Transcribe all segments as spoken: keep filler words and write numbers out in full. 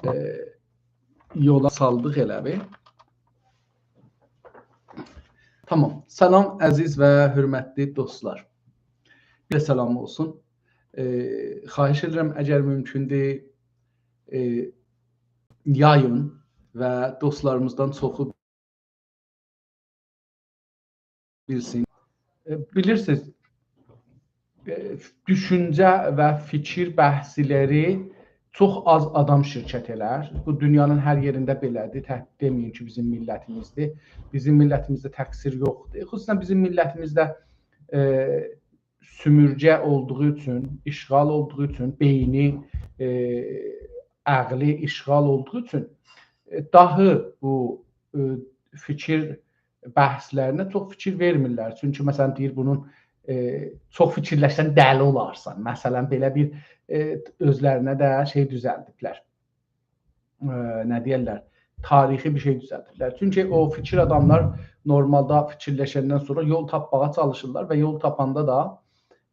ائ، یولا سالدیق ائله بیل. تامام. سلام، عزیز و حؤرمتلی دوستلار. بیر سلام اولسون. ائ، خواهش ائدیرم، اگر مومکوندور، ائ، یایین و دوستلاریمیزدان چوخو بیلسین. ائ، بیلیرسینیز، ائ، دوشونجه و فیکیر بحثلری چوخ آز آدام شرکت ائلر. بو دونیانین هر یئرینده بئله‌دیر. تک دئمه‌یین کی، بیزیم میللتیمیزدیر. بیزیم میللتیمیزده تقصیر یوخدور. خصوصاً بیزیم میللتیمیزده، ائ، سؤمورگه اولدوغو اوچون، اشغال اولدوغو اوچون، بئینی، ائ، عقلی اشغال اولدوغو اوچون، ائ، داهی بو، ائ، فیکیر بحثلرینه چوخ فیکیر وئرمیرلر. چونکی، مثلاً، دئییر، بونون، ائ، چوخ فیکیرلشسن دلی اولارسان. مثلاً، بئله بیر، ائ، اؤزلرینه ده شئی دوزلدیبلر. ائ، نه دئیرلر، تاریخی بیر شئی دوزلدیرلر. چونکی او فیکیر آداملار نورمالدا فیکیرلشندن سونرا یول تاپماغا چالیشیرلار و یول تاپاندا دا،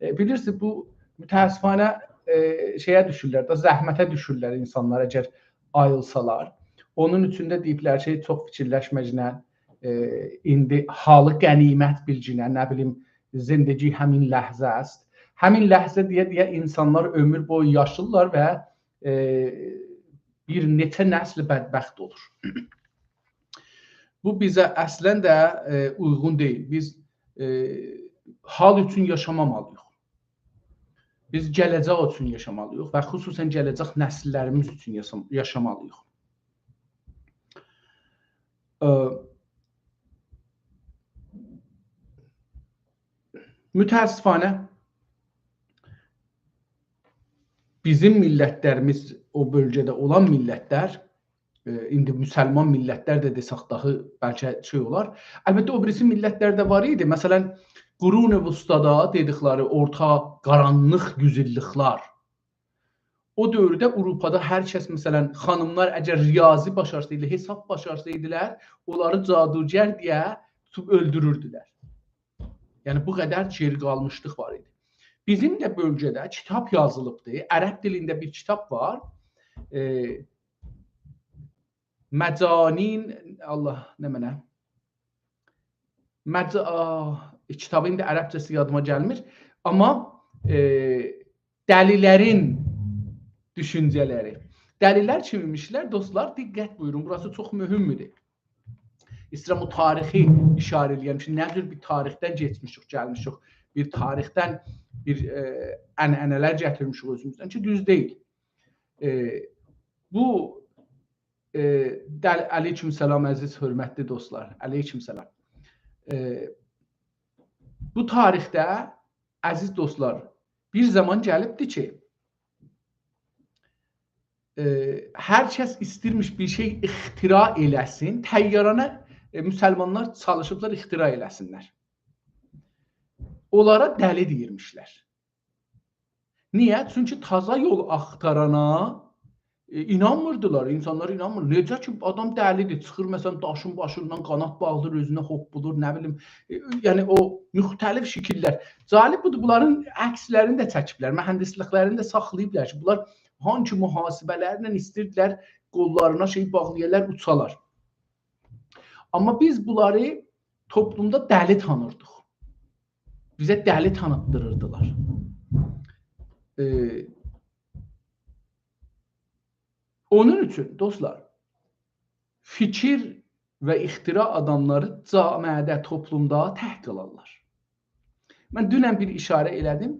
ائ، بیلیرسینیز، بو متأسفانه، ائ، شئیه دوشورلر ده، زحمته دوشورلر اینسانلار اگر آییلسالار. اونون اوچون ده دئییبلر کی، چوخ فیکیرلشمه‌گینن، ائ، ایندی حالی غنیمت بیلگینن، نه بیلیم، زندگی همین لحظه است. همین لحظه دئیه-دئیه اینسانلار عؤمور بویو یاشیرلار و، ائ، بیر نئچه نسل بدبخت اولور. بو بیزه اصلاً ده، ائ، اویغون دئییل. بیز، ائ، حال اوچون یاشامامالی‌ییق. بیز گله‌جک اوچون یاشامالی‌ییق و خصوصاً گله‌جک نسیللریمیز اوچون یاسام-، یاشامالی‌ییق. ائ، متأسفانه بیزیم میللتلریمیز، او بؤلگه‌ده اولان میللتلر، ائ، ایندی مسلمان میللتلر ده دئسک داها بلکه شئی اولار. البته، او بیریسی میللتلر ده وار ایدی. مثلاً، قرون وسطی‌دا دئدیکلری اورتا قارانلیق یوز ایللیکلر. او دؤورده آوروپادا هر کس، مثلاً، خانیملار اگر ریاضی باشارسایدی، حساب باشارسایدیلار، اونلاری جادوگر دئیه توتوب اؤلدوروردولر. یعنی، بو قدر گئری قالمیشلیق وار ایدی. بیزیم ده بؤلگه‌ده کیتاب یازیلیبدی. عرب دیلینده بیر کیتاب وار. ائ، مجانین، الله، نمنه؟ مج-، آه، کیتابین دا عربجه‌سی یادیما گلمیر. آمما، ائ، دلی‌لرین دوشونجه‌لری. دلی‌لر کیم ایمیشلر؟ دوستلار، دقت بویورون، بوراسی چوخ مهمدور. ایسته‌ییرم او تاریخی ایشاره ائله‌یم کی، نه جور بیر تاریخدن کئچمیشیک، گلمیشیک. بیر تاریخدن بیر، ائ، عنعنه‌لر گتیرمیشیک اؤزوموزدن کی، دوز دئییل. ائ، بو، ائ، دل-، علیکم سلام، عزیز، حؤرمتلی دوستلار. علیکم سلام. ائ، بو تاریخده، عزیز دوستلار، بیر زامان گلیبدی کی، ائ، هر کس ایستیرمیش بیر شئی اختراع ائله‌سین، طیاره‌نی، ائ، مسلمانلار چالیشیبلار اختراع ائله‌سینلر. اونلارا دلی دئییرمیشلر. نییه؟ چونکی تازا یول آختارانا، ائ، اینانمیردیلار، اینسانلار اینانمیر. نئجه کی، آدام دلی‌دیر، چیخیر، مثلاً، داشین باشیندان قاناد باغلاییر، اؤزونه هوپپولور، نه بیلیم، ائ، یعنی او مختلف شکیللر. جالب بودور، بونلارین عکسلرینی ده چکیبلر، مهندسلیکلرینی ده ساخلاییبلار کی، بونلار هانسی محاسبه‌لرله ایستیردیلر، قوللارینا شئی باغلایالار، اوچالار. آمما بیز بونلاری توپلومدا دلی تانیردیق. بیزه دلی تانیتدیریردیلار. ائ، اونون اوچون، دوستلار، فیکیر و اختراع آداملاری جامعه‌ده، توپلومدا تک قالارلار. من دونن بیر ایشاره ائله‌دیم.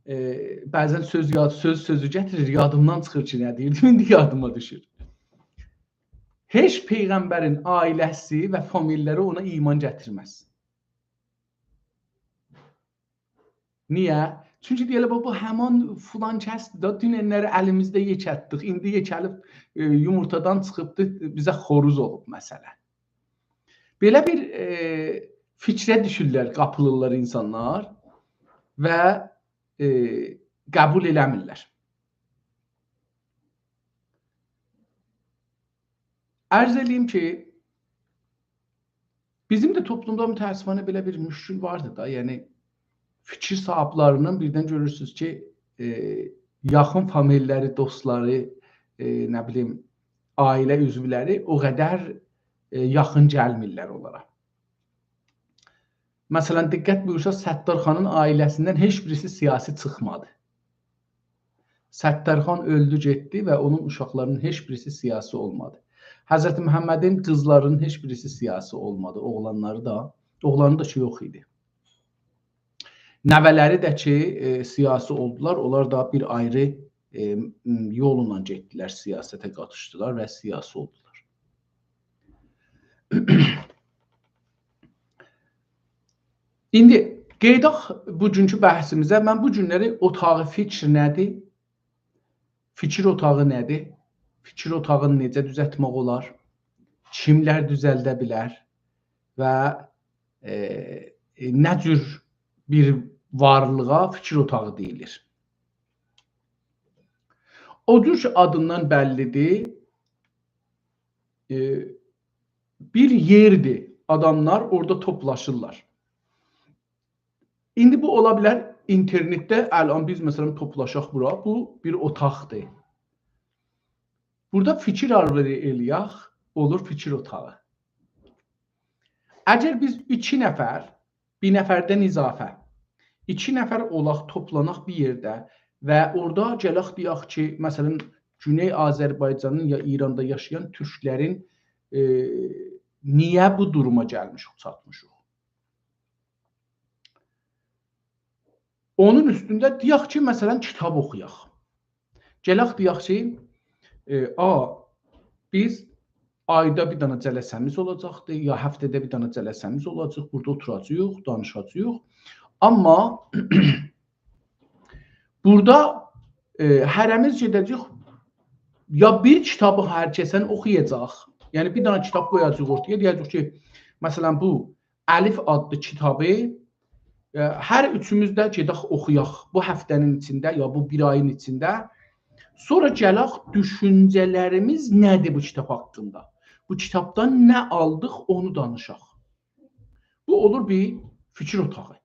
ائ، بعضاً سؤز یاد، سؤز سؤزو گتیریر، یادیمدان چیخیر کی، نه دئییردیم، ایندی یادیما دوشور. هئچ پیغمبرین عائله‌سی و فامیللری اونا ایمان گتیرمز. نییه؟ چونکی دئییرلر، «بابا، همان فلان کسدیر دا، دوننلری الیمیزده یئکلتدیک، ایندی یئکه‌لیب، ائ، یومورتادان چیخیبدی، بیزه خوروز اولوب، مثلاً.» بئله بیر، ائ، فیکره دوشورلر، قاپیلیرلار اینسانلار و، ائ، قبول ائله‌میرلر. عرض ائله‌ییم کی، بیزیم ده توپلومدا متأسفانه بئله بیر مشکل واردی دا. یعنی، فیکیر صاحیبلریندن بیردن گؤرورسونوز کی، ائ، یاخین فامیللری، دوستلاری، ائ، نه بیلیم، عائله عضولری او قدر، ائ، یاخین گلمیرلر اونلارا. مثلا، دقت بویورساز، ستارخانین عائله‌سیندن هئچ بیریسی سیاسی چیخمادی. ستارخان اؤلدو، گئتدی و اونون اوشاقلارینین هئچ بیریسی سیاسی اولمادی. حضرت محمدین قیزلارینین هئچ بیریسی سیاسی اولمادی. اوغلانلاری دا، اوغلانی دا کی یوخ ایدی. نوه‌لری ده کی، ائ، سیاسی اولدولار، اونلار دا بیر آیری، ائ، م، یوللا گئتدیلر، سیاسته قاتیشدیلار و سیاسی اولدولار. ایندی قاییداق بوگونکو بحثیمیزه. من بو گونلری اتاق فکر نه‌دیر؟ فیکیر اوتاغی نه‌دیر؟ فیکیر اوتاغینی نئجه دوزلتمک اولار؟ کیملر دوزلده بیلر؟ و، ائ، نه جور بیر وارلیغا فیکیر اوتاغی دئییلیر؟ او جور کی، آدیندان بللی‌دیر، ائ، بیر یئردیر. آداملار اورادا توپلاشیرلار. ایندی بو اولا بیلر اینترنتده، الان بیز، مثلا، توپلاشاق بورا، بو بیر اوتاقدیر. بورادا فیکیر آل‌وئری ائله‌یک، اولور فیکیر اوتاغی. اگر بیز ایکی نفر، بیر نفردن اضافه، ایکی نفر اولاق، توپلاناق بیر یئرده و اورادا گلک دئیک کی، مثلا، گونئی آذربایجانین یا ایراندا یاشایان تورکلرین، ائ، نییه بو دوروما گلمیشیک، چاتمیشیق؟ اونون اوستونده دئیک کی، مثلا، کیتاب اوخویاق. گلک دئیک کی، ائ، آ، بیز آیدا بیر دنه جلسه‌میز اولاجاقدی، یا هفته‌ده بیر دنه جلسه‌میز اولاجاق، بورادا اوتوراجاغیق، دانیشاجاغیق. آمما بورادا، ائ، هره‌میز گئده‌جه‌ییک، یا بیر کیتابی هر کسن اوخویاجاق. یعنی، بیر دنه کیتاب قویاجاغیق اورتایا، دئیه‌جه‌ییک کی، مثلا، بو الف آدلی کیتابی، ائ، هر اوچوموز ده گئدک اوخویاق بو هفته‌نین ایچینده، یا بو بیر آیین ایچینده. سونرا گلک، دوشونجه‌لریمیز نه‌دیر بو کیتاب حاقیندا؟ بو کیتابدان نه آلدیق، اونو دانیشاق. بو اولور بیر فیکیر اوتاغی.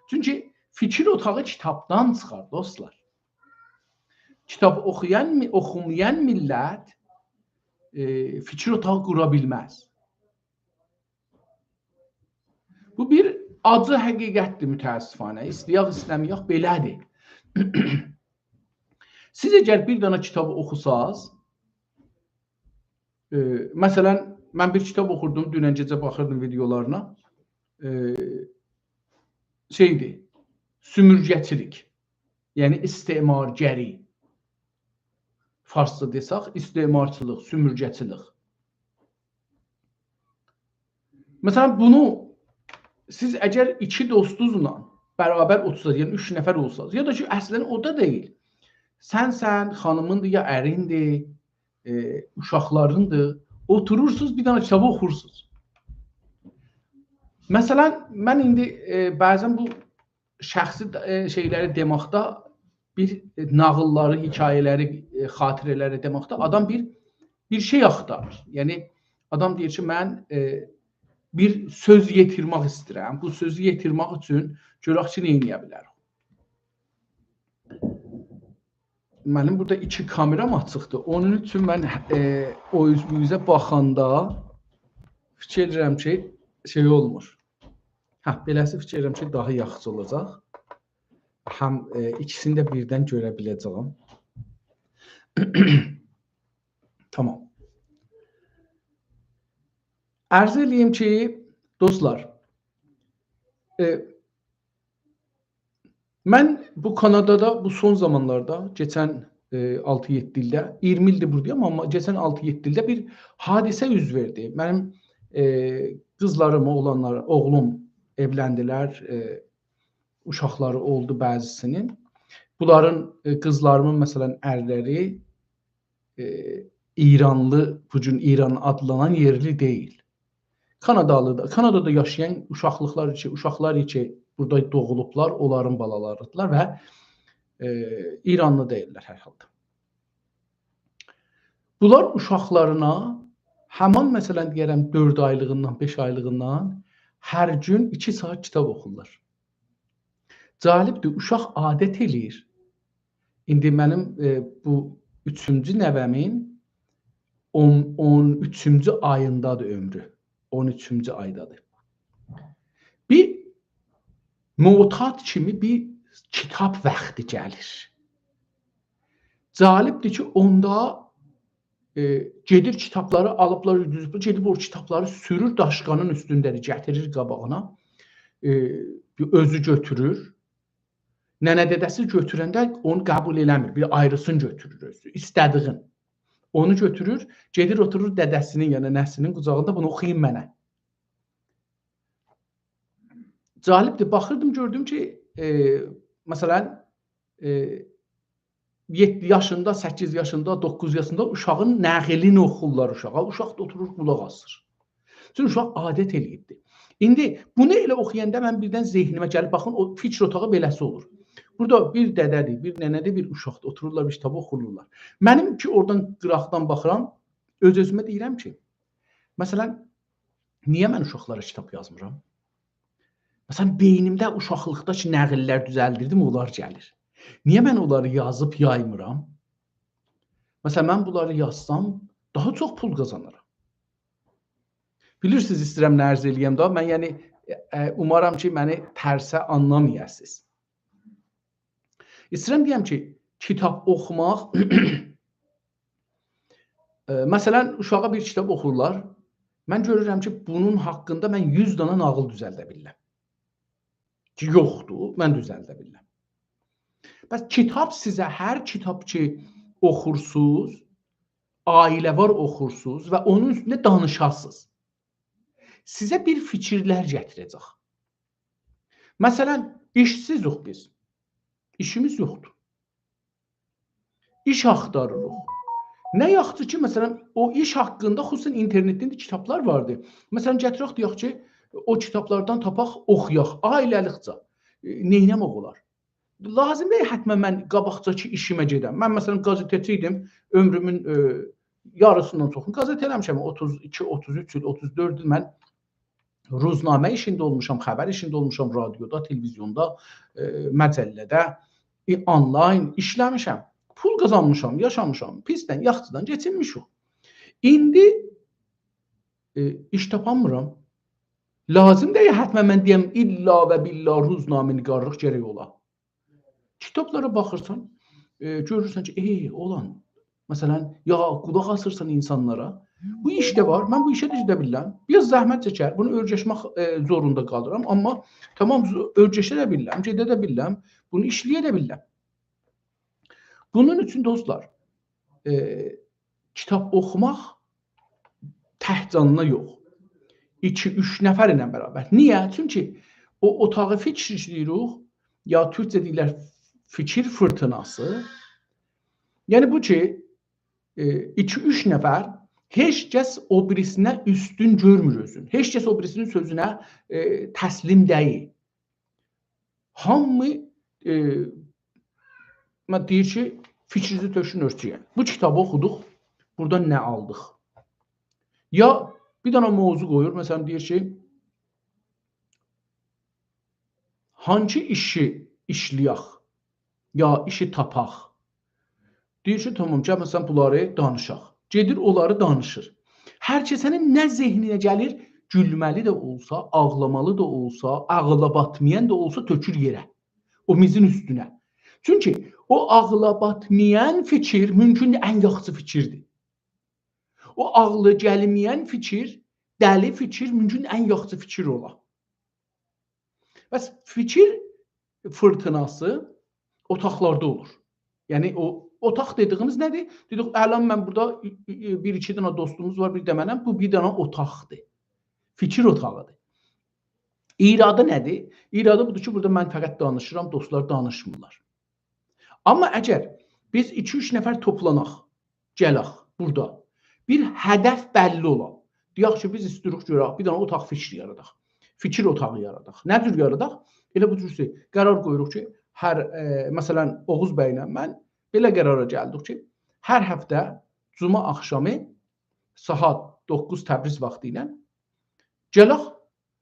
چونکی فیکیر اوتاغی کیتابدان چیخار، دوستلار. کیتاب اوخویان می-، اوخومایان میللت، ائ، فیکیر اوتاغی قورا بیلمز. بو بیر آجی حقیقتدیر، متأسفانه. ایسته‌یک، ایسته‌مه‌یک، بئله‌دیر. سیز اگر بیر دنه کیتابی اوخوساز، ائ، مثلا، من بیر کیتاب اوخوردوم، دونن گئجه باخیردیم ویدئولارینا. ائ، شئیدیر، سومورگه‌چیلیک. یعنی استعمارگری. فارسجا دئسک، استعمارچیلیق، سومورگه‌چیلیک. مثلا، بونو سیز اگر ایکی دوستونوزلا برابر اوتورساز، یعنی اوچ نفر اولساز، یا دا کی، اصلا او دا دئییل. سنسن، خانیمیندیر، یا اریندیر، ائ، اوشاقلاریندیر، اوتورورسونوز، بیر دنه کیتابی اوخورسونوز. مثلا، من ایندی، ائ، بعضا بو شخصی، ائ، شئیلری دئمکده، بیر، ائ، ناغیللاری، حکایه‌لری، ائ، خاطره‌لری دئمکده آدام بیر، بیر شئی آختاریر. یعنی، آدام دئییر کی، من، ائ، بیر سؤز یئتیرمک ایسته‌ییرم. بو سؤزو یئتیرمک اوچون گؤرک کی، نه ائله‌یه بیلریک. منیم بورادا ایکی کامئرام آچیقدیر. اونون اوچون من، ائ، او اوز بو اوزه باخاندا فیکیر ائدیرم کی، شئی اولمور. هه، بئله‌سی فیکیر ائدیرم کی، داها یاخشی اولاجاق. هم، ائ، ایکیسینی ده بیردن گؤره بیله‌جه‌یم. تامام. عرض ائله‌ییم کی، دوستلار، ائ، من بو کانادادا بو سون زامانلاردا، کئچن، ائ، آلتی-یئددی ایلده، اییرمی ایلدیر بورادایام، آمما کئچن آلتی-یئددی ایلده بیر حادثه اوز وئردی. منیم، ائ، قیزلاریم، اوغلانلار، اوغلوم ائولندیلر، ائ، اوشاقلاری اولدو بعضی‌سینین. بونلارین، ائ، قیزلاریمین، مثلا، ارلری، ائ، ایرانلی، بو گون ایران آدلانان یئرلی دئییل. کانادالی دا، کانادادا یاشایان اوشاقلیقلار کی، اوشاقلار کی، بورادا دوغولوبلار، اونلارین بالالاریدیرلار و، ائ، ایرانلی دئییللر هر حالدا. بونلار اوشاقلارینا همان، مثلا، دئیه‌رم، دؤرد آیلیغیندان، بئش آیلیغیندان هر گون ایکی ساعت کیتاب اوخورلار. جالبدیر، اوشاق عادت ائله‌ییر. ایندی منیم، ائ، بو اوچونجو نوه‌مین اون، اون اوچونجو آییندادیر عؤمرو. اون اوچونجو آیدادیر. بیر معتاد کیمی بیر کیتاب واختی گلیر. جالبدیر کی، اوندا، ائ، گئدیر کیتابلاری آلیبلار، اوزوب گئدیب او کیتابلاری سورور داشقانین اوستونده‌دیر، گتیریر قاباغینا. ائ، اؤزو گؤتورور. ننه دده‌سی گؤتورنده اونو قبول ائله‌میر. بیر آیریسینی گؤتورور اؤزو. ایسته‌دیگین. اونو گؤتورور، گئدیر اوتورور دده‌سینین، یعنی ننه‌سینین قوجاغیندا، «بونو اوخویون منه.» جالبدیر. باخیردیم، گؤردوم کی، ائ، مثلا، ائ، یئددی یاشیندا، سککیز یاشیندا، دوققوز یاشیندا اوشاغین نقلینی اوخورلار اوشاغا. اوشاق دا اوتورور، قولاق آسیر. چونکی اوشاق عادت ائله‌ییبدیر. ایندی بونو ائله اوخویاندا من بیردن ذهنیمه گلیب، باخین، او فیکیر اوتاغی بئله‌سی اولور. بورادا بیر دده‌دیر، بیر ننه‌دیر، بیر اوشاقدیر. اوتورورلار، بیر کیتابی اوخورلار. منیم کی، اورادان قیراقدان باخیرام، اؤز-اؤزومه دئییرم کی، مثلا، نییه من اوشاقلارا کیتاب یازمیرام؟ مثلا، بئینیمده اوشاقلیقدا کی نقل‌لر دوزلدیردیم، اونلار گلیر. نییه من اونلاری یازیب یایمیرام؟ مثلا، من بونلاری یازسام، داها چوخ پول قازانارام. بیلیرسینیز، ایسته‌ییرم نه عرض ائله‌یم ده، من، یعنی، ائ، ائ، اومارام کی، منی ترسه آنلامایاسینیز. ایسته‌ییرم دئیم کی، کیتاب اوخوماق، ائ، مثلا، اوشاغا بیر کیتاب اوخورلار، من گؤرورم کی، بونون حاقیندا من یوز دانا ناغیل دوزلده بیلیرم. کی، یوخدور، من دوزلده بیلیرم. پس کیتاب سیزه، هر کیتاب کی اوخورسوز، عائله‌وار اوخورسوز و اونون اوستونده دانیشاسیز، سیزه بیر فیکیرلر گتیره‌جک. مثلا، ایشسیزیک بیز. ایشیمیز یوخدور. ایش آختاریریق. نه یاخشی کی، مثلا، او ایش حاقیندا خصوصا اینترنتده ده کیتابلار واردی. مثلا، گتیرک، دئیک کی، او کیتابلاردان تاپاق، اوخویاق، عائله‌لیکجه. ائ، نئینه‌مک اولار؟ لازیم دئییل حتما من قاباقجاکی ایشیمه گئدم. من، مثلا، قازئته‌چی ایدیم، عؤمرومون، ائ، یاریسیندان چوخونو قازئته ائله‌میشم. اوتوز ایکی، اوتوز اوچ ایل، اوتوز دؤرد ایل من روزنامه ایشینده اولموشام، خبر ایشینده اولموشام، رادیودا، تلویزیوندا، ائ، مجله‌ده، ائ، آنلاین ایشله‌میشم. پول قازانمیشام، یاشامیشام. پیسدن، یاخشیدان کئچینمیشیک. ایندی، ائ، ایش تاپانمیرام. لازیم دئییل حتما من دئیم، الا و بالله روزنامه‌نگارلیق گرک اولا. کیتابلارا باخیرسان، ائ، گؤرورسن کی، ائ، اولان، مثلا، یا قولاق آسیرسان اینسانلارا. بو ایش ده وار، من بو ایشه ده گئده بیلیرم. بیر آز زحمت چکر، بونو اؤیرشمک، ائ، زوروندا قالیرام، آمما تامام، ز-، اؤیرشه ده بیلیرم، گئده ده بیلیرم، بونو ایشله‌یه ده بیلیرم. بونون اوچون، دوستلار، ائ، کیتاب اوخوماق تک جانینا یوخ. ایکی، اوچ نفر ایله برابر. نییه؟ چونکی او اوتاغی فیکیر دئییریک، یا تورکجه دئییرلر فیکیر فیرتیناسی. یعنی بو کی، ائ، ایکی، اوچ نفر، هئچ کس او بیریسینه اوستون گؤرمور اؤزونو. هئچ کس او بیریسینین سؤزونه، ائ، تسلیم دئییل. هامی، ائ، من دئییر کی، فیکرینیزی تؤکون اؤرتویه. بو کیتابی اوخودوق، بورادا نه آلدیق؟ یا بیر دنه موضوع قویور، مثلا، دئییر کی، هانسی ایشی ایشله‌یک، یا ایشی تاپاق؟ دئییر کی، تامام، گل، مثلا، بونلاری دانیشاق. گئدیر، اونلاری دانیشیر. هر کسه‌نین نه ذهنینه گلیر، گولمه‌لی ده اولسا، آغلامالی دا اولسا، عاغیلا باتمایان دا اولسا، تؤکور یئره. او میزین اوستونه. چونکی او عاغیلا باتمایان فیکیر مومکوندور ان یاخشی فیکیردیر. او عاغلا گلمه‌ین فیکیر، دلی فیکیر مومکون ان یاخشی فیکیر اولا. پس فیکیر فیرتیناسی اوتاقلاردا اولور. یعنی او اوتاق دئدیگیمیز نه‌دیر؟ دئدیک، الان من بورادا، ای، ای، بیر ایکی دنه دوستوموز وار، بیر ده منم. بو بیر دنه اوتاقدیر. فیکیر اوتاغیدیر. ایرادی نه‌دیر؟ ایرادی بودور کی، بورادا من فقط دانیشیرام، دوستلار دانیشمیرلار. آمما اگر بیز ایکی-اوچ نفر توپلاناق، گلک بورادا، بیر هدف بللی اولا. دئیک کی، بیز ایسته‌ییریک گؤرک، بیر دنه اوتاق فیکری یاراداق. فیکیر اوتاغی یاراداق. نه جور یاراداق؟ ائله بو جور کی، قرار قویوروق کی، هر، ائ، مثلا، اوغوز بیله من بئله قرارا گلدیک کی، هر هفته جمعه آخشامی ساعت دوققوز تبریز واختی ایله گلک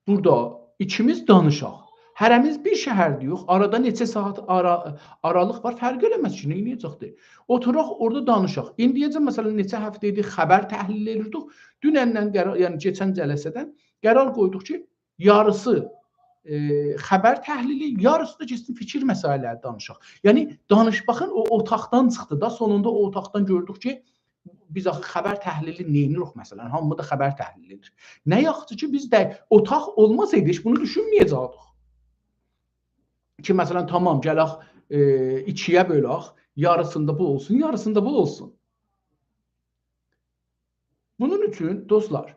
بورادا ایکیمیز دانیشاق. هره‌میز بیر شهرده‌ییک، آرادا نئچه ساعات آرا-، آرالیق وار، فرق ائله‌مز کی، نئینیه‌جکدیر؟ اوتوراق اورادا دانیشاق. ایندییه‌جن، مثلا، نئچه هفته ایدی خبر تحلیل ائدیردیک. دونندن قرار، یعنی کئچن جلسه‌دن قرار قویدوق کی، یاریسی، ائ، خبر تحلیلی، یاریسی دا گئتسین فیکیر مسئله‌لری دانیشاق. یعنی، دانیش، باخین، او اوتاقدان چیخدی دا، سونوندا او اوتاقدان گؤردوک کی، بیز آخی خبر تحلیلی نئینیریک، مثلا؟ هامی دا خبر تحلیل ائدیر. نه یاخشی کی، بیز ده اوتاق اولماسایدی، هئچ بونو دوشونمه‌یه‌جکدیک. کی، مثلا، تامام، گلک، ائ، ایکییه بؤلک، یاریسیندا بو اولسون، یاریسیندا بو اولسون. بونون اوچون، دوستلار،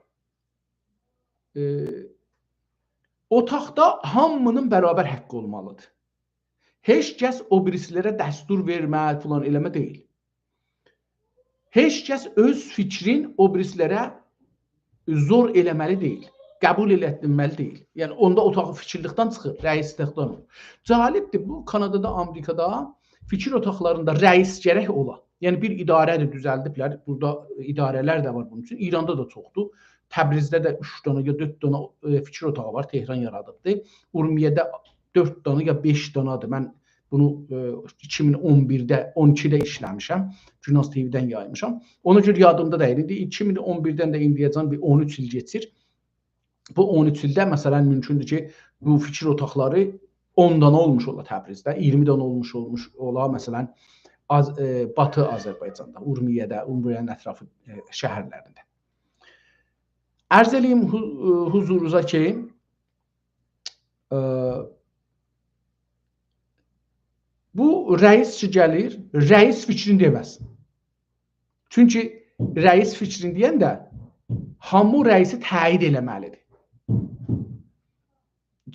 ائ، اوتاقدا هامی‌نین برابر حقی اولمالیدیر. هئچ کس او بیریسی‌لره دستور وئرمه، فلان ائله‌مه دئییل. هئچ کس اؤز فیکرین او بیریسی‌لره زور ائله‌مه‌لی دئییل، قبول ائلتدیرمه‌لی دئییل. یعنی، اوندا اوتاق فیکیرلیکدن چیخیر، رئیسلیکدن اولور. جالبدیر، بو کانادادا، آمریکادا فیکیر اوتاقلاریندا رئیس گرک اولا. یعنی، بیر اداره‌دیر، دوزلدیبلر. بورادا اداره‌لر ده وار بونون اوچون. ایراندا دا چوخدور. تبریزده ده اوچ دنه یا دؤرد دنه، ائ، فیکیر اوتاغی وار، تهران یارادیبدی. اورمیه‌ده دؤرد دنه یا بئش دنه‌دیر. من بونو، ائ، ایکی مین اون بیرده، اون ایکیده ایشله‌میشم. گوناز تی‌وی‌دن یایمیشام. اونا گؤره یادیمدا دئییل. ایندی ایکی مین اون بیردن ده ایندییه‌جن بیر اون اوچ ایل کئچیر. بو اون اوچ ایلده، مثلا، مومکوندور کی، بو فیکیر اوتاقلاری اون دنه اولموش اولا تبریزده، اییرمی دنه اولموش، اولموش اولا، مثلا، آز-، ائ، باتی آذربایجاندا، اورمیه‌ده، اورمیه‌نین اطرافی، ائ، شهرلرینده. عرض ائله‌ییم حو-، ائ، حضورونوزا کی، ائ، بو رئیس کی گلیر، رئیس فیکرینی دئمز. چونکی رئیس فیکرینی دئینده هامی رئیسی تأیید ائله‌مه‌لیدیر.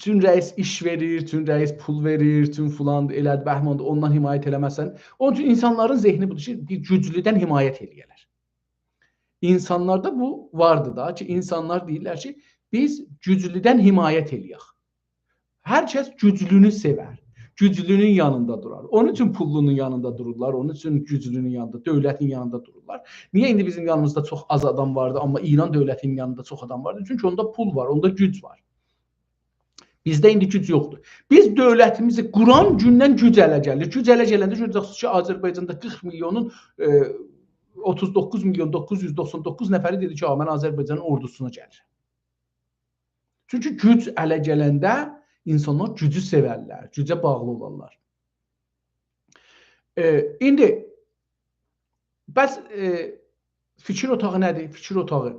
چون رئیس ایش وئریر، چون رئیس پول وئریر، چون فلان ائله‌دی، بهماندی، اوندان حمایت ائله‌مه‌سن. اونون اوچون اینسانلارین ذهنی بودور کی، بیر گوجلودن حمایت ائله‌یه‌لر. اینسانلاردا بو واردی دا کی، اینسانلار دئییرلر کی، بیز گوجلودن حمایت ائله‌یک. هر کس گوجلونو سئور، گوجلونون یانیندا دورار. اونون اوچون پوللونون یانیندا دورورلار، اونون اوچون گوجلونون یانیندا، دؤولتین یانیندا دورورلار. نییه ایندی بیزیم یانیمیزدا چوخ آز آدام واردی، آمما ایران دؤولتینین یانیندا چوخ آدام واردی؟ چونکی اوندا پول وار، اوندا گوج وار. بیزده ایندی گوج یوخدور. بیز دؤولتیمیزی قوران گوندن گوج اله گلیر. گوج اله گلنده گؤره‌جکسینیز کی، آذربایجاندا قیرخ میلیونون، ائ، اوتوز دوققوز میلیون دوققوز یوز دوخسان دوققوز نفری دئدی کی، «آ، من آذربایجانین اوردوسونا گلیرم.» چونکی گوج اله گلنده اینسانلار گوجو سئورلر، گوجه باغلی اولارلار. ائ، ایندی، بس، ائ، فیکیر اوتاغی نه‌دیر؟ فیکیر اوتاغی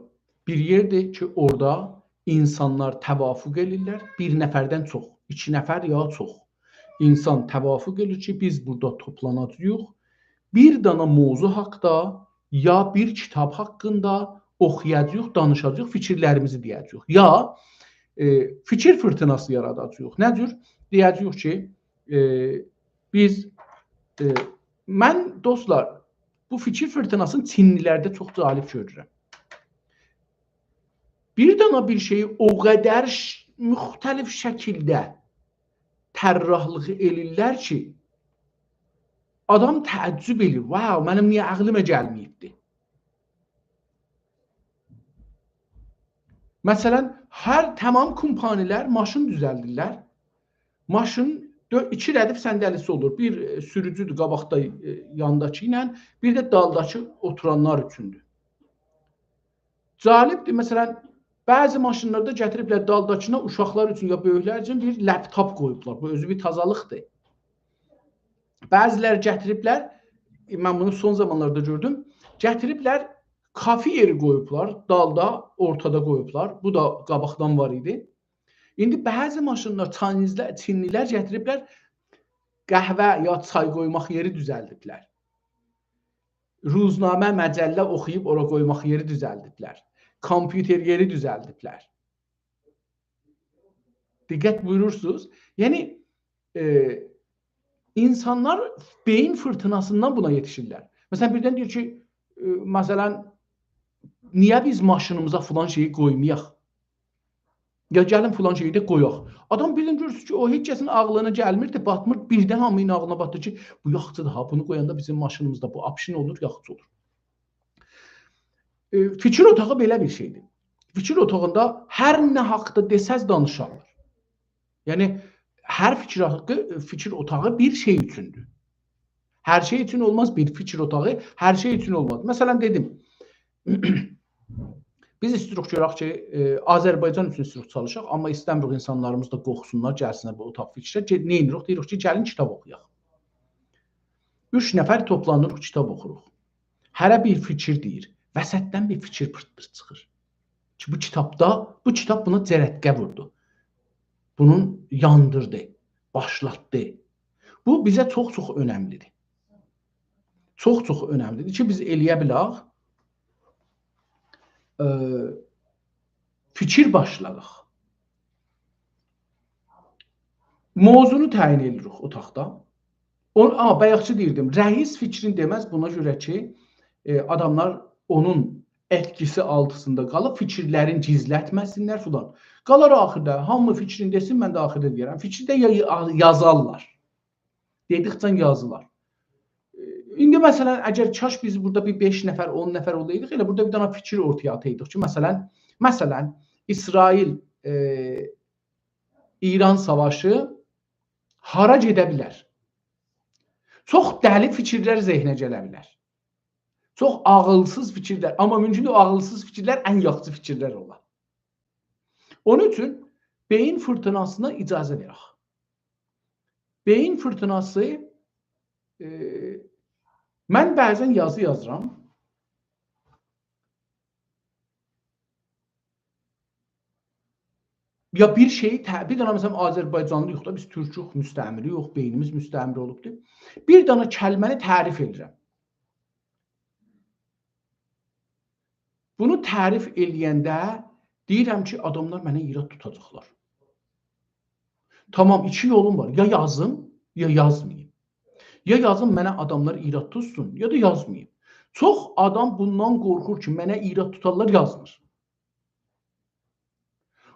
بیر یئردیر کی، اورادا اینسانلار توافق ائدیرلر، بیر نفردن چوخ، ایکی نفر یا چوخ اینسان توافق ائدیر کی، بیز بورادا توپلاناجاغیق، بیر دانا موضوع حاقدا یا بیر کیتاب حاقیندا اوخویاجاغیق، دانیشاجاغیق، فیکیرلریمیزی دئیه‌جه‌ییک. یا، ائ، فیکیر فیرتیناسی یاراداجاغیق. نه جور؟ دئیه‌جه‌ییک کی، ائ، بیز، ائ، من، دوستلار، بو فیکیر فیرتیناسینی چینلی‌لرده چوخ جالب گؤرورم. بیر دانا بیر شئیی او قدر ش-، مختلف شکیلده طراحلیق ائله‌ییرلر کی، آدام تعجب ائله‌ییر: «واو، منیم نییه عقلیمه گلمه‌ییبدی؟» مثلا، هر تمام کمپانی‌لر ماشین دوزلدیرلر. ماشین دؤ-، ایکی ردیف صندلی‌سی اولور. بیر، ائ، سوروجودور قاباقدا، ائ، یانداکی ایله، بیر ده دالداکی اوتورانلار اوچوندور. جالبدیر، مثلا، بعضی ماشینلاردا گتیریبلر دالداکینا اوشاقلار اوچون یا بؤیوکلر اوچون بیر لپ‌تاپ قویوبلار. بو اؤزو بیر تازالیقدیر. بعضی‌لری گتیریبلر، من بونو سون زامانلاردا گؤردوم، گتیریبلر کافی یئری قویوبلار، دالدا، اورتادا قویوبلار. بو دا قاباقدان وار ایدی. ایندی بعضی ماشینلار، چاینیزلر، چینلی‌لر گتیریبلر، قهوه یا چای قویماق یئری دوزلدیبلر. روزنامه، مجله اوخویوب اورا قویماق یئری دوزلدیبلر. کامپیوتر یئری دوزلدیبلر. دقت بویورورسونوز. یعنی، ائ، اینسانلار بئیین فیرتیناسیندان بونا یئتیشیرلر. مثلا، بیردن دئییر کی، ائ، مثلا، «نییه بیز ماشینیمیزا فلان شئیی قویمایاق؟ یا گلین فلان شئیی ده قویاق.» آدام بیردن گؤرورسونوز کی، او هئچ کسین عاغلینا گلمیردی، باتمیر، بیردن هامی‌نین عاغلینا باتدی کی، «بو یاخشیدیر ها، بونو قویاندا بیزیم ماشینیمیزدا بو option اولور، یاخشی اولور.» ائ، فیکیر اوتاغی بئله بیر شئیدیر. فیکیر اوتاغیندا هر نه حاقدا دئسز دانیشارلار. یعنی، هر فیکیر حاققی، فیکیر اوتاغی بیر شئی اوچوندور. هر شئی اوچون اولماز بیر فیکیر اوتاغی، هر شئی اوچون اولماز. مثلا، دئدیم، بیز ایسته‌ییریک گؤرک کی، ائ، آذربایجان اوچون ایسته‌ییریک چالیشاق، آمما ایسته‌میریک اینسانلاریمیز دا قورخسونلار، گلسینلر بو اوتاق فیکره. گئ-، نه ائدیریک؟ دئییریک کی، گلین کیتاب اوخویاق. اوچ نفر توپلانیریق، کیتاب اوخوروق. هره بیر فیکیر دئییر، وسطدن بیر فیکیر پیرت-پیرت چیخیر. کی، بو کیتابدا، بو کیتاب بونا جرقه ووردو. بونون یاندیردی، باشلاتدی. بو بیزه چوخ-چوخ اؤنملی‌دیر. چوخ-چوخ اؤنملی‌دیر کی، بیز ائلیه بیلک، ائ، فیکیر باشلایاق. موضوعنو تعیین ائدیریک اوتاقدا. او، آ، بایاقکی دئییردیم، رئیس فیکرین دئمز، بونا گؤره کی، ائ، آداملار اونون ائتکیسی آلتیندا قالیب، فیکیرلرین گیزلتمه‌سینلر فلان. قالار آخیردا، هامی فیکرین دئسین، من ده آخیردا دئیه‌رم. فیکیر ده یا-، یا-، یازارلار. دئدیکجه یازیلار. ائ، ایندی مثلا، اگر کاش بیز بورادا بیر بئش نفر، اون نفر اولایدیق، ائله بورادا بیر دنه فیکیر اورتایا آتایدیق کی، مثلا، مثلا، اسرائیل، ائ، ایران ساواشی هارا گئده بیلر؟ چوخ دلی فیکیرلر ذهنه گله بیلر. چوخ عاغیلسیز فیکیرلر، آمما مومکوندور او عاغیلسیز فیکیرلر ان یاخشی فیکیرلر اولا. اونون اوچون بئیین فیرتیناسینا اجازه وئرک. بئیین فیرتیناسی، ائ، من بعضا یازی یازیرام. یا بیر شئیی تع-، بیر دنه، مثلا، آذربایجانلی‌ییق دا، بیز تورکوخ، مستعمره‌ییک، بئینیمیز مستعمره اولوبدور. بیر دنه کلمه‌نی تعریف ائدیرم. بونو تعریف ائله‌ینده دئییرم کی، آداملار منه ایراد توتاجاقلار. تامام، ایکی یولوم وار. یا یازیم، یا یازماییم. یا یازیم، منه آداملار ایراد توتسون، یا دا یازماییم. چوخ آدام بوندان قورخور کی، منه ایراد توتارلار، یازمیر.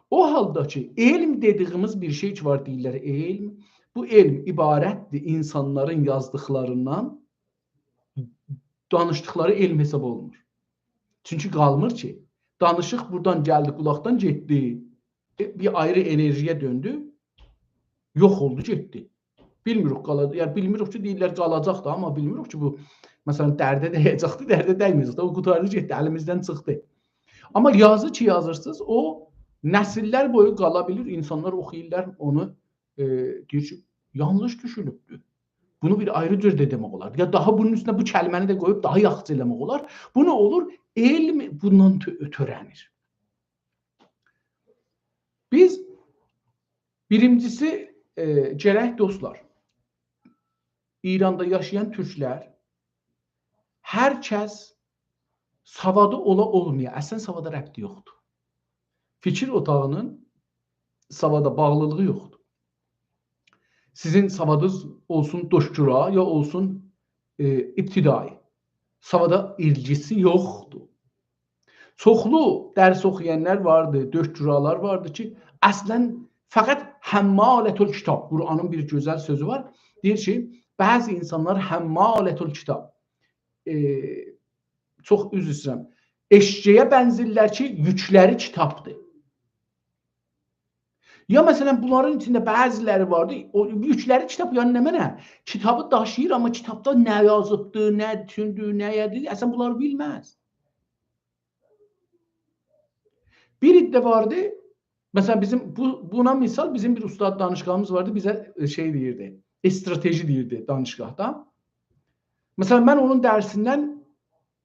او حالدا کی، علم دئدیییمیز بیر شئی کی وار، دئییرلر علم. بو علم عبارتدیر اینسانلارین یازدیقلاریندان، دانیشدیقلاری علم حساب اولونمور. چونکی قالمیر کی، دانیشیق بورادان گلدی، قولاقدان گئتدی، ائ، بیر آیری انرژی‌یه دؤندو، یوخ اولدو، گئتدی. بیلمیریک قالا-، یعنی بیلمیریک کی، دئییرلر قالاجاق دا، آمما بیلمیریک کی، بو، مثلا، درده دیه‌جکدی، درده دیمه‌یه‌جک ده، او قوتاردی، گئتدی، الیمیزدن چیخدی. آمما یازی کی یازیرسینیز، او نسیللر بویو قالا بیلیر، اینسانلار اوخویورلار اونو، ائ، دئییر کی، یانلیش دوشونوبدور. بونو بیر آیری جور ده دئمک اولار. یا داها بونون اوستونه بو کلمه‌نی ده قویوب داها یاخشی ائله‌مک اولار. بو نه اولور؟ علم بوندان تؤ-، تؤره‌نیر. بیز بیرینجیسی، ائ، گرک دوستلار، ایراندا یاشایان تورکلر، هر کس سوادی اولا اولمایا، اصلا سوادا ربطی یوخدور. فیکیر اوتاغینین سوادا باغلیلیغی یوخدور. سیزین سوادینیز اولسون دکترا، یا اولسون، ائ، ابتدایی، سوادا ایلگیسی یوخدور. چوخلو درس اوخویانلار واردی، دکترالار واردی کی، اصلا فقط حمالة الکتاب، قرآنین بیر گؤزل سؤزو وار. دئییر کی، بعضی اینسانلار حمالة الکتاب، ائ، چوخ عذر ایسته‌ییرم، ائششه‌یه بنزیرلر کی، یوکلری کیتابدیر. یا مثلا، بونلارین ایچینده بعضیلری واردی، او یوکلری کیتاب، یعنی نمنه؟ کیتابی داشیییر، آمما کیتابدا نه یازیبدی، نه اوچوندور، نه یه‌دیر، اصلا بونلاری بیلمز. بیر عده واردی، مثلا، بیزیم بو، بونا مثال، بیزیم بیر اوستاد دانشگاهیمیز واردی، بیزه، ائ، شئی دئییردی، استراتژی دئییردی دانشگاهدا. مثلا، من اونون درسیندن،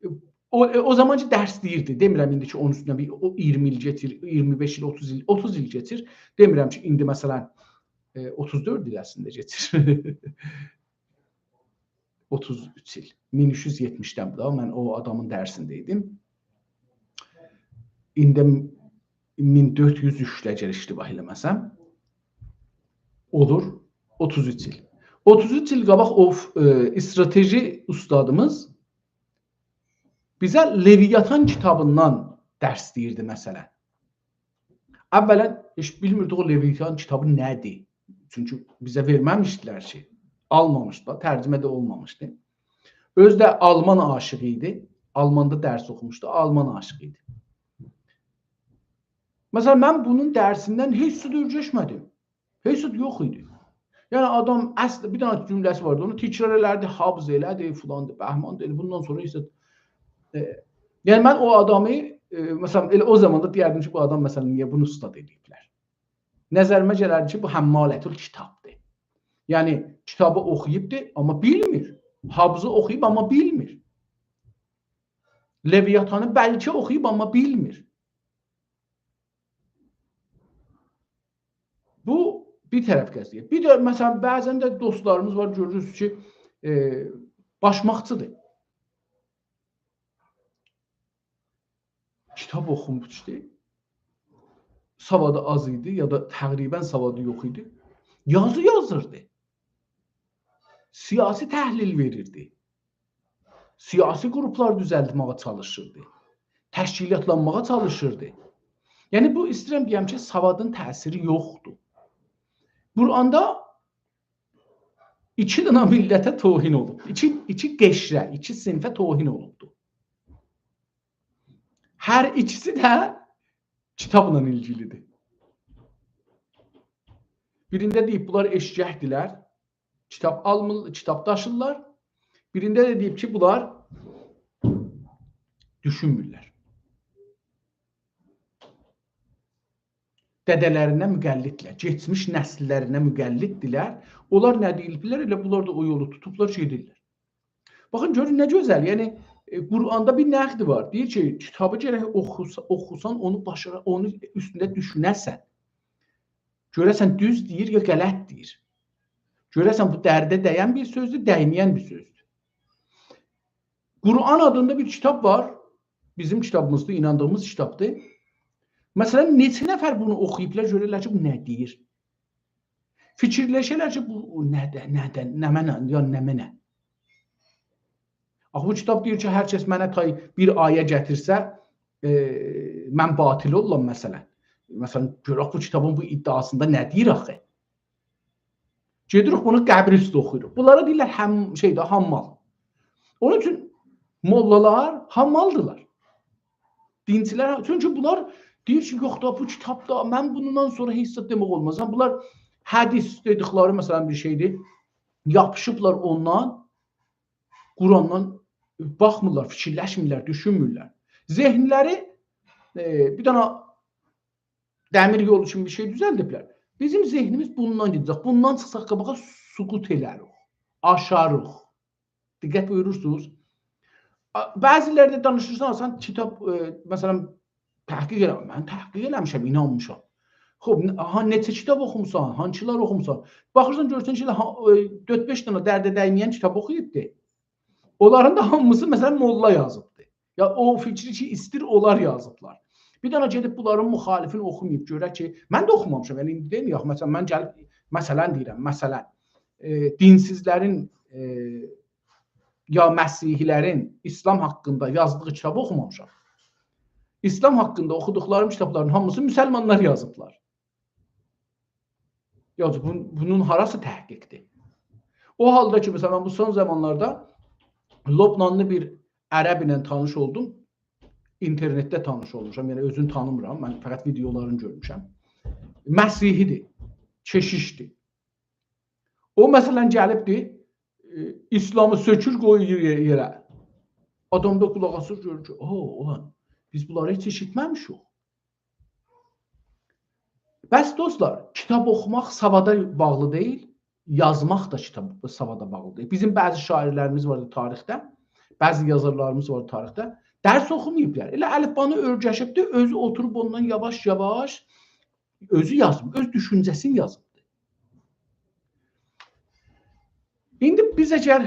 ائ، او، ائ، او زامان کی درس دئییردی، دئمیرم ایندی کی، اونون اوستونه بیر او اییرمی ایل کئچیر، اییرمی بئش ایل، اوتوز ایل، اوتوز ایل کئچیر. دئمیرم کی، ایندی مثلا، ائ، اوتوز دؤرد ایل اصلینده کئچیر. اوتوز اوچ ایل. مین اوچ یوز یئتمیشدن بو دا، من او آدامین درسینده ایدیم. ایندی مین دؤرد یوز اوچده، اگر اشتباه ائله‌مه‌سم، اولور اوتوز اوچ ایل. اوتوز اوچ ایل قاباق او، ائ، استراتژی اوستادیمیز بیزه لویاتان کیتابیندان درس دئییردی، مثلا. اولا، هئچ بیلمیردیک او لویاتان کیتابی نه‌دیر. چونکی بیزه وئرمه‌میشدیلر کی، آلمامیشدی، ترجمه ده اولمامیشدی. اؤزو ده آلمان عاشیقی ایدی. آلماندا درس اوخوموشدو، آلمان عاشیقی ایدی. مثلا، من بونون درسیندن هئچ زاد اؤیرشمه‌دیم. هئچ زاد یوخ ایدی. یعنی آدام اصل، بیر دنه جمله‌سی واردی، اونو تکرار ائلردی، هابز ائله‌دی، فلاندی، بهماندی، ائله بوندان سونرا هئچ زاد، ائ، یعنی من او آدامی، ائ، مثلا، ائله او زاماندا دئیردیم کی، بو آدام، مثلا، نییه بونو اوستاد ائله‌ییبلر؟ نظریمه گلردی کی، بو حمالة الکتابدیر. یعنی کیتابی اوخویوبدور، آمما بیلمیر. هابزی اوخویوب، آمما بیلمیر. لویاتانی بلکه اوخویوب، آمما بیلمیر. بو بیر طرف قضیه. بیر ده، مثلا، بعضا ده دوستلاریمیز وار، گؤرورسونوز کی، ائ، باشماقچیدیر. کیتاب اوخوموشدو. سوادی آز ایدی، یا دا تقریبا سوادی یوخ ایدی. یازی یازیردی. سیاسی تحلیل وئریردی. سیاسی گروپلار دوزلتمه‌یه چالیشیردی. تشکیلاتلانماغا چالیشیردی. یعنی، بو، ایسته‌ییرم دئیم کی، سوادین تأثیری یوخدور. قرآندا ایکی دنه میللته توهین اولوب. ایکی، ایکی قشره، ایکی صنفه توهین اولوبدور. هر ایکیسی ده کیتابلا ایلگیلیدیر. بیرینده دئییب، بونلار ائششکدیرلر، کیتاب آلمیر، کیتاب داشیرلار. بیرینده ده دئییب کی، بونلار دوشونمورلر. دده‌لرینه مقلددیرلر، کئچمیش نسیللرینه مقلددیرلر. اونلار نه دئییبلر، ائله بونلار دا او یولو توتوبلار، گئدیرلر. باخین، گؤرون نه گؤزل. یعنی، ائ، قرآندا بیر نقد وار. دئییر کی، کیتابی گرک اوخوسا-، اوخوسان، اونو باشارا-، اونو اوستونده دوشونه‌سن. گؤره‌سن دوز دئییر، یا غلط دئییر. گؤره‌سن بو درده دَیَن بیر سؤزدور، دَیمه‌ین بیر سؤزدور. قرآن آدیندا بیر کیتاب وار. بیزیم کیتابیمیزدیر، ایناندیغیمیز کیتابدیر. مثلا، نئچه نفر بونو اوخویوبلار، گؤرورلر کی، بو نه دئییر؟ فیکیرلشه‌لر کی، بو نه‌دیر، نه‌دیر، نمنه، یا نمنه؟ آخی بو کیتاب دئییر کی، هر کس منه تای بیر آیه گتیرسه، ائ، من باطل اولورام، مثلا. مثلا، گؤرک بو کیتابین بو ادعاسیندا نه دئییر آخی؟ گئدیریک بونو قبر اوستو اوخویوروق. بونلارا دئییرلر حم-، شئی ده، حمال. اونون اوچون موللالار حمالدیرلار. دینچیلر، چونکی بونلار دئییر کی، یوخ دا، بو کیتابدا، من بوندان سونرا هئچ زاد دئمک اولماز. یعنی بونلار حدیث دئدیکلری، مثلا، بیر شئیدیر. یاپیشیبلار اوندان، قرآندان باخمیرلار، فیکیرلشمیرلر، دوشونمورلر. ذهنلری، ائ، بیر دنه دمیر یولو کیمی بیر شئی دوزلدیبلر. بیزیم ذهنیمیز بوندان گئده‌جک. بوندان چیخساق قاباغا، سقوط ائلریک، آشاریق. دقت بویورورسونوز؟ آ، بعضیلرده دانیشیرسان، سن کیتاب، ائ، مثلا، تحقیق ائله-، من تحقیق ائله‌میشم، اینانمیشام. خوب، نه-، ها، نئچه کیتاب اوخوموسان، هانسیلار اوخوموسان؟ باخیرسان، گؤرورسن کی، ها، ائ، دؤرد-بئش دنه درده دَیمه‌ین کیتاب اوخویوبدور. اونلارین دا هامیسی، مثلا، موللا یازیبدی. یا او فیکری کی، ایستیر، اونلار یازیبلار. بیر دنه گئدیب بونلارین مخالفینی اوخوماییب گؤره کی، من ده اوخومامیشام. یعنی، ایندی دئمیرم، مثلا، من گلیب، مثلا دئییرم، مثلا، ائ، دینسیزلرین، ائ، یا مسیحی‌لرین ایسلام حاقیندا یازدیغی کیتابی اوخومامیشام. ایسلام حاقیندا اوخودوقلاریم کیتابلارین هامیسی مسلمانلار یازیبلار. یا بون-، بونون هاراسی تحقیقدیر؟ او حالدا کی، مثلا، من بو سون زامانلاردا لبنانلی بیر عرب ایله تانیش اولدوم. اینترنتده تانیش اولموشام، یعنی اؤزونو تانیمیرام، من فقط ویدئولارینی گؤرموشم. مسیحی‌دیر، کشیشدیر. او، مثلا، گلیبدی، ائ، ایسلامی سؤکور قویور یئ-، یئره. آدام دا قولاق آسیر، گؤرور کی، او، اولان، بیز بونلاری هئچ ائشیتمه‌میشیک. بس، دوستلار، کیتاب اوخوماق سوادا باغلی دئییل، یازماق دا کیتاب سوادا باغلی دئییل. بیزیم بعضی شاعیرلریمیز واردی تاریخده، بعضی یازارلاریمیز واردی تاریخده، درس اوخوماییبلار. ائله الفبانی اؤرگشیبدی، اؤزو اوتوروب اوندان یاواش-یاواش اؤزو یازیب، اؤز دوشونجه‌سینی یازیبدی. ایندی بیز اگر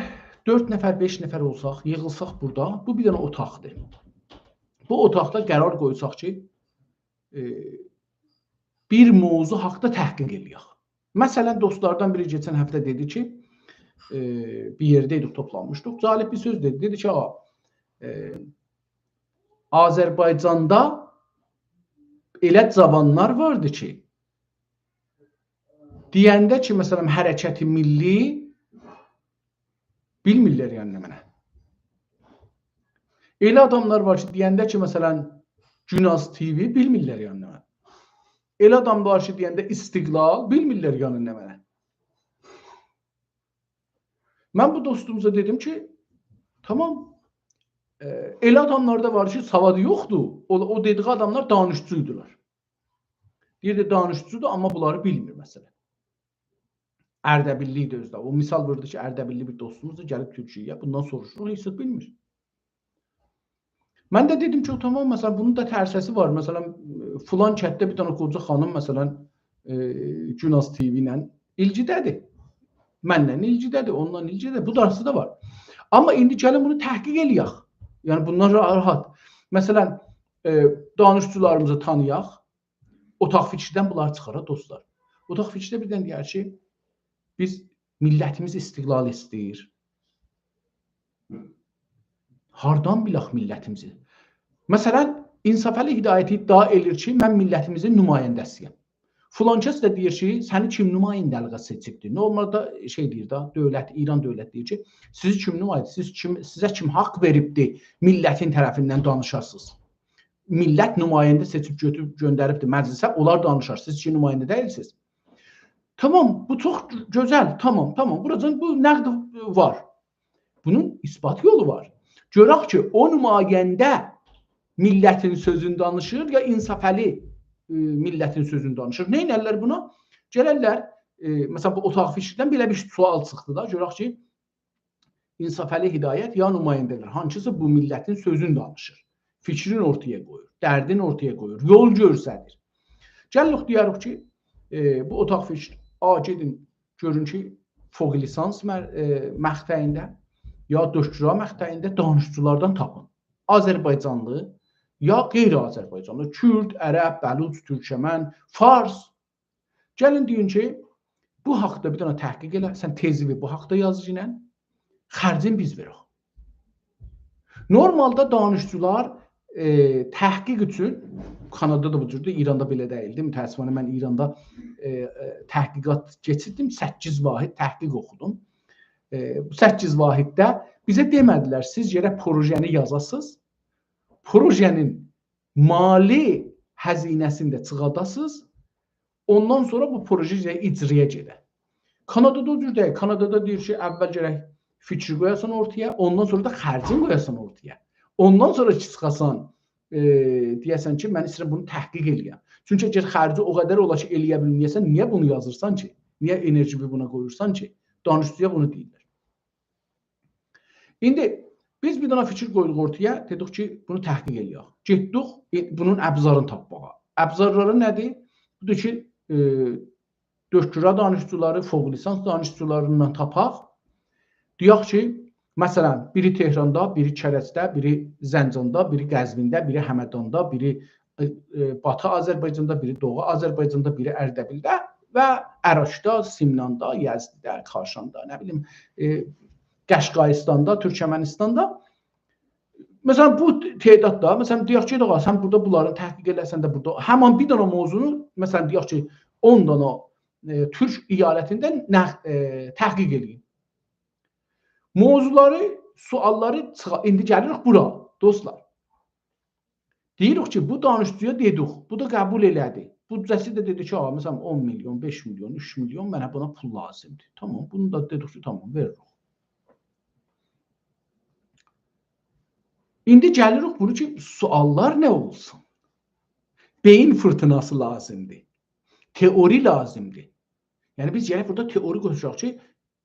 دؤرد نفر، بئش نفر اولساق، ییغیلساق بورادا، بو بیر دنه اوتاقدیر. بو اوتاقدا قرار قویساق کی، ائ، بیر موضوع حاقدا تحقیق ائله‌یک. مثلا، دوستلاردان بیری کئچن هفته دئدی کی، ائ، بیر یئرده ایدیک، توپلانمیشدیق. جالب بیر سؤز دئدی. دئدی کی، آ، ائ، آذربایجاندا ائله جاوانلار واردی کی، دئینده کی، مثلا، حرکت ملی، بیلمیرلر، یعنی، نمنه. ائله آداملار وار کی، دئینده کی، مثلا، گوناز تی‌وی، بیلمیرلر، یعنی، نمنه. ائله آدام وار کی، دئینده استقلال، بیلمیرلر، یعنی، نمنه. من بو دوستوموزا دئدیم کی، تامام، ائ، ائله آداملار دا وار کی، سوادی یوخدور. او، او دئدیگی آداملار دانشجویدولار. دئییردی، دانشجودور، آمما بونلاری بیلمیر، مثلا. اردبیللی ایدی اؤزو ده. او مثال ووردو کی، اردبیللی بیر دوستوموزدور، گلیب تورکیه‌یه، بوندان سوروشور، او هئچ زاد بیلمیر. من ده دئدیم کی، تامام، مثلا، بونون دا ترسه‌سی وار. مثلا، فلان کندده بیر دنه قوجا خانیم، مثلا، ائ، گوناز تی‌وی ایله ایلگیده‌دیر. منله ایلگیده‌دیر، اوننان ایلگیده‌دیر. بو دانشجو دا وار. آمما ایندی گلین بونو تحقیق ائله‌یک. یعنی، بوندان را-، راحت. مثلا، ائ، دانشجولاریمیزی تانییاق، اوتاق فیکیردن بونلاری چیخارا، دوستلار. اوتاق فیکیرده بیردن دئیر کی، بیز، میللتیمیز استقلال ایسته‌ییر. هاردان بیلک میللتیمیزی؟ مثلا، انصافعلی هدایتی ادعا ائله‌ییر کی، من میللتیمیزین نماینده‌سی‌یم. فلان کس ده دئییر کی، سنی کیم نماینده‌لیگه سئچیبدی؟ نورمالدا شئی دئییر ده، دؤولت، ایران دؤولت دئییر کی، سیزی کیم نماینده، سیز کیم، سیزه کیم حاق وئریبدی میللتین طرفیندن دانیشاسینیز؟ میللت نماینده سئچیب گؤتوروب گؤندریبدی مجلسه، اونلار دانیشار. سیز کی نماینده دئییلسینیز. تامام، بو چوخ گؤزل، تامام، تامام. بوراجان بو نقد وار. بونون اثبات یولو وار. گؤرک کی، او نماینده میللتین سؤزونو دانیشیر، یا انصافعلی، ائ، میللتین سؤزونو دانیشیر. نه ائدرلر بونا؟ گلرلر، ائ، مثلا، بو اوتاق فیکیردن بئله بیر سؤال چیخدی دا. گؤرک کی، انصافعلی هدایت یا نماینده‌لر، هانسیسی بو میللتین سؤزونو دانیشیر، فیکرین اورتایا قویور، دردین اورتایا قویور، یول گؤستریر. گلیریک، دئیه‌ریک کی، ائ، بو اوتاق فیکیر، آ، گئدین، گؤرون کی، فوق لیسانس مر-، ائ، مقطعینده، یا دکترا مقطعینده دانشجولاردان تاپین. آذربایجانلی، یا غیر آذربایجانلی، کورد، عرب، بلوچ، تورکمن، فارس. گلین دئیین کی، بو حاقدا بیر دنه تحقیق ائله، سن تئزیوی بو حاقدا یازگینن، خرجین بیز وئرک. نورمالدا دانشجولار، ائ، تحقیق اوچون، کانادادا بو جوردور، ایراندا بئله دئییلدی. متأسفانه من ایراندا، ائ، ائ، تحقیقات کئچیردیم، سککیز واحد تحقیق اوخودوم. ائ، بو سککیز واحدده بیزه دئمه‌دیلر، سیز گرک پروژه‌نی یازاسینیز، پروژه‌نین مالی هزینه‌سینی ده چیخاداسینیز، اوندان سونرا بو پروژه اجرایا گئدر. کانادادا او جور دئییل. کانادادا دئییر کی، اول گرک فیکری قویاسان اورتایا، اوندان سونرا دا خرجین قویاسان اورتایا. اوندان سونرا کی چیخاسان، ائ، دئیه‌سن کی، من ایسته‌ییرم بونو تحقیق ائله‌یم. چونکی اگر خرجی او قدر اولا کی، ائله‌یه بیلمه‌یه‌سن، نییه بونو یازیرسان کی؟ نییه انرژینی بونا قویورسان کی؟ دانشجویا بونو دئییرلر. ایندی بیز بیر دنه فیکیر قویدوق اورتایا، دئدیک کی، بونو تحقیق ائله‌یک. گئتدیک، ائ، بونون ابزارینی تاپماغا. ابزارلاری نه‌دیر؟ بودور کی، ائ، دکترا دانشجولاری، فوق لیسانس دانشجولاریندان تاپاق. دئیک کی، مثلا، بیری تهراندا، بیری کرجده، بیری زنجاندا، بیری قزوینده، بیری همداندا، بیری، ائ، ائ، باتی آذربایجاندا، بیری دوغو آذربایجاندا، بیری اردبیلده و اراکدا، سمناندا، یزدده، کاشاندا، نه بیلیم، ائ، قشقاییستاندا، تورکمنیستاندا. مثلا، بو تعداددا، مثلا، دئیک کی، آغا، سن بورادا بونلاری تحقیق ائله‌سن ده بورادا، همان بیر دنه موضوعنو، مثلا، دئیک کی، اون دنه، ائ، تورک ایالتینده نق-، ائ، تحقیق ائله‌یین. موضوعلاری، سؤاللاری چیخا-، ایندی گلیریک بورا، دوستلار. دئییریک کی، بو دانشجویا دئدیک، بو دا قبول ائله‌دی. بودجه‌سی ده دئدی کی، آ، مثلا، اون میلیون، بئش میلیون، اوچ میلیون، منه بونا پول لازیمدیر. تامام، بونو دا دئدیک کی، تامام، وئریریک. ایندی گلیریک بونو کی، سؤاللار نه اولسون؟ بئیین فیرتیناسی لازیمدیر. تئوری لازیمدیر. یعنی، بیز گرک بورادا تئوری قوشاق کی،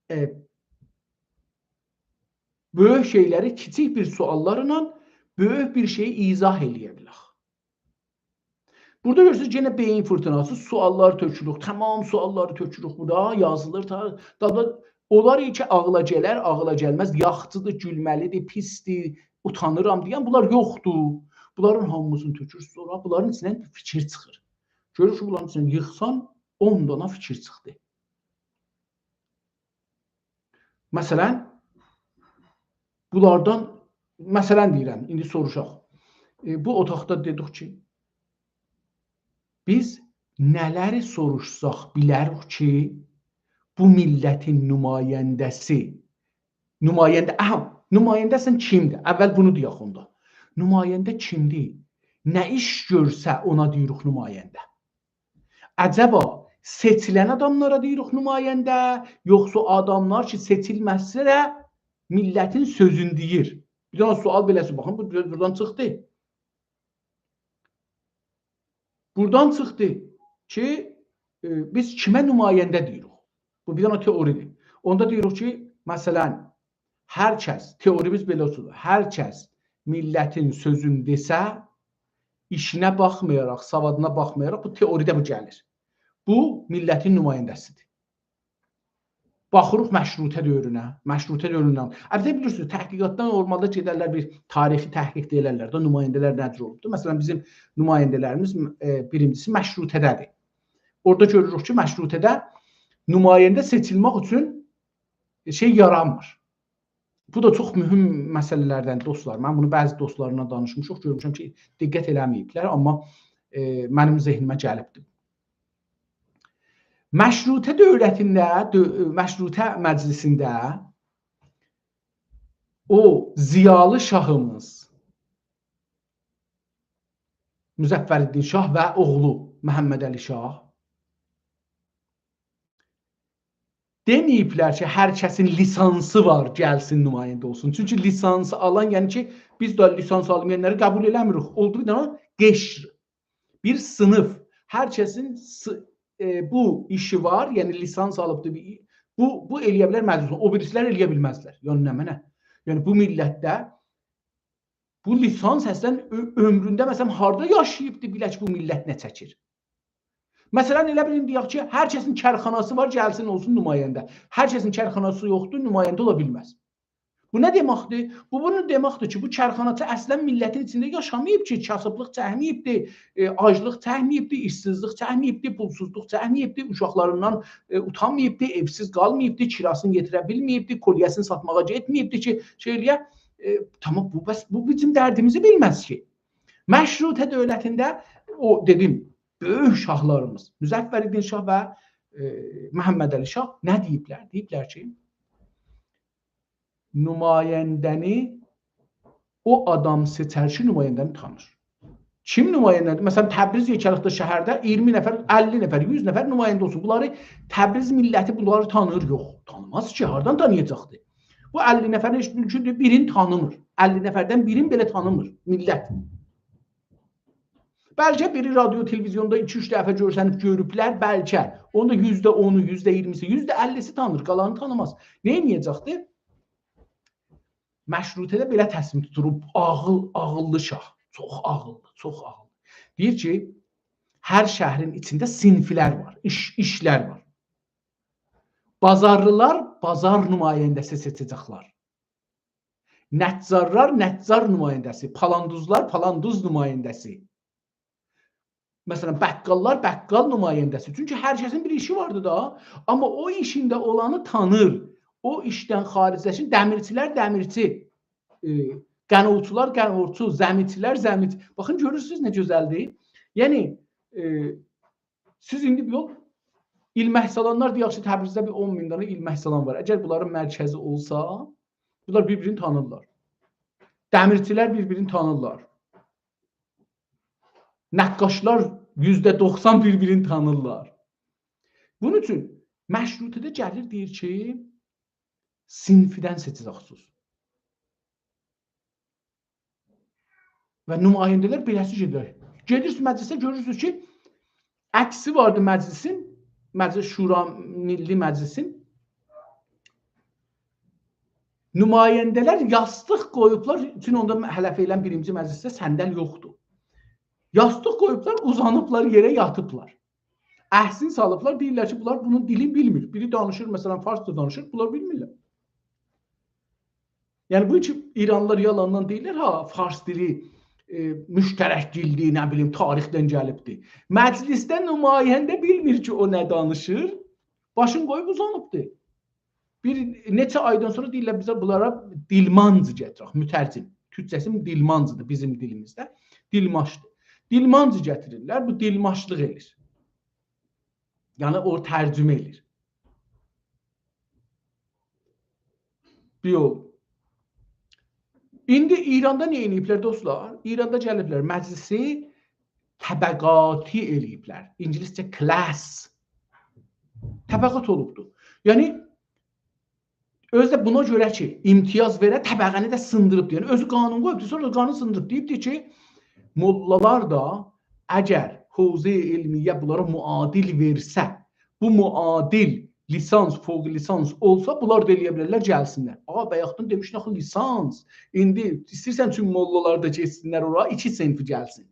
ائ، بؤیوک شئیلری کیچیک بیر سؤاللارلا بؤیوک بیر شئیی ایضاح ائله‌یه بیلک. بورادا گؤرورسونوز، یئنه بئیین فیرتیناسی، سؤاللار تؤکولور، تامام سؤاللاری تؤکولور بورادا، یازیلیر، تا، دا، دا، اونلار کی، عاغلا گلر، عاغلا گلمز، یاخشیدیر، گولمه‌لیدیر، پیسدیر، اوتانیرام دئین، بونلار یوخدور. بونلارین هامیسینی تؤکور، سونرا بونلارین ایچیندن بیر فیکیر چیخیر. گؤرور کی، بونلارین ایچیندن ییغسان، اون دانا فیکیر چیخدی. مثلا، بونلاردان، مثلا دئییرم، ایندی سوروشاق. ائ، بو اوتاقدا دئدیک کی، بیز نه‌لری سوروشساق بیلریک کی، بو میللتین نماینده‌سی، نماینده، آها، نماینده اصلا کیمدیر؟ اول بونو دئیک اوندا. نماینده کیمدیر؟ نه ایش گؤرسه اونا دئییریک نماینده. عجبا سئچیلن آداملارا دئییریک نماینده، یوخسا آداملار کی، سئچیلمه‌سه ده میللتین سؤزونو دئییر؟ بیر دنه سؤال بئله‌سی، باخین، بو بورادان چیخدی. بورادان چیخدی کی، ائ، بیز کیمه نماینده دئییریک؟ بو بیر دنه تئوری‌دیر. اوندا دئییریک کی، مثلا، هر کس، تئوریمیز بئله اولسون، هر کس میللتین سؤزونو دئسه، ایشینه باخمایاراق، سوادینا باخمایاراق، بو تئوری‌ده بو گلیر. بو میللتین نماینده‌سی‌دیر. باخیریق مشروطه دؤورونه، مشروطه دؤوروندن. البته، بیلیرسینیز، تحقیقاتدا نورمالدا گئدرلر، بیر تاریخی تحقیق ده ائلرلر ده، نماینده‌لر نه جور اولوبدور. مثلا، بیزیم نماینده‌لریمیز، ائ، بیرینجیسی مشروطه‌ده‌دیر. اورادا گؤروروک کی، مشروطه‌ده نماینده سئچیلمک اوچون شئی یارانمیر. بو دا چوخ مهم مسئله‌لردن، دوستلار. من بونو بعضی دوستلارلا دانیشمیشیق، گؤرموشم کی، دقت ائله‌مه‌ییبلر، آمما، ائ، منیم ذهنیمه گلیبدیر. مشروطه دؤولتینده، دؤ-، مشروطه مجلیسینده او ضیالی شاهیمیز مظفرالدین شاه و اوغلو محمدعلی شاه دئمه‌ییبلر کی، هر کسین لیسانسی وار، گلسین نماینده اولسون. چونکی لیسانسی آلان، یعنی کی، بیز ده لیسانس آلمایانلاری قبول ائله‌میریک. اولدو بیر دنه قشر، بیر صینیف. هر کسین س-، ائ، بو ایشی وار، یعنی لیسانس آلیبدیر، بیر، بو، بو ائلیه بیلر مجلیسین، او بیریسی‌لر ائلیه بیلمزلر. یعنی نمنه؟ یعنی بو میللتده بو لیسانس اصلا عؤ-، عؤمرونده، مثلا، هاردا یاشاییبدی، بیلک بو میللت نه چکیر. مثلا، ائله بیلین، دئیک کی، هر کسین کارخاناسی وار، گلسین اولسون نماینده. هر کسین کارخاناسی یوخدور، نماینده اولا بیلمز. بو نه دئمکدیر؟ بو، بونو دئمکدیر کی، بو کارخاناچی اصلا میللتین ایچینده یاشاماییب کی، کاسیبلیق چکمه‌ییبدی، ائ، آجلیق چکمه‌ییبدی، ایشسیزلیک چکمه‌ییبدی، پولسوزلوق چکمه‌ییبدی، اوشاقلاریندان، ائ، اوتانماییبدی، ائوسیز قالماییبدی، کیراسینی یئتیره بیلمه‌ییبدی، کلیه‌سینی ساتماغا گئتمه‌ییبدی کی، شئی ائلیه، ائ، تامام، بو، بس، بو بیزیم دردیمیزی بیلمز کی. مشروطه دؤولتینده او، دئدیم، بؤیوک شاهلاریمیز، مظفرالدین شاه و، ائ، محمدعلی شاه نه دئییبلر؟ دئییبلر کی، نماینده‌نی او آدام سئچر کی، نماینده‌نی تانیر. کیم نماینده‌دیر؟ مثلا، تبریز یئکه‌لیکده، شهرده اییرمی نفر، اللی نفر، یوز نفر نماینده اولسون. بونلاری، تبریز میللتی بونلاری تانیر؟ یوخ، تانیماز کی، هاردان تانییاجاقدی؟ بو اللی نفرین هئچ ممکندور بیرینی تانیمیر. اللی نفردن بیرینی بئله تانیمیر میللت. بلکه بیری رادیو، تلویزیوندا ایکی-اوچ دفعه گؤرسنیب گؤروبلر، بلکه. اونو دا یوزده اونو، یوزده اییرمیسی، یوزده اللیسی تانیر، قالانی تانیماز. نه ائده‌جکدیر؟ مشروطه‌ده بئله تصمیم توتولوب، عاغیل، عاغیللی شاه. چوخ عاغیللی، چوخ عاغیللی. دئییر کی، هر شهرین ایچینده صینیفلر وار، ایش، ایشلر وار. بازارلیلار بازار نماینده‌سی سئچه‌جکلر. نجارلار نجار نماینده‌سی، پالاندوزلار پالاندوز نماینده‌سی. مثلا، بقاللار بقال نماینده‌سی. چونکی هر کسین بیر ایشی واردی دا. آمما او ایشینده اولانی تانیر. او ایشدن خارجده کی، دمیرچیلر دمیرچی، ائ، قنوچولار قنوچو، زمیچیلر زمیچی. باخین، گؤرورسونوز نه گؤزلدیر؟ یعنی، ائ، سیز ایندی یوخ، ایلمک سالانلار، دئیک کی، تبریزده بیر اون مین دنه ایلمک سالان وار. اگر بونلارین مرکزی اولسا، بونلار بیر-بیرینی تانیرلار. دمیرچیلر بیر-بیرینی تانیرلار. نقاشلار یوزده دوخسان بیر-بیرینی تانیرلار. بونون اوچون مشروطه‌ده گلیر، دئییر کی، صینیفدن سئچه‌جکسینیز. و نماینده‌لر بئله‌سی گئدیر. گئدیرسینیز مجلسه، گؤرورسونوز کی، عکسی واردی مجلسین، مجلس شورا، میللی مجلسین. نماینده‌لر یاستیق قویوبلار، چون اوندا هله فعلا بیرینجی مجلسده صندل یوخدور. یاستیق قویوبلار، اوزانیبلار یئره، یاتیبلار. عکسین سالیبلار، دئییرلر کی، بونلار بونون دیلینی بیلمیر. بیری دانیشیر، مثلا، فارسجا دانیشیر، بونلار بیلمیرلر. یعنی، بو کی، ایرانلیلار یالاندان دئییرلر، ها، فارس دیلی، ائ، مشترک دیلدیر، نه بیلیم، تاریخدن گلیبدیر. مجلسده نماینده بیلمیر کی، او نه دانیشیر، باشین قویوب اوزانیبدیر. بیر نئچه آیدان سونرا دئییرلر، بیزه بونلارا دیلمانجی گتیرک، مترجم. تورکجه‌سی دیلمانجیدیر بیزیم دیلیمیزده. دیلماشدیر. دیلمانجی گتیریرلر، بو دیلماشلیق ائله‌ییر. یعنی، او ترجمه ائله‌ییر. بیر یول. ایندی ایراندا نه ائله‌ییبلر، دوستلار؟ ایراندا گلیبلر، مجلسی طبقاتی ائله‌ییبلر. اینگیلیسجه class. طبقات اولوبدور. یعنی، اؤزو ده بونا گؤره کی، امتیاز وئره، طبقه‌نی ده سیندیریبدیر. یعنی، اؤزو قانون قویوبدور، سونرا دا قانون سیندیریب. دئییبدیر کی، موللالار دا اگر حوزه علمیه بونلارا معادل وئرسه، بو معادل لیسانس، فوق لیسانس اولسا، بونلار دا ائلیه بیلرلر گلسینلر. آقا، بایاقدان دئمیشدین آخی لیسانس. ایندی ایسته‌ییرسن چون موللالار دا گئتسینلر اورا، ایکی صنفی گلسین.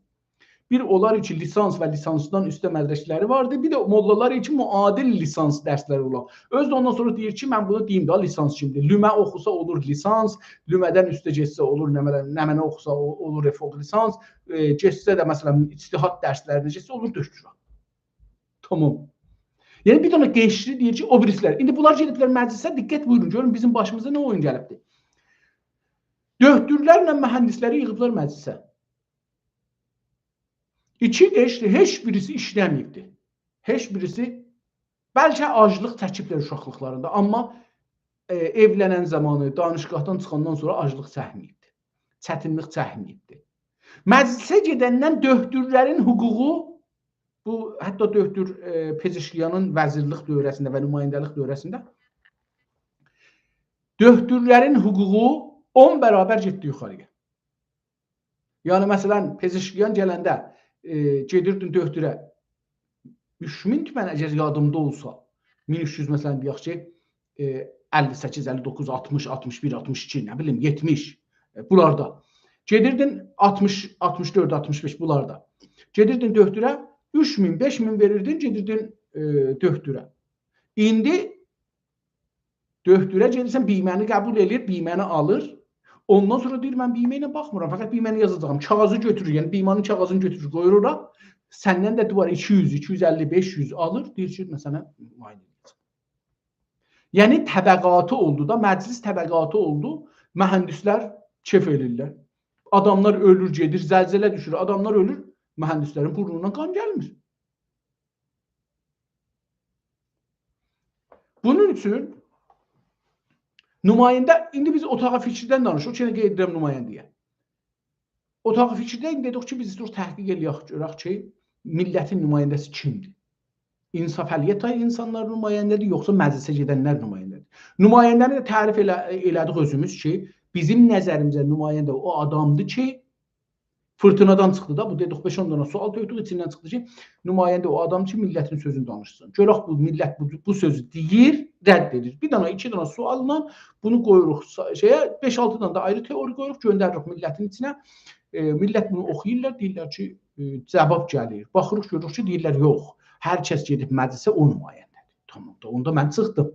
بیر اونلار کی لیسانس و لیسانسدان اوسته مدرک‌لری واردی، بیر ده موللالار کی معادل لیسانس درس‌لری اولا. اؤزو ده اوندان سونرا دئییر کی، من بونو دئییم ده، لیسانس کیمیدیر. لومه اوخوسا اولور لیسانس، لومه‌دن اوسته گئتسه اولور، نمنه، نمنه اوخوسا او-، اولور فوق لیسانس، ائ، گئتسه ده، مثلا، اجتهاد درس‌لرینه گئتسه اولور دکترا. تامام. یعنی، بیر دنه قشری دئییر کی، او بیریسی‌لر. ایندی بونلار گئدیبلر مجلسه، دقت بویورون، گؤرون بیزیم باشیمیزا نه اویون گلیبدیر. دکترلرله مهندس‌لری ییغیبلار مجلسه. ایکی قشر، هئچ بیریسی ایشله‌مه‌ییبدی. هئچ بیریسی، بلکه آجلیق چکیبلر اوشاقلیقلاریندا، آمما، ائ، ائولنن زامانی، دانشگاهدان چیخاندان سونرا آجلیق چکمه‌ییبدی. چتینلیک چکمه‌ییبدی. مجلسه گئدندن دکترلرین حقوقو، بو، حتی دکتر، ائ، پزشکیانین وزیرلیک دوره‌سینده و نماینده‌لیک دوره‌سینده دکترلرین حقوقو اون برابر گئتدی یوخاری‌یا. یعنی، مثلا، پزشکیان گلنده، ائ، گئدیردین دکتره اوچ مین تومن، اگر یادیمدا اولسا، مین اوچ یوز، مثلا، دئیک کی، ائ، اللی سککیز، اللی دوققوز، آلتمیش، آلتمیش بیر، آلتمیش ایکی، نه بیلیم، یئتمیش، ائ، بونلاردا. گئدیردین آلتمیش، آلتمیش دؤرد، آلتمیش بئش، بونلاردا. گئدیردین دکتره، اوچ مین، بئش مین وئریردین، گئدیردین، ائ، دکتره. ایندی دکتره گئدیرسن، بیمه‌نی قبول ائله‌ییر، بیمه‌نی آلیر. اوندان سونرا دئییر، «من بیمه ایله باخمیرام، فقط بیمه‌نی یازاجاغام.» کاغیذی گؤتورور، یعنی بیمه‌نین کاغیذینی گؤتورور، قویور اورا. سندن ده دوباره ایکی یوز، ایکی یوز اللی، بئش یوز آلیر، دئییر کی، مثلا، معاینه ائده‌جک. یعنی طبقاتی اولدو دا، مجلس طبقاتی اولدو. مهندس‌لر کئف ائله‌ییرلر. آداملار اؤلور، گئدیر، زلزله دوشور، آداملار اؤلور، مهندس‌لرین بورنوندان قان گلمیر. بونون اوچون نماینده، ایندی بیز اتاق فکردن دانیشیریق، یئنه قید ائدیرم نماینده‌یه. اتاق فکرده ایندی دئدیک کی، بیز ایسته‌ییریک تحقیق ائله‌یک، گؤرک کی، میللتین نماینده‌سی کیمدیر؟ انصافعلیت تای اینسانلار نماینده‌دیر، یوخسا مجلسه گئدنلر نماینده‌دیر؟ نماینده‌نی ده تعریف ائله-، ائله‌دیک اؤزوموز کی، بیزیم نظریمیزه نماینده او آدامدیر کی، فیرتینادان چیخدی دا، بو دئدیک، بئش-اون دنه سؤال تؤکدوک، ایچیندن چیخدی کی، نماینده او آدام کی، میللتین سؤزونو دانیشسین. گؤرک بو میللت بو، بو سؤزو دئییر، رد ائدیر. بیر دنه، ایکی دنه سؤاللا بونو قویوروق سا-، شئیه، بئش-آلتی دنه ده آیری تئوری قویوروق، گؤندریریک میللتین ایچینه. ائ، میللت بونو اوخویورلار، دئییرلر کی، ائ، جواب گلیر. باخیریق، گؤروروک کی، دئییرلر، یوخ. هر کس گئدیب مجلسه، او نماینده‌دیر. تامام دا، اوندا من چیخدیم.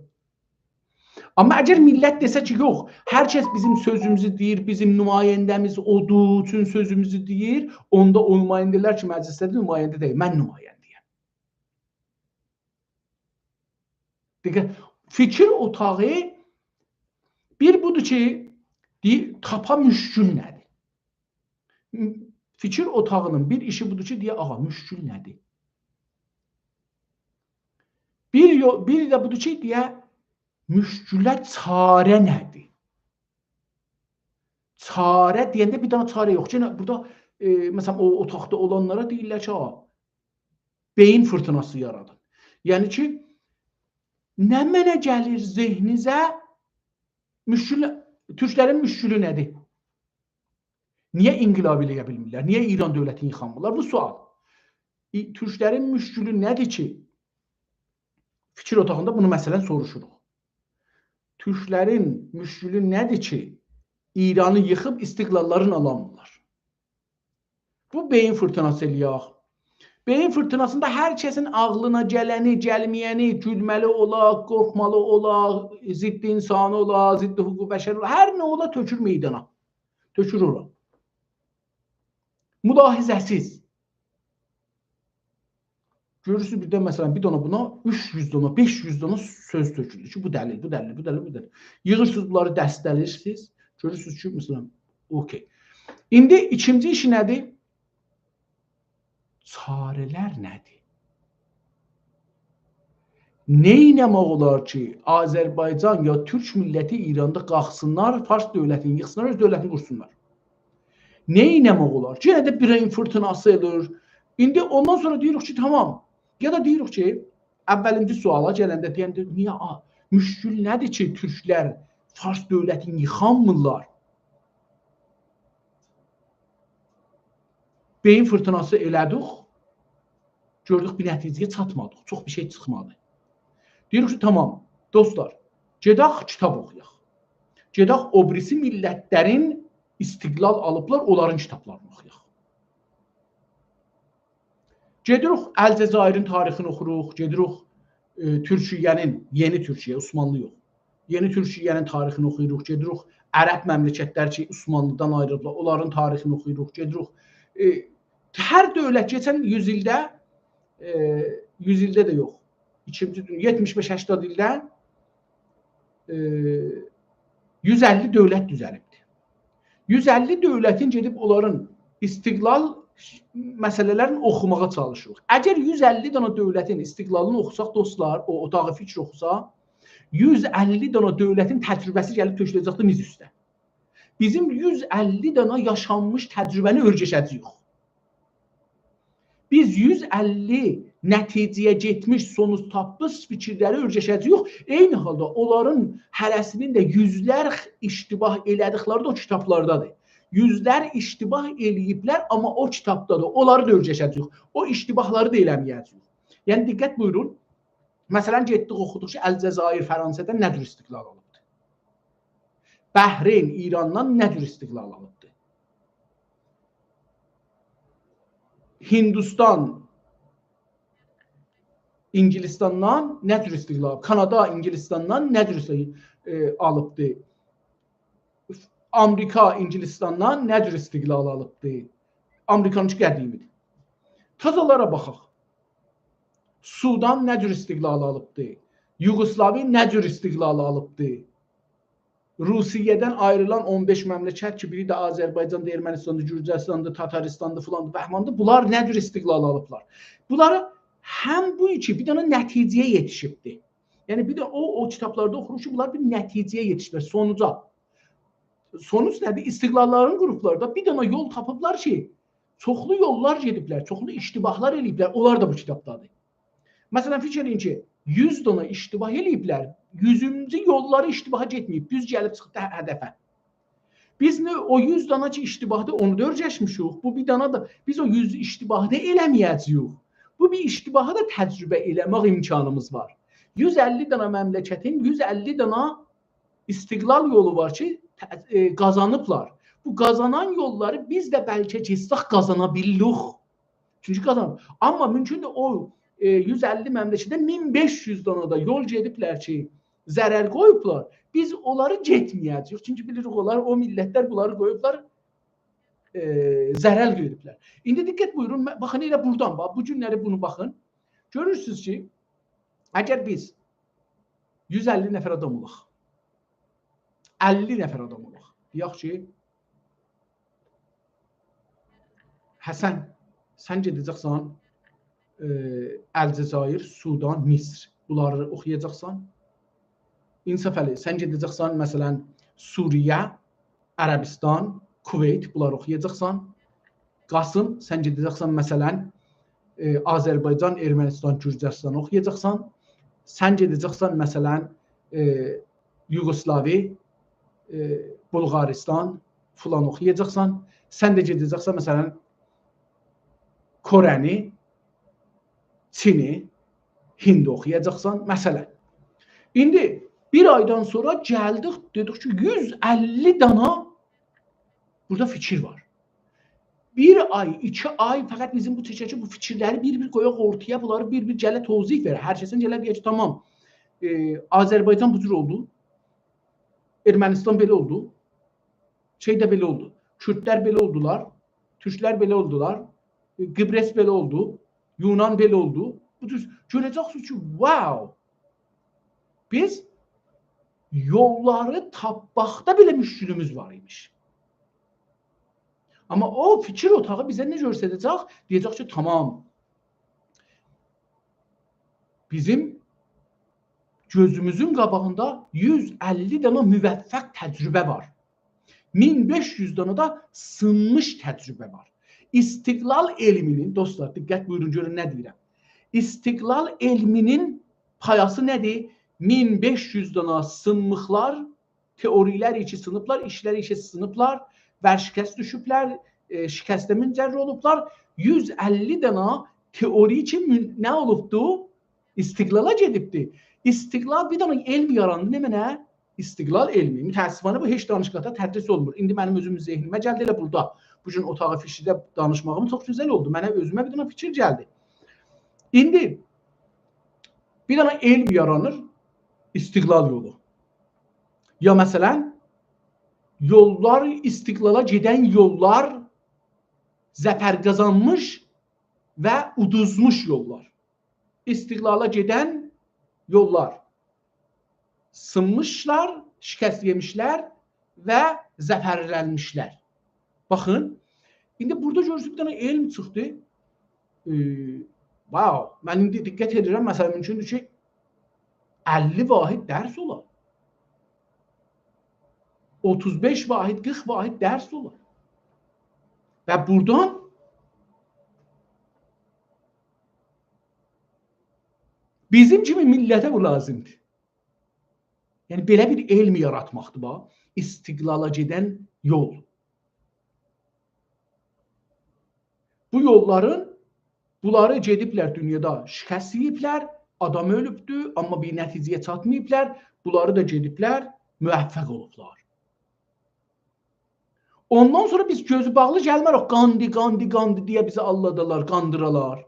آمما اگر میللت دئسه کی، یوخ، هر کس بیزیم سؤزوموزو دئییر، بیزیم نماینده‌میز اودور، اوچون سؤزوموزو دئییر، اوندا او نماینده‌لر کی، مجلسده‌دیر، نماینده دئییل، من نماینده‌یم. دقت، فیکیر اوتاغی بیر بودور کی، دئییر، تاپا مشکل نه‌دیر؟ فیکیر اوتاغینین بیر ایشی بودور کی، دئیه، «آغا، مشکل نه‌دیر؟» بیر یو-، بیر ده بودور کی، دئیه، «مشکله چاره نه‌دیر؟» چاره دئینده بیر دنه چاره یوخ. یئنه بورادا، ائ، مثلا، او اوتاقدا اولانلارا دئییرلر کی، «آغا، بئیین فیرتیناسی یارادین.» یعنی کی، نمنه گلیر ذهنینیزه، مشکل، تورکلرین مشکلی نه‌دیر؟ نییه انقلاب ائله‌یه بیلمیرلر؟ نییه ایران دؤولتینی ییخانمیرلار؟ بو سؤال. ای-، تورکلرین مشکلی نه‌دیر کی، فیکیر اوتاغیندا بونو مثلا سوروشوروق. تورکلرین مشکلی نه‌دیر کی، ایرانی ییخیب استقلاللارینی آلانمیرلار؟ بو بئیین فیرتیناسی ائله‌یک. بئیین فیرتیناسیندا هر کسین عاغلینا گلنی، گلمه‌ینی، گولمه‌لی اولا، قورخمالی اولا، ضد انسانی اولا، ضد حقوق بشر اولا، هر نه اولا تؤکور میدانا. تؤکور اورا. ملاحظه‌سیز. گؤرورسونوز، بیردن، مثلا، بیر دنه بونا اوچ یوز دنه، بئش یوز دنه سؤز تؤکولدو کی، بو دلیل، بو دلیل، بو دلیل، بو دلیل. ییغیرسینیز، بونلاری دسته‌له‌ییرسینیز، گؤرورسونوز کی، مثلا، اوکئی. ایندی ایکینجی ایشی نه‌دیر؟ چاره‌لر نه‌دیر؟ نه ائتمک اولار کی، آذربایجان یا تورک میللتی ایراندا قالخسینلار، فارس دؤولتینی ییخسینلار، اؤز دؤولتینی قورسونلار؟ نه ائتمک اولار؟ یئنه ده بئیین فیرتیناسی اولور. ایندی اوندان سونرا دئییریک کی، تامام. یا دا دئییریک کی، اوّلینجی سؤالا گلنده دئینده، نییه آ-، مشکل نه‌دیر کی، تورکلر فارس دؤولتینی ییخانمیرلار؟ بئیین فیرتیناسی ائله‌دیک، گؤردوک بیر نتیجه‌یه چاتمادیق، چوخ بیر شئی چیخمادی. دئییریک کی، تامام، دوستلار، گئدک کیتاب اوخویاق. گئدک او بیریسی میللتلرین استقلال آلیبلار، اونلارین کیتابلارینی اوخویاق. گئدیریک الجزایرین تاریخینی اوخوروق، گئدیریک، ائ، تورکیه‌نین، یئنی تورکیه، عثمانلی یوخ. یئنی تورکیه‌نین تاریخینی اوخویوروق، گئدیریک عرب مملکتلر کی، عثمانلیدان آیریلیبلار، اونلارین تاریخینی اوخویوروق، گئدیریک، ائ، هر دؤولت کئچن یوز ایلده، ائ، یوز ایلده ده یوخ، ایکینجی دونیا، یئتمیش بئش هشتاد ایلده، ائ، یوز اللی دؤولت دوزلیبدیر. یوز اللی دؤولتین گئدیب اونلارین استقلال مسئله‌لرینی اوخوماغا چالیشیریق. اگر یوز اللی دنه دؤولتین استقلالینی اوخوساق، دوستلار، او اوتاق فکر اوخوسا، یوز اللی دنه دؤولتین تجربه‌سی گلیب تؤکوله‌جکدیر میز اوسته. بیزیم یوز اللی دنه یاشانمیش تجربه‌نی اؤرگشه‌جه‌ییک. بیز یوز اللی نتیجه‌یه گئتمیش، سونوج تاپمیش فیکیرلری اؤرگشه‌جه‌ییک. عینی حالدا اونلارین هره‌سینین ده یوزلر اشتباه ائله‌دیکلری ده او کیتابلاردادیر. یوزلر اشتباه ائله‌ییبلر، آمما او کیتابدادیر. اونلاری دا اؤرگشه‌جه‌ییک. او اشتباهلاری دا ائله‌مه‌یه‌جه‌ییک. یعنی، دقت بویورون. مثلا، گئتدیک، اوخودوق کی، الجزایر فرانسه‌دن نه جور استقلال آلیبدی؟ بحرین ایراندان نه جور استقلال آلیبدی؟ هندوستان اینگیلیستاندان نه جور استقلال آلیب؟ کانادا اینگیلیستاندان نه جور است-، ائ، آلیبدی؟ آمریکا اینگیلیستاندان نه جور استقلال آلیبدی؟ آمریکانینکی قدیمی‌دیر. تازالارا باخاق. سودان نه جور استقلال آلیبدی؟ یوگسلاوی نه جور استقلال آلیبدی؟ روسیه‌دن آیریلان اون بئش مملکت کی، بیری ده آذربایجاندی، ارمنستاندی، گورجستاندی، تاتاریستاندی، فلاندی، بهماندی. بونلار نه جور استقلال آلیبلار؟ بونلاری هم بو کی، بیر دنه نتیجه‌یه یئتیشیبدی. یعنی، بیر ده او، او کیتابلاردا اوخوروق کی، بونلار بیر نتیجه‌یه یئتیشیبلر، سونوجا. سونوج نه‌دیر؟ استقلاللارین قوروبلار دا، بیر دنه یول تاپیبلار کی، چوخلو یوللار گئدیبلر، چوخلو اشتباهلار ائله‌ییبلر، اونلار دا بو کیتابدادیر. مثلا، فیکیر ائله‌یین کی، یوز دنه اشتباه ائله‌ییبلر، یوزونجو یوللاری اشتباها گئتمه‌ییب، دوز گلیب چیخیب ده هدفه. بیز نه، او یوز دانا کی اشتباهدیر، اونو دا اؤرگشمیشیک. بو بیر دانا دا، بیز او یوز اشتباهی دا ائله‌مه‌یه‌جه‌ییک. بو بیر اشتباهی دا تجربه ائله‌مک امکانیمیز وار. یوز اللی دانا مملکتین یوز اللی دانا استقلال یولو وار کی، ت-، ائ، قازانیبلار. بو قازانان یوللاری بیز ده بلکه گئتسک قازانا بیلیریک. چونکی قازانیب. آمما مومکوندور او، ائ، یوز اللی مملکته مین بئش یوز دانا دا یول گئدیبلر کی، ضرر قویوبلار. بیز اونلاری گئتمه‌یه‌جه‌ییک. چونکی بیلیریک اونلار، او میللتلر بونلاری قویوبلار، ائ، ضرر قویوبلار. ایندی دقت بویورون، م-، باخین ائله بورادان، باخ، بو گونلری بونو باخین. گؤرورسونوز کی، اگر بیز یوز اللی نفر آدام اولاق، اللی نفر آدام اولاق، دئیک کی، حسن، سن گئده‌جکسن، ائ، الجزایر، سودان، مصر. بونلاری اوخویاجاقسان. انصافعلی، سن گئده‌جکسن، مثلا، سوریه، عربستان، کویت، بونلاری اوخویاجاقسان. قاسم، سن گئده‌جکسن، مثلا، ائ، آذربایجان، ارمنستان، گورجستان اوخویاجاقسان. سن گئده‌جکسن، مثلا، ائ، یوگسلاوی، ائ، بلغارستان، فلان اوخویاجاقسان. سن ده گئده‌جکسن، مثلا، کره‌نی، چینی، هندی اوخویاجاقسان، مثلا. ایندی بیر آیدان سونرا گلدیک، دئدیک کی، یوز اللی دانا بورادا فیکیر وار. بیر آی، ایکی آی فقط بیزیم بو چکه کی، بو فیکیرلری بیر-بیر قویاق اورتایا، بونلاری بیر-بیر گله توضیح وئره. هر کسین گله دئیه کی، تامام، ائ، آذربایجان بو جور اولدو، ارمنستان بئله اولدو، شئی ده بئله اولدو. کوردلر بئله اولدولار، تورکلر بئله اولدولار، ائ، قیبریس بئله اولدو، یونان بئله اولدو. بو جور گؤره‌جکسینیز کی، واو! بیز یوللاری تاپماقدا بئله مشکلیمیز وار ایمیش. آمما او فیکیر اوتاغی بیزه نه گؤستره‌جک؟ دئیه‌جک کی، تامام، بیزیم گؤزوموزون قاباغیندا یوز اللی دنه موفق تجربه وار. مین بئش یوز دنه ده سینمیش تجربه وار. استقلال علمینین، دوستلار، دقت بویورون، گؤرون نه دئییرم. استقلال علمینین پایاسی نه‌دیر؟ مین بئش یوز دانا سینمیشلار، تئوری‌لر کی سینیبلار، ایشلر کی سینیبلار، ورشکست دوشوبلر، ائ، شکسته منجر اولوبلار. یوز اللی دانا تئوری کی مون-، نه اولوبدو؟ استقلالا گئدیبدی. استقلال بیر دانا علم یاراندی. نمنه؟ استقلال علمی. متأسفانه بو هئچ دانشگاهدا تدریس اولمور. ایندی منیم اؤزومون ذهنیمه گلدی، ائله بورادا بو گون اتاق فیکریده دانیشماغیم چوخ گؤزل اولدو. منه اؤزومه بیر دانا فیکیر گلدی. ایندی بیر دانا علم یارانیر، استقلال یولو. یا مثلا، یوللار، استقلالا گئدن یوللار، ظفر قازانمیش و اودوزموش یوللار. استقلالا گئدن یوللار. سینمیشلار، شکست یئمیشلر و ظفرلنمیشلر. باخین، ایندی بورادا گؤرورسونوز، بیر دانا علم چیخدی. ائ، واو، من ایندی دقت ائدیرم، مثلا، مومکوندور کی، اللی واحد درس اولا. اوتوز بئش واحد، قیرخ واحد درس اولا. و بورادان بیزیم کیمی میللته بو لازیمدیر. یعنی، بئله بیر علم یاراتماقدیر، باخ. استقلالا گئدن یول. بو یوللارین، بونلاری گئدیبلر دونیادا شکست یئییبلر، آدام اؤلوبدو، آمما بیر نتیجه‌یه چاتماییبلار. بونلاری دا گئدیبلر، موفق اولوبلار. اوندان سونرا بیز گؤزو باغلی گلمه‌ریک، گاندی، گاندی، گاندی دئیه بیزی آللادالار، قاندیرالار.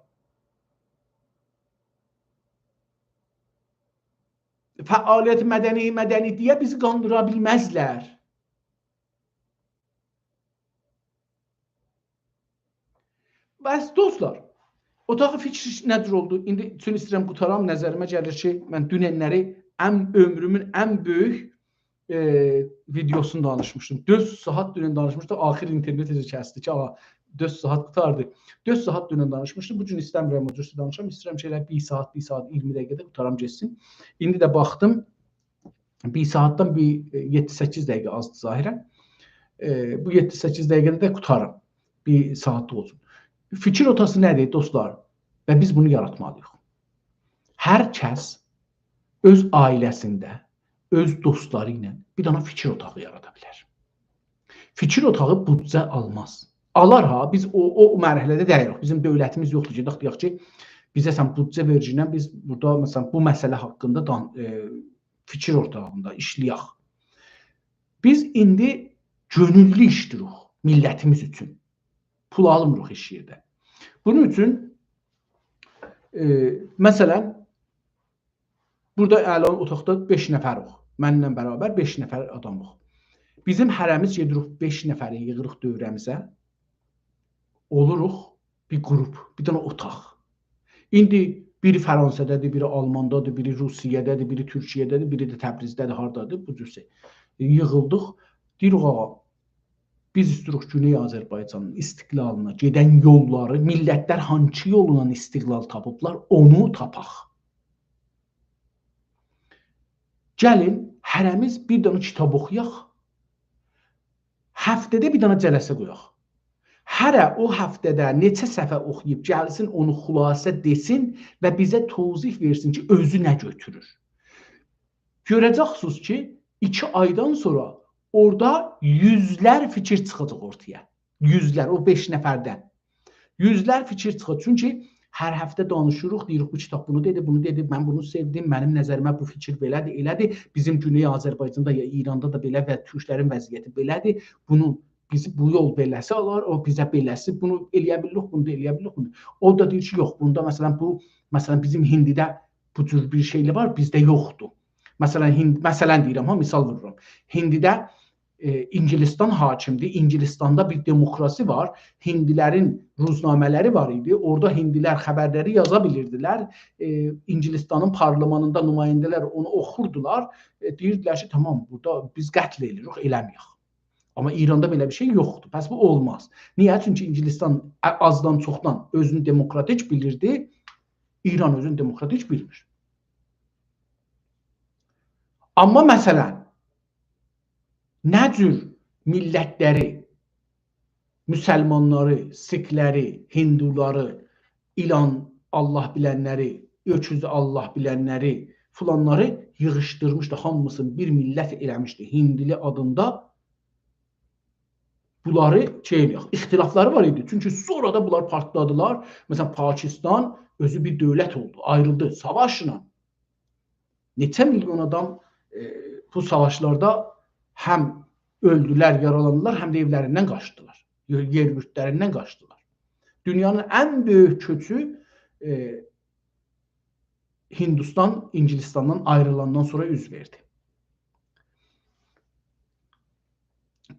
فعالیت مدنی، مدنی دئیه بیزی قاندیرا بیلمزلر. بس، دوستلار، اتاق فیکر نه جور اولدو؟ ایندی چون ایسته‌ییرم قوتارام، نظریمه گلیر کی، من دوننلری ان، عؤمرومون ان بؤیوک، ائ، ویدئوسونو دانیشمیشدیم. دؤرد ساعات دونن دانیشمیشدیم، آخیر اینترنت ائله کسدی کی، آ، دؤرد ساعات قوتاردی. دؤرد ساعات دونن دانیشمیشدیم. بو گون ایسته‌میرم او جور دانیشام، ایسته‌ییرم کی، ائله بیر ساعات، بیر ساعت اییرمی دقیقه‌ده قوتارام گئتسین. ایندی ده باخدیم، بیر ساعاتدان بیر، ائ، یئددی-سککیز دقیقه آزدیر ظاهرا. ائ، بو یئددی-سککیز دقیقه‌ده ده قوتاریم. بیر ساعات اولسون. فیکیر اوتاسی نه‌دیر، دوستلار؟ و بیز بونو یاراتمالی‌ییق. هر کس اؤز عائله‌سینده، اؤز دوستلاری ایله بیر دانا فیکیر اوتاغی یارادا بیلر. فیکیر اوتاغی بودجه آلماز. آلار ها، بیز او، او مرحله‌ده دئییلیک. بیزیم دؤولتیمیز یوخدور کی، دئیک کی، بیزه سن بودجه وئرگینن بیز بورادا، مثلا، بو مسئله حاقیندا دان-، ائ، فیکیر اوتاغیندا ایشله‌یک. بیز ایندی کؤنوللو ایشله‌ییریک میللتیمیز اوچون. پول آلمیریق هئچ یئرده. بونون اوچون، ائ، مثلا، بورادا الان اوتاقدا بئش نفریک. منله برابر بئش نفر آدامیق. بیزیم هره‌میز گئدیریک بئش نفری ییغیریق دؤوره‌میزه. اولوروق بیر گروپ، بیر دانا اوتاق. ایندی بیری فرانسه‌ده‌دیر، بیری آلماندادیر، بیری روسیه‌ده‌دیر، بیری تورکیه‌ده‌دیر، بیری ده تبریزده‌دیر، هاردادیر، بو جور شئی. ییغیلدیق. دئییریک، آغا، بیز ایسته‌ییریک گونئی آذربایجانین استقلالینا گئدن یوللاری، میللتلر هانسی یوللا استقلال تاپیبلار، اونو تاپاق. گلین، هره‌میز بیر دانا کیتاب اوخویاق. هفته‌ده بیر دانا جلسه قویاق. هره او هفته‌ده نئچه صفحه اوخویوب گلسین، اونو خلاصه دئسین و بیزه توضیح وئرسین کی، اؤزو نه گؤتورور. گؤره‌جکسینیز کی، ایکی آیدان سونرا اورادا یوزلر فیکیر چیخاجاق اورتایا. یوزلر، او بئش نفردن. یوزلر فیکیر چیخیر. چونکی هر هفته دانیشیریق، دئییریک، بو کیتاب بونو دئدی، بونو دئدی، من بونو سئودیم، منیم نظریمه بو فیکیر بئله‌دیر، ائله‌دیر. بیزیم گونئی آذربایجاندا یا ایراندا دا بئله و تورکلرین وضعیتی بئله‌دیر. بونو بیز بو یول بئله‌سی اولار، او بیزه بئله‌سی، بونو ائلیه بیلیریک، بونو دا ائلیه بیلیریک، بونو. او دا دئییر کی، یوخ، بوندا مثلا بو، مثلا بیزیم هندیده بو جور بیر شئی وار، بیزده یوخدور. مثلا هند، مثلا دئییرم ها، مثال وورورام. هندیده ائ، انگلستان حاکمدیر. انگلستاندا بیر دموکراسی وار. هندیلرین روزنامه‌لری وار ایدی. اورادا هندیلر خبرلری یازا بیلیردیلر. ائ، انگلستانین پارلمانیندا نماینده‌لر اونو اوخوردولار. ائ، دئییردیلر کی، تامام، بورادا بیز قتل ائله‌ییریک، ائله‌مه‌یک. آمما ایراندا بئله بیر شئی یوخدور. پس بو اولماز. نییه؟ چونکی انگلستان ا-، آزدان چوخدان اؤزونو دموکراتیک بیلیردی. ایران اؤزونو دموکراتیک بیلمیر. آمما مثلا، نه جور میللتلری، مسلمانلاری، سیکلری، هندولاری، ایران، الله بیلنلری، اؤکوز الله بیلنلری، فلانلاری ییغیشدیرمیشدی، هامیسینی بیر میللت ائله‌میشدی هندلی آدیندا. بونلاری شئی ائله‌یک، اختلافلاری وار ایدی. چونکی سونرا دا بونلار پارتلادیلار. مثلا، پاکستان اؤزو بیر دؤولت اولدو، آیریلدی ساواشلا. نئچه میلیون آدام، ائ، بو ساواشلاردا هم اؤلدولر، یارالاندیلار، هم ده ائولریندن قاچدیلار. یئر، یئر یوردلاریندان قاچدیلار. دونیانین ان بؤیوک کؤچو، ائ، هندوستان اینگیلیستاندان آیریلاندان سونرا اوز وئردی.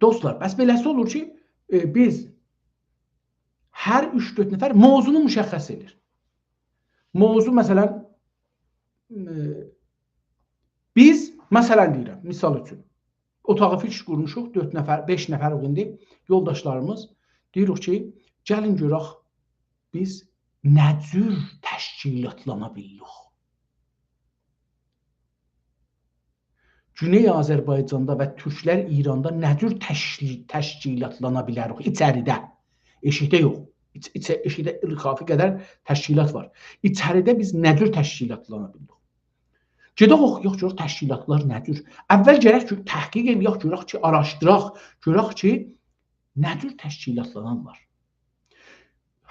دوستلار، بس بئله‌سی اولور کی، ائ، بیز هر اوچ-دؤرد نفر موضوعنو مشخص ائدیر. موضوع، مثلا، ائ، بیز، مثلا دئییرم، مثال اوچون، اتاق فیکر قورموشوق، دؤرد نفر، بئش نفر ایندی یولداشلاریمیز. دئییریک کی، گلین گؤرک بیز نه جور تشکیلاتلانا بیلیریک. گونئی آذربایجاندا و تورکلر ایراندا نه جور تشکی-، تشکیلاتلانا بیلریک ایچریده؟ ائشیکده یوخ. ایچ-، ایچه-، ائشیکده کافی قدر تشکیلات وار. ایچریده بیز نه جور تشکیلاتلانا بیلیریک؟ گئدک اوخویاق، گؤرک تشکیلاتلار نه جور. اول گرک کی، تحقیق ائله‌یک، گؤرک کی، آراشدیراق، گؤرک کی، نه جور تشکیلاتلانارلار.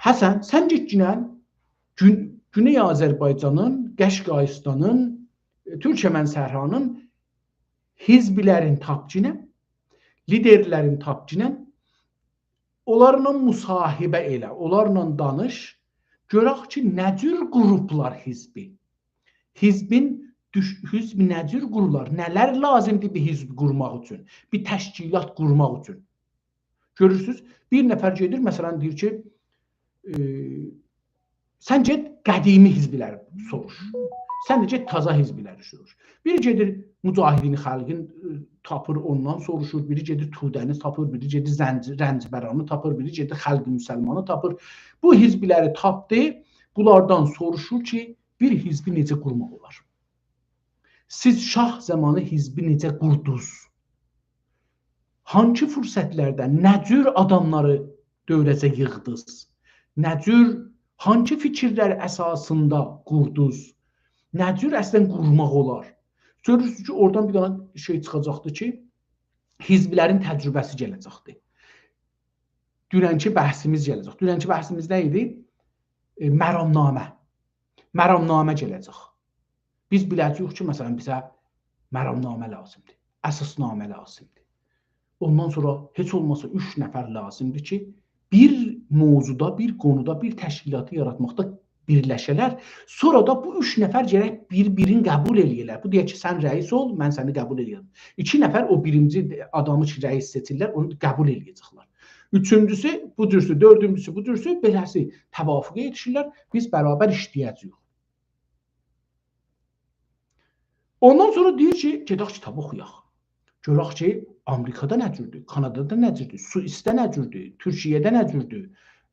حسن، سن گئتگینن گون-، گونئی آذربایجانین، قشقاییستانین، ائ، تورکمن صحرانین حزبلرین تاپگینن، لیدرلرین تاپگینن، اونلارلا مصاحبه ائله، اونلارلا دانیش، گؤرک کی، نه جور قوروبلار حزبی. حزبین دوش-، حزب نه جور قورولار، نه‌لر لازیمدیر بیر حزب قورماق اوچون، بیر تشکیلات قورماق اوچون. گؤرورسوز، بیر نفر گئدیر، مثلا، دئییر کی، ائ، سن گئت قدیمی حزبلری سوروش. سن ده گئت تازا حزبلری سوروش. بیری گئدیر مجاهدین خلقین، ائ، تاپیر، اوندان سوروشور، بیری گئدیر توده‌نی تاپیر، بیری گئدیر زنج-، رنجبرانی تاپیر، بیری گئدیر خلق مسلمانی تاپیر. بو حزبلری تاپدی، بونلاردان سوروشور کی، بیر حزبی نئجه قورماق اولار؟ سیز شاه زامانی حزبی نئجه قوردونوز؟ هانسی فرصتلرده نه جور آداملاری دؤوره‌جه ییغدینیز؟ نه جور، هانسی فیکیرلر اساسیندا قوردونوز؟ نه جور اصلا قورماق اولار؟ گؤرورسونوز کی، اورادان بیر دنه شئی چیخاجاقدیر کی، حزبلرین تجربه‌سی گله‌جکدیر. دوننکی بحثیمیز گله‌جک. دوننکی بحثیمیز نه ایدی؟ ائ، مرامنامه. مرامنامه گله‌جک. بیز بیله‌جه‌ییک کی، مثلا، بیزه مرامنامه لازیمدیر، اساسنامه لازیمدیر. اوندان سونرا هئچ اولماسا اوچ نفر لازیمدیر کی، بیر موضوعدا، بیر قونودا، بیر تشکیلاتی یاراتماقدا بیرلشه‌لر. سونرا دا بو اوچ نفر گرک بیر-بیرینی قبول ائله‌یه‌لر. بو دئیه کی، سن رئیس اول، من سنی قبول ائله‌ییرم. ایکی نفر او بیرینجی آدامی کی، رئیس سئچیرلر، اونو قبول ائله‌یه‌جکلر. اوچونجوسو بو جورسو، دؤردونجوسو بو جورسو، بئله‌سی توافقه یئتیشیرلر. بیز برابر ایشله‌یه‌جه‌ییک. اوندان سونرا دئییر کی، گئدک کیتاب اوخویاق. گؤرک کی، آمریکادا نه جوردور، کانادادا نه جوردور، سوئیسده نه جوردور، تورکیه‌ده نه جوردور،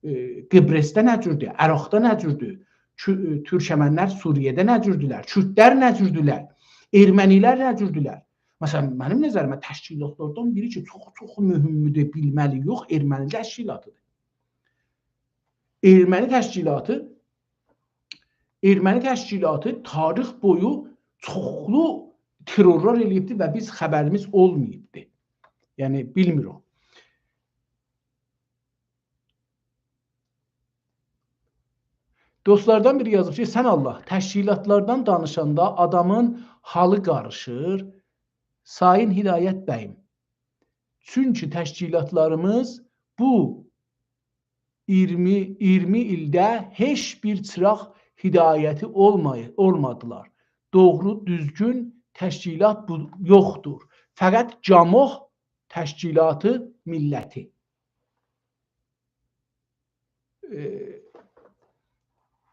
ائ، قیبریسده نه جوردور، عراقدا نه جوردور، کو-، ائ، تورکمنلر سوریه‌ده نه جوردولر، کوردلر نه جوردولر، ارمنی‌لر نه جوردولر. مثلا، منیم نظریمه تشکیلاتلاردان بیری کی، چوخ، چوخ مهمدور، بیلمه‌لی، یوخ، ارمنی تشکیلاتیدیر. ارمنی تشکیلاتی، ارمنی تشکیلاتی تاریخ بویو چوخلو ترورلار ائله‌ییبدی و بیز خبریمیز اولماییبدی. یعنی، بیلمیریک. دوستلاردان بیری یازیب کی، سن الله، تشکیلاتلاردان دانیشاندا آدامین حالی قاریشیر. سایین هدایت بیم، چونکی تشکیلاتلاریمیز بو اییرمی، اییرمی ایلده هئچ بیر چیراق هدایتی اولمای-، اولمادیلار. دوغرو، دوزگون تشکیلات بو یوخدور. فقط گاموح تشکیلاتی میللتی. ائ،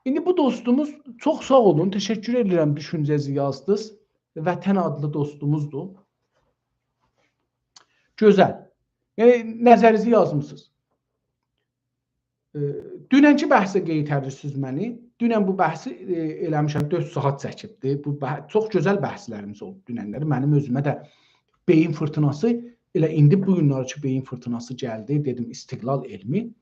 ایندی بو دوستوموز، چوخ ساغ اولون، تشکر ائدیرم، دوشونجه‌زی یازدینیز. وطن آدلی دوستوموزدور. گؤزل. یعنی، نظریزی یازمیسینیز. ائ، دوننکی بحثه قئیتردیرسینیز منی. دونن بو بحثی، ائ، ائله‌میشم، دؤرد ساعات چکیبدی. بو بح-، چوخ گؤزل بحثلریمیز اولدو دوننلری. منیم اؤزومه ده بئیین فیرتیناسی، ائله ایندی بو گونلری کی، بئیین فیرتیناسی گلدی، دئدیم، استقلال علمی.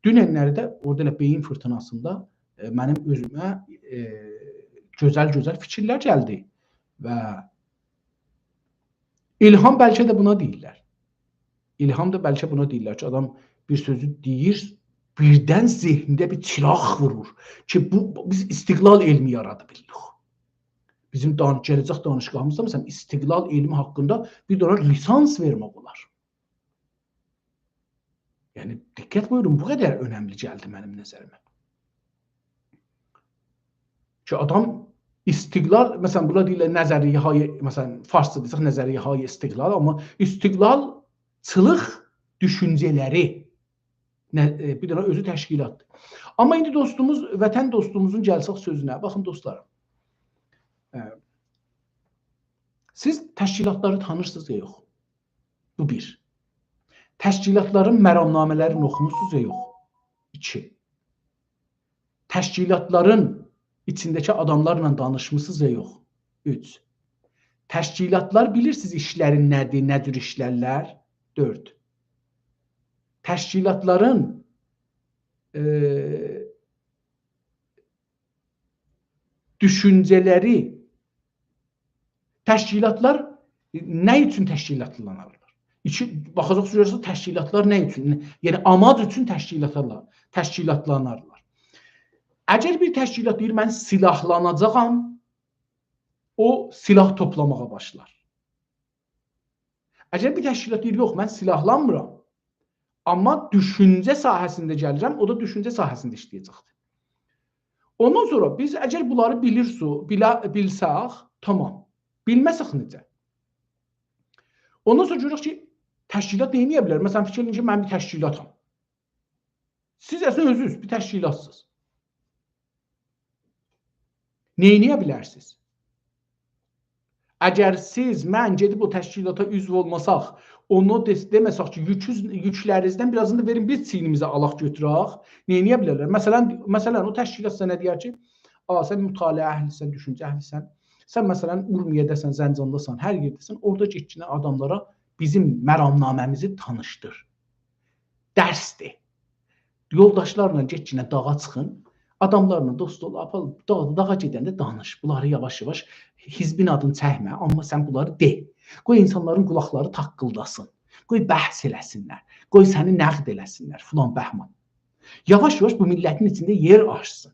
دوننلری ده اورادا ائله بئیین فیرتیناسیندا ائ، منیم اؤزومه، ائ، گؤزل-گؤزل فیکیرلر گلدی. و الهام بلکه ده بونا دئییرلر. الهام دا بلکه بونا دئییرلر کی، آدام بیر سؤزو دئییر، بیردن ذهنینده بیر چیراق وورور کی، بو، بیز استقلال علمی یارادیب بیلدیک. بیزیم دان-، گله‌جک دانشگاهیمیزدا، مثلا، استقلال علمی حاقیندا بیر دنه لیسانس وئرمک اولار. یعنی، دقت بویورون، بو قدر اؤنملی گلدی منیم نظریمه. کی، آدام استقلال، مثلا، بونلار دئییرلر نظریه‌های، مثلا، فارسجا دئسک، نظریه‌های استقلال، آمما استقلالچیلیق دوشونجه‌لری، نه، ائ، بیر دنه اؤزو تشکیلاتدیر. آمما ایندی دوستوموز، وطن دوستوموزون گلسک سؤزونه. باخین، دوستلاریم، ائ، سیز تشکیلاتلاری تانیرسینیز یا یوخ؟ بو بیر. تشکیلاتلارین مرامنامه‌لرینی اوخوموسونوز یا یوخ؟ ایکی. تشکیلاتلارین ایچینده‌کی آداملارلا دانیشمیسینیز یا یوخ؟ اوچ. تشکیلاتلار بیلیرسینیز ایشلری نه‌دیر، نه جور ایشلرلر؟ دؤرد. تشکیلاتلارین، ائ، دوشونجه‌لری، تشکیلاتلار نه اوچون تشکیلاتلانارلار؟ ایکی، باخاجاقسینیز، گؤره‌سن تشکیلاتلار نه اوچون؟ یعنی، آماج اوچون تشکیلاتلار، تشکیلاتلانارلار. اگر بیر تشکیلات دئییر، «من سیلاحلاناجاغام»، او سیلاح توپلاماغا باشلار. اگر بیر تشکیلات دئییر، «یوخ، من سیلاحلانمیرام، آمما دوشونجه ساحه‌سینده گلیرم»، او دا دوشونجه ساحه‌سینده ایشله‌یه‌جکدیر. اوندان سونرا بیز اگر بونلاری بیلیرسو-، بیله-، بیلسک، تامام. بیلمه‌سک نئجه؟ اوندان سونرا گؤرک کی، تشکیلات نه ائده بیلر؟ مثلا، فیکیر ائدین کی، من بیر تشکیلاتام. سیز اصلینده اؤزونوز بیر تشکیلاتسینیز. نه ائده بیلرسینیز؟ اگر سیز، من گئدیب او تشکیلاتا عضو اولماساق، اونو دئ-، دئمه‌سک کی، یوکوز-، یوکلرینیزدن بیر آزینی دا وئرین، بیز چیینیمیزه آلاق گؤتورک، نه ائده بیلرلر؟ مثلا، مثلا، او تشکیلات سنه دئیر کی، «آ، سن مطالعه اهلیسن، دوشونجه اهلیسن، سن، مثلا، اورمیه‌ده‌سن، زنجانداسان، هر یئرده‌سن، اورادا گئتگینه آداملارا بیزیم مرامنامه‌میزی تانیشدیر. درس دئ. یولداشلارلا گئتگینه داغا چیخین، آداملارلا دوست اول، آپار، داغ-، داغا گئدنده دانیش. بونلاری یاواش-یاواش، حزبین آدینی چکمه، آمما سن بونلاری دئ. قوی اینسانلارین قولاقلاری تاققیلداسین. قوی بحث ائله‌سینلر. قوی سنی نقد ائله‌سینلر، فلان بهمان. یاواش-یاواش بو میللتین ایچینده یئر آچسین.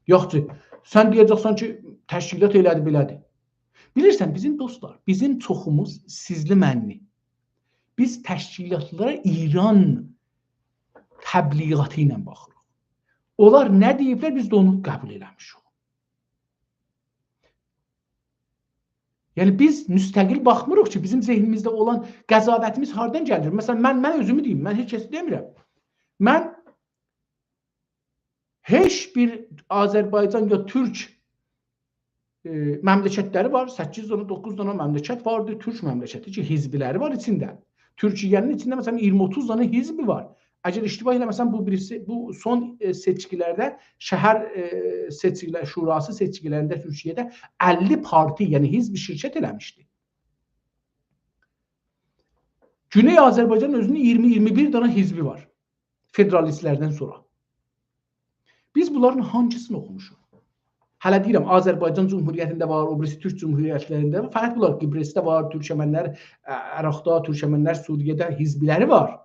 یوخ کی، سن دئیه‌جکسن کی، تشکیلات ائله‌دی، بئله‌دی. بیلیرسن، بیزیم دوستلار، بیزیم چوخوموز، سیزلی منلی، بیز تشکیلاتلارا ایران تبلیغاتی ایله باخیریق. اونلار نه دئییبلر، بیز ده اونو قبول ائله‌میشیک. یعنی، بیز مستقل باخمیریق کی، بیزیم ذهنیمیزده اولان قضاوتیمیز هاردان گلیر. مثلا، من، من اؤزومو دئییم، من هئچ کسی دئمیرم. من هئچ بیر آذربایجان یا تورک، ائ، مملکتلری وار، سککیز دنه، دوققوز دنه مملکت واردیر، تورک مملکتی کی، حزبلری وار ایچینده. تورکیه‌نین ایچینده، مثلا، اییرمی اوتوز دنه حزب وار. اگر اشتباه ائله‌مه‌سم، بو بیریسی، بو سون، ائ، سئچکیلرده، شهر، ائ، سئچکیلر، شوراسی سئچکیلرینده تورکیه‌ده اللی پارتی، یعنی حزب شرکت ائله‌میشدی. گونئی آذربایجانین اؤزونون اییرمی، اییرمی بیر دنه حزبی وار. فدرالیستلردن سونرا. بیز بونلارین هانسینی اوخوموشوق؟ هله دئییرم، آذربایجان جمهوریتینده وار، او بیریسی تورک جمهوریتلرینده وار. فقط بونلار قبرسده وار، تورکمنلر، ا، عراقدا، تورکمنلر سوریه‌ده حزبلری وار.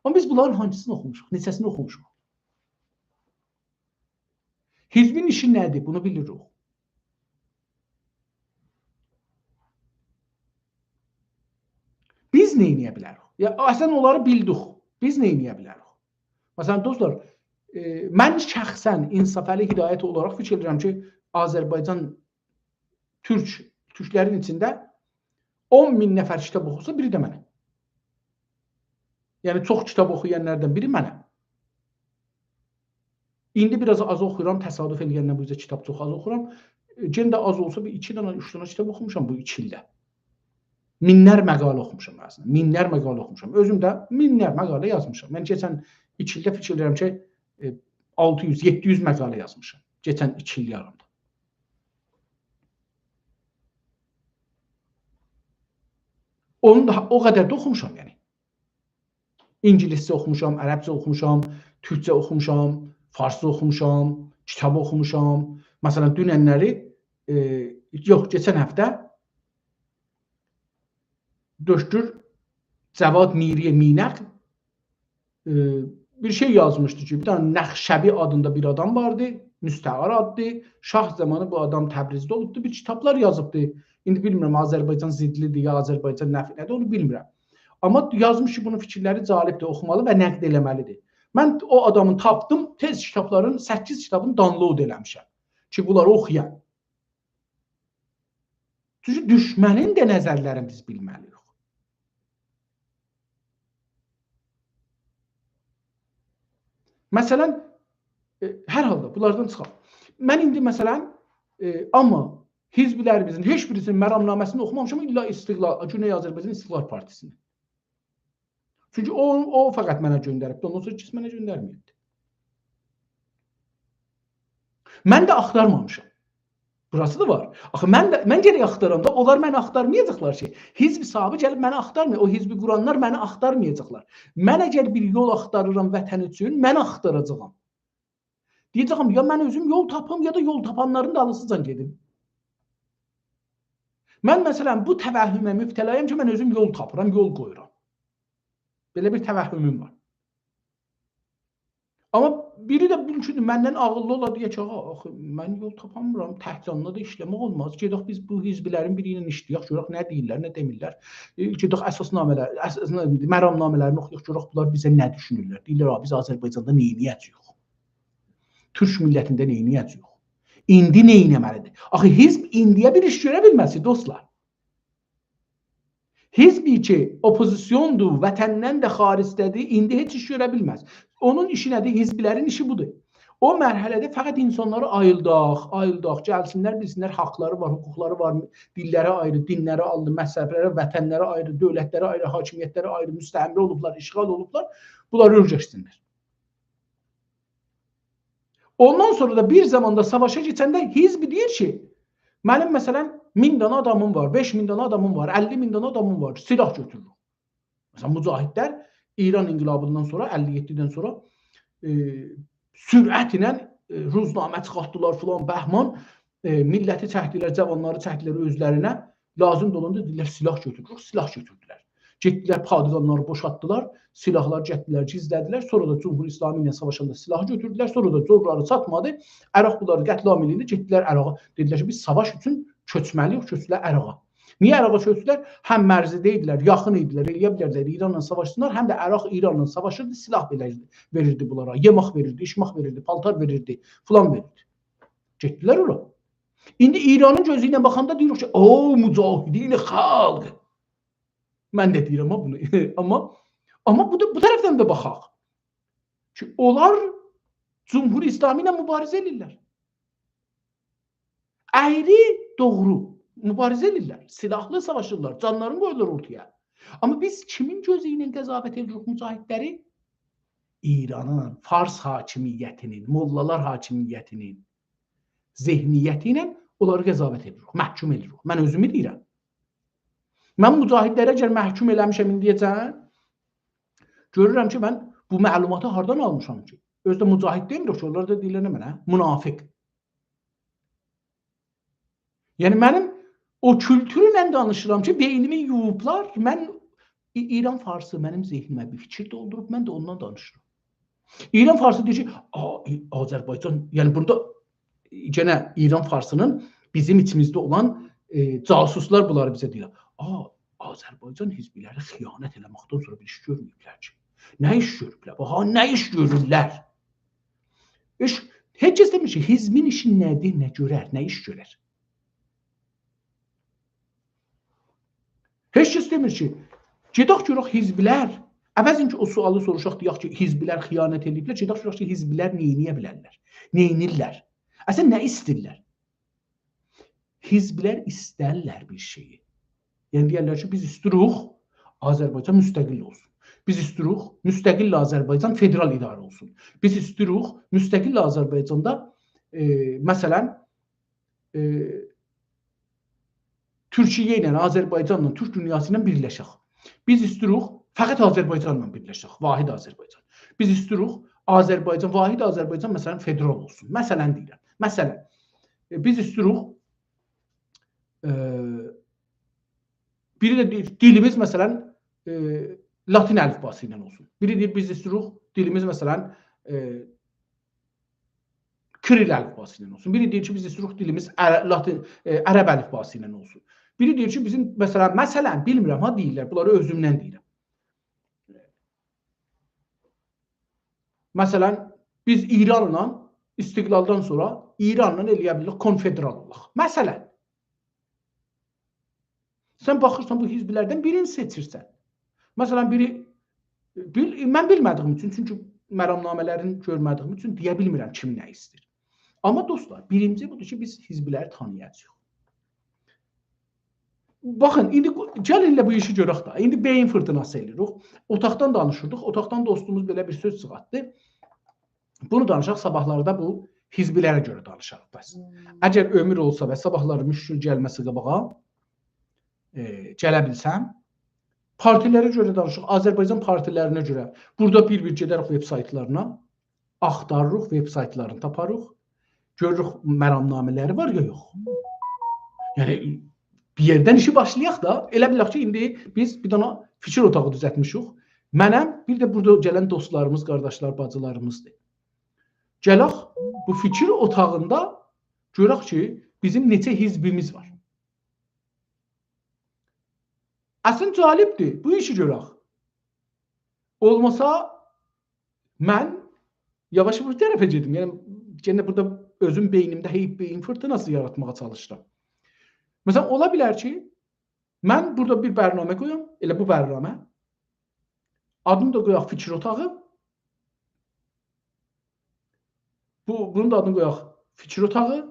آمما بیز بونلارین هانسینی اوخوموشوق؟ نئچه‌سینی اوخوموشوق؟ حزبین ایشی نه‌دیر؟ بونو بیلیریک. بیز نه ائده بیلریک؟ یا، اصلا اونلاری بیلدیک. بیز نه ائده بیلریک؟ مثلا، دوستلار، ائ، من شخصا انصافعلی هدایت اولاراق فیکیر ائدیرم کی، آذربایجان تورک، تورکلرین ایچینده اون مین نفر کیتاب اوخوسا، بیری ده منم. یعنی، چوخ کیتاب اوخویانلاردان بیری منم. ایندی بیر آز آز اوخویورام، تصادف ائله‌ینده بو اوزه کیتاب چوخ آز اوخورام. ائ، یئنه ده آز اولسا بیر ایکی دنه، اوچ دنه کیتاب اوخوموشام بو ایکی ایلده. مینلر مقاله اوخوموشام اصلینده. مینلر مقاله اوخوموشام. اؤزوم ده مینلر مقاله یازمیشام. من کئچن ایکی ایلده فیکیر ائدیرم کی، ائ، آلتی یوز، یئددی یوز مقاله یازمیشام. کئچن ایکی ایل یاریمدا. اونو دا او قدر ده اوخوموشام، یعنی. اینگیلیسجه اوخوموشام، عربجه اوخوموشام، تورکجه اوخوموشام، فارسجا اوخوموشام، کیتاب اوخوموشام. مثلا، دوننلری، ائ، یوخ، کئچن هفته دکتر جواد میری مینق، ائ، بیر شئی یازمیشدی کی، بیر دنه نخشبی آدیندا بیر آدام واردی، مستعار آددی. شاه زامانی بو آدام تبریزده اولوبدو، بیر کیتابلار یازیبدی. ایندی بیلمیرم، آذربایجان ضدلی‌دیر یا آذربایجان نفعینه‌دیر، اونو بیلمیرم. آمما یازمیش کی، بونون فیکیرلری جالبدیر، اوخومالی و نقد ائله‌مه‌لی‌دیر. من او آدامی تاپدیم، تئز کیتابلارین، سککیز کیتابینی download ائله‌میشم کی، بونلاری اوخویام. چونکی دوشمنین ده نظرلرینی بیز بیلمه‌لی‌ییک. مثلا، ائ، هر حالدا بونلاردان چیخاق. من ایندی، مثلا، ائ، آمما حزبلریمیزین هئچ بیریسینین مرامنامه‌سینی اوخومامیشام، الّا استقلال، گونئی آذربایجان استقلال پارتیسینی. چونکی او، او فقط منه گؤندریبدی، اوندان سونرا هئچ کس منه گؤندرمه‌ییبدی. من ده آختارمامیشام. بوراسی دا وار. آخی من ده، من گرک آختارام دا، اونلار منی آختارمایاجاقلار کی. حزب صاحبی گلیب منی آختارمیر، او حزبی قورانلار منی آختارمایاجاقلار. من اگر بیر یول آختاریرام وطن اوچون، من آختاراجاغام. دئیه‌جه‌یم، یا من اؤزوم یول تاپیم، یا دا یول تاپانلارین دالیسیجان گئدیم. من، مثلا، بو توهمه مبتلایام کی، من اؤزوم یول تاپیرام، یول قویورام. بئله بیر توهموم وار. آمما بیری ده مومکوندور مندن عاغیللی اولا، دئیه کی، «آغا، آخی من یول تاپامیرام، تک جانینا دا ایشله‌مک اولماز. گئدک بیز بو حزبلرین بیری ایله ایشله‌یک، گؤرک نه دئییرلر، نه دئمیرلر. ائ، گئدک اساسنامه‌لر، اساس، مرامنامه‌لرینی اوخویاق، گؤرک بونلار بیزه نه دوشونورلر. دئییرلر، آ، بیز آذربایجاندا نئینیه‌جه‌ییک؟ تورک میللتینده نئینیه‌جه‌ییک؟ ایندی نه ائتمه‌لی‌دیر؟» آخی حزب ایندیه بیر ایش گؤره بیلمز کی، دوستلار. حزبی کی، اوپوزیسیوندور، وطندن ده خارجده‌دیر، ایندی هئچ ایش گؤره بیلمز. اونون ایشی نه‌دیر؟ حزبلرین ایشی بودور. او مرحله‌ده فقط اینسانلاری آییلداق، آییلداق، گلسینلر، بیلسینلر، حاقلاری وار، حقوقلاری وار، دیللری آیری، دینلری آیری، مذهبلری، وطنلری آیری، دؤولتلری آیری، حاکمیتلری آیری، مستعمره اولوبلار، اشغال اولوبلار، بونلاری اؤیرشسینلر. اوندان سونرا دا بیر زاماندا ساواشا کئچنده حزب دئییر کی، منیم، مثلا، مین دنه آدامیم وار، بئش مین دنه آدامیم وار، اللی مین دنه آدامیم وار، سلاح گؤتورورم. مثلا، مجاهدلر ایران انقلابیندان سونرا، اللی یئددیدن سونرا، ائ، سرعت ایله، ائ، روزنامه چیخارتدیلار فلان، بهمان، ائ، میللتی چکدیلر، جاوانلاری چکدیلر اؤزلرینه. لازیم دا اولاندا دئدیلر، سلاح گؤتوروروک، سلاح گؤتوردولر. گئتدیلر، پادگانلاری بوشالتدیلار، سلاحلاری گتیردیلر، گیزله‌دیلر. سونرا دا جمهوری اسلامی ایله ساواشاندا سلاحی گؤتوردولر. سونرا دا زورلاری چاتمادی. عراق بونلاری قتل‌عام ائله‌ییندی، گئتدیلر عراقا. دئدیلر کی، بیز ساواش اوچون کؤچمه‌لی‌ییک، کؤچدولر عراقا. نییه عراقا کؤچدولر؟ هم مرزده ایدیلر، یاخین ایدیلر، ائلیه بیلردیلر ایرانلا ساواشسینلار، هم ده عراق ایرانلا ساواشیردی، سلاح بئله وئریردی بونلارا، یئمک وئریردی، ایچمک وئریردی، پالتار وئریردی، فلان وئریردی. گئتدیلر اورا. ایندی ایرانین گؤزو ایله باخاندا دئییریک کی، «او، مجاهدین خلق.» من ده دئییرم ها بونو. آمما، آمما بو دا، بو طرفدن ده باخاق کی، اونلار جمهوری اسلامی ایله مبارزه ائدیرلر. اَیری، دوغرو مبارزه ائدیرلر. سلاحلی ساواشیرلار، جانلارینی قویورلار اورتایا. آمما بیز کیمین گؤزو ایله قضاوت ائدیریک مجاهدلری؟ ایرانین، فارس حاکمیتینین، موللالار حاکمیتینین ذهنیتی ایله اونلاری قضاوت ائدیریک، محکوم ائدیریک. من اؤزومو دئییرم. من مجاهدلری اگر محکوم ائله‌میشم ایندیه‌جن، گؤرورم کی، من بو معلوماتی هاردان آلمیشام کی؟ اؤزو ده مجاهد دئمیریک کی، اونلار دا دئییرلر نمنه؟ منافق. یعنی منیم او کولتورله دانیشیرام کی، بئینیمی یویوبلار، من ای-، ایران فارسی منیم ذهنیمه بیر فیکیر دولدوروب، من ده اوندان دانیشیرام. ایران فارسی دئییر کی، «آ، ای-، آذربایجان»، یعنی بورادا یئنه ایران فارسینین بیزیم ایچیمیزده اولان، ائ، جاسوسلار بونلاری بیزه دئییر. «آ، آذربایجان حزبلری خیانت ائله‌مکدن سونرا بیر ایش گؤرمه‌ییبلر کی.» نه ایش گؤروبلر؟ باخ ها، نه ایش گؤرورلر؟ ایش، هئچ کس دئمیر کی، حزبین ایشی نه‌دیر، نه گؤرر، نه ایش گؤرر؟ هئچ کس دئمیر کی، گئدک گؤرک حزبلر، عوضین کی، او سؤالی سوروشاق، دئیک کی، حزبلر خیانت ائدیبلر، گئدک گؤرک کی، حزبلر نئینیه بیلرلر، نئینیرلر؟ اصلا، نه ایسته‌ییرلر؟ حزبلر ایسترلر بیر شئیی. یعنی، دئیرلر کی، بیز ایستیروق آذربایجان مستقل اولسون. بیز ایستیروق مستقل آذربایجان فدرال اداره اولسون. بیز ایستیروق مستقل آذربایجاندا، ائ، مثلا، ائ، تورکیه ایله، آذربایجانلا، تورک دونیاسی ایله بیرلشک. بیز ایستیروق فقط آذربایجانلا بیرلشک، واحد آذربایجان. بیز ایستیروق آذربایجان، واحد آذربایجان، مثلا، فدرال اولسون. مثلا دئییرم. مثلا، ائ، بیز ایستیروق، ائ، بیری ده دئییر، دیلیمیز، مثلا، ائ، لاتین الیفباسی ایله اولسون. بیری دئییر، بیز ایستیروق دیلیمیز، مثلا، ائ، کیریل الیفباسی ایله اولسون. بیری دئییر کی، بیز ایستیروق دیلیمیز عر-، لاتین، ائ، عرب الیفباسی ایله اولسون. بیری دئییر کی، بیزیم، مثلا، مثلا، بیلمیرم ها، دئییرلر، بونلاری اؤزومدن دئییرم. مثلا، بیز ایرانلا استقلالدان سونرا ایرانلا ائلیه بیلیریک کنفدرال اولاق. مثلا، سن باخیرسان، بو حزبلردن بیرینی سئچیرسن. مثلا، بیری، بیل-، من بیلمه‌دیییم اوچون، چونکی مرام‌نامه‌لرینی گؤرمه‌دیییم اوچون دئیه بیلمیرم کیم نه ایسته‌ییر. آمما دوستلار، بیرینجی بودور کی، بیز حزبلری تانییاجاغیق. باخین، ایندی گلین ائله بو ایشی گؤرک ده. ایندی بئیین فیرتیناسی ائله‌ییریک. اوتاقدان دانیشیردیق. اوتاقدان دوستوموز بئله بیر سؤز چیخارتدی. بونو دانیشاق، صاباحلاردا بو حزبلره گؤره دانیشاریق بس. هوم. اگر عؤمور اولسا و صاباحلاری مشکل گلمه‌سه قاباغا، ائ، گله بیلسم، پارتیلره گؤره دانیشاریق، آذربایجان پارتیلرینه گؤره. بورادا بیر-بیر گئده‌ریک وب‌سایتلارینا، آختاریریق، وب‌سایتلارینی تاپاریق، گؤروروک مرام‌نامه‌لری وار یا یوخ. یعنی، بیر یئردن ایشی باشلایاق دا، ائله بیلک کی، ایندی بیز بیر دنه فیکیر اوتاغی دوزلتمیشیک. منم، بیر ده بورادا گلن دوستلاریمیز، قارداشلار، باجیلاریمیزدیر. گلک بو فیکیر اوتاغیندا گؤرک کی، بیزیم نئچه حزبیمیز وار. اصلینده جالبدیر، بو ایشی گؤرک. اولماسا من یاواش بو طرفه گئدیم. یعنی، یئنه بورادا اؤزوم بئینیمده هئی بئیین فیرتیناسی یاراتماغا چالیشیرام. مثلا، اولا بیلر کی، من بورادا بیر برنامه قویام، ائله بو برنامه. آدینی دا قویاق فیکیر اوتاغی. بو، بونون دا آدینی قویاق فیکیر اوتاغی.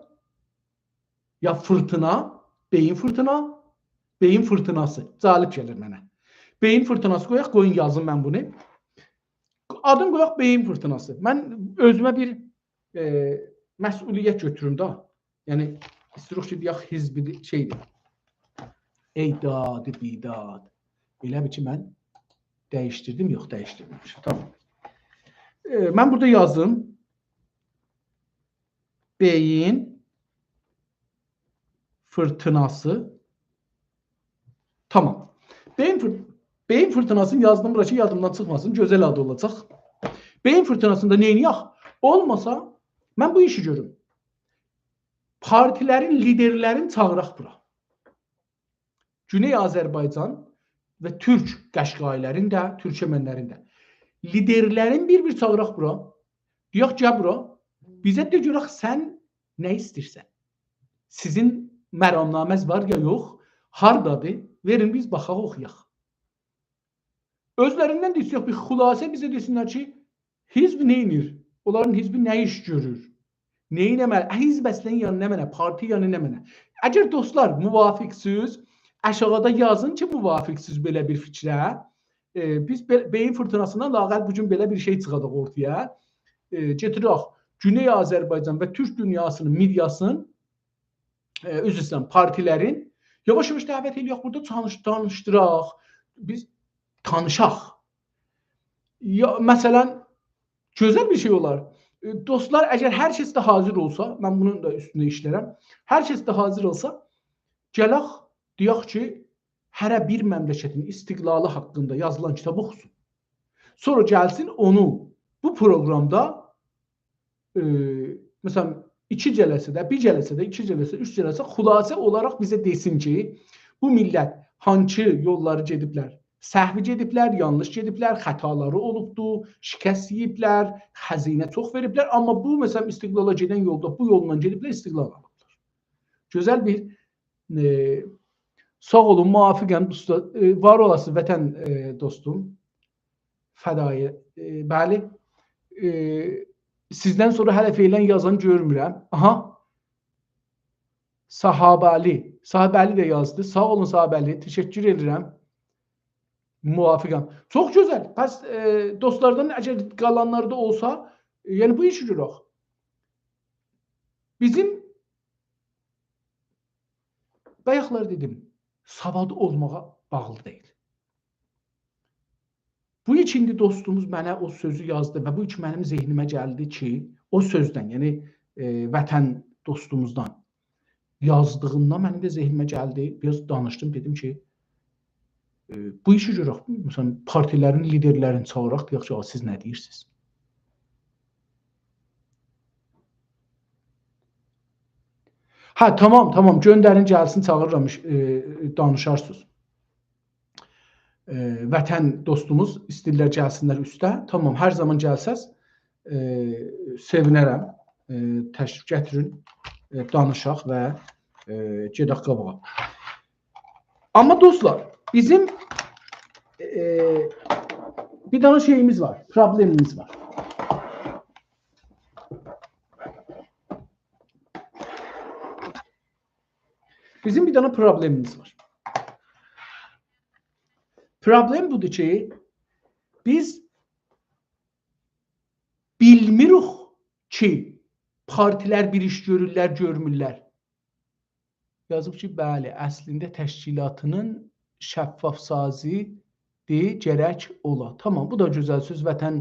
یا فیرتینا، بئیین فیرتینا، بئیین فیرتیناسی. جالب گلیر منه. بئیین فیرتیناسی قویاق، قویون یازیم من بونو. آدینی قویاق بئیین فیرتیناسی. من اؤزومه بیر، ائ، مسئولیت گؤتوروم ده. یعنی، ایستیروخ کی، دئیک، حزبی شئیدیر. ای داد بیداد. ائله بیل کی، من دییشدیردیم، یوخ، دییشدیرمه‌میشم. تامام. ائ، من بورادا یازدیم. بئیین فیرتیناسی. تامام. بئیین فیر-، بئیین فیرتیناسینی یازدیم بورا کی، یادیمدان چیخماسین. گؤزل آدی اولاجاق. بئیین فیرتیناسیندا نئینیه‌ک؟ اولماسا، من بو ایشی گؤروم. پارتیلرین لیدرلرینی چاغیراق بورا. گونئی آذربایجان و تورک قشقایی‌لرین ده، تورکمن‌لرین ده لیدرلرین بیر-بیر چاغیراق بورا. دئیک، گل بورا. بیزه دئ گؤرک سن نه ایسته‌ییرسن؟ سیزین مرام‌نامه‌ز وار یا یوخ؟ هاردادیر؟ وئرین بیز باخاق، اوخویاق. اؤزلریندن ده ایسته‌یک بیر خلاصه بیزه دئسینلر کی، حزب نئینیر؟ اونلارین حزبی نه ایش گؤرور؟ نه ائله‌مه‌لی؟ حزب اصلینده یعنی نمنه؟ پارتی یعنی نمنه؟ اگر دوستلار موافق‌سیز، آشاغیدا یازین کی، موافق‌سیز بئله بیر فیکره. ائ، بیز بئ-، بئیین فیرتیناسیندان لااقل بو گون بئله بیر شئی چیخاداق اورتایا. ائ، گتیرک گونئی آذربایجان و تورک دونیاسینین مئدیاسینین، ائ، عذر ایسته‌ییرم، پارتیلرین یاواش-یاواش دعوت ائله‌یک بورادا، تانیش-، تانیشدیراق، بیز تانیشاق. یا، مثلا، گؤزل بیر شئی اولار. ائ، دوستلار، اگر هر کس ده حاضر اولسا، من بونون دا اوستونده ایشله‌رم. هر کس ده حاضر اولسا، گلک، دئیک کی، هره بیر مملکتین استقلالی حاقیندا یازیلان کیتابی اوخوسون. سونرا گلسین اونو بو پروگرامدا، ائ، مثلا، ایکی جلسه‌ده، بیر جلسه‌ده، ایکی جلسه، اوچ جلسه خلاصه اولاراق بیزه دئسین کی، بو میللت هانسی یوللاری گئدیبلر، سهوی گئدیبلر، یانلیش گئدیبلر، خطالاری اولوبدو، شکست یئییبلر، هزینه چوخ وئریبلر، آمما بو، مثلا، استقلالا گئدن یولدا بو یوللا گئدیبلر، استقلال آلیبلار. گؤزل بیر، ائ، ساغ اولون، موافقم، دوستلار. ائ، وار اولاسین، وطن، ائ، دوستوم. فدایی، ائ، بلی. ائ، سیزدن سونرا هله فعلا یازان گؤرمورم. آها. صاحابعلی. صاحابعلی ده یازدی. ساغ اولون، صاحابعلی. تشکر ائدیرم. موافقم. چوخ گؤزل. پس، ائ، دوستلاردان اگر قالانلار دا اولسا، ائ، یعنی بو ایشی گؤرک. بیزیم، بایاقلار دئدیم، سواد اولماغا باغلی دئییل. بو ایکی ایندی دوستوموز منه او سؤزو یازدی و بو کی منیم ذهنیمه گلدی کی، او سؤزدن، یعنی، ائ، وطن دوستوموزدان یازدیغیندا منیم ده ذهنیمه گلدی. بیر آز دانیشدیم، دئدیم کی، ائ، بو ایشی گؤرک، مثلا، پارتی‌لرین لیدرلرینی چاغیراق، دئیک کی، «آ، سیز نه دئییرسینیز؟» هه، تامام، تامام، گؤندرین گلسین، چاغیریرام، ائ، دانیشارسینیز. ائ، وطن دوستوموز ایسته‌ییرلر گلسینلر اوسته. تامام، هر زامان گلسز، ائ، سئوینرم. ائ، تشریف گتیرین، ائ، دانیشاق و، ائ، گئدک قاباغا. آمما دوستلار، بیزیم، ائ، بیر دنه شئییمیز وار، پروبلئمیمیز وار. بیزیم بیر دنه پروبلئمیمیز وار. پروبلئم بودور کی، بیز بیلمیریک کی، پارتی‌لر بیر ایش گؤرورلر، گؤرمورلر. یازیب کی، بلی، اصلینده تشکیلاتینین شفاف‌سازی‌دیر، گرک اولا. تامام، بو دا گؤزل سؤز، وطن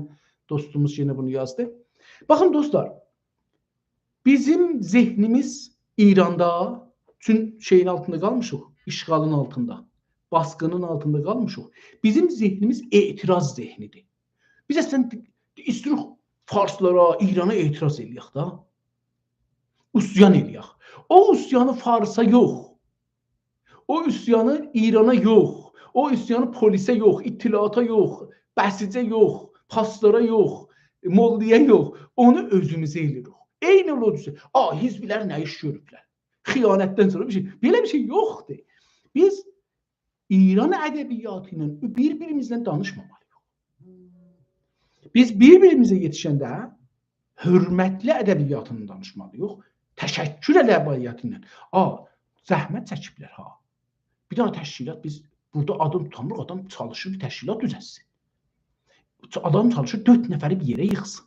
دوستوموز یئنه بونو یازدی. باخین، دوستلار، بیزیم ذهنیمیز ایراندا، چون شئیین آلتیندا قالمیشیق، اشغالین آلتیندا، باسقینین آلتیندا قالمیشیق. بیزیم ذهنیمیز اعتراض ذهنی‌دیر. بیز اصلا ایستیریک فارسلارا، ایرانا اعتراض ائله‌یک دا. عصیان ائله‌یک. او عصیانی فارسا یوخ. او عصیانی ایرانا یوخ. او عصیانی پلیسه یوخ، اطلاعاتا یوخ، بسیجه یوخ، پاسدارا یوخ، موللایا یوخ. اونو اؤزوموزه ائله‌ییریک. عینی او جور. آ، حزب‌لر نه ایش گؤروبلر؟ خیانتدن سونرا بیر شئی. بئله بیر شئی یوخدور. بیز ایران ادبیاتی ایله بیر-بیریمیزله دانیشمامالی‌ییق. بیز بیر-بیریمیزه یئتیشنده حؤرمتلی ادبیاتینی دانیشمالی‌ییق، تشکر ادبیاتی ایله. آ، زحمت چکیبلر ها. بیر دنه تشکیلات، بیز بورادا آدین توتامیریق، آدام چالیشیر بیر تشکیلات دوزلتسین. آدام چالیشیر دؤرد نفری بیر یئره ییغسین.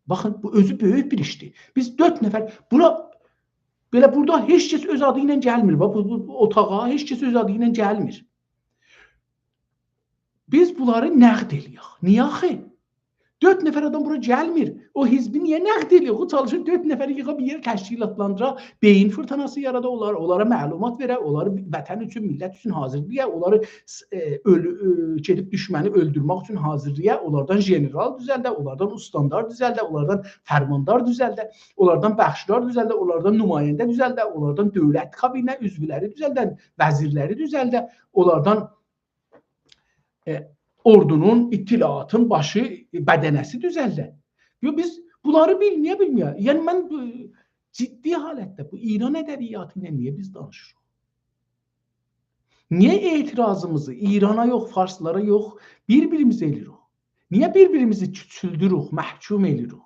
باخین، بو اؤزو بؤیوک بیر ایشدیر. بیز دؤرد نفر، بورا، بئله بورادا هئچ کس اؤز آدی ایله گلمیر. باخ، بو، بو، بو اوتاغا هئچ کس اؤز آدی ایله گلمیر. بیز بونلاری نقد ائله‌یک. نییه آخی؟ دؤرد نفر آدام بورا گلمیر. او حزبی نییه نقد ائله‌یک؟ او چالیشیر دؤرد نفری ییغا بیر یئره تشکیلاتلاندیرا، بئیین فیرتیناسی یارادا، اونلار، اونلارا معلومات وئره، اونلاری وطن اوچون، میللت اوچون حاضیرلایا، اونلاری س-، ائ، اؤلو-، ائ، گئدیب دوشمنی اؤلدورمک اوچون حاضیرلایا، اونلاردان ژنرال دوزلده، اونلاردان استاندار دوزلده، اونلاردان فرماندار دوزلده، اونلاردان بخشدار دوزلده، اونلاردان نماینده دوزلده، اونلاردان دولت کابینه عضولری دوزلده، وزیرلری دوزلده، اونلاردان، ائ، اوردونون، اطلاعاتین باشی، ائ، بدنه‌سی دوزلده. یوخ، بیز بونلاری بیل-، نییه بیلمه‌یک؟ یعنی، من بو، جدی حالتده بو ایران ادبیاتی ایله نییه بیز دانیشیریق؟ نییه اعتراضیمیزی ایرانا یوخ، فارسلارا یوخ، بیر-بیریمیزه ائله‌ییریک؟ نییه بیر-بیریمیزی کوچولدوروک، محکوم ائله‌ییریک؟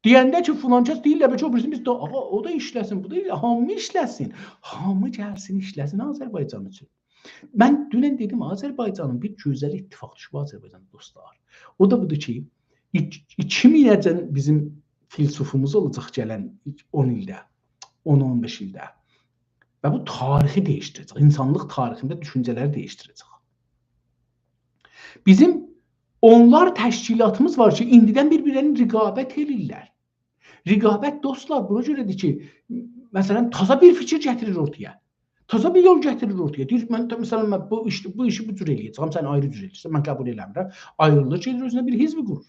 دئینده کی، فلان کس، دئییرلر، بلکه او بیریسی، بیز ده، آغا، او دا ایشله‌سین، بو دا ایشله-، هامی ایشله‌سین. هامی گلسین، ایشله‌سین آذربایجان اوچون. من دونن دئدیم، آذربایجانین بیر گؤزل اتفاق دوشوب آذربایجانا، دوستلار. او دا بودور کی، ایک-، ایکی مینه‌جن بیزیم فیلسوفوموز اولاجاق گلن اون ایلده، اون، اون بئش ایلده. و بو تاریخی دییشدیره‌جک، اینسانلیق تاریخینده دوشونجه‌لری دییشدیره‌جک. بیزیم اونلار تشکیلاتیمیز وار کی، ایندیدن بیر-بیرلرینی رقابت ائله‌ییرلر. رقابت، دوستلار، بونا گؤره‌دیر کی، مثلا، تازا بیر فیکیر گتیریر اورتایا. تازا بیر یول گتیریر اورتایا. دئییر، «من، مثلا، من بو ایشی، بو ایشی بو جور ائله‌یه‌جم، سن آیری جور ائله‌ییرسن، من قبول ائله‌میرم.» آیریلیر، گئدیر اؤزونه بیر حزب قورور.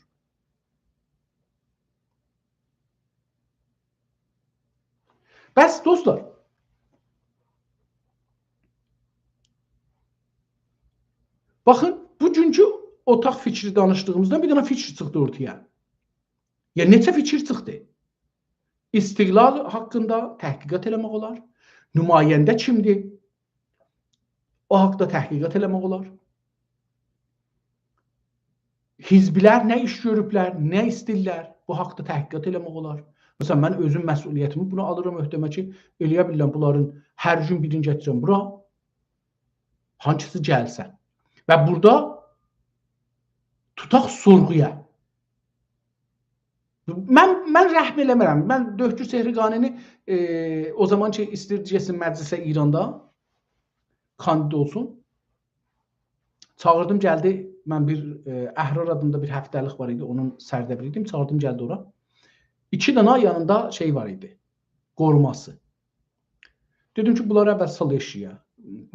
بس، دوستلار، باخین، بوگونکو اوتاق فیکری دانیشدیغیمیزدان بیر دنه فیکیر چیخدی اورتایا. یا، نئچه فیکیر چیخدی؟ استقلال حاقیندا تحقیقات ائله‌مک اولار. نماینده کیمدیر؟ او حاقدا تحقیقات ائله‌مک اولار. حزب‌لر نه ایش گؤروبلر، نه ایسته‌ییرلر، بو حاقدا تحقیقات ائله‌مک اولار. مثلا، من اؤزوم مسئولیتیمی بونو آلیرام عهده‌مه کی، ائله‌یه بیلیرم بونلارین هر گون بیرینی گتیرم بورا. هانسیسی گلسه. و بورادا توتاق سورغویا. من، من رحم ائله‌مرم. من دکتر چهرگانی‌نی، ائ، او زامان کی، ایسته‌ییر گئتسین مجلسه ایراندا، کاندید اولسون. چاغیردیم، گلدی. من بیر، ائ، احرار آدیندا بیر هفته‌لیک وار ایدی، اونون سردبیری ایدیم. چاغیردیم، گلدی اورا. ایکی دنه یانیندا شئی وار ایدی، قوروماسی. دئدیم کی، بونلاری اول سال ائشییه.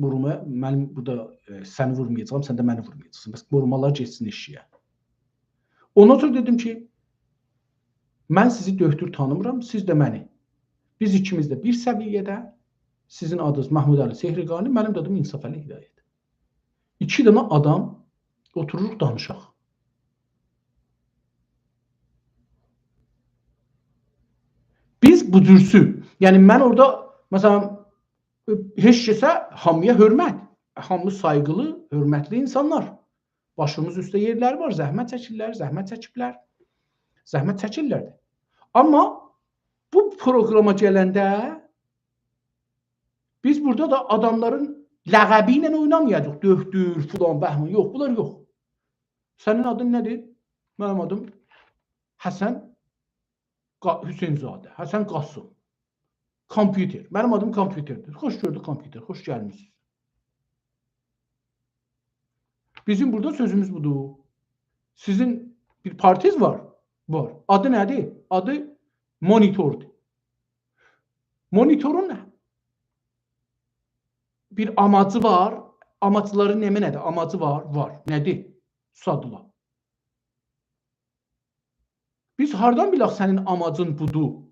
قوروما، منیم بورادا، ائ، سنی وورمایاجاغام، سن ده منی وورمایاجاقسان. بس قورومالار گئتسین ائشییه. اوندان سونرا دئدیم کی، من سیزی دؤکتور تانیمیرام، سیز ده منی. بیز ایکیمیز ده بیر سویه‌ده، سیزین آدینیز محمودعلی چهرگانی، منیم ده آدیم انصافعلی هدایت. ایکی دنه آدام اوتوروروق، دانیشاق. بیز بو جورسو، یعنی من اورادا، مثلا، هئچ کسه، هامییا حؤرمت، هامی سایغیلی، حؤرمتلی اینسانلار. باشیمیز اوسته یئرلری وار، زحمت چکیرلر، زحمت چکیبلر، زحمت چکیرلر ده. آمما بو پروگراما گلنده بیز بورادا دا آداملارین لقبی ایله اوینامایاجاغیق. دؤکتور، فلان، بهمان. یوخ، بونلار یوخ. سنین آدین نه‌دیر؟ منیم آدیم حسن قا-، حسین‌زاده، حسن قاسم. کامپیوتر. منیم آدیم کامپیوتردیر. خوش گؤردوک، کامپیوتر. خوش گلمیسینیز. بیزیم بورادا سؤزوموز بودور. سیزین بیر پارتیز وار؟ وار. آدی نه‌دیر؟ آدی مونیتوردور. مونیتورون بیر آماجی وار. آماجلاری نمنه‌دیر؟ آماجی وار؟ وار. نه‌دیر؟ سادلا. بیز هاردان بیلک سنین آماجین بودور،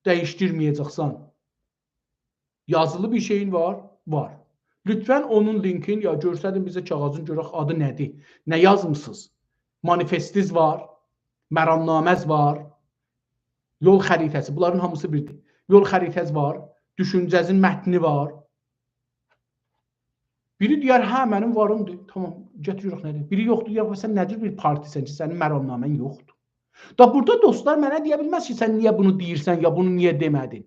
دییشدیرمه‌یه‌جکسن؟ یازیلی بیر شئیین وار؟ وار. لطفا اونون لینکین یا گؤرسدین بیزه، کاغاذین، گؤرک آدی نه‌دیر؟ نه یازمیسینیز؟ مانیفستیز وار، مرامنامه‌ز وار، یول خریطه‌سی، بونلارین هامیسی بیردیر. یول خریطه‌ز وار، دوشونجه‌زین متنی وار. بیری دئیر، «هه، منیم واریمدیر.» تامام، گتیر گؤرک نه‌دیر. بیری یوخدور، دئیر، «سن نه جور بیر پارتیسن کی، سنین مرامنامه‌ن یوخدور؟» دا بورادا دوستلار منه دئیه بیلمز کی، سن نییه بونو دئییرسن، یا بونو نییه دئمه‌دین؟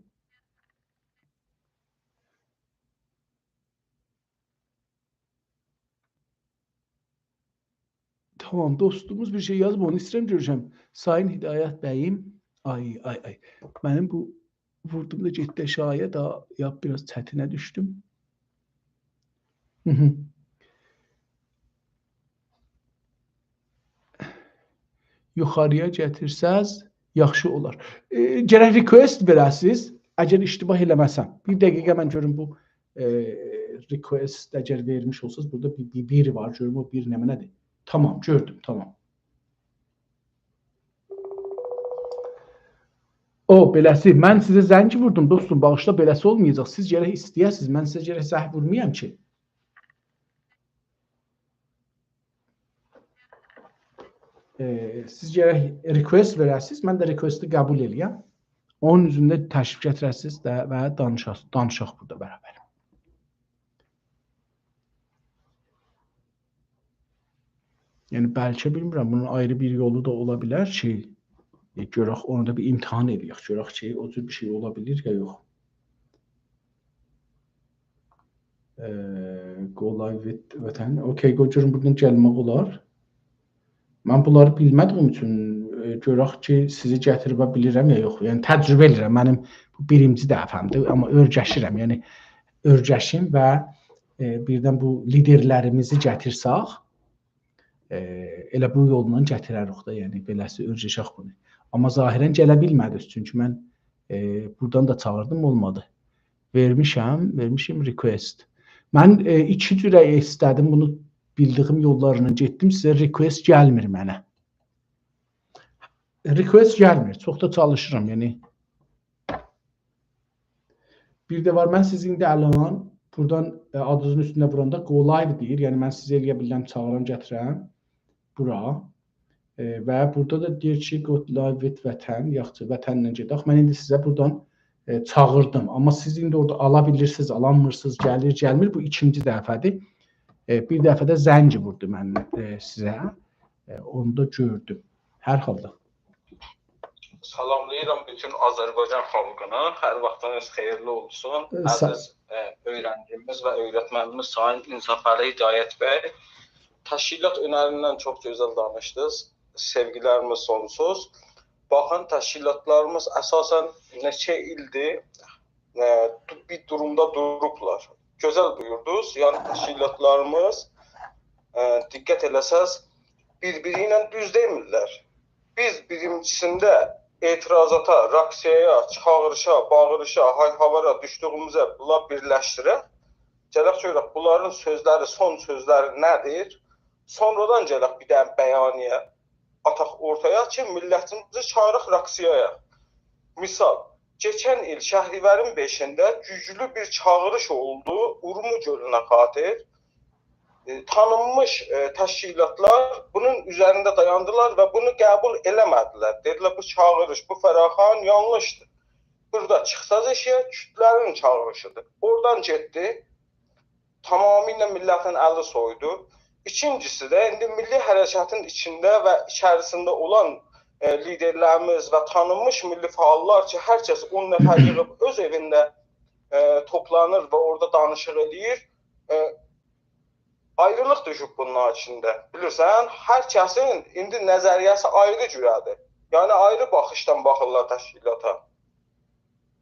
تامام، دوستوموز بیر شئی یازیب، اونو ایسته‌ییرم گؤره‌شم. سایین هدایت بیم. آی، آی، آی. منیم بو ووردوم دا گئتدی آشاغییا دا، یا بیر آز چتینه دوشدوم. هی هی. یوخاری‌یا گتیرسز، یاخشی اولار. ائ، گرک ریکوئست وئره‌سیز، اگر اشتباه ائله‌مه‌سم. بیر دقیقه من گؤروم بو، ائ، ریکوئست اگر وئرمیش اولسانیز، بورادا بیر، بیر، بیر وار، گؤروم او بیر نمنه‌دیر. تامام، گؤردوم، تامام. او، بئله‌سی، من سیزه زنگ ووردوم، دوستوم، باغیشلا، بئله‌سی اولمایاجاق. سیز گرک ایسته‌یه‌سیز، من سیزه گرک زنگ وورمایام کی. ائ، سیز گرک ریکوئست وئره‌سیز، من ده ریکوئستی قبول ائله‌یم. اونون اوزونده تشریف گتیره‌سیز ده و دانیشاس-، دانیشاق بورادا برابر. یعنی، بلکه، بیلمیرم، بونون آیری بیر یولو دا اولا بیلر کی، ائ، گؤرک، اونو دا بیر امتحان ائله‌یک، گؤرک کی، او جور بیر شئی اولا بیلیر یا یوخ. ائ، go live with وطن. اوکی، قوی گؤروم بوردان گلمک اولار. من بونلاری بیلمه‌دیییم اوچون، ائ، گؤرک کی، سیزی گتیریب بیلیرم یا یوخ. یعنی، تجربه ائله‌ییرم. منیم بو بیرینجی دفعه‌مدیر، آمما اؤرگشیرم. یعنی، اؤرگشیم و، ائ، بیردن بو لیدرلریمیزی گتیرسک، ائ، ائله بو یولونان گتیرریک ده، یعنی، بئله‌سی اؤرگشک بونو. آمما ظاهرا گله بیلمه‌دی، چونکی من، ائ، بوردان دا چاغیردیم، اولمادی. وئرمیشم، وئرمیشم ریکوئست. من، ائ، ایکی جوره ایسته‌دیم، بونو بیلدیییم یوللارلا گئتدیم، سیزه ریکوئست گلمیر منه. ریکوئست گلمیر، چوخ دا چالیشیرام، یعنی. بیر ده وار، من سیزین ده الان بوردان، ائ، آدینیزین اوستونه ووراندا go live دئییر، یعنی من سیزی ائله‌یه بیلرم، چاغیرام، گتیرم بورا. ائ، و بورادا دا دئییر کی، go live with وطن، یاخشی، وطنله گئدک. من ایندی سیزه بوردان، ائ، چاغیردیم. آمما سیز ایندی اورادا آلا بیلیرسینیز، آلانمیرسینیز، گلیر، گلمیر. بو ایکینجی دفعه‌دیر. ائ، بیر دفعه ده زنگ ووردو من، ائ، سیزه. ائ، اونو دا گؤردوم. هر حالدا. سلاملاییرام بوتون آذربایجان خالقینی. هر واختینیز خئییرلی اولسون. ائ، سا- عزیز، ائ، اؤیرنجیمیز و اؤیرتمنیمیز سایین انصافعلی هدایت بی. تشکیلات اؤنریندن چوخ گؤزل دانیشدینیز. سئوگیلریمیز سونسوز. باخین، تشکیلاتلاریمیز اساسا نئچه ایلدیر، ائ، بیر دورومدا دوروبلار. گؤزل بویوردونوز. یعنی، تشکیلاتلاریمیز ائ، دقت ائله‌سز، بیر-بیری ایله دوز دئمیرلر. بیز بیرینجیسینده اعتراضاتا، راکسیایا، چاغیریشا، باغیریشا، های-هاوارا دوشدویوموزه بونلاری بیرلشدیرک. گلک گؤرک بونلارین سؤزلری، سون سؤزلری نه‌دیر؟ سونرادان گلک بیر دنه بیانیه آتاق اورتایا کی، میللتیمیزی چاغیراق راکسیایا. مثال، کئچن ایل شهریورین بئشینده گوجلو بیر چاغیریش اولدو اورمو گؤلونه خاطر. ائ، تانینمیش، ائ، تشکیلاتلار بونون اوزرینده دایاندیلار و بونو قبول ائله‌مه‌دیلر. دئدیلر: «بو چاغیریش، بو فراخوان یانلیشدیر. بورادا چیخساز ائشیگه، کوردلرین چاغیریشیدیر.» اورادان گئتدی. تمامیله میللتین الی سویودو. ایکینجیسی ده، ایندی میللی حرکتین ایچینده و ایچریسینده اولان، ائ، لیدرلریمیز و تانینمیش میللی فعاللار کی، هر کس اون نفر ییغیب اؤز ائوینده، ائ، توپلانیر و اورادا دانیشیق ائله‌ییر، ائ، آیریلیق دوشوب بونلارین ایچینده. بیلیرسن، هر کسین ایندی نظریه‌سی آیری جوره‌دیر. یعنی، آیری باخیشدان باخیرلار تشکیلاتا.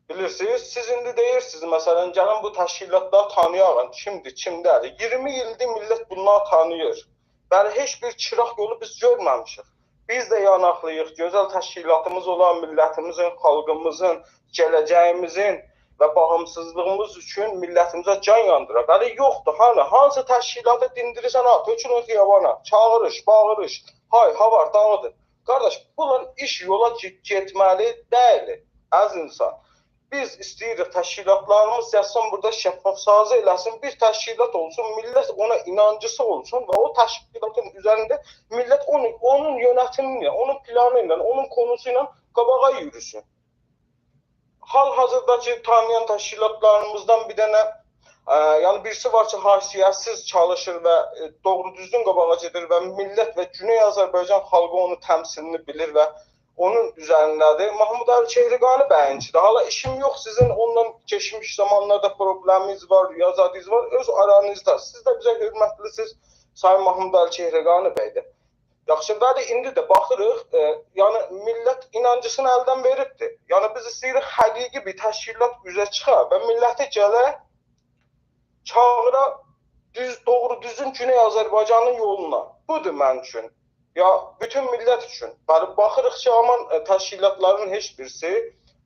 بیلیرسینیز، سیز ایندی دئییرسینیز، مثلا، گلین بو تشکیلاتلاری تانییاق، کیمدیر، کیم دئییل. اییرمی ایلدیر میللت بونلاری تانیییر. بلی، هئچ بیر چیراق یولو بیز گؤرمه‌میشیک. بیز ده یاناقلی‌ییق، گؤزل تشکیلاتیمیز اولان میللتیمیزین، خالقیمیزین، گله‌جه‌ییمیزین و باغیمسیزلیغیمیز اوچون میللتیمیزه جان یاندیراق. بلی، یوخدور، هانی، هانسی تشکیلاتی دیندیریرسن، ها، تؤکولون خیابانا، چاغیریش، باغیریش، های، هاوار، داغیدین. قارداش، بونلار ایش یولا گئ-، گئتمه‌لی دئییل، عزیز اینسان. بیز ایسته‌ییریک تشکیلاتلاریمیز گلسین بورادا شفاف‌سازی ائله‌سین، بیر تشکیلات اولسون، میللت اونا اینانجیسی اولسون و او تشکیلاتین اوزرینده میللت اونو، اونون یؤنتیمی ایله، اونون پلانی ایله، اونون قونوسو ایله قاباغا یوروسون. حال-حاضیردا کی، تانینان تشکیلاتلاریمیزدان بیر دنه، ائ، یعنی بیریسی وار کی، حیثیت‌سیز چالیشیر و، ائ، دوغرو دوزگون قاباغا گئدیر و میللت و گونئی آذربایجان خالقی اونون تمثیلینی بیلیر و اونون اوزرینده‌دیر. محمودعلی چهرگانی بیینکی‌دیر. حالا ایشیم یوخ سیزین اونونلا کئچمیش زامانلاردا پروبلمینیز وار، یا زادینیز وار، اؤز آرانیزدا. سیز ده بیزه حؤرمتلی‌سیز، سایین محمودعلی چهرگانی بی ده. یاخشی، بلی، ایندی ده باخیریق، ائ، یعنی میللت اینانجیسینی الدن وئریبدیر. یعنی بیز ایسته‌ییریک حقیقی بیر تشکیلات اوزه چیخا و میللتی گله چاغیرا دوز، دوغرو دوزگون گونئی آذربایجانین یولونا. بودور من اوچون. یا بوتون میللت اوچون. بلی، باخیریق کی، همان، ائ، تشکیلاتلارین هئچ بیریسی،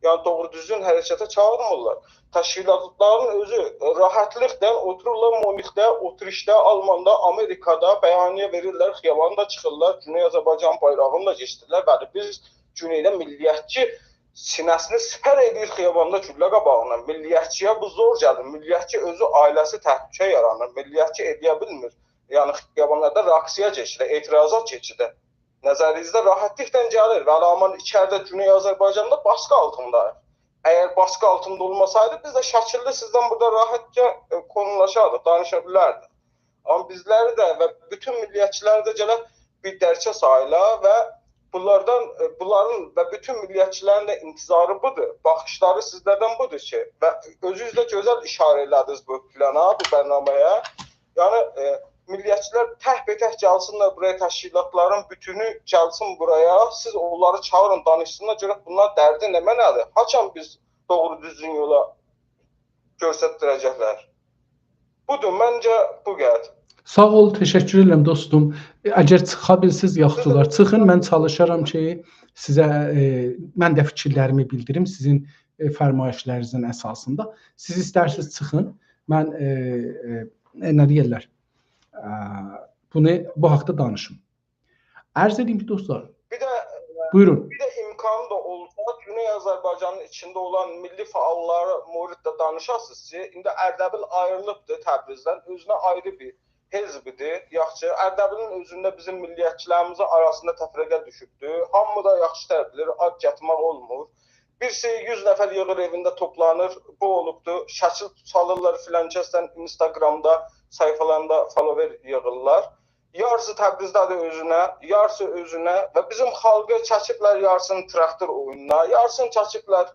یعنی دوغرو دوزگون حرکته چاغیرمیرلار. تشکیلاتلارین اؤزو راحتلیقلا اوتورورلار مونیخده، اتریشده، آلماندا، آمریکادا بیانیه وئریرلر، خیاباندا چیخیرلار، گونئی آذربایجان بایراغینی دا کئچیریرلر. بلی، بیز گونئیده میللیتچی سینه‌سینی سپر ائدیر خیاباندا گولله قاباغینا. میللیتچی‌یه بو زور گلیر. میللیتچی اؤزو، عائله‌سی تهلکه یارانیر. میللیتچی ائلیه بیلمیر. یعنی خیابانلاردا راکسیا کئچیره، اعتراضات کئچیره. نظرینیزده راحتلیقلا گلیر. ولی آمما ایچریده گونئی آذربایجاندا باسقی آلتینداییق. اگر باسقی آلتیندا اولماسایدی، بیز ده شکیللی سیزدن بورادا راحتجا، ائ، قونولاشاردیق، دانیشا بیلردیک. آمما بیزلری ده و بوتون میللیتچیلری ده گرک بیر درکه ساییلا و بونلاردان، ائ، بونلارین و بوتون میللیتچیلرین ده انتظاری بودور. باخیشلاری سیزلردن بودور کی، و اؤزونوز ده گؤزل ایشاره ائله‌دینیز بو پلانا، بو برنامه‌یه. یعنی، ائ، میللیتچیلر تک‌به‌تک گلسینلر بورایا، تشکیلاتلارین بوتونو گلسین بورایا، سیز اونلاری چاغیرین، دانیشسینلار، گؤرک بونلار دردی نمنه‌دیر؟ هاچان بیز دوغرو دوزگون یولا گؤستره‌جکلر؟ بودور، منجه بو قدر. ساغ اول، تشکر ائدیرم دوستوم. اگر چیخا بیلسیز، یاخشی اولار. چیخین، من چالیشارام کی، سیزه، ائ، من ده فیکیرلریمی بیلدیریم سیزین، ائ، فرمایشلرینیزین اساسیندا. سیز ایسترسینیز چیخین، من، ائ، ائ، ائ، نه دئیرلر؟ ائ، بونو، بو حاقدا دانیشیم. عرض ائدیم کی، دوستلار، بیر ده، بویورون. بیر ده امکانی دا اولسا، گونئی آذربایجانین ایچینده اولان میللی فعاللاری مورددا دانیشاسینیز کی، ایندی اردبیل آیریلیبدیر تبریزدن، اؤزونه آیری بیر حزبدیر. یاخشی، اردبیلین اؤزونده بیزیم میللیتچیلریمیزین آراسیندا تفرقه دوشوبدور. هامی دا یاخشی‌تر بیلیر، آد گتیرمک اولمور. بیریسی یوز نفر ییغیر ائوینده توپلانیر، بو اولوبدور، شکیل سالیرلار فلان کسدن، اینستاگرامدا، صفحه‌لرینده فالوور ییغیرلار. یاریسی تبریزده‌دیر اؤزونه، یاریسی اؤزونه و بیزیم خالقی چکیبلر یاریسینی تراکتور اویونونا، یاریسینی چکیبلر،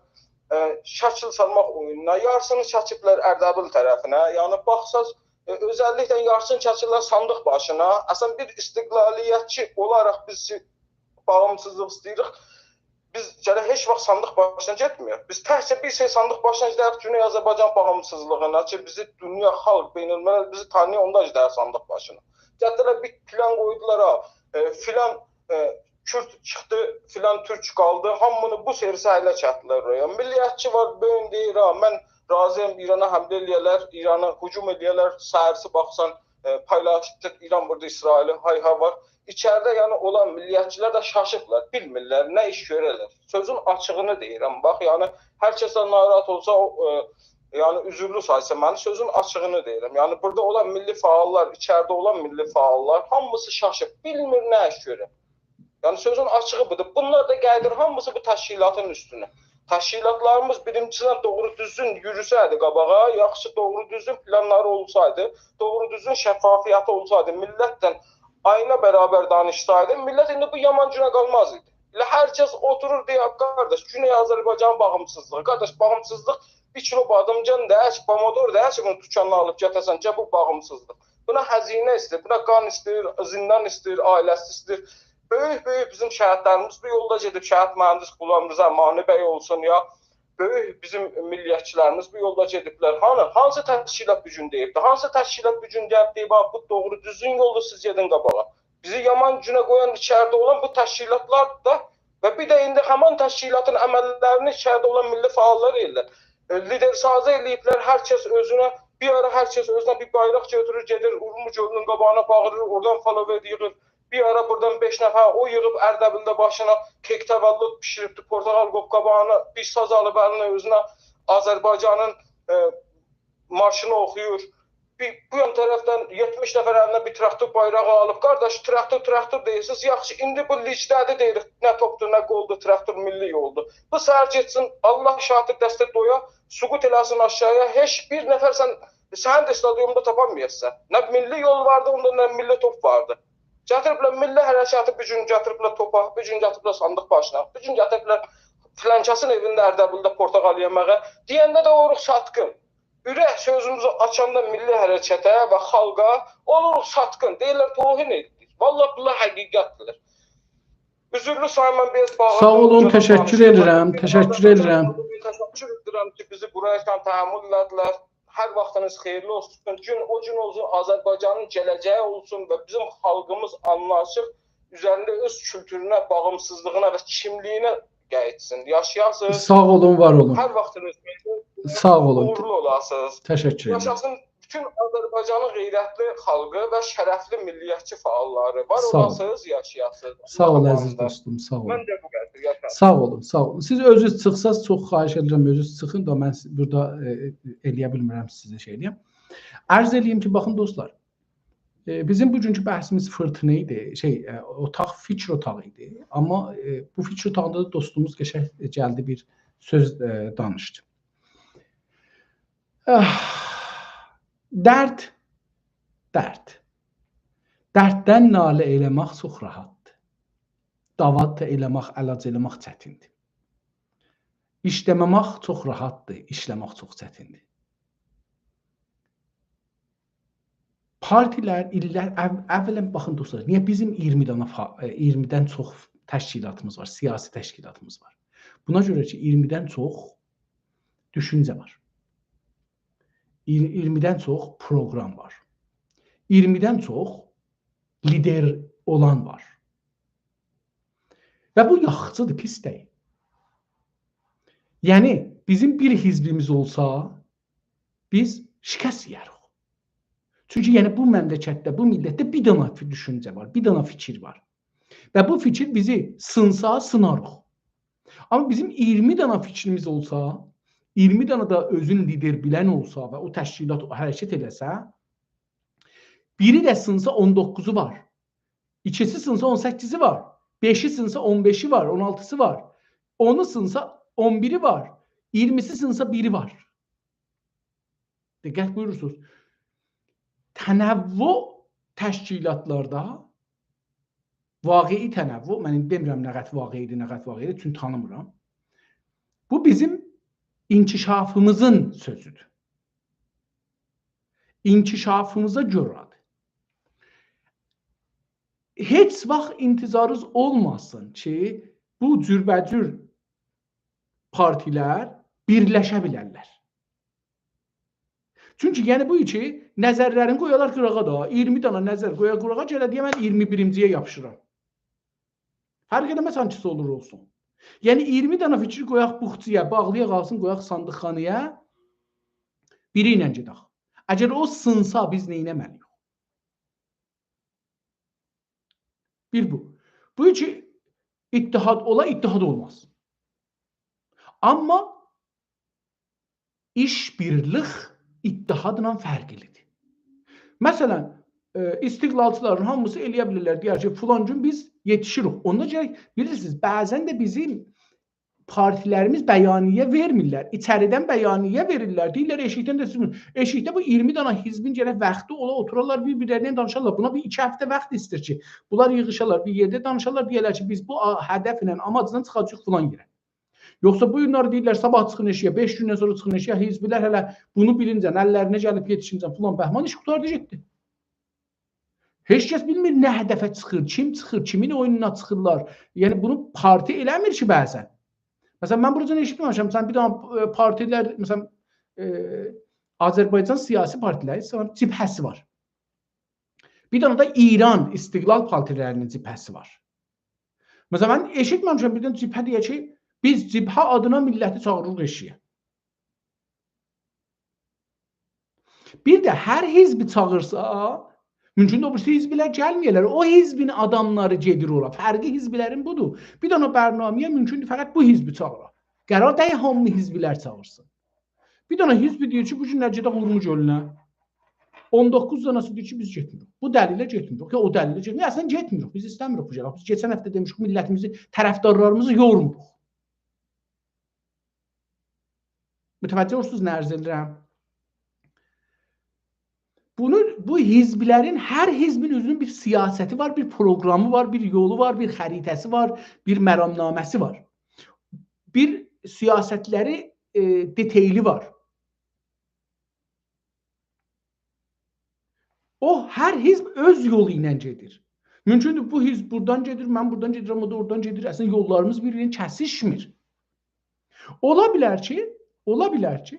ائ، شکیل سالماق اویونونا، یاریسینی چکیبلر اردبیل طرفینه. یعنی، باخساز، ائ، اؤزللیکله یاریسینی چکیرلر صاندیق باشینا. اصلا، بیر استقلالیتچی اولاراق بیز کی، باغیمسیزلیق ایسته‌ییریک، بیز گرک هئچ واخت صاندیق باشینا گئتمه‌یک. بیز تکجه بیر شئی صاندیق باشینا گئدریک، گونئی آذربایجان باغیمسیزلیغینا کی، بیزی دونیا، خالق، بین‌الملل بیزی تانییا، اوندا گئدریک صاندیق باشینا. گتیردیلر بیر پلان قویدولار ها، ائ، فلان، ائ، کورد چیخدی، فلان تورک قالدی، هامینی بو سری سهله چکدیلر اورایا. میللیتچی وار، بو گون دئییر ها، من راضی‌یام ایرانا حمله ائله‌یه‌لر، ایرانا هجوم ائله‌یه‌لر، سحرسی باخسان، ائ، پایلاشدیق، ایران ووردو اسرائیلی، های ها وار. ایچریده، یعنی، اولان میللیتچی‌لر ده شاشیبلار، بیلمیرلر نه ایش گؤره‌لر. سؤزون آچیغینی دئییرم، باخ، یعنی، هر کس ده ناراحت اولسا، او، ائ، یعنی، عذرلو سایسین منی، سؤزون آچیغینی دئییرم. یعنی، بورادا اولان میللی فعاللار، ایچریده اولان میللی فعاللار، هامیسی شاشیب، بیلمیر نه ایش گؤره. یعنی، سؤزون آچیغی بودور. بونلار دا گلیر هامیسی بو تشکیلاتین اوستونه. تشکیلاتلاریمیز بیرینجیسیندن دوغرو دوزگون یوروسه‌یدی قاباغا، یاخشی دوغرو دوزگون پلانلاری اولسایدی، دوغرو دوزگون شفافیتی اولسایدی، میللتله آینا برابر دانیشسایدی، میللت ایندی بو یامان گونه قالماز ایدی. ائله هر کس اوتورور دئیر: «قارداش، گونئی آذربایجانین باغیمسیزلیغی.» قارداش، باغیمسیزلیق بیر کیلو بادیمجان دئییل کی، پامادور دئییل کی، بونو دوکاندان آلیب گتیره‌سن کی، بو باغیمسیزلیق. بونا هزینه ایسته‌ییر، بونا قان ایسته‌ییر، زندان ایسته‌ییر، عائله‌سی ایسته‌ییر. بؤیوک-بؤیوک بیزیم شهیدلریمیز بو یولدا گئدیب، شهید مهندس غلامرضا، مانی بی اولسون یا، بؤیوک بیزیم میللیتچی‌لریمیز بو یولدا گئدیبلر. هانی، هانسی تشکیلات بو گون دئییبدی؟ هانسی تشکیلات بو گون گلیب دئییب: «ها، بو دوغرو دوزگون یولدور، سیز گئدین قاباغا»؟ بیزی یامان گونه قویان ایچریده اولان بو تشکیلاتلاردی دا و بیر ده ایندی همان تشکیلاتین عمللرینی ایچریده اولان میللی فعاللار ائله‌ییرلر. ائ، لیدرسازی ائله‌ییبلر، هر کس اؤزونه، بیر آرا هر کس اؤزونه بیر بایراق گؤتورور، گئدیر اورمو گؤلونون قاباغینا باغیریر، اورادان فالوور ییغیر. بیر آرا بورادان بئش نفر او ییغیب اردبیلده باشینا کیک تولد بیشیریبدی، پورتاغال قویوب قاباغینا، بیر ساز آلیب الینه اؤزونه آذربایجانین، ائ، مارشینی اوخویور. بیر، بو یان طرفدن یئتمیش نفر الینه بیر تراکتور بایراغی آلیب. قارداش، تراکتور، تراکتور دئییرسینیز. یاخشی، ایندی بو لیگده‌دیر دئییریک. نه توپدور، نه قولدور، تراکتور میللی یولدور. بو سحر گئتسین، الله شاهددیر، دسته دویا، سقوط ائله‌سین آشاغییا. هئچ بیر نفر سن، سنی ده استادیومدا تاپانمایاسان. نه میللی یول واردی اوندا، نه میللی توپ واردی. گتیریبلر میللی حرکتی، بیر گون گتیریبلر توپا، بیر گون گتیریبلر صاندیق باشینا، بیر گون گتیریبلر فلانکسین ائوینده اردبیلده پورتاغال یئمه‌یه. دئینده ده اولوروق ساتقین. اورک سؤزوموزو آچاندا میللی حرکته و خالقا اولوروق ساتقین. دئییرلر، توهین ائدیریک. والله، بونلار حقیقتدیرلر. عذرلو سایمن، بیر آز باغیردیم. ساغ اولون، بوجا تشکر دانیشدیم. ائدیرم، تشکر ائدیرم. تشکر ائدیرم کی، بیزی بورایا تحمل ائله‌دیلر. هر واختینیز خئییرلی اولسون. گون، او گون اولسون، آذربایجانین گله‌جه‌یی اولسون و بیزیم خالقیمیز آنلاشیب اوزرینده اؤز کولتورونه، باغیمسیزلیغینا و کیملیگینه قاییتسین. یاشایاسینیز. ساغ اولون، وار اولون. هر واختینیز خئییرلی اولسون. ساغ اولون. اوغورلو اولاسینیز. تشکر ائدیرم. یاشاسین بوتون آذربایجانین غیرتلی خالقی و شرفلی میللیتچی فعاللاری. وار اولاسینیز، یاشایاسینیز. ساغ اول، عزیز دوستوم، ساغ اول. من ده بو قدر، یاشا. ساغ اولون، ساغ اولون. سیز اؤزونوز چیخساز، چوخ خواهش ائدیرم، اؤزونوز چیخین دا، من سی-، بورادا، ائ، ائ، ائلیه بیلمیرم سیزه شئی ائلییم. عرض ائلییم کی، باخین دوستلار، ائ، بیزیم بوگونکو بحثیمیز فیرتینا ایدی، شئی، ائ، اوتاق، فیکیر اوتاغی ایدی. آمما، ائ، بو فیکیر اوتاغیندا دا دوستوموز قشنگ، ائ، گلدی بیر سؤز، ائ، دانیشدی. آه، درد، درد. درددن ناله ائله‌مک چوخ راحتدیر. داوا دا ائله‌مک، علاج ائله‌مک چتیندیر. ایشله‌مه‌مک چوخ راحتدیر، ایشله‌مک چوخ چتیندیر. پارتیلر، ایللر، اول-، اولاً باخین دوستلار، نییه بیزیم اییرمی دنه فا-، ائ، اییرمیدن چوخ تشکیلاتیمیز وار، سیاسی تشکیلاتیمیز وار؟ بونا گؤره کی، اییرمیدن چوخ دوشونجه وار. اییر-، اییرمیدن چوخ پروگرام وار. اییرمیدن چوخ لیدر اولان وار. و بو یاخشیدیر، پیس دئییل. یعنی، بیزیم بیر حزبیمیز اولسا، بیز شکست یئیه‌ریک. چونکی، یعنی، بو مملکتده، بو میللتده بیر دنه فی-، دوشونجه وار، بیر دنه فیکیر وار. و بو فیکیر بیزی سینسا، سیناریق. آمما بیزیم اییرمی دنه فیکریمیز اولسا، اییرمی دنه ده اؤزون لیدر بیلن اولسا و او تشکیلات، او حرکت ائله‌سه، بیری ده سینسا، اون دوققوزو وار. ایکیسی سینسا، اون سککیزی وار. بئشی سینسا، اون بئشی وار، اون آلتیسی وار. اونو سینسا، اون بیری وار. اییرمیسی سینسا، بیری وار. دقت بویورورسونوز. تنوع تشکیلاتلاردا، واقعی تنوع، من ایندی دئمیرم نه قدر واقعی‌دیر، نه قدر واقعی دئییل، چونکی تانیمیرام. بو بیزیم انکشافیمیزین سؤزودور. انکشافیمیزا گؤره‌دیر. هئچ واخت انتظارینیز اولماسین کی، بو جوربه‌جور پارتی‌لر بیرلشه بیلرلر. چونکی، یعنی، بو کی، نظرلرینی قویالار قیراغا دا، اییرمی دانا نظر قویا قیراغا، گله دئیه من اییرمی بیرینجی‌یه یاپیشیرام. فرق ائله‌مز هانگیسی اولور اولسون. یعنی، اییرمی دانا فیکیر قویاق بوخچایا، باغلایاق آلسین، قویاق صاندیقخانایا، بیری ایله گئدک. اگر او سینسا، بیز نه ائتمه‌لی‌ییک؟ بیر بو. بو کی، اتحاد اولا، اتحاد اولماز. آمما ایش بیرلیک اتحادلا فرقلی‌دیر. مثلا، ائ، استقلالچیلارین هامیسی ائلیه بیلیرلر، دئیر کی، فلان گون بیز یئتیشیریک. اوندا گرک، بیلیرسینیز، بعضا ده بیزیم پارتی‌لریمیز بیانیه وئرمیرلر. ایچریدن بیانیه وئریرلر. دئییرلر، ائشیکدن ده سیز، ائشیکده بو اییرمی دانا حزبین گرک واختی اولا، اوتورارلار، بیر-بیرلرینن دانیشارلار. بونا بیر ایکی هفته واخت ایستیر کی، بونلار ییغیشارلار، بیر یئرده دانیشارلار، دئیرلر کی، بیز بو آ-، هدفله، آماجلا چیخاجاغیق فلان یئره. یوخسا بو گونلری دئییرلر، صاباح چیخین ائشیگه، بئش گوندن سونرا چیخین ائشیگه، حزبلر هله بونو بیلینجن، اللرینه گلیب یئتیشینجن فلان بهمان ایش قوتاردی گئتدی. هئچ کس بیلمیر نه هدفه چیخیر، کیم چیخیر، کیمین اویونونا چیخیرلار. یعنی بونو پارتی ائله‌میر کی بعضا. مثلا من بوراجان ائشیتمه‌میشم، مثلا بیر دانا، ائ، پارتی‌لر، مثلا، ائ، آذربایجان سیاسی پارتی‌لری، مثلا جبهه‌سی وار. بیر دانا دا ایران استقلال پارتی‌لری‌نین جبهه‌سی وار. مثلا من ائشیتمه‌میشم بیر دانا جبهه دئیه کی، بیز جبهه آدینا میللتی چاغیریریق ائشیگه. بیر ده هر حزب چاغیرسا، مومکوندور او بیریسی حزبلر گلمه‌یه‌لر. او حزبین آداملاری گئدیر اورا. فرقی حزبلرین بودور. بیر دانا برنامه‌یه مومکوندور فقط بو حزبی چاغیرا. قرار دئییل هامی حزبلر چاغیرسین. بیر دانا حزب دئییر کی، بو گون نه گئدک اورمو گؤلونه. اون دوققوز داناسی دئییر کی، بیز گئتمیریک. بو دلیله گئتمیریک. یا او دلیله گئتمیریک. اصلا گئتمیریک. بیز ایسته‌میریک بو گلک. بیز کئچن هفته دئمیشیک، میللتیمیزی، طرفدارلاریمیزی یورموروق. متوجه اولورسونوز نه عرض ائدیرم؟ بونو، بو حزبلرین، هر حزبین اؤزونون بیر سیاستی وار، بیر پروگرامی وار، بیر یولو وار، بیر خریطه‌سی وار، بیر مرامنامه‌سی وار. بیر سیاستلری، ائ، دیتئیلی وار. او، هر حزب اؤز یولو ایله گئدیر. مومکوندور، بو حزب بورادان گئدیر، من بورادان گئدیرم، او دا اورادان گئدیر. اصلا یوللاریمیز بیر-بیرینه کسیشمیر. اولا بیلر کی، اولا بیلر کی،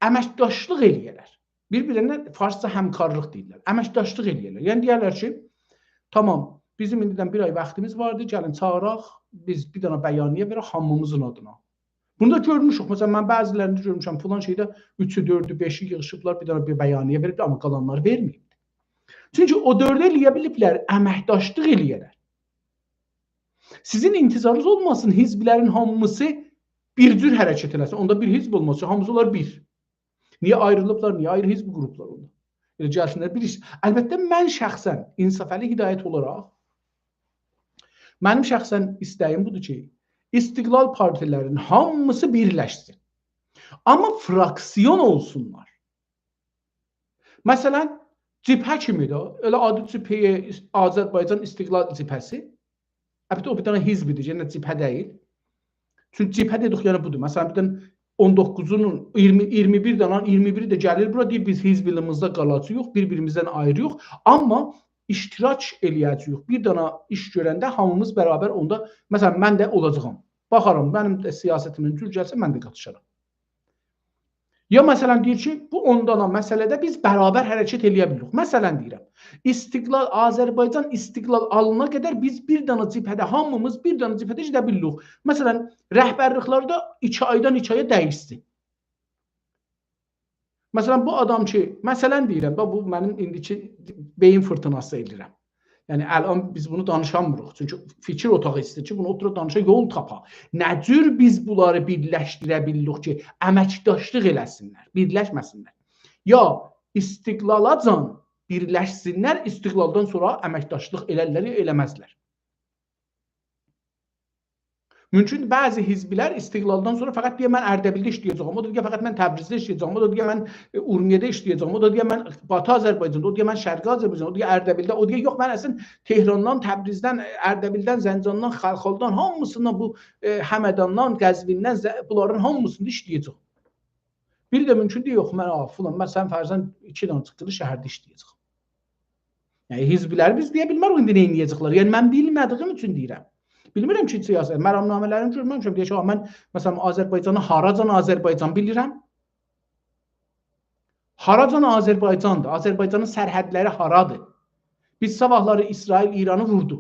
امکداشلیق ائله‌یه‌لر. بیر-بیرینه فارسجا همکارلیق دئییرلر. امکداشلیق ائله‌یه‌لر. یعنی دئیرلر کی، تامام، بیزیم ایندیدن بیر آی واختیمیز واردی، گلین چاغیراق، بیز بیر دانا بیانیه وئرک هامیمیزین آدینا. بونو دا گؤرموشوک. مثلا من بعضی‌لرینده گؤرموشم، فلان شئیده اوچو، دؤردو، بئشی ییغیشیبلار، بیر دانا بیر بیانیه وئریبلر، آمما قالانلاری وئرمه‌ییبلر. چونکی او دؤردو ائله‌یه بیلیبلر امکداشلیق ائله‌یه‌لر. سیزین انتظارینیز اولماسین حزبلرین هامیسی بیر جور حرکت ائله‌سین. اوندا بیر حزب اولماز کی، هامیسی اولار بیر. نییه آیریلیبلار، نییه آیری حزب قوروبلار اوندا؟ ائله گلسینلر بیر ایش. البته من شخصا، انصافعلی هدایت اولاراق، منیم شخصا ایسته‌ییم بودور کی، استقلال پارتی‌لرین هامیسی بیرلشسین. آمما فراکسیون اولسونلار. مثلا، جبهه کیمی ده، ائله آدی جبهه آذربایجان استقلال جبهه‌سی. البته، او بیر دنه حزبیدیر، یعنی جبهه دئییل. چونکی جبهه دئدیک، یعنی بودور. مثلا، بیر دنه اون دوققوزون، اییرمی، اییرمی بیر دنه، اییرمی بیری ده گلیر بورا، دئییر، «بیز حزب ایلیمیزده قالاجاغیق، بیر-بیریمیزدن آیری‌یوخ.» آمما اشتراک ائله‌یه‌جه‌ییک. بیر دنه ایش گؤرنده هامیمیز برابر اوندا، مثلا، من ده اولاجاغام. باخارام، منیم ده سیاستیمین جور گلسه، من ده قاتیشارام. یا، مثلا، دئییر کی، بو اون دانا مسئله‌ده بیز برابر حرکت ائله‌یه بیلیریک. مثلا، دئییرم، استقلال، آذربایجان استقلال آلانا قدر بیز بیر دانا جبهه‌ده، هامیمیز بیر دانا جبهه‌ده گئده بیلیریک. مثلا، رهبرلیکلرده ایکی آیدان ایکی آیا دییشسین. مثلا، بو آدام کی، مثلا دئییرم، باخ، بو منیم ایندیکی بئیین فیرتیناسی ائله‌ییرم. یعنی، الان بیز بونو دانیشامیریق. چونکی فیکیر اوتاغی ایسته‌ییر کی، بونو اوتوروب دانیشا، یول تاپا. نه جور بیز بونلاری بیرلشدیره بیلیریک کی، امکداشلیق ائله‌سینلر، بیرلشمه‌سینلر؟ یا استقلالاجان بیرلشسینلر، استقلالدان سونرا امکداشلیق ائلرلر، یا ائله‌مزلر. مومکون بعضی حزبلر استقلالدان سونرا فقط دئیه، «من اردبیلده ایشله‌یه‌جه‌یم»، او دا دئیه، «فقط من تبریزده ایشله‌یه‌جه‌یم»، او دا دئیه، «من، ائ، اورمیه‌ده ایشله‌یه‌جه‌یم»، او دا دئیه، «من باتی آذربایجاندا»، او دئیه، «من شرقی آذربایجاندا»، او دئیه، «اردبیلده»، او دئیه، «یوخ، من اصلا تهراندان، تبریزدن، اردبیلدن، زنجاندان، خلخالادان، هامیسیندان بو، ائ، همداندان، قزویندن، ز-، بونلارین هامیسیندا ایشله‌یه‌جه‌یم.» بیری ده مومکون دئییر، «یوخ، من، آ، فلان، من سن فرضاً ایکی دنه چیخیلی شهرده ایشله‌یه‌جه‌یم.» یعنی، حزبلری بیز دئیه بیلمه‌ریک ایندی نه ائله‌یه‌جکلر. یعنی، من بیلمه‌دیییم اوچون دئییرم. بیلمیرم کی، سیاست، مرامنامه‌لرینی گؤرمه‌میشم. دئیک کی، «من، مثلا، آذربایجانی هاراجان آذربایجان بیلیرم؟» هاراجان آذربایجاندیر؟ آذربایجانین سرحدلری هارادیر؟ بیز صاباحلاری اسرائیل ایرانی ووردو.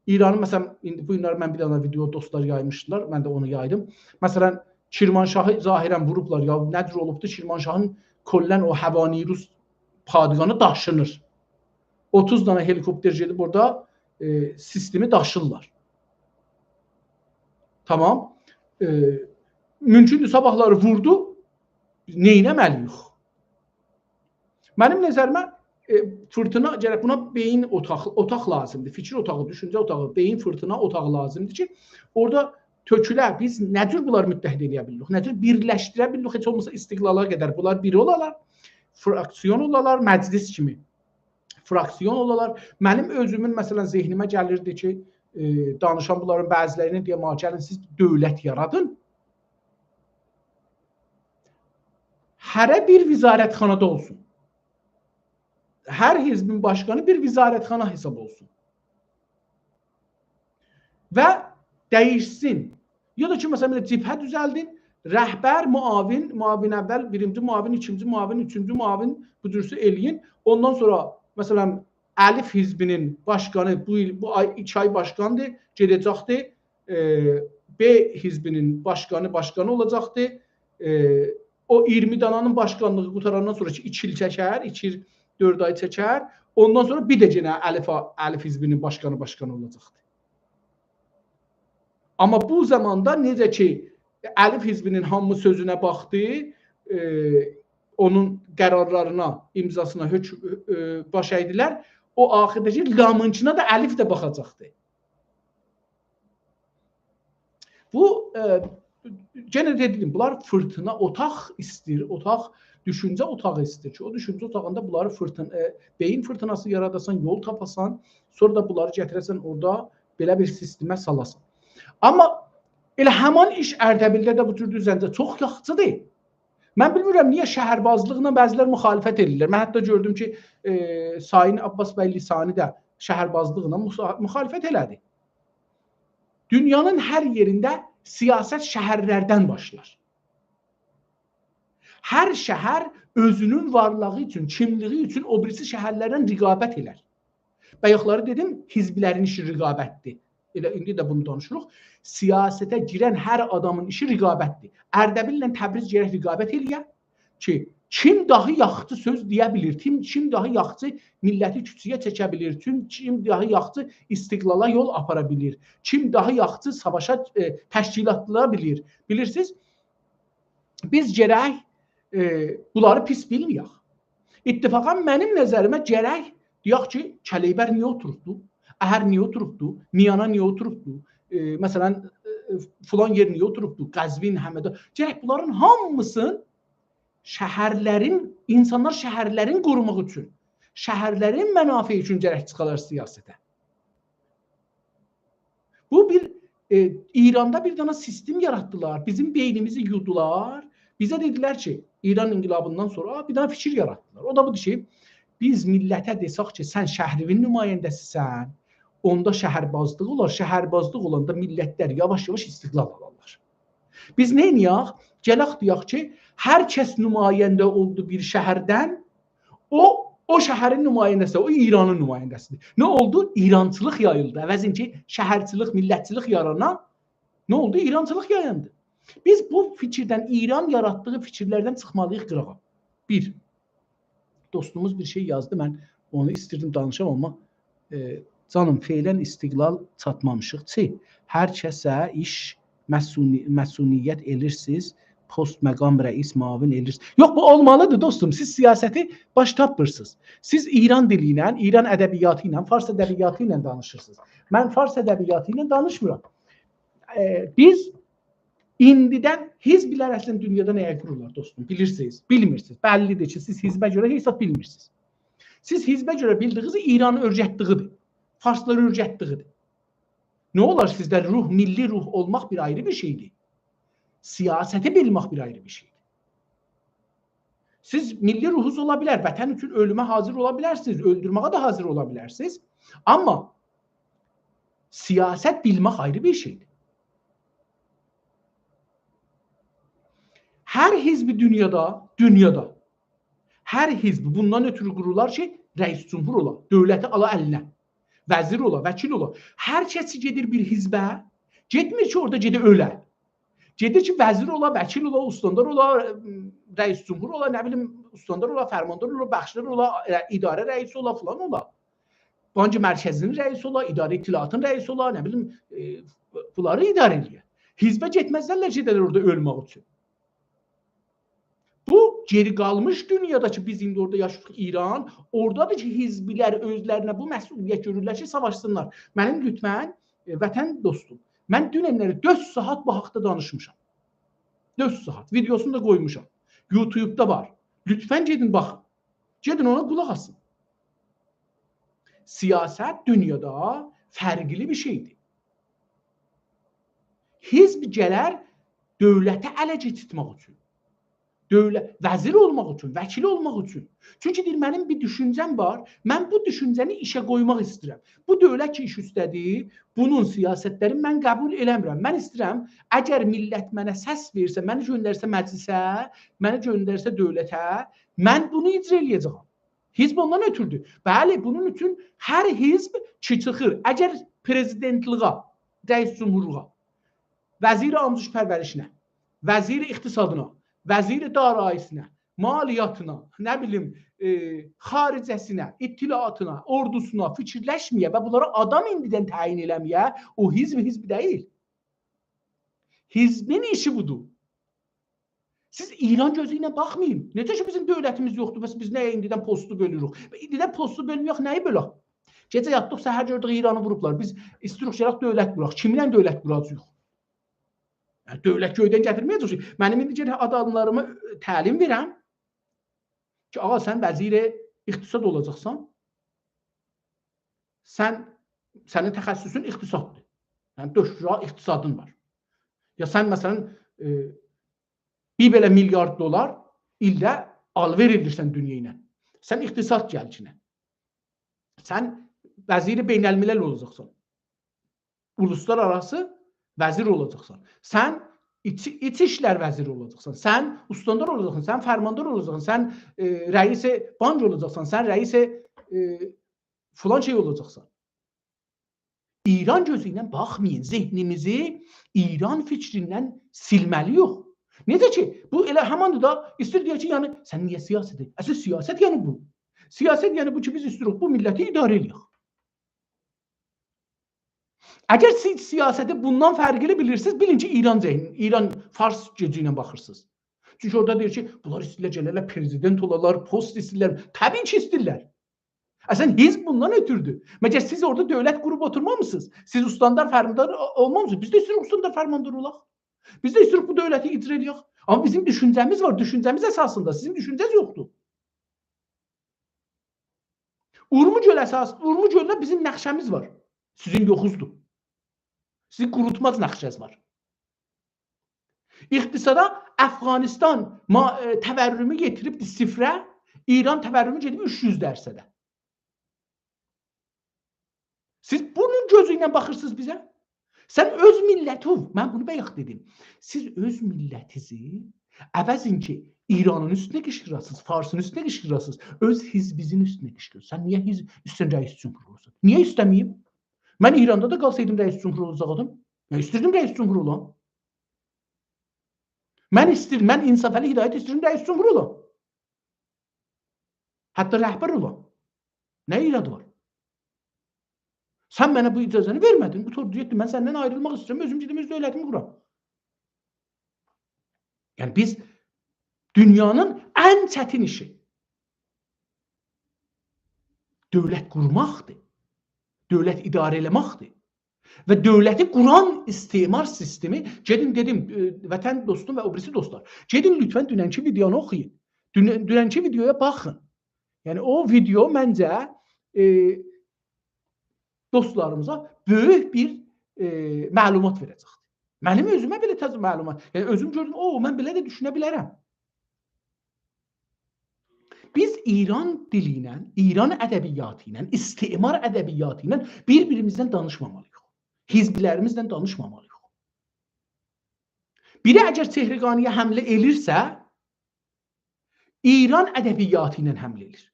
ایرانی، مثلا، ایندی بو گونلری من بیر دنه ویدئو دوستلار یایمیشدیلار، من ده اونو یایدیم. مثلا، کرمانشاهی ظاهرا ووروبلار. یا نه جور اولوبدو، کرمانشاهین کلاً او هوانیروس پادگانی داشینیر. اوتوز دنه هلیکوپتر گئدیب اورادا، ائ، سیستمی داشیرلار. تامام. ائ، مومکوندور، صاباحلاری ووردو، بیز نئینه‌مه‌لی‌ییک؟ منیم نظریمه، ائ، فیرتینا گرک، بونا بئیین اوتاق، اوتاق لازیمدیر. فیکیر اوتاغی، دوشونجه اوتاغی، بئیین فیرتینا اوتاغی لازیمدیر کی، اورادا تؤکوله، بیز نه جور بونلاری متحد ائله‌یه بیلیریک، نه جور بیرلشدیره بیلیریک، هئچ اولماسا استقلالا قدر بونلار بیر اولالار، فراکسیون اولالار، مجلس کیمی فراکسیون اولالار. منیم اؤزومون، مثلا، ذهنیمه گلیردی کی، ائ، دانیشان بونلارین بعضی‌لرینه دئیم: «آ، گلین سیز دؤولت یارادین. هره بیر وزارتخانادا اولسون. هر حزبین باشقانی بیر وزارتخانا حساب اولسون. و دییشسین.» یا دا کی، مثلا، بئله جبهه دوزلدین، رهبر، معاون، معاون اول، بیرینجی معاون، ایکینجی معاون، اوچونجو معاون، بو جورسه ائله‌یین. اوندان سونرا، مثلا، الف حزبینین باشقانی بو ایل، بو آی، ایکی آی باشقاندیر، گئده‌جکدیر. ائ، ب حزبینین باشقانی باشقانی اولاجاقدیر. ائ، او اییرمی دانانین باشقانلیغی قوتاراندان سونرا کی، ایکی ایل چکر، ایکی ایل، دؤرد آی چکر. اوندان سونرا بیر ده یئنه الف، الف حزبینین باشقانی باشقانی اولاجاقدیر. آمما بو زاماندا نئجه کی، الف حزبینین هامی سؤزونه باخدی، ائ، اونون قرارلارینا، امضاسینا، حؤک-، ائ، باش اگدیلر، او آخیردا کی، لامینکینا دا الف ده باخاجاقدی. بو، ائ، یئنه ده دئدیم، بونلار فیرتینا اوتاق ایسته‌ییر، اوتاق، دوشونجه اوتاغی ایسته‌ییر کی، او دوشونجه اوتاغیندا بونلاری فیرتین-، ائ، بئیین فیرتیناسی یاراداسان، یول تاپاسان، سونرا دا بونلاری گتیره‌سن اورادا بئله بیر سیستمه سالاسان. آمما ائله همان ایش اردبیلده ده بو جور دوزنجه چوخ یاخشیدیر. من بیلمیرم، نییه شهربازلیقلا بعضی‌لر مخالفت ائدیرلر. من حتی گؤردوم کی، ائ، سایین عباس بی لسانی ده شهربازلیقلا مخا-، مخالفت ائله‌دی. دونیانین هر یئرینده سیاست شهرلردن باشلار. هر شهر اؤزونون وارلیغی اوچون، کیملیگی اوچون او بیریسی شهرلرله رقابت ائلر. بایاقلاری دئدیم، حزبلرین ایشی رقابتدیر. ائله ایندی ده بونو دانیشیریق. سیاسته گیرن هر آدامین ایشی رقابتدیر. اردبیلله تبریز گرک رقابت ائله‌یه کی، کیم داها یاخشی سؤز دئیه بیلیر، کیم، کیم داها یاخشی میللتی کوچه‌یه چکه بیلیر، کیم، کیم داها یاخشی استقلالا یول آپارا بیلیر، کیم داها یاخشی ساواشا، ائ، تشکیلاتلانا بیلیر. بیلیرسینیز، بیز گرک، ائ، بونلاری پیس بیلمه‌یک. اتفاقا منیم نظریمه گرک دئیک کی، کلیبر نییه اوتوروبدو؟ اهر نییه اوتوروبدو؟ میانا نییه اوتوروبدو؟ ائ، مثلا، ائ، فلان یئر نییه اوتوروبدو؟ قزوین، همدان. گرک بونلارین هامیسین شهرلرین، اینسانلار شهرلرین قوروماق اوچون، شهرلرین منافعی اوچون گرک چیخالار سیاسته. بو بیر، ائ، ایراندا بیر دنه سیستم یاراتدیلار. بیزیم بئینیمیزی یودولار. بیزه دئدیلر کی، ایران انقلابیندان سونرا بیر دنه فیکیر یاراتدیلار. او دا بودور کی، بیز میللته دئسک کی، سن شهریوین نماینده‌سیسن، اوندا شهربازلیق اولار. شهربازلیق اولاندا میللتلر یاواش-یاواش استقلال آلارلار. بیز نئینیه‌ک؟ گلک دئیک کی، هر کس نماینده اولدو بیر شهردن، او، او شهرین نماینده‌سی، او ایرانین نماینده‌سیدیر. نه اولدو؟ ایرانچیلیق یاییلدی. عوضین کی، شهرچیلیک، میللتچیلیک یارانا، نه اولدو؟ ایرانچیلیق یاییلدی. بیز بو فیکیردن، ایران یاراتدیغی فیکیرلردن چیخمالی‌ییق قیراغا. بیر، دوستوموز بیر شئی یازدی، من اونو ایستیردیم دانیشام، آمما، ائ، جانیم، فعلاً استقلال چاتمامیشیق. چی؟ هر کسه ایش، مسئولی-، مسئولیت ائلیرسیز، پست، مقام، رئیس، معاون ائلیرسیز. یوخ، بو اولمالیدیر، دوستوم. سیز سیاستی باش تاپمیرسینیز. سیز ایران دیلی ایله، ایران ادبیاتی ایله، فارس ادبیاتی ایله دانیشیرسینیز. من فارس ادبیاتی ایله دانیشمیرام. ائ، بیز ایندیدن حزبلر اصلاً دونیادا نه‌یه قورورلار، دوستوم؟ بیلیرسینیز، بیلمیرسینیز. بللیدیر کی، سیز حزبه گؤره هئچ زاد بیلمیرسینیز. سیز حزبه گؤره بیلدیگینیز ایران اؤرگتدیگیدیر. فارسلار اؤرگتدیگیدیر. نه اولار سیزده روح، میللی روح اولماق بیر آیری بیر شئیدیر. سیاستی بیلمک بیر آیری بیر شئیدیر. سیز میللی روحونوز اولا بیلر، وطن اوچون اؤلومه حاضر اولا بیلرسینیز، اؤلدورمه‌یه ده حاضر اولا بیلرسینیز. آمما سیاست بیلمک آیری بیر شئیدیر. هر حزب دونیادا، دونیادا، هر حزب بوندان اؤترو قورولار کی، رئیس جمهور اولا، دؤولتی آلا الینه، وزیر اولا، وکیل اولا. هر کس کی گئدیر بیر حزبه، گئتمیر کی، اورادا گئده اؤله. گئدیر کی، وزیر اولا، وکیل اولا، استاندار اولا، رئیس جمهور اولا، نه بیلیم، استاندار اولا، فرماندار اولا، بخشدار اولا، اداره رئیسی اولا، فلان اولا. بانک مرکزی‌نین رئیسی اولا، اداره اطلاعاتین رئیسی اولا، نه بیلیم، ائ، بونلاری اداره ائله‌یه. حزبه گئتمزلر، گئدرلر اورادا اؤلمک اوچون. بو گئری قالمیش دونیادا کی، بیز ایندی اورادا یاشاییریق، ایران، اورادادیر کی، حزبلر اؤزلرینه بو مسئولیت گؤرورلر کی، ساواشسینلار. منیم لطفاً، ائ، وطن دوستوم، من دوننلری دؤرد ساعات بو حاقدا دانیشمیشام. دؤرد ساعات. ویدئوسونو دا قویموشام. یوتیوبدا وار. لطفاً گئدین باخین. گئدین اونا قولاق آسین. سیاست دونیادا فرقلی بیر شئیدیر. حزب گلر دؤولتی اله کئچیرتمک اوچون. دؤولت، وزیر اولماق اوچون، وکیل اولماق اوچون. چونکی دئییر، منیم بیر دوشونجه‌م وار، من بو دوشونجه‌نی ایشه قویماق ایسته‌ییرم. بو دؤولت کی، ایش اوسته‌دیر، بونون سیاستلرینی من قبول ائله‌میرم. من ایسته‌ییرم، اگر میللت منه سس وئرسه، منی گؤندرسه مجلسه، منی گؤندرسه دؤولته، من بونو اجرا ائله‌یه‌جه‌یم. حزب اوندان اؤتوردو. بلی، بونون اوچون هر حزب کی چیخیر، اگر پرزیدنتلیغا، رئیس جمهورلوغا، وزیر آموزش پرورشینه، وزیر اقتصادینا، وزیر دارایی‌سینه، مالیاتینا، نه بیلیم، ائ، خارجه‌سینه، اطلاعاتینا، اوردوسونا فیکیرلشمه‌یه و بونلارا آدام ایندیدن تعیین ائله‌مه‌یه، او حزب حزب دئییل. حزبین ایشی بودور. سیز ایران گؤزو ایله باخمایین. نئجه کی، بیزیم دؤولتیمیز یوخدور، بس بیز نییه ایندیدن پستو بؤلوروک؟ ایندیدن پستو بؤلمه‌یک، نه‌یی بؤلک؟ گئجه یاتدیق، سحر گؤردوک ایرانی ووروبلار. بیز ایستیروخ گلک دؤولت قوراق. کیمینله دؤولت قوراجاغیق؟ یعنی، دؤولت گؤیدن گتیرمه‌یه‌جک کی. منیم ایندی گرک آداملاریما، ائ، تعلیم وئرم کی، آغا، سن وزیر اقتصاد اولاجاقسان. سن، سنین تخصصون اقتصاددیر. یعنی، دکترا اقتصادین وار. یا سن، مثلاً، ائ، بیر بئله میلیارد دلار ایلده آلوئر ائدیرسن دونیا ایله. سن اقتصاد گلجینه. سن وزیر بین‌الملل اولاجاقسان. اولوسلارآراسی وزیر اولاجاقسان. سن ایچ، ایچ ایشلر وزیری اولاجاقسان. سن استاندار اولاجاقسان. سن فرماندار اولاجاقسان. سن، ائ، رئیس بانک اولاجاقسان. سن رئیس، ائ، فلان شئی اولاجاقسان. ایران گؤزو ایله باخمایین. ذهنیمیزی ایران فیکریندن سیلمه‌لی‌ییک. نئجه کی، بو ائله هماندیر دا، ایستیر دئیه کی، یعنی، سن نییه سیاست ائدیر؟ اصل سیاست یعنی بو. سیاست یعنی بو کی، بیز ایستیروخ بو میللتی اداره ائله‌یک. اگر سیز سیاستی بوندان فرقلی بیلیرسینیز، بیلین کی، ایران ذهن، ایران فارس گوجو ایله باخیرسینیز. چونکی اورادا دئییر کی، بونلار ایسته‌ییرلر گله‌لر پرزیدنت اولالار، پست ایسته‌ییرلر. طبیعی کی، ایسته‌ییرلر. اصلاً حزب بوندان اؤتوردو. مگر سیز اورادا دؤولت قوروب اوتورمامیسینیز؟ سیز استاندار فرماندار او-، اولمامیسینیز؟ بیز ده ایسته‌ییریک استاندار فرماندار اولاق. بیز ده ایسته‌ییریک بو دؤولتی اجرا ائله‌یک. آمما بیزیم دوشونجه‌میز وار، دوشونجه‌میز اساسیندا. سیزین دوشونجه‌ز یوخدور. اورمو گؤل اساس، اورمو گؤلده بیزیم نقشه‌میز وار. سیزین یوخوزدور. سیزین قوروتماز نقشه‌ز وار. اقتصادا افغانستان ما-، ائ، تورمو یئتیریبدی صفره، ایران تورمو گئدیب اوچ یوز درصده. سیز بونون گؤزو ایله باخیرسینیز بیزه؟ سن اؤز میللتیوی، من بونو بایاق دئدیم. سیز اؤز میللتیزی عوضین کی، ایرانین اوستونه قیشقیراسینیز، فارسین اوستونه قیشقیراسینیز، اؤز حزبیزین اوستونه قیشقیراسینیز. سن نییه حزب، ایسته‌ییرسن رئیس جمهور اولاسان؟ نییه ایسته‌مه‌ییم؟ من ایراندا دا قالسایدیم رئیس جمهور اولاجاقدیم. من ایستیردیم رئیس جمهور اولام. من ایستیر، من انصافعلی هدایت ایستیرم رئیس جمهور اولام. حتی رهبر اولام. نه ایراد وار؟ سن منه بو اجازه‌نی وئرمه‌دین. بو تور گئتدی، من سندن آیریلماق ایسته‌ییرم، اؤزوم گئدیم اؤز دؤولتیمی قورام. یعنی بیز دونیانین ان چتین ایشی دؤولت قورماقدیر. دؤولت اداره ائله‌مکدیر. و دؤولتی قوران استعمار سیستمی، گئدین دئدیم، ائ، وطن دوستوم و او بیریسی دوستلار، گئدین لطفاً دوننکی ویدئونو اوخویون. دون-، دوننکی ویدئویا باخین. یعنی او ویدئو منجه، ائ، دوستلاریمیزا بؤیوک بیر، ائ، معلومات وئره‌جکدیر. منیم اؤزومه بئله تازه معلومات. یعنی اؤزوم گؤردوم، او، من بئله ده دوشونه بیلرم. بیز ایران دیلی ایله، ایران ادبیاتی ایله، استعمار ادبیاتی ایله بیر-بیریمیزدن دانیشمامالی‌ییق. حزبلریمیزله دانیشمامالی‌ییق. بیری اگر چهرگانی‌یه حمله ائلیرسه، ایران ادبیاتی ایله حمله ائلیر.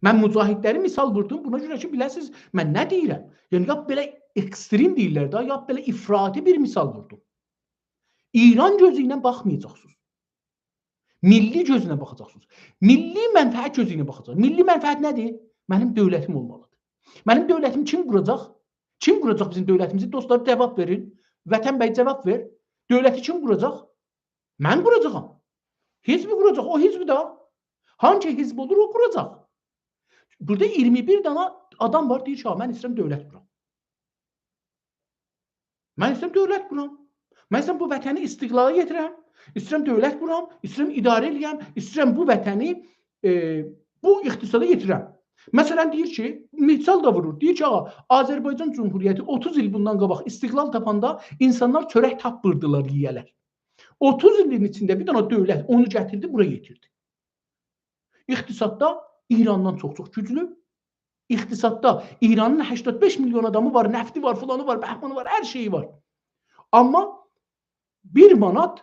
من مجاهدلری مثال ووردوم، بونا گؤره کی، بیله‌سینیز، من نه دئییرم؟ یعنی، یا بئله اکستریم دئییرلر ده، یا بئله افراطی بیر مثال ووردوم. ایران گؤزو ایله باخمایاجاقسینیز. میللی گؤزونه باخاجاقسینیز. میللی منفعت گؤزو ایله باخاجاق. میللی منفعت نه‌دیر؟ منیم دؤولتیم اولمالیدیر. منیم دؤولتیمی کیم قوراجاق؟ کیم قوراجاق بیزیم دؤولتیمیزی؟ دوستلار، جواب وئرین. وطن بی، جواب وئر. دؤولتی کیم قوراجاق؟ من قوراجاغام. حزب قوراجاق، او حزب ده. هانسی حزب اولور، او قوراجاق. بورادا اییرمی بیر دنه آدام وار، دئییر کی، «ها، من ایسته‌ییرم دؤولت قورام. من ایسته‌ییرم دؤولت قورام. من ایسته‌ییرم بو وطنی استقلالا یئتیرم. ایسته‌ییرم دؤولت قورام، ایسته‌ییرم اداره ائله‌یم، ایسته‌ییرم بو وطنی، ائ، بو اقتصادا یئتیرم.» مثلا، دئییر کی، مثال دا وورور. دئییر کی، «آغا، آذربایجان جمهوریتی اوتوز ایل بوندان قاباق استقلال تاپاندا اینسانلار چؤرک تاپمیردیلار یئیه‌لر. اوتوز ایلین ایچینده بیر دنه دؤولت اونو گتیردی، بورا یئتیردی.» اقتصاددا ایراندان چوخ-چوخ گوجلو. اقتصاددا ایرانین هشتاد بئش میلیون آدامی وار، نفتی وار، فلانی وار، بهمانی وار، هر شئیی وار. آمما بیر مانات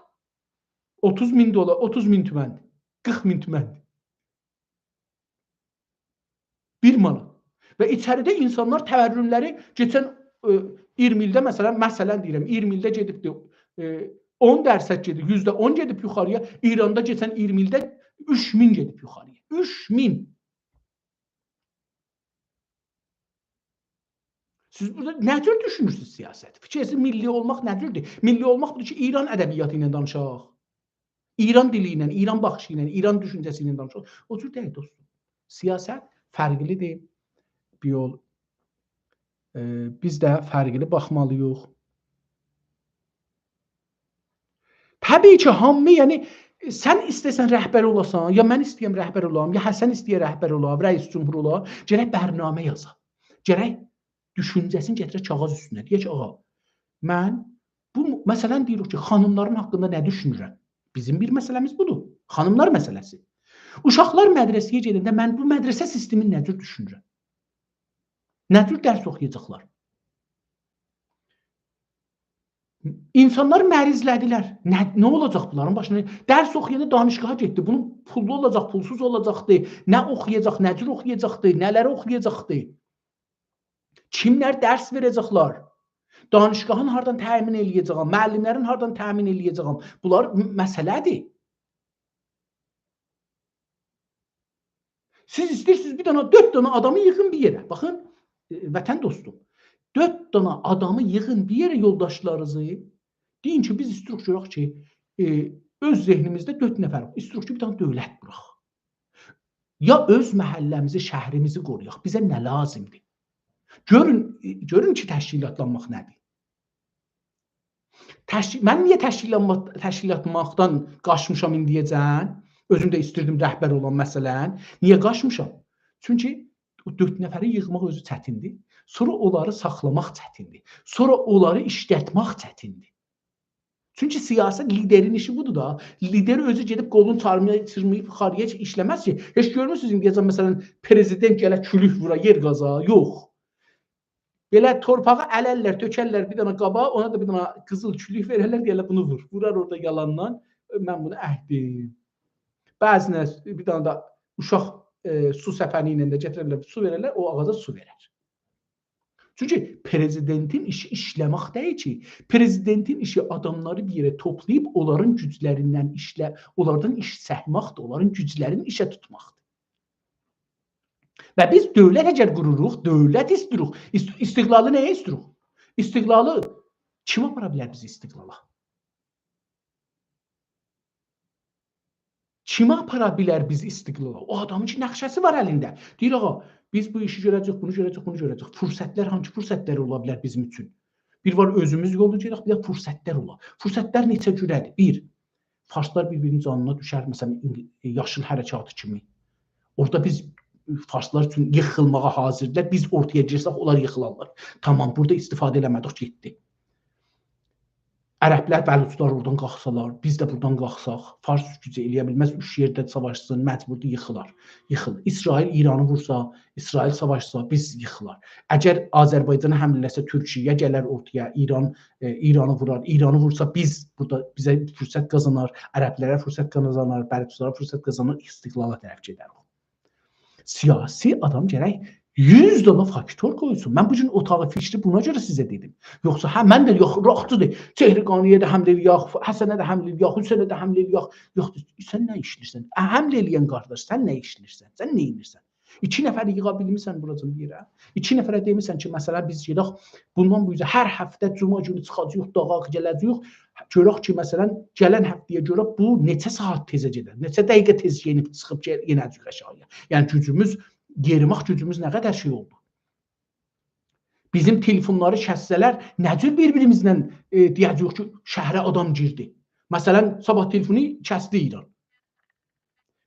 اوتوز مین دلار، اوتوز مین تومندیر، قیرخ مین تومندیر. بیر مانات. و ایچریده اینسانلار تورملری کئچن، ائ، اییرمی ایلده، مثلا، مثلا دئییرم، اییرمی ایلده گئدیبدی، ائ، اون درصد گئدیب، یوزده اون گئدیب یوخاری‌یا، ایراندا کئچن اییرمی ایلده اوچ مین گئدیب یوخاری‌یا. اوچ مین. سیز بورادا نه جور دوشونورسونوز سیاست؟ فیکرینیز، میللی اولماق نه جوردور؟ میللی اولماق بودور کی، ایران ادبیاتی ایله دانیشاق. ایران دیلی ایله، ایران باخیشی ایله، ایران دوشونجه‌سی ایله دانیشاق. او جور دئییل، دوستوم. سیاست فرقلیدیر. بیر یول، ائ، بیز ده فرقلی باخمالی‌ییق. طبیعی کی، هامی، یعنی، سن ایسته‌سن رهبر اولاسان، یا من ایسته‌یم رهبر اولام، یا حسن ایسته‌یه رهبر اولا، رئیس جمهور اولا، گرک برنامه یازا. گرک دوشونجه‌سینی گتیره کاغیذ اوستونه. دئیه کی، «آغا، من بو، مثلا، دئییریک کی، خانیملارین حاقیندا نه دوشونورم؟» بیزیم بیر مسئله‌میز بودور. خانیملار مسئله‌سی. اوشاقلار مدرسه‌یه گئدنده من بو مدرسه سیستمینی نه جور دوشونورم؟ نه جور درس اوخویاجاقلار؟ اینسانلار مریضله‌دیلر. نه، نه اولاجاق بونلارین باشینا؟ درس اوخویاندا دانشگاها گئتدی. بونون پوللو اولاجاق، پولسوز اولاجاقدی. نه اوخویاجاق، نه جور اوخویاجاقدی، نه‌لری اوخویاجاقدی؟ کیملر درس وئره‌جکلر؟ دانشگاهین هاردان تأمین ائله‌یه‌جه‌یم؟ معلملرین هاردان تأمین ائله‌یه‌جه‌یم؟ بونلار م-، مسئله‌دیر. سیز ایسته‌ییرسینیز بیر دنه، دؤرد دنه آدامی ییغین بیر یئره. باخین، ائ، وطن دوستوم، دؤرد دنه آدامی ییغین بیر یئره، یولداشلارینیزی. دئیین کی، بیز ایسته‌ییریک گؤرک کی، ائ، اؤز ذهنیمیزده دؤرد نفر ایسته‌ییریک کی، بیر دنه دؤولت قوراق. یا اؤز محله‌میزی، شهریمیزی قورویاق. بیزه نه لازیمدیر؟ گؤرون، ائ، گؤرون کی، تشکیلاتلانماق نه‌دیر؟ تشکی-، من نییه تشکیللانما-، تشکیللانماقدان قاچمیشام ایندییه‌جن؟ اؤزوم ده ایستیردیم رهبر اولام، مثلا. نییه قاچمیشام؟ چونکی او دؤرد نفری ییغماق اؤزو چتیندیر. سونرا اونلاری ساخلاماق چتیندیر. سونرا اونلاری ایشلتمک چتیندیر. چونکی سیاست لیدرین ایشی بودور دا. لیدر اؤزو گئدیب قولونو چیرماییب، چیرماییب یوخاری‌یا ایشله‌مز کی. هئچ گؤرموسونوز ایندییه‌جن، مثلا، پرزیدنت گله کولوک وورا، یئر قازا؟ یوخ. بئله تورپاغی الرلر، تؤکرلر بیر دنه قابا، اونا دا بیر دنه قیزیل کولوک وئررلر، دئیرلر، «بونو وور.» وورار اورادا یالاندان، «من بونو اکدیم.» بعضینه بیر دنه ده اوشاق، ائ، سو سپنی ایله ده گتیررلر، سو وئررلر، او آغاجا سو وئرر. چونکی پرزیدنتین ایشی ایشله‌مک دئییل کی. پرزیدنتین ایشی آداملاری بیر یئره توپلاییب اونلارین گوجلریندن ایشله-، اونلاردان ایش چکمکدیر، اونلارین گوجلرینی ایشه توتماقدیر. و بیز دؤولت اگر قوروروق، دؤولت ایسته‌ییریک. ایست-، استقلالی نه‌یه ایسته‌ییریک؟ استقلالی کیم آپارا بیلر بیزی استقلالا؟ کیم آپارا بیلر بیزی استقلالا؟ او آدامین کی، نقشه‌سی وار الینده. دئییر، «آغا، بیز بو ایشی گؤره‌جه‌ییک، بونو گؤره‌جه‌ییک، بونو گؤره‌جه‌ییک.» فرصتلر، هانسی فرصتلر اولا بیلر بیزیم اوچون؟ بیر وار، اؤزوموز یولدا گئدک، بیر ده فرصتلر اولا. فرصتلر نئچه جوره‌دیر؟ بیر، فارسلار بیر-بیرینین جانینا دوشر، مثلا، اینگ-، یاشیل حرکاتی کیمی. اورادا بیز، فارسلار اوچون ییخیلماغا حاضیردیلار. بیز اورتایا گیرسک، اونلار ییخیلارلار. تامام، بورادا استفاده ائله‌مه‌دیک، گئتدی. عربلر، بلوچلار اورادان قالخسالار، بیز ده بورادان قالخساق، فارس گوجو ائلیه بیلمز، اوچ یئرده ساواشسین، مجبوردور ییخیلار. ییخیلیر. اسرائیل ایرانی وورسا، اسرائیل ساواشسا، بیز ییخیلار. اگر آذربایجانا حمله ائله‌سه، تورکیه گلر اورتایا، ایران، ائ، ایرانی وورار. ایرانی وورسا، بیز بورادا، بیزه فرصت قازانار، عربلره فرصت قازانار، بلوچلارا فرصت قازانار، استقلالا طرف گئدر او. سیاسی آدام گرک یوز دنه فاکتور قویسون. من بو گون اتاق فکری بونا گؤره سیزه دئدیم. یوخسا، هه، من ده یوخ، یوخدور دئ. چهرگانی‌یه ده حمله ائلیک، حسنه ده حمله ائلیک، حسینه ده حمله ائلیک. یوخدور، سن نه ایشله‌ییرسن؟ اه، حمله ائله‌ین قارداش، سن نه ایشله‌ییرسن؟ سن نه ائدیرسن؟ ایکی نفری ییغا بیلمیرسن بوراجان بیر یئره؟ ایکی نفره دئمیرسن کی، مثلا، بیز گئدک، بوندان بو اوزه هر هفته جمعه گونو چیخاجاغیق، داغا گله‌جه‌ییک، گؤرک کی، مثلا، گلن هفته‌یه گؤره بو نئچه ساعت تئزه گئدر، نئچه دقیقه تئز یئنیب چیخیب گل-، یئنه‌جه‌ییک آشاغی‌یا. یعنی گوجوموز، یئریماق گوجوموز نه قدر شئی اولدو؟ بیزیم تلفونلاری کسسه‌لر، نه جور بیر-بیریمیزله، ائ، دئیه‌جه‌ییک کی، شهره آدام گیردی؟ مثلا، صاباح تلفونو کسدی ایران.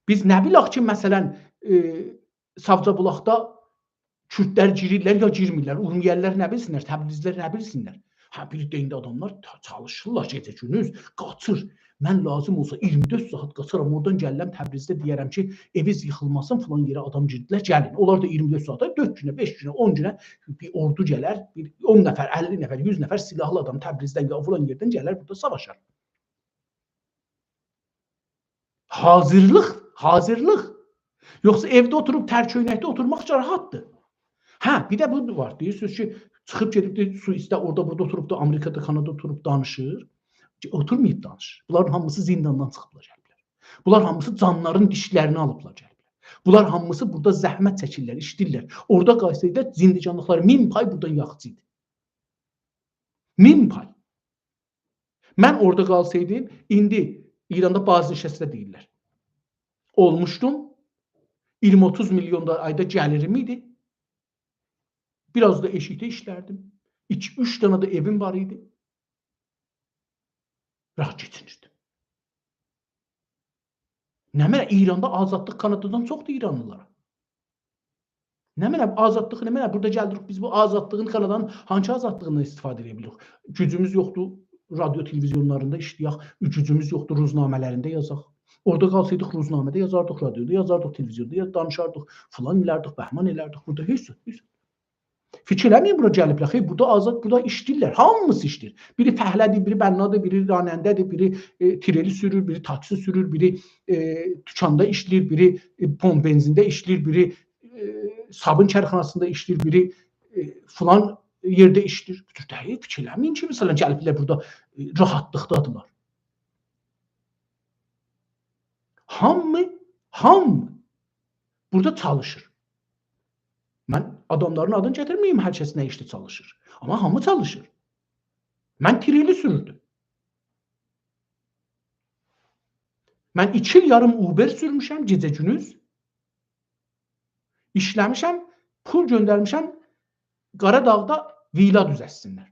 بیز نه بیلک کی، مثلا، ائ، ساوجا بولاقدا کوردلر گیریرلر یا گیرمیرلر، اورمیه‌لی‌لر نه بیلسینلر، تبریزلی‌لر نه بیلسینلر. هه، بیر ده ایندی آداملار تا-، چالیشیرلار گئجه گوندوز، قاچیر. من لازیم اولسا اییرمی دؤرد ساعت قاچارام، اورادان گلیرم تبریزده دئیه‌رم کی، ائویز ییخیلماسین، فلان یئره آدام گیردیلر، گلین. اونلار دا اییرمی دؤرد ساعاتا، دؤرد گونه، بئش گونه، اون گونه بیر اوردو گلر، بیر اون نفر، اللی نفر، یوز نفر سلاحلی آدام تبریزدن یا فلان یئردن گلر، بورادا ساواشار. حاضیرلیق، حاضیرلیق. یوخسا ائوده اوتوروب، تر کؤینکده اوتورماق راحتدیر. هه، بیر ده بو وار. دئییرسینیز کی، چیخیب گئدیبدی سوئیسده، اورادا، بورادا اوتوروبدو، آمریکادا، کانادادا اوتوروب دانیشیر. کی، اوتورماییب دانیشیر. بونلارین هامیسی زینداندان چیخیبلار، گلیبلر. بونلار هامیسی جانلارین دیشلرینی آلیبلار، گلیبلر. بونلار هامیسی بورادا زحمت چکیرلر، ایشله‌ییرلر. اورادا قالسایدی، زندگانلیقلاری مین پای بورادان یاخشی ایدی. مین پای. من اورادا قالسایدیم، ایندی ایراندا بازنشسته دئییرلر. اولموشدوم. اییرمی اوتوز میلیون دا آیدا گلیریم ایدی. بیر آز دا ائشیکده ایشلردیم. ایکی، اوچ دنه ده ائویم وار ایدی. راحت کئچینیردیم. نمنه، ایراندا آزادلیق کانادادان چوخدور ایرانلیلارا. نمنه، آزادلیق نمنه؟ بورادا گلدیریک، بیز بو آزادلیغین، کانادانین هانسی آزادلیغیندان استفاده ائده بیلیریک؟ گوجوموز یوخدور، رادیو تلویزیونلاریندا ایشله‌یک، گوجوموز یوخدور، روزنامه‌لرینده یازاق. اورادا قالسایدیق، روزنامه‌ده یازاردیق، رادیودا یازاردیق، تلویزیوندا یاز-، دانیشاردیق، فلان ائلردیک، بهمان ائلردیک. بورادا هئچ زاد، هئچ زاد. فیکیر ائله‌مه‌یین بورا گلیبلر. خیر، بورادا آزاد، بورادا ایشله‌ییرلر. هامیسی ایشله‌ییر. بیری فعله‌دیر، بیری بنادیر، بیری راننده‌دیر، بیری، ائ، تریلی سورور، بیری تاکسی سورور، بیری، ائ، دوکاندا ایشله‌ییر، بیری، ائ، پمپ بنزینده ایشله‌ییر، بیری، ائ، صابون کارخاناسیندا ایشله‌ییر، بیری، ائ، فلان یئرده ایشله‌ییر. بو جور دئییل، فیکیر ائله‌مه‌یین کی، مثلا، گلیبلر بورادا، ائ، راحتلیقدادیرلار. هامی، هامی بورادا چالیشیر. من آداملارین آدینی گتیرمه‌ییم، هر کس نه ایشده چالیشیر. آمما هامی چالیشیر. من تریلی سوروردوم. من ایکی ایل یاریم اوبر سورموشم، گئجه گوندوز. ایشله‌میشم، پول گؤندرمیشم، قاراداغدا ویلا دوزلتسینلر.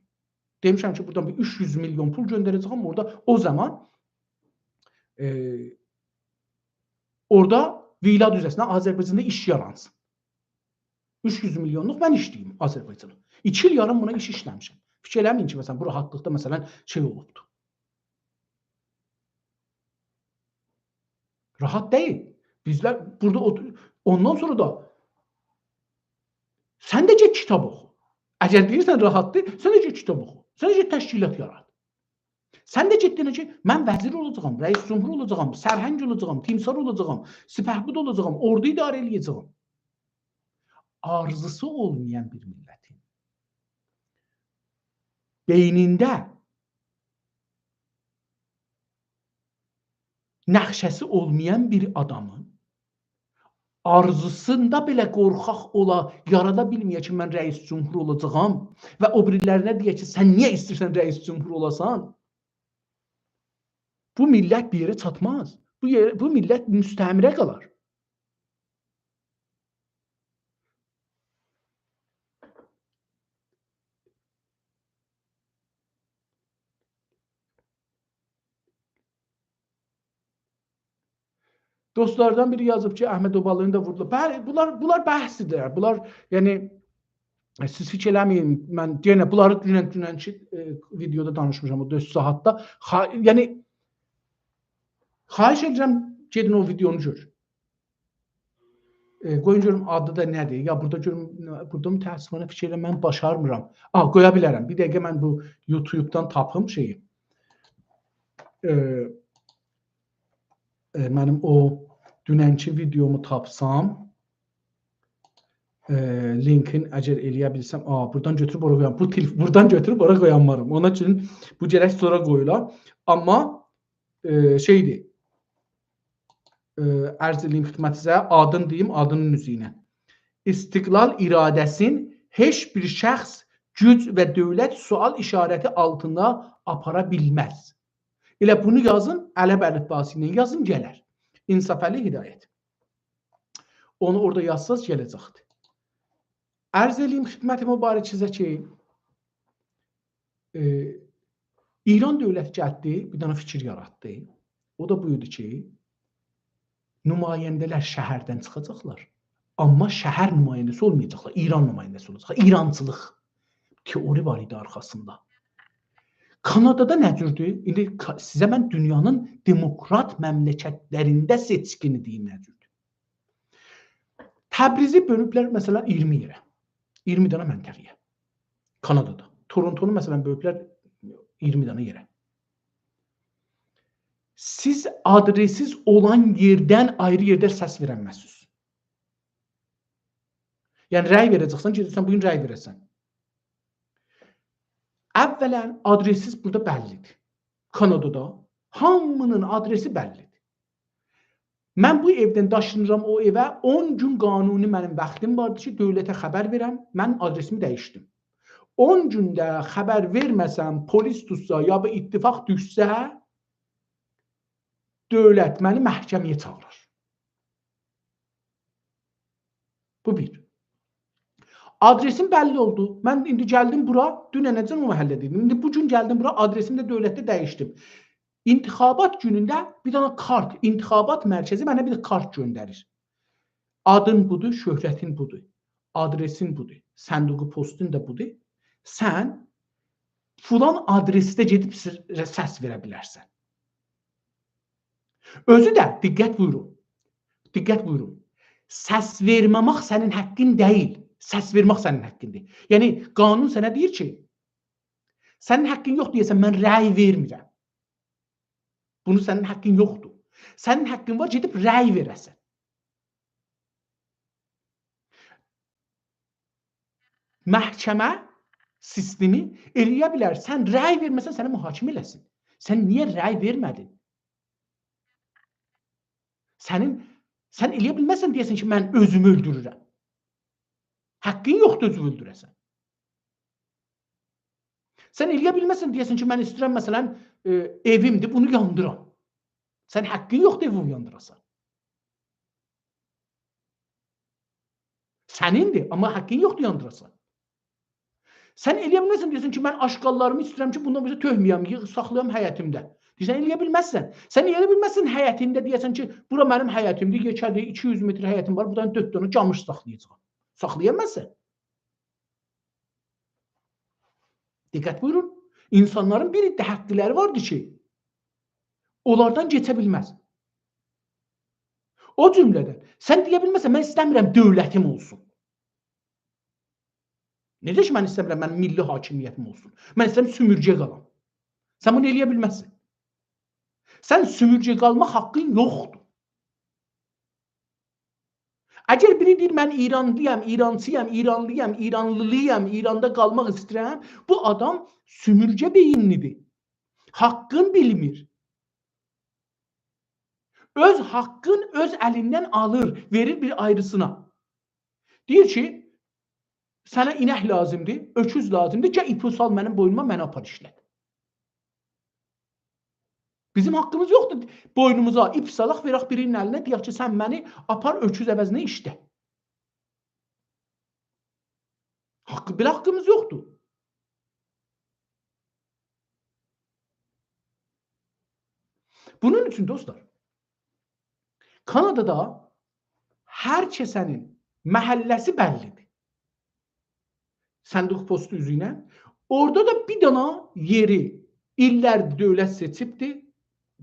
دئمیشم کی، بورادان بیر اوچ یوز میلیون پول گؤندره‌جه‌یم اورادا. او زامان، ائ، اورادا ویلا دوزلتسینلر، آذربایجاندا ایش یارانسین. اوچ یوز میلیونلوق من ایشله‌ییم آذربایجانا. ایکی ایل یاریم بونا ایش ایشله‌میشم. فیکیر ائله‌مه‌یین کی، مثلا، بو راحتلیقدا، مثلا، شئی اولوبدور. راحت دئییل. بیزلر بورادا اوتور-، اوندان سونرا دا سن ده گئت کیتاب اوخو. اگر دئییرسن راحتدیر، سن ده گئت کیتاب اوخو. سن ده گئت تشکیلات یارات. سن ده گئت دئنه کی، من وزیر اولاجاغام، رئیس جمهور اولاجاغام، سرهنگ اولاجاغام، تیمسار اولاجاغام، سپهبد اولاجاغام، اوردو اداره ائله‌یه‌جه‌یم. آرزوسو اولمایان بیر میللتین بئینینده نقشه‌سی اولمایان بیر آدامین آرزوسوندا بئله قورخاق اولا، یارادا بیلمه‌یه کی، من رئیس جمهور اولاجاغام و او بیریلرینه دئیه کی، سن نییه ایسته‌ییرسن رئیس جمهور اولاسان؟ بو میللت بیر یئره چاتماز. بو یئر، بو میللت مستعمره قالار. دوستلاردان بیری یازیب کی، احمد اوبالینی دا ووردولار. بلی، بونلار، بونلار بحثدیر. بونلار، یعنی، ائ، سیز فیکیر ائله‌مه‌یین، من یئنه بونلاری دونن، دوننکی، ائ، ویدئودا دانیشمیشام، او دؤرد ساعاتدا. خا-، یعنی، خواهش ائدیرم، گئدین او ویدئونو گؤرون. ائ، قویون گؤروم آدی دا نه‌دیر؟ یا بورادا گؤروم، بورادا متأسفانه فیکیر ائلیرم، من باشارمیرام. آ، قویا بیلرم. بیر دقیقه من بو یوتیوبدان تاپیم شئیی. ائ، ائ، منیم او دوننکی ویدئومو تاپسام، ائ، لینکین اگر ائلیه بیلسم، آ، بورادان گؤتوروب اورا قویام. بو تلف-، بورادان گؤتوروب اورا قویانمارام. اونا اوچون بو گرک سونرا قویولا. آمما، ائ، شئیدیر، ائ، عرض ائله‌ییم خدمتینیزه، آدین دئییم، آدینین اوزو ایله. استقلال اراده‌سین هئچ بیر شخص، گوج و دؤولت سؤال ایشارتی آلتیندا آپارا بیلمز. ائله بونو یازین، عرب الیفباسی ایله یازین، گلر. انصافعلی هدایت. اونو اورادا یازساز، گله‌جکدیر. عرض ائله‌ییم خدمت مبارکیزه کی، ائ، ایران دؤولتی گلدی، بیر دنه فیکیر یاراتدی. او دا بویدو کی، نماینده‌لر شهردن چیخاجاقلار. آمما شهر نماینده‌سی اولمایاجاقلار، ایران نماینده‌سی اولاجاق. ایرانچیلیق تئوری وار ایدی آرخاسیندا. کانادادا نه جوردور؟ ایندی کا-، سیزه من دونیانین دموکرات مملکتلرینده سئچکینی دئییم نه جوردور. تبریزی بؤلوبلر، مثلا، اییرمی یئره. اییرمی دنه منطقه‌یه. کانادادا. تورونتونو، مثلا، بؤلوبلر اییرمی دنه یئره. سیز آدرسیز اولان یئردن آیری یئرده سس وئرنمزسینیز. یعنی، رأی وئره‌جکسن، گئدیرسن بو گون رأی وئره‌سن. اولا، آدرسیز بورادا بللی‌دیر. کانادادا هامی‌نین آدرسی بللی‌دیر. من بو ائودن داشینیرام او ائوه، اون گون قانونی منیم واختیم واردی کی، دؤولته خبر وئرم، من آدرسیمی دییشدیم. اون گون ده خبر وئرمه‌سم، پلیس توتسا، یا بیر اتفاق دوشسه، دؤولت منی محکمه‌یه چاغیرار. بو بیر. آدرسیم بللی اولدو. من ایندی گلدیم بورا، دوننه‌جن او محله‌ده ایدیم. ایندی بو گون گلدیم بورا، آدرسیمی ده دؤولتده دییشدیم. انتخابات گونونده بیر دنه کارت، انتخابات مرکزی منه بیر کارت گؤندریر. آدین بودور، شهرتین بودور، آدرسین بودور، صندوق پستون دا بودور. سن فلان آدرسده گئدیب س-، سس وئره بیلرسن. اؤزو ده، دقت بویورون، دقت بویورون، سس وئرمه‌مک سنین حاققین دئییل، سس وئرمک سنین حاققیندیر. یعنی، قانون سنه دئییر کی، سنین حاققین یوخدور دئیه‌سن، «من رأی وئرمیرم.» بونو سنین حاققین یوخدور. سنین حاققین وار، گئدیب رأی وئره‌سن. محکمه سیستمی ائلیه بیلر، سن رأی وئرمه‌سن، سنی محاکمه ائله‌سین. سن نییه رأی وئرمه‌دین؟ سنین، سن ائلیه بیلمزسن دئیه‌سن کی، «من اؤزومو اؤلدورورم.» حاققین یوخدور اؤزونو اؤلدوره‌سن. سن ائلیه بیلمزسن دئیه‌سن کی، «من ایسته‌ییرم، مثلا، ائ، ائویمدیر، بونو یاندیرام.» سن حاققین یوخدور ائوی یاندیراسان. سنیندیر، آمما حاققین یوخدور یاندیراسان. سن ائلیه بیلمزسن دئیه‌سن کی، «من آشغاللاریمی ایسته‌ییرم کی، بوندان بئله تؤکمه‌یم، ییغ-، ساخلایام حیطیمده.» دئییرسن، ائلیه بیلمزسن. سن ائلیه بیلمزسن حیطینده دئیه‌سن کی، «بورا منیم حیطیمدیر، یئکه‌دیر، ایکی یوز متر حیطیم وار، بوردان دؤرد دنه گاموش ساخلایاجاغام.» ساخلایامازسان. دقت بویورون. اینسانلارین بیر عده حاقلاری واردیر کی، اونلاردان کئچه بیلمز. او جمله‌دن سن دئیه بیلمزسن، «من ایسته‌میرم دؤولتیم اولسون.» نئجه کی، «من ایسته‌میرم، من میللی حاکمیتیم اولسون. من ایسته‌ییرم سؤمورگه قالام.» سن بونو ائلیه بیلمزسن. سن سؤمورگه قالماق حاققین یوخدور. اگر بیری دئییر، «من ایرانلی‌یام، ایرانچی‌یام، ایرانلی‌یام، ایرانلی‌لی‌یام، ایراندا قالماق ایسته‌ییرم»، بو آدام سؤمورگه بئیینلی‌دیر. حاققین بیلمیر. اؤز حاققین اؤز الیندن آلیر، وئریر بیر آیریسینا. دئییر کی، «سنه اینک لازیمدیر، اؤکوز لازیمدیر، گل ایپی سال منیم بوینوما، منی آپار ایشلت.» بیزیم حاققیمیز یوخدور بوینوموزا ایپ سالاق، وئرک بیری‌نین الینه، دئیک کی، «سن منی آپار اؤکوز عوضینه ایشله.» حاققی، بئله حاققیمیز یوخدور. بونون اوچون، دوستلار، کانادادا هر کسه‌نین محله‌سی بللی‌دیر. صندوق پستو اوزو ایله. اورادا دا بیر دانا یئری ایللردیر دؤولت سئچیبدی.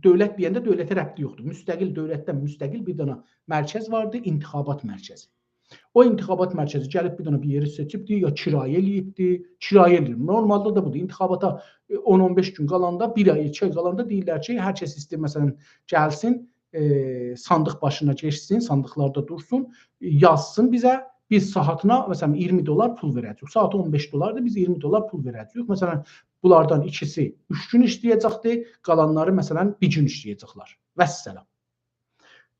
دؤولت دئینده دؤولته ربطی یوخدور. مستقل، دؤولتدن مستقل بیر دانا مرکز واردی، انتخابات مرکزی. او انتخابات مرکزی گلیب بیر دانا بیر یئری سئچیبدی، یا کرایه ائله‌ییبدی، کرایه ائله‌ییر. نورمالدا دا بودور. انتخاباتا، ائ، اون اون بئش گون قالاندا، بیر آی، ایکی آی قالاندا دئییرلر کی، هر کس ایسته‌ییر، مثلا، گلسین، ائ، صاندیق باشینا گئچسین، صاندیقلاردا دورسون، یازسین بیزه، بیز ساعاتینا، مثلا، اییرمی دلار پول وئره‌جه‌ییک. ساعاتی اون بئش دلاردیر، بیز اییرمی دلار پول وئره‌جه‌ییک. مثلا، بونلاردان ایکیسی اوچ گون ایشله‌یه‌جکدی، قالانلاری، مثلا، بیر گون ایشله‌یه‌جکلر. والسلام.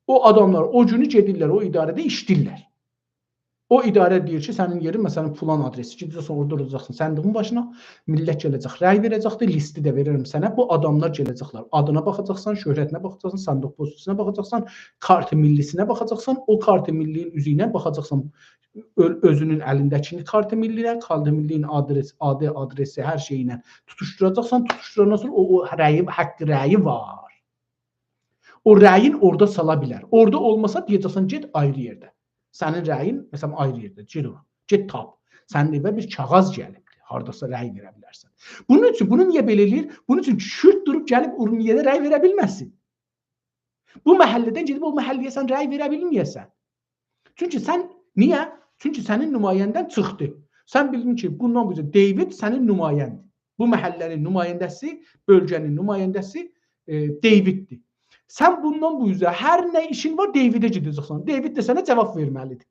او آداملار او گونو گئدیرلر، او اداره‌ده ایشله‌ییرلر. او اداره دئییر کی، سنین یئرین، مثلا، فلان آدرسدیر. گئده‌جکسن، اورادا دوراجاقسان صندوقون باشینا، میللت گله‌جک، رأی وئره‌جکدیر، لیستی ده وئررم سنه. بو آداملار گله‌جکلر. آدینا باخاجاقسان، شهرتینه باخاجاقسان، صندوق پستوسونا باخاجاقسان، کارت ملی‌سینه باخاجاقسان، او کارت ملی‌نین اوزو ایله باخاجاقسان اؤ-، اؤزونون الینده‌کینی کارت ملی‌نه، کارت ملی‌نین آدرس، آدی، آدرسی، هر شئیی ایله توتوشدوراجاقسان، توتوشدوراندان سونرا او، او رأیی، حق رأیی وار. او رأیین اورادا سالا بیلر. اورادا اولماسا، دئیه‌جکسن، گئت آیری یئرده. سنین رأیین، مثلا، آیری یئرده. گئت اورا. گئت تاپ. سنین ائوه بیر کاغیذ گلیبدیر. هارداسا رأی وئره بیلرسن. بونون اوچون، بونو نییه بئله ائله‌ییر؟ بونون اوچون کورد دوروب گلیب اورمیه‌ده رأی وئره بیلمه‌سین. بو محله‌دن گئدیب او محله‌یه سن رأی وئره بیلمه‌یه‌سن. چونکی سن، نییه؟ چونکی سنین نماینده‌ن چیخدی. سن بیلدین کی، بوندان بو اوزه دیوید سنین نماینده‌ن. بو محله‌نین نماینده‌سی، بؤلگه‌نین نماینده‌سی، ائ، دیویددیر. سن بوندان بو اوزه هر نه ایشین وار، دیویده گئده‌جکسن. دیوید ده سنه جواب وئرمه‌لیدیر.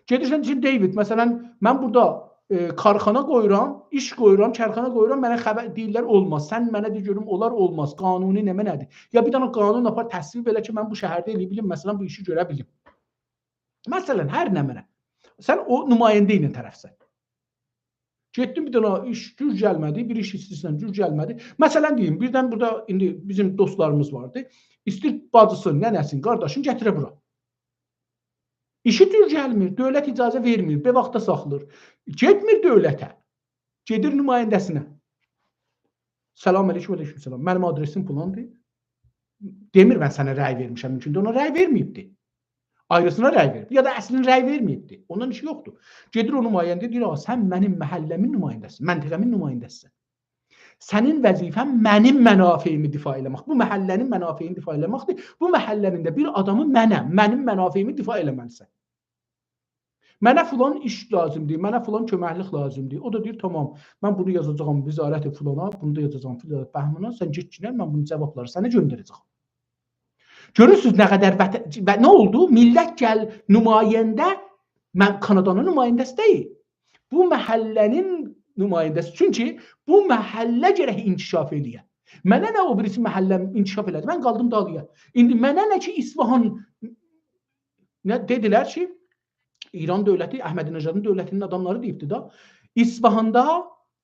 گئدیرسن دئییرسن، دیوید، مثلا، من بورادا، ائ، کارخانا قویورام، ایش قویورام، کارخانا قویورام، منه خبر دئییرلر، اولماز. سن منه دئ گؤروم، اولار، اولماز. قانونی نمنه‌دیر؟ یا بیر دنه قانون آپار، تصویب ائله کی، من بو شهرده ائله‌یه بیلیم، مثلا، بو ایشی گؤره بیلیم. مثلا، هر نمنه. سن او نماینده ایله طرفسن. گئتدین بیر دنه ایش گور گلمه‌دی، بیر ایش ایسته‌ییرسن گور گلمه‌دی. مثلا دئییم، بیردن بورادا ایندی بیزیم دوستلاریمیز واردی. ایسته‌ییر باجیسین، ننه‌سین، قارداشین گتیره بورا. ایشی گور گلمیر، دؤولت اجازه وئرمیر، بیر واختا ساخلیر. گئتمیر دؤولته. گئدیر نماینده‌سینه. سلام علیکم، علیکم سلام. منیم آدرسیم فلاندیر. دئمیر، من سنه رأی وئرمیشم، ممکندیر اونا رأی وئرمه‌ییبدی. آیریسینا رأی وئریب. یا دا اصلینده رأی وئرمه‌ییبدی. اونون ایشی یوخدور. گئدیر او نماینده‌یه دئییر، «آغا، سن منیم محله‌مین نماینده‌سیسن، منطقه‌مین نماینده‌سیسن. سنین وظیفه‌ن منیم منافعیمی دفاع ائله‌مک. بو محله‌نین منافعینی دفاع ائله‌مکدیر. بو محله‌نین ده بیر آدامی منم. منیم منافعیمی دفاع ائله‌مه‌لیسن. منه فلان ایش لازیمدیر، منه فلان کؤمکلیک لازیمدیر.» او دا دئییر، «تامام، من بونو یازاجاغام وزارت فلانا، بونو دا یازاجاغام وزارت بهمانا، سن گئتگینن، من بونون جوابلاری سنه گؤندره‌جه‌یم.» گؤرورسونوز نه قدر وطن، و نه اولدو؟ میللت گل، نماینده، من کانادانین نماینده‌سی دئییل. بو محله‌نین نماینده‌سی. چونکی بو محله گرک انکشاف ائله‌یه. منه نه او بیریسی محله انکشاف ائله‌دی؟ من قالدیم دالییا. ایندی منه نه کی، اصفهان، نه دئدیلر کی، ایران دؤولتی، احمدی‌نژادین دؤولتینین آداملاری دئییبدی دا، اصفهاندا،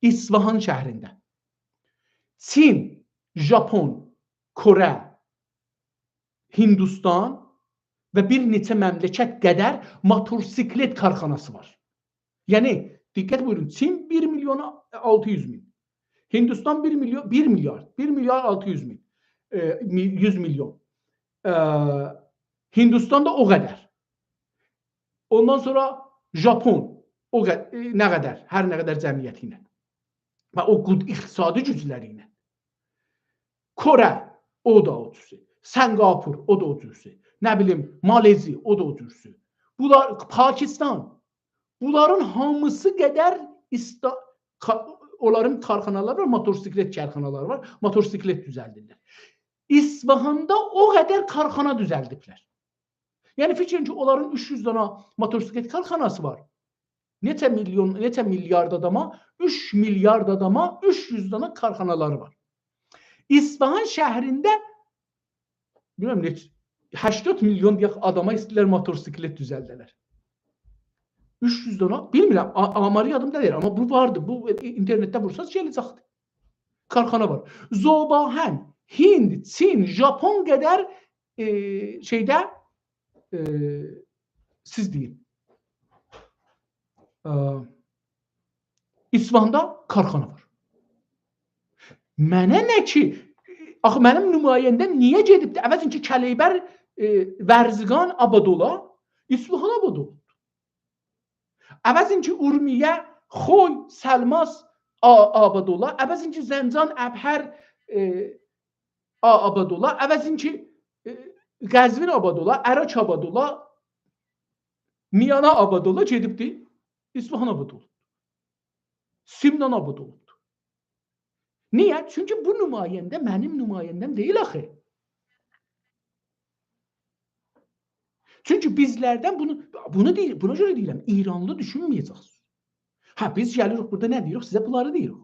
اصفهان شهرینده چین، ژاپون، کره، هندوستان و بیر نئچه مملکت قدر موتورسیکلت کارخاناسی وار. یعنی، دقت بویورون، چین بیر میلیون آلتی یوز مین، هندوستان بیر میلیون، بیر میلیارد، بیر میلیارد آلتی یوز مین، ائ، می-، یوز میلیون. ائ، هندوستان دا او قدر. اوندان سونرا ژاپون، او قد-، ائ، نه قدر، هر نه قدر جمعیتی ایله و او قود-، اقتصادی گوجلری ایله. کره، او دا او جورسو. سنگاپور، او دا او جورسو. نه بیلیم، مالزی، او دا او جورسو. بونلار، پاکستان، بونلارین هامیسی قدر ایستا-، کا-، اونلارین کارخانالاری وار، موتورسیکلت کارخانالاری وار، موتورسیکلت دوزلدیرلر. اصفهاندا او قدر کارخانا دوزلدیبلر. یعنی، فیکر ائدین کی، اونلارین اوچ یوز دانا موتورسیکلت کارخاناسی وار. نئچه میلیون، نئچه میلیارد آداما، اوچ میلیارد آداما اوچ یوز دانا کارخانالاری وار. اصفهان شهرینده، بیلمیرم نئچه، هشتاد میلیون دئیک آداما ایسته‌ییرلر موتورسیکلت دوزلده‌لر. اوچ یوز دانا، بیلمیرم، آ-، آماری یادیمدا دئییل، آمما بو واردی. بو اینترنتده وورساز گله‌جکدی. کارخانا وار. ذوب‌آهن، هند، چین، ژاپون قدر، ائ، شئیده، ائ، سیز دئیین. ائ، اصفهاندا کارخانا وار. منه نه کی، آخی منیم نماینده‌م نییه گئدیبدی؟ عوضین کی، کلیبر، ائ، ورزقان آباد اولا، اصفهان آباد اولوبدو. عوضین کی اورمیه، خوی، سلماس آ-، آباد اولا، عوضین کی زنجان، ابهر، ائ، آ-، آباد اولا، عوضین کی، ائ، قزوین آباد اولا، اراک آباد اولا، میانا آباد اولا، گئدیبدی اصفهان آباد اولوبدو. سمنان آباد اولوبدو. نییه؟ چونکی بو نماینده منیم نماینده‌م دئییل آخی. چونکی بیزلردن بونو، بونو دئییر، بونا گؤره دئییرم، ایرانلی دوشونمه‌یه‌جکسینیز. هه، بیز گلیریک بورادا نه دئییریک؟ سیزه بونلاری دئییریک.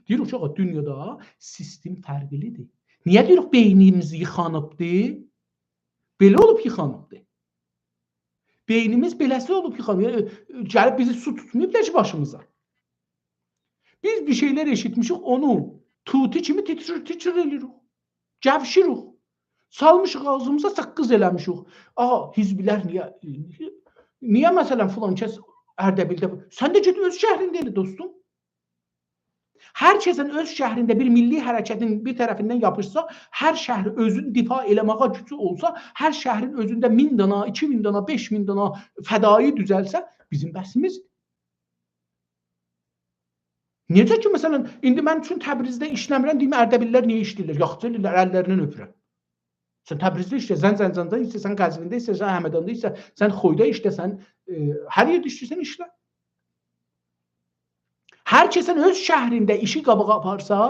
دئییریک کی، آغا، دونیادا سیستم فرقلی‌دیر. نییه دئییریک بئینیمیز ییخانیبدی؟ بئله اولوب ییخانیبدی. بئینیمیز بئله‌سی اولوب ییخانیب. یعنی، گلیب بیزی سو توتماییب دا کی باشیمیزا. بیز بیر شئیلر ائشیتمیشیک، اونو طوطی کیمی تیتریر، تیتریر ائله‌ییریک. گوشوروک. سالمیشیق آغزیمیزا، ساققیز ائله‌میشیک. آغا، حزبی‌لر نییه، نییه مثلا فلان کس اردبیلده؟ سن ده گئت اؤز شهرینده ائله، دوستوم. هر کسین اؤز شهرینده بیر میللی حرکتین بیر طرفیندن یاپیشسا، هر شهر اؤزون دفاع ائله‌مه‌یه گوجو اولسا، هر شهرین اؤزونده مین دانا، ایکی مین دانا، بئش مین دانا فدایی دوزلسه، بیزیم بسیمیزدیر. نئجه کی، مثلا، ایندی من چون تبریزده ایشله‌میرم، دئییم، اردبیللی‌لر نییه ایشله‌ییرلر؟ یاخچی ائله‌ییرلر، اللرینن اؤپورم. سن تبریزده ایشله، سن زنجاندا ایشله، سن قزوینده ایشله، سن همداندا ایشله، سن شمشیرده ایشله، سن، ائ، هر یئرده ایشله‌سن ایشله. هر کسین اؤز شهرینده ایشی قاباغا آپارسا،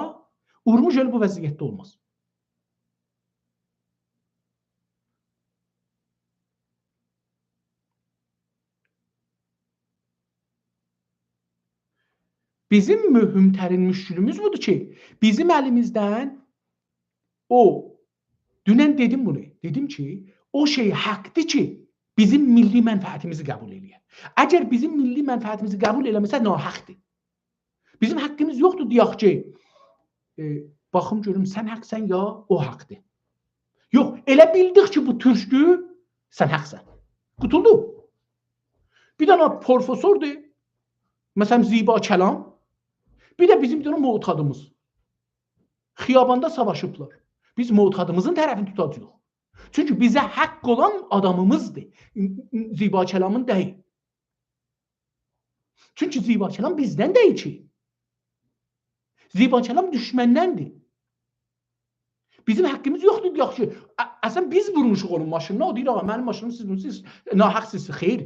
اورموش ائله بو وضعیتده اولماز. بیزیم مهم‌ترین مشکلیمیز بودور کی، بیزیم الیمیزدن او، دونن دئدیم بونو، دئدیم کی، او شئی حاقدیر کی، بیزیم میللی منفعتیمیزی قبول ائله‌یه. اگر بیزیم میللی منفعتیمیزی قبول ائله‌مه‌سه، ناحاقدیر. بیزیم حاقیمیز یوخدور دئیک کی، ائ، باخیم گؤروم سن حاقسان یا او حاقدیر. یوخ، ائله بیلدیک کی، بو تورکدور، سن حاقسان. قوتولدو. بیر دنه پروفسوردور، مثلا، زیبا کلام، بیر ده بیزیم بیر دنه معتادیمیز. خیاباندا ساواشیبلار. بیز معتادیمیزین طرفینی توتاجاغیق. چونکی بیزه حاق اولان آدامیمیزدیر. زیبا کلامین دئییل. چونکی زیبا کلام بیزدن دئییل کی. زیبا کلام دوشمندندیر. بیزیم حاقیمیز یوخدور، یاخشی. ا-، اصلا بیز وورموشوق اونون ماشینینا، او دئییر، «آغا، منیم ماشینیمی سیز وورموسونوز، سیز ناحاقسینیز، خیر.»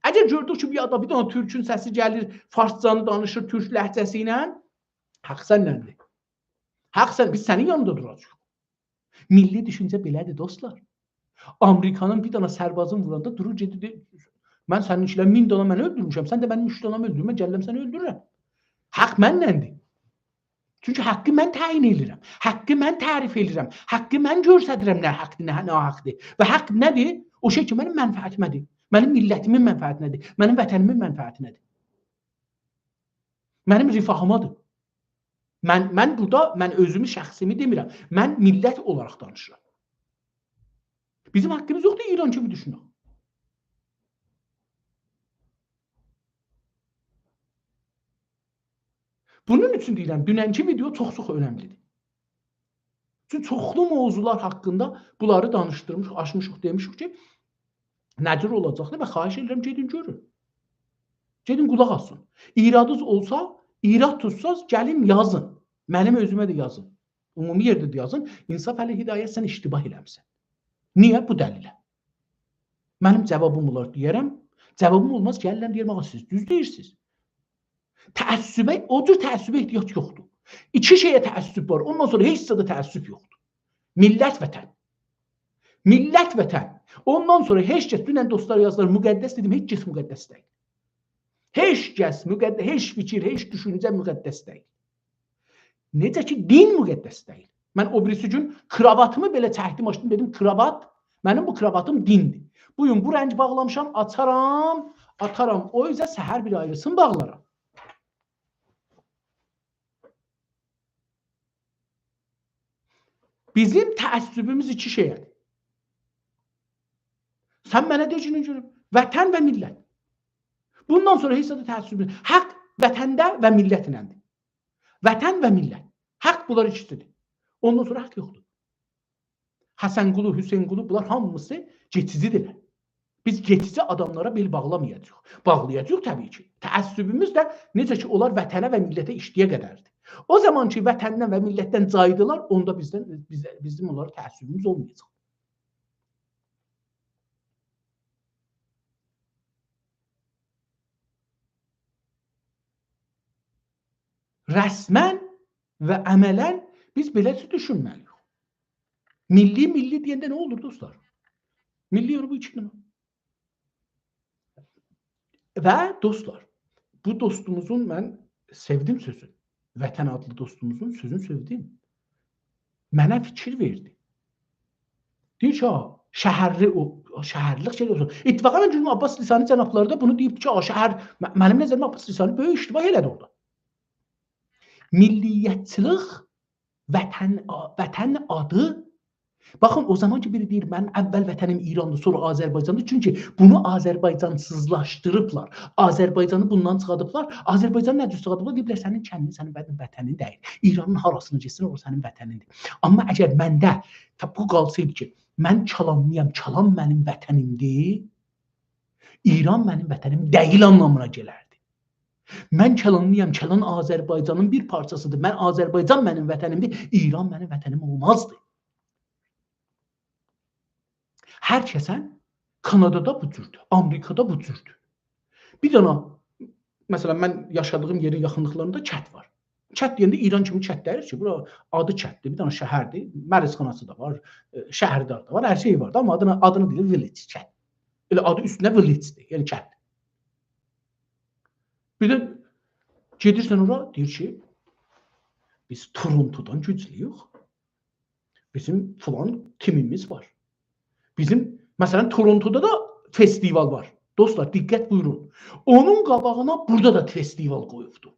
اگر گؤردوک کی، بیر آدام، بیر دنه تورکون سسی گلیر، فارسجانی دانیشیر، تورک لهجه‌سی ایله، حاق سندندیر. حاق سن، بیز سنین یانیندا دوراجاغیق. میللی دوشونجه بئله‌دیر، دوستلار. آمریکانین بیر دنه سربازین ووراندا دورور، گئدیر، دئییر، «من سنین ایچینده مین دنه من اؤلدورموشم، سن ده منیم اوچ دنه‌می اؤلدور، من گلیرم سنی اؤلدورورم.» حاق مننندیر. چونکی حاقی من تعیین ائدیرم. حاقی من تعریف ائدیرم. حاقی من گؤستریرم نه حاقدیر، نه ناحاقدیر. و حاق نه‌دیر؟ او شئی کی، منیم منفعتیمه‌دیر. منیم میللتیمین منفعتینه‌دیر. منیم وطنیمین منفعتینه‌دیر. منیم رفاهیمادیر. من، من بورادا، من اؤزومو، شخصیمی دئمیرم. من میللت اولاراق دانیشیرام. بیزیم حاقیمیز یوخدور ایران کیمی دوشونک. بونون اوچون دئییرم، دوننکی ویدئو چوخ-چوخ اؤنملی‌دیر. چونکی چوخلو موضوعلار حاقیندا بونلاری دانیشدیرمیشیق، آچمیشیق، دئمیشیک کی، نه جور اولاجاقدیر و خواهش ائدیرم، گئدین گؤرون. گئدین قولاق آسین. ایرادینیز اولسا، ایراد توتساز، گلین یازین. منیم اؤزومه ده یازین. عمومی یئرده ده یازین. انصافعلی هدایت، سن اشتباه ائله‌میسن. نییه؟ بو دلیله. منیم جاوابیم اولار، دئیه‌رم. جاوابیم اولماز، گلیرم، دئییرم، «آغا، سیز دوز دئییرسینیز.» تعصبه، او جور تعصبه احتیاج یوخدور. ایکی شئیه تعصب وار، اوندان سونرا هئچ زادا تعصب یوخدور. میللت، وطن. میللت، وطن. اوندان سونرا هئچ کس، دونن دوستلار یازدیلار، مقدس، دئدیم، هئچ کس مقدس دئییل. هئچ کس مقدس، هئچ فیکیر، هئچ دوشونجه مقدس دئییل. نئجه کی، دین مقدس دئییل. من او بیریسی گون کراواتیمی بئله چکدیم، آچدیم، دئدیم، «کراوات، منیم بو کراواتیم دیندیر. بو گون بو رنگ باغلامیشام، آچارام، آتارام او اوزه، سحر بیر آیریسینی باغلارام.» بیزیم تعصبوموز ایکی شئیه‌دیر. سن منه دئ کی، نه جور؟ وطن و میللت. بوندان سونرا هئچ زادا تعصبوموز، حاق وطنده و میللتینندیر. وطن و میللت. حاق بونلار ایکیسیدیر. اوندان سونرا حاق یوخدور. حسن‌قولو، حسین‌قولو، بونلار هامیسی کئچیجی‌دیرلر. بیز گئچیجی آداملارا بئل باغلامایاجاغیق. باغلایاجاغیق طبیعی کی. تعصبوموز ده نئجه کی اونلار وطنه و میللته ایشله‌یه قدردیر. او زامان کی وطندن و میللتدن جایدیلار، اوندا بیزدن، بیز، بیزیم اونلارا تعصبوموز اولمایاجاق. رسماً و عملاً بیز بئله‌سی دوشونمه‌لی‌ییک. میللی، میللی دئینده نه اولور، دوستلار؟ میللی، یعنی بو ایکی دنه. و دوستلار، بو دوستوموزون، من سئودیم سؤزون، وطن آدلی دوستوموزون سؤزونو سئودیم. منه فیکیر وئردی. دئییر کی، «آ، شهرلی او، او شهرلیلیک شئی اولسون.» اتفاقاً من گؤردوم عباس لسانی جنابلاری دا بونو دئییب کی، «آ، شهر»، م-، منیم نظریمده عباس لسانی بؤیوک اشتباه ائله‌دی اورادا. میللیتچیلیک وطن، آ-، وطن آدی. باخین، او زامان کی بیری دئییر، «منیم اول وطنیم ایراندیر، سونرا آذربایجاندیر.» چونکی بونو آذربایجانسیزلاشدیریبلار. آذربایجانی بوندان چیخادیبلار. آذربایجانی نه جور چیخادیبلار؟ دئییبلر، «سنین کندین، سنین وطن-، وطنین دئییل. ایرانین هاراسینا گئتسین، اورا سنین وطنیندیر.» آمما اگر منده تا بو قالسایدی کی، «من کالانلی‌یام، کالان منیم وطنیمدیر»، ایران منیم وطنیم دئییل آنلامینا گلردی. «من کالانلی‌یام، کالان آذربایجانین بیر پارچاسیدیر. من، آذربایجان منیم وطنیمدیر، ایران منیم وطنیم اولمازدی.» هر کسن، کانادادا بو جوردور، آمریکادا بو جوردور. بیر دنه، مثلاً، من یاشادیغیم یئرین یاخینلیقلاریندا کند وار. کند دئینده ایران کیمی کند دئییل کی، بورا آدی کنددیر، بیر دنه شهردیر، مریضخاناسی دا وار، ائ، شهرداری دا وار، هر شئی وار دا، آمما آدینا، آدینی دئییر village، کند. ائله آدی اوستونده village-دیر، یعنی کند. بیر ده گئدیرسن اورا، دئییر کی، «بیز تورونتودان گوجلویوک. بیزیم فلان تیمیمیز وار.» بیزیم، مثلاً، تورونتودا دا فستیوال وار. دوستلار، دقت بویورون. اونون قاباغینا بورادا دا فستیوال قویوبدو.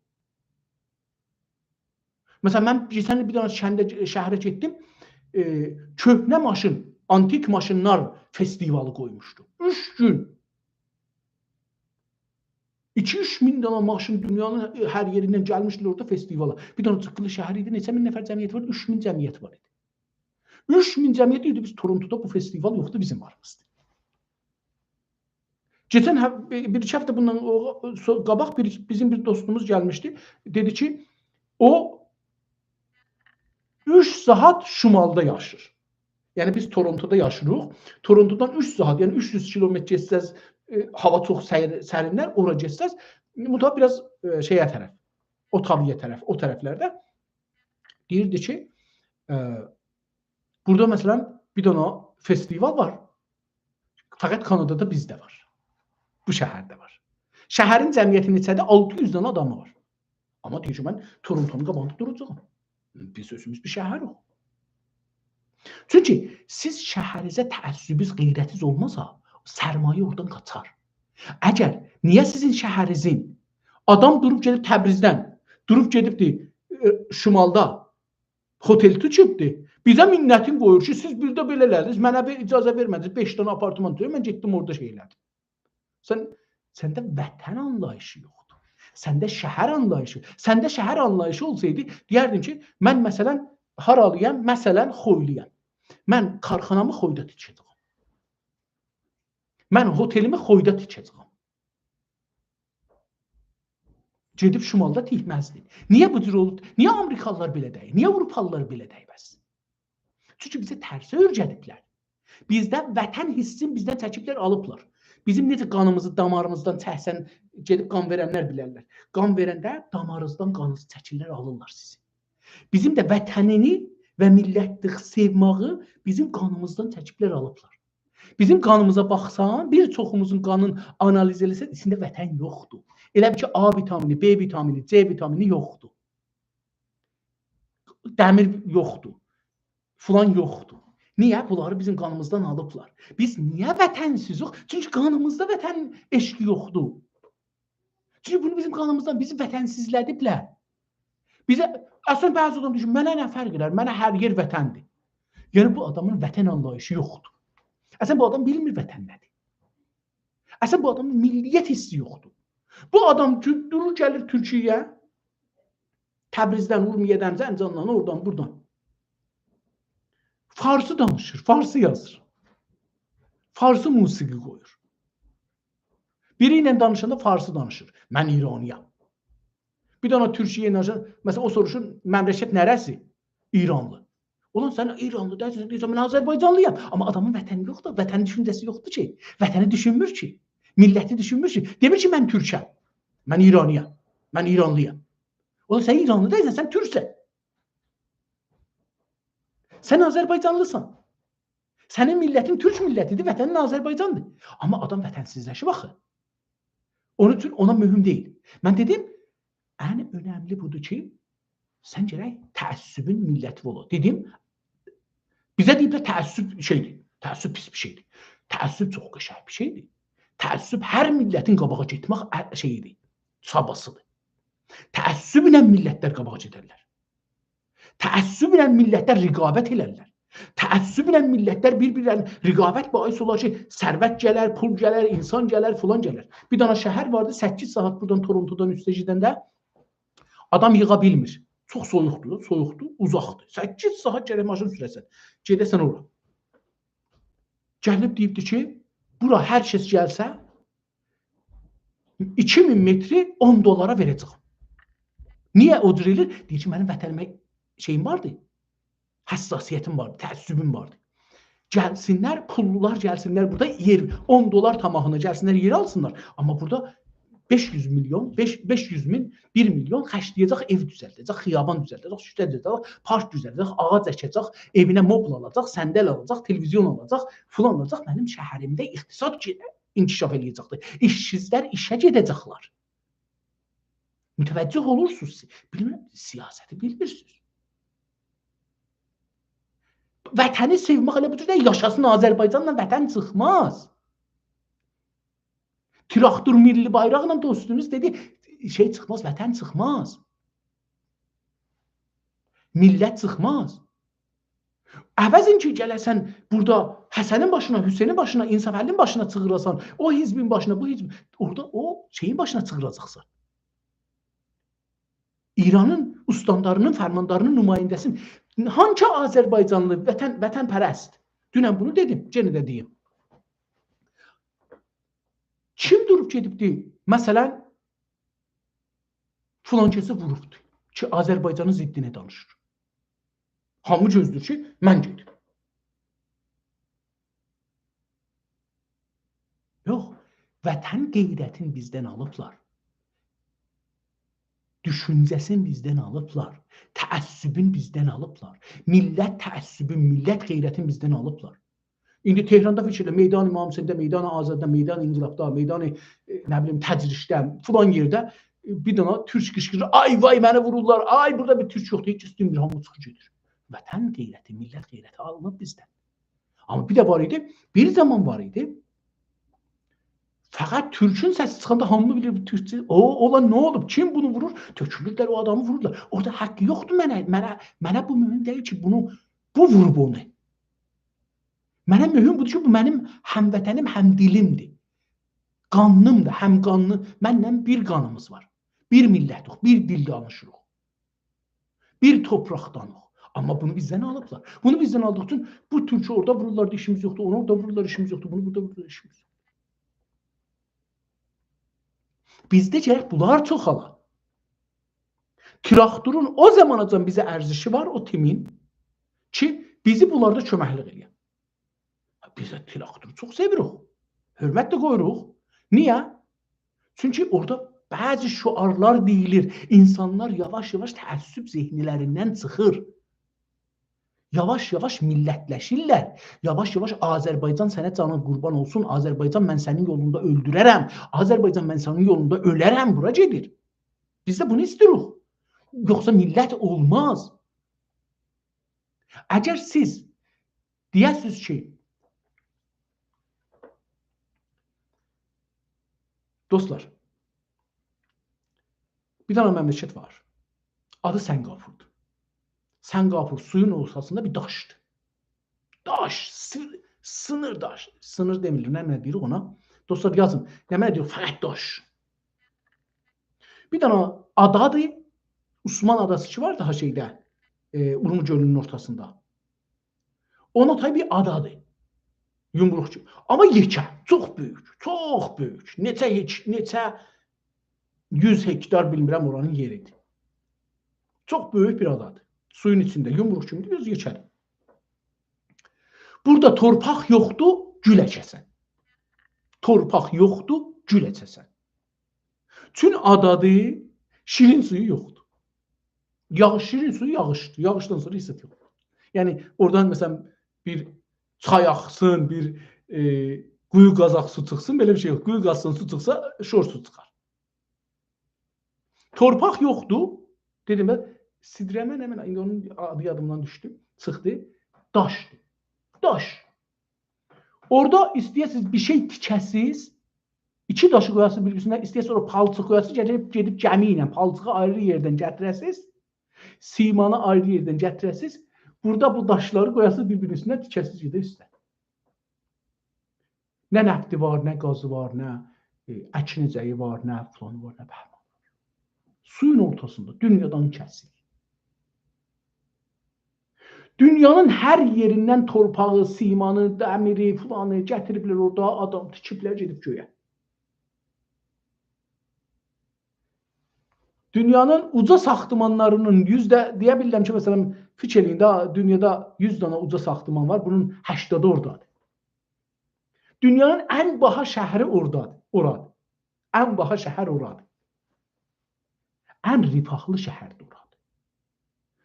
مثلاً، من کئچن ایل بیر دنه کنده، شهره گئتدیم. ائ، کؤهنه ماشین، آنتیک ماشینلار فستیوالی قویموشدو. اوچ گون. ایکی اوچ مین دنه ماشین دونیانین هر یئریندن گلمیشدیلر اورادا فستیوالا. بیر دنه جیققیلی شهر ایدی، نئچه مین نفر جمعیتی وار؟ اوچ مین جمعیتی وار ایدی. اوچ مین جمعیتی ایدی، بیز تورونتودا بو فستیوال یوخدور، بیزیم واریمیزدیر. کئچن هف-، بیر، بیر ایکی هفته بوندان او، سو-، قاباق بیر، بیزیم بیر دوستوموز گلمیشدی. دئدی کی، او اوچ ساعات شمالدا یاشیر. یعنی بیز تورونتودا یاشیریق. تورونتودان اوچ ساعات، یعنی اوچ یوز کیلومتر گئتسز، ائ، هاوا چوخ سیر-، سرینلر، اورا گئتسز، مطلق بیر آز، ائ، شئیه طرف، اوتاوایا طرف، او طرفلرده. دئییردی کی، ائ، بورادا، مثلاً، بیر دنه فستیوال وار. فقط کانادادا بیزده وار. بو شهرده وار. شهرین جمعیتی نئچه‌دیر؟ آلتی یوز دنه آدامی وار. آمما دئییر کی، «من تورونتونون قاباغیندا دوراجاغام.» بیز اؤزوموز بیر شهریک. چونکی سیز شهرینیزه تعصبونوز، غیرتینیز اولماسا، سرمایه اورادان قاچار. اگر، نییه سیزین شهرینیزین آدام دوروب گئدیب تبریزدن، دوروب گئدیبدی، ائ، شمالدا هتل توتوبدو. بیزه منتین قویور کی، سیز بیر ده بئله ائله‌دینیز، منه بیر اجازه وئرمه‌دینیز، بئش دنه آپارتمان توتوم، من گئتدیم اورادا شئی ائله‌دیم. سن، سنده وطن آنلاییشی یوخدور. سنده شهر آنلاییشی. سنده شهر آنلاییشی اولسایدی، دئیردین کی، من، مثلاً، هارالی‌یام؟ مثلاً، خویلویام. من کارخانامی خویدا تیکه‌جه‌یم. من هتلیمی خویدا تیکه‌جه‌یم. گئدیب شمالدا تیکمزدین. نییه بو جور اولوب؟ نییه آمریکالیلار بئله دئییل؟ نییه آوروپالیلار بئله دئییل بس؟ چونکی بیزه ترسه اؤیره‌دیبلر. بیزده وطن حیسین بیزدن چکیبلر، آلیبلار. بیزیم نئجه قانیمیزی داماریمیزدان چکسن، گئدیب قان وئرنلر بیلرلر. قان وئرنده دامارینیزدان قانینیزی چکیرلر، آلیرلار سیزی. بیزیم ده وطنینی و میللتلیک سئوماغی بیزیم قانیمیزدان چکیبلر، آلیبلار. بیزیم قانیمیزا باخسان، بیر چوخوموزون قانین آنالیز ائله‌سن، ایچینده وطن یوخدور. ائله بیل کی، A ویتامینی، B ویتامینی، C ویتامینی یوخدور. دمیر یوخدور. فلان یوخدور. نییه؟ بونلاری بیزیم قانیمیزدان آلیبلار. بیز نییه وطنسیزیک؟ چونکی قانیمیزدا وطن عشقی یوخدور. چونکی بونو بیزیم قانیمیزدان، بیزی وطنسیزله‌دیبلر. بیزه، اصلاً، بعضی آدام دئییر کی، «منه نه فرق ائلر؟ منه هر یئر وطندیر.» یعنی، بو آدامین وطن آنلاییشی یوخدور. اصلاً، بو آدام بیلمیر وطن نه‌دیر. اصلاً، بو آدامین میللیت حیسی یوخدور. بو آدام کی، دورور، گلیر تورکیه‌یه، تبریزدن، اورمیه‌دن، زنجاندان، اورادان، بورادان. فارسی دانیشیر، فارسی یازیر. فارسی موسیقی قویور. بیری ایله دانیشاندا فارسی دانیشیر. «من ایرانی‌یام.» بیر دنه تورکو ایله دانیشاندا، مثلا، او سوروشور: «مملکت نره‌سی؟» «ایرانلی.» «اولان، سن ایرانلی دئییلسن، دئییرسن من آذربایجانلی‌یام.» آمما آدامین وطنی یوخدور، وطن دوشونجه‌سی یوخدور کی. وطنی دوشونمور کی. میللتی دوشونمور کی. دئمیر کی: «من تورکم، من ایرانی‌یام، من ایرانلی‌یام.» «اولان، سن ایرانلی دئییلسن، سن تورکسن. سن آذربایجانلیسان. سنین میللتین تورک میللتیدیر، وطنین آذربایجاندیر.» آمما آدام وطنسیزلشیب آخی. اونون اوچون اونا مهم دئییل. من دئدیم، ان اؤنملی بودور کی، سن گرک تعصبون میللتی اولا. دئدیم، بیزه دئییبلر تعصب شئیدیر، تعصب پیس بیر شئیدیر. تعصب چوخ قشنگ بیر شئیدیر. تعصب هر میللتین قاباغا گئتمک ا-، شئییدیر، چاباسیدیر. تعصبله میللتلر قاباغا گئدرلر. تعصبله میللتلر رقابت ائلرلر. تعصبله میللتلر بیر-بیرلرینه، رقابت باعث اولار کی، ثروت گلر، پول گلر، اینسان گلر، فلان گلر. بیر دنه شهر واردی، سککیز ساعات بورادان، تورونتودان اوسته گئدنده آدام ییغا بیلمیر. چوخ سویوقدور، سویوقدور، اوزاقدیر. سککیز ساعات گرک ماشین سوره‌سن، گئده‌سن اورا. گلیب دئییبدی کی، بورا هر کس گلسه، ایکی مین متری اون دلارا وئره‌جه‌یم. نییه او جور ائله‌ییر؟ دئییر کی، منیم وطنیمه شئییم واردی، حساسیتیم واردی، تعصبوم واردی. گلسینلر، پوللولار گلسینلر بورادا یئر، اون دلار طمعینا گلسینلر، یئر آلسینلار. آمما بورادا بئش یوز میلیون، بئش، بئش یوز مین، بیر میلیون خرجله‌یه‌جک، ائو دوزلده‌جک، خیابان دوزلده‌جک، کوچه دوزلده‌جک، پارک دوزلده‌جک، آغاج اکه‌جک، ائوینه مبل آلاجاق، صندل آلاجاق، تلویزیون آلاجاق، فلان آلاجاق. منیم شهریمده اقتصاد کی، انکشاف ائله‌یه‌جکدیر. ایشسیزلر ایشه گئده‌جکلر. متوجه اولورسونوز؟ بیلمیرم، سیاستی بیلمیرسینیز. وطنی سئومک ائله بو جور دئییل. یاشاسین آذربایجانلا وطن چیخماز. تراکتور، میللی بایراقلا دوستونوز دئدی، شئی چیخماز، وطن چیخماز. میللت چیخماز. عوضین کی، گله‌سن بورادا حسنین باشینا، حسینین باشینا، انصافعلی‌نین باشینا چیغیراسان، او حزبین باشینا، بو حزب، اورادا او شئیین باشینا چیغیراجاقسان. ایرانین استانداری‌نین، فرمانداری‌نین، نماینده‌سی‌نین، هانسی آذربایجانلی، وطن، وطن‌پرست؟ دونن بونو دئدیم، یئنه ده دئییم. کیم دوروب گئدیبدی، مثلا، فلان کسی ووروبدو کی، آذربایجانین ضدینه دانیشیر؟ هامی گؤزله‌ییر کی، من گئدیم. یوخ، وطن غیرتین بیزدن آلیبلار. دوشونجه‌سینی بیزدن آلیبلار. تعصبون بیزدن آلیبلار. میللت تعصبون، میللت غیرتین بیزدن آلیبلار. ایندی تهراندا فیکیر ائله، میدان امام حسینده، میدان آزادی‌دا، میدان انقلابدا، میدان، ائ، نه بیلیم، تجریشده، فلان یئرده، ائ، بیر دنه تورک قیشقیریر: «آی وای، منی وورورلار، آی، بورادا بیر تورک یوخدور.» هئچ کس دئمیر، هامی چیخیر گئدیر. وطن غیرتی، میللت غیرتی آلینیب بیزدن. آمما بیر ده وار ایدی، بیر زامان وار ایدی، فقط تورکون سسی چیخاندا هامی بیلیر بو تورکچو. او، اولان نه اولوب؟ کیم بونو وورور؟ تؤکولورلر، او آدامی وورورلار. اورادا حقی یوخدور منه، منه، منه بو مهم دئییل کی، بونو، بو ووروب اونو. منه مهم بودور کی، بو منیم هموطنیم، همدیلیمدیر. قانلیمدیر، هم‌قانلی، منله بیر قانیمیز وار. بیر میللتیک، بیر دیل دانیشیریق. بیر توپراقدانیق. آمما بونو بیزدن آلیبلار. بونو بیزدن آلدیق اوچون بو تورکو اورادا وورورلار، ایشیمیز یوخدور، اونو اورادا وورورلار، ایشیمیز یوخدور، بونو بورادا وورورلار، ایشیمیز یوخدور. بیزده گرک بونلار چوخالا. تراکتورون او زاماناجان بیزه ارزشی وار، او تیمین، کی، بیزی بونلاردا کؤمکلیک ائله‌یه. بیز ده تراکتورو چوخ سئویریک. حؤرمت ده قویوروق. نییه؟ چونکی اورادا بعضی شعارلار دئییلیر. اینسانلار یاواش-یاواش تعصب ذهنلریندن چیخیر. یاواش-یاواش میللتلشیرلر. یاواش-یاواش «آذربایجان سنه جانین قوربان اولسون، آذربایجان من سنین یولوندا اؤلدوره‌رم، آذربایجان من سنین یولوندا اؤله‌رم»، بورا گئدیر. بیز ده بونو ایسته‌ییریک. یوخسا میللت اولماز. اگر سیز دئیه‌سینیز کی، دوستلار، بیر دنه مملکت وار. آدی سنگاپوردور. سنگاپور سویون اورتاسیندا بیر داشدیر. داش، سی-، سینیر داش. سینیر دئمیرلر، نه، نه دئییریک اونا؟ دوستلار، یازین. نه، نه دئییریک؟ فقط داش. بیر دنه آدادیر. عثمان آداسی کی وار داها شئیده، ائ، اورمو گؤلونون اورتاسیندا. اونا تای بیر آدادیر. یومروق کیمی. آمما یئکه، چوخ بؤیوک، چوخ بؤیوک. نئچه هک-، نئچه یوز هکتار بیلمیرم اورانین یئریدیر. چوخ بؤیوک بیر آدادیر. سویون ایچینده، یومروق کیمیدیر، بیر آز یئکه‌دیر. بورادا تورپاق یوخدور، گول اکه‌سن. تورپاق یوخدور، گول اکه‌سن. چون آدادیر، شیرین سویو یوخدور. یاغیش، شیرین سویو یاغیشدیر. یاغیشدان سونرا هئچ زاد یوخدور. یعنی، اورادان، مثلا، بیر چای آخسین، بیر، ائ، قویو قازاق سو چیخسین، بئله بیر شئی یوخ. قویو قازسان، سو چیخسا، شور سو چیخار. تورپاق یوخدور. دئدیم ده، سیدرمه نه، من ایندی اونون آدی یادیمدان دوشدو. چیخدی. داشدیر. داش. اورادا ایسته‌یه‌سیز بیر شئی تیکه‌سیز، ایکی داشی قویاسیز بیر-بیرینین اوستونه، ایسته‌یه‌سیز اورا پالچیق قویاسیز، گئدیب، گئدیب گمی ایله پالچیغی آیری یئردن گتیره‌سیز، سیمانی آیری یئردن گتیره‌سیز، بورادا بو داشلاری قویاسیز بیر-بیرینین اوستونه، تیکه‌سیز گئده اوسته. نه نفتی وار، نه گازی وار، نه، ائ، اکینجه‌یی وار، نه فلانی وار، نه بهمانی وار. سویون اورتاسیندا، دونیادان کسیک. دونیانین هر یئریندن تورپاغی، سیمانی، دمیری، فلانی گتیریبلر اورادا، آدام تیکیبلر، گئدیب گؤیه. دونیانین اوجا ساختمانلارینین یوزده، دئیه بیلیرم کی، مثلا، فیکیر ائله‌یین ده، دونیادا یوز دنه اوجا ساختمان وار، بونون هشتادی اورادادیر. دونیانین ان باها شهری اورادادیر، اورادیر. ان باها شهر اورادیر. ان رفاهلی شهر ده اورادیر.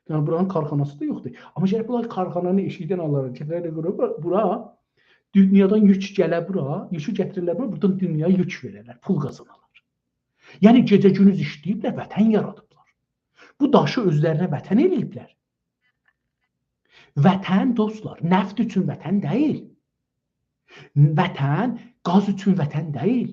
یعنی، بورانین کارخاناسی دا یوخدور. آمما گرک بونلار کارخانانی ائشیکدن آلارلار، گتیررلر بورا، بورا. دونیادان یوک گله بورا، یوکو گتیریرلر بورا، بورادان دونیایا یوک وئررلر، پول قازانارلار. یعنی، گئجه گوندوز ایشله‌ییبلر، وطن یارادیبلار. بو داشی اؤزلرینه وطن ائله‌ییبلر. وطن، دوستلار، نفت اوچون وطن دئییل. وطن، گاز اوچون وطن دئییل.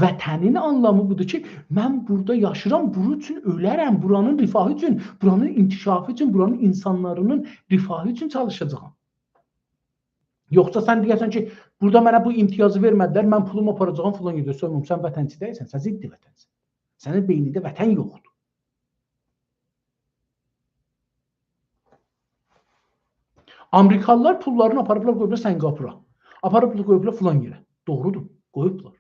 وطنین آنلامی بودور کی، من بورادا یاشاییرام، بورا اوچون اؤلرم، بورانین رفاهی اوچون، بورانین انکشافی اوچون، بورانین اینسانلارینین رفاهی اوچون چالیشاجاغام. یوخسا سن دئیه‌سن کی، بورادا منه بو امتیازی وئرمه‌دیلر، من پولومو آپاراجاغام فلان یئرده، سونرا سن وطنچی دئییلسن، سن ضد وطنسن. سنین بئینینده وطن یوخدور. آمریکالیلار پوللارینی آپاریبلار، قویوبلار سنگاپورا. آپاریبلار، قویوبلار فلان یئره. دوغرودور، قویوبلار.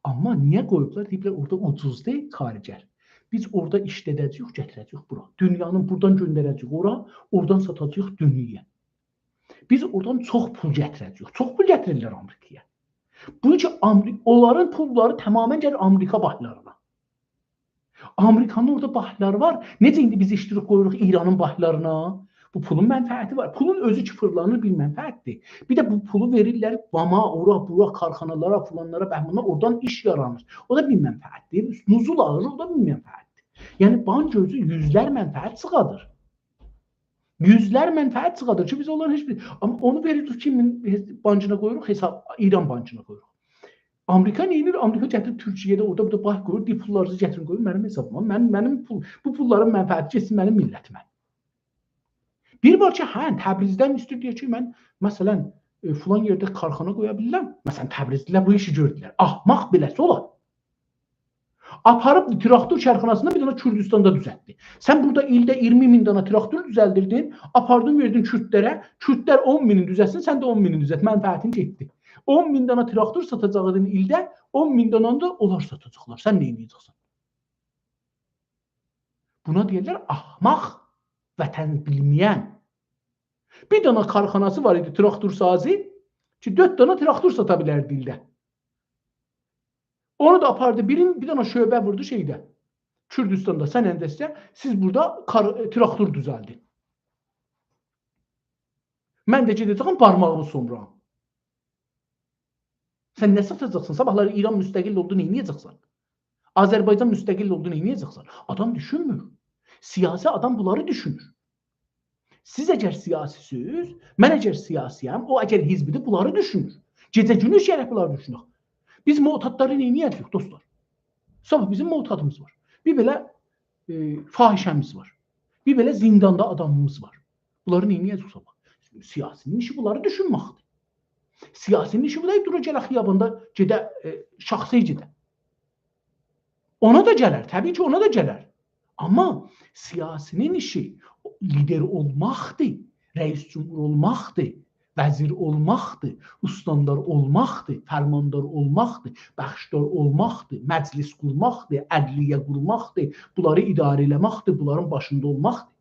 آمما نییه قویوبلار؟ دئییبلر، اورادا اوجوزدور کارگر. بیز اورادا ایشله‌ده‌جه‌ییک، گتیره‌جه‌ییک بورا. دونیانین بورادان گؤندره‌جه‌ییک اورا، اورادان ساتاجاغیق دونیایا. بیز اورادان چوخ پول گتیره‌جه‌ییک. چوخ پول گتیریرلر آمریکایا. بونون اوچون آمری-، اونلارین پوللاری تمامیله گلیر آمریکا بانکلارینا. آمریکانین اورادا بانکلاری وار. نئجه ایندی بیز ایشله‌ییریک، قویوروق ایرانین بانکلارینا؟ بو پولون منفعتی وار. پولون اؤزو کی فیرلانیر، بیر منفعتدیر. بیر ده بو پولو وئریرلر واما، اورا، بورا، کارخانالارا، فلانلارا، بهمانا، اورادان ایش یارانیر. او دا بیر منفعتدیر. نزول آلیر، او دا بیر منفعتدیر. یعنی بانک اؤزو یوزلر منفعت چیخادیر. یوزلر منفعت چیخادیر کی، بیز اونلارین هئچ بیر، آمما اونو وئریریک کیمین بانکینا قویوروق؟ حساب، ایران بانکینا قویوروق. آمریکا نه ائدیر؟ آمریکا گتیریر تورکیه‌ده، اورادا بیر ده بانک قویور، دئییر، پوللارینیزی گتیرین، قویون منیم حسابیما. من، منیم پول، بو پوللارین منفعتی گئتسین منیم میللتیمه. بیر وار کی، هه، تبریزدن ایسته‌ییر، دئییر کی، من، مثلا، ائ، فلان یئرده کارخانا قویا بیلیرم. مثلا، تبریزلیلر بو ایشی گؤردولر. احمق بئله‌سی اولار. آپاریب تراکتور کارخاناسینی بیر دنه کوردوستاندا دوزلتدی. سن بورادا ایلده اییرمی مین دنه تراکتور دوزلدیردین، آپاردین، وئردین کوردلره، کوردلر اون مینین دوزلتسین، سن ده اون مینین دوزلت، منفعتین گئتدی. اون مین دنه تراکتور ساتاجاقدین ایلده، اون مین دنه‌نی ده اونلار ساتاجاقلار. سن نه ائده‌جکسن؟ بونا دئییرلر احمق، وطن بیلمه‌ین. بیر دنه کارخاناسی وار ایدی، تراکتورسازی، کی، دؤرد دنه تراکتور ساتا بیلردی ایلده. اونو دا آپاردی، بیرین، بیر دنه شعبه ووردو شئیده، کوردوستاندا، سن اندرسده، سیز بورادا کار-، تراکتور دوزلدین. من ده گئده‌جه‌یم، بارماغیمی سومورام. سن نه ساتاجاقسان؟ صاباحلاری ایران مستقل اولدو، نئینیه‌جکسن؟ آذربایجان مستقل اولدو، نئینیه‌جکسن؟ آدام دوشونمور. سیاسی آدام بونلاری دوشونور. سیز اگر سیاسی‌سیز، من اگر سیاسی‌یم، او اگر حزبی‌دیر، بونلاری دوشونور. گئجه گوندوز گرک بونلاری دوشونک. بیز معتادلاری نئینیه‌جه‌ییک، دوستلار؟ صاباح بیزیم معتادیمیز وار. بیر بئله، ائ، فاحشه‌میز وار. بیر بئله زینداندا آدامیمیز وار. بونلاری نئینیه‌جه‌ییک صاباح؟ سیاسی‌نین ایشی بونلاری دوشونمکدیر. سیاسی‌نین ایشی بو دئییل، دورا گله خیاباندا گئده، ائ، شاخسا گئده. اونا دا گلر، طبیعی کی، اونا دا گلر. آمما سیاسی‌نین ایشی لیدر اولماقدیر، رئیس جمهور اولماقدیر. وزیر اولماقدیر، استاندار اولماقدیر، فرماندار اولماقدیر، بخشدار اولماقدیر، مجلس قورماقدیر، عدلیه قورماقدیر، بونلاری اداره ائله‌مکدیر، بونلارین باشیندا اولماقدیر.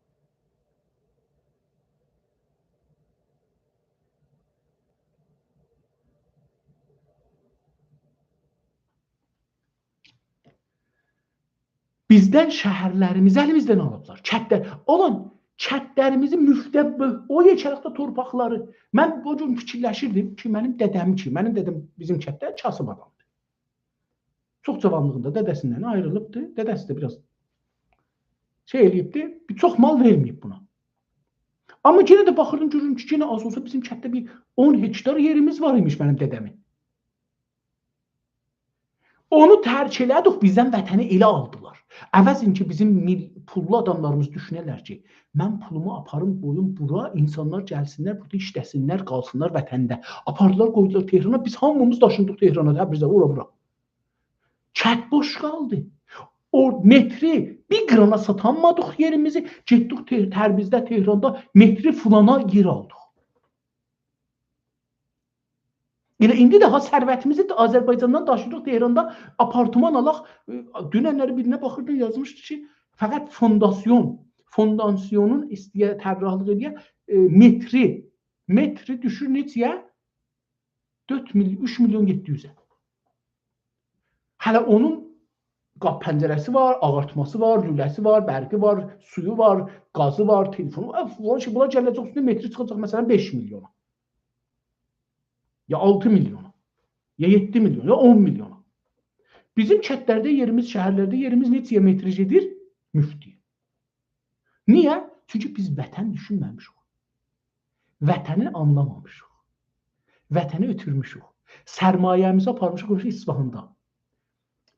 بیزدن شهرلریمیزی الیمیزدن آلیبلار. کتلر، اولان کتلریمیزی مفته بؤ-، او یئکه‌لیکده تورپاقلاری. من بو گون فیکیرلشیردیم کی، منیم دده‌می کی، منیم دده‌م بیزیم کتده کاسیب آدامدیر. چوخ جاوانلیغیندا دده‌سیندن آیریلیبدی. دده‌سی ده بیر آز شئی ائله‌ییبدی، بیر چوخ مال وئرمه‌ییب بونا. آمما یئنه ده باخیردیم، گؤروردوم کی، یئنه آز اولسا بیزیم کتده بیر اون هکتار یئریمیز وار ایمیش منیم دده‌مین. اونو ترک ائله‌دیک، بیزدن وطنی ائله آلدیلار. عوضین کی، بیزیم میل-، پوللو آداملاریمیز دوشونه‌لر کی، من پولومو آپاریم، قویوم بورا، اینسانلار گلسینلر، بورادا ایشله‌سینلر، قالسینلار وطنده. آپاردیلار، قویدولار تهرانا، بیز هامیمیز داشیندیق تهرانا، تبریزه، اورا بورا. کت بوش قالدی. او متری بیر قیرانا ساتانمادیق یئریمیزی، گئتدیک ته-، تبریزده، تهراندا متری فلانا یئر آلدیق. ائله ایندی ده ها ثروتیمیزی ده آذربایجاندان داشیدیق تهراندا آپارتمان آلاق. ائ، دوننلری بیرینه باخیردیم، یازمیشدی کی، فقط فونداسیون، فونداسیونون ایسته‌یه طراحلیق ائله‌یه، ائ، متری، متری دوشور نئچه‌یه؟ دؤرد میل-، اوچ میلیون یئددی یوزه. هله اونون قاپ پنجره‌سی وار، آغارتماسی وار، لوله‌سی وار، برقی وار، سویو وار، گازی وار، تلفونو وار. اف، وار کی، بونلار گله‌جک اوستونه متری چیخاجاق، مثلا، بئش میلیونا. یا آلتی میلیونا. یا یئددی میلیون، یا اون میلیونا. بیزیم کتلرده یئریمیز، شهرلرده یئریمیز نئچه‌یه متری گئدیر؟ مفته‌یه. نییه؟ چونکی بیز وطن دوشونمه‌میشیک. وطنی آنلامامیشیق. وطنی اؤتورموشوک. سرمایه‌میزی آپارمیشیق، قویموشوق اصفهاندا،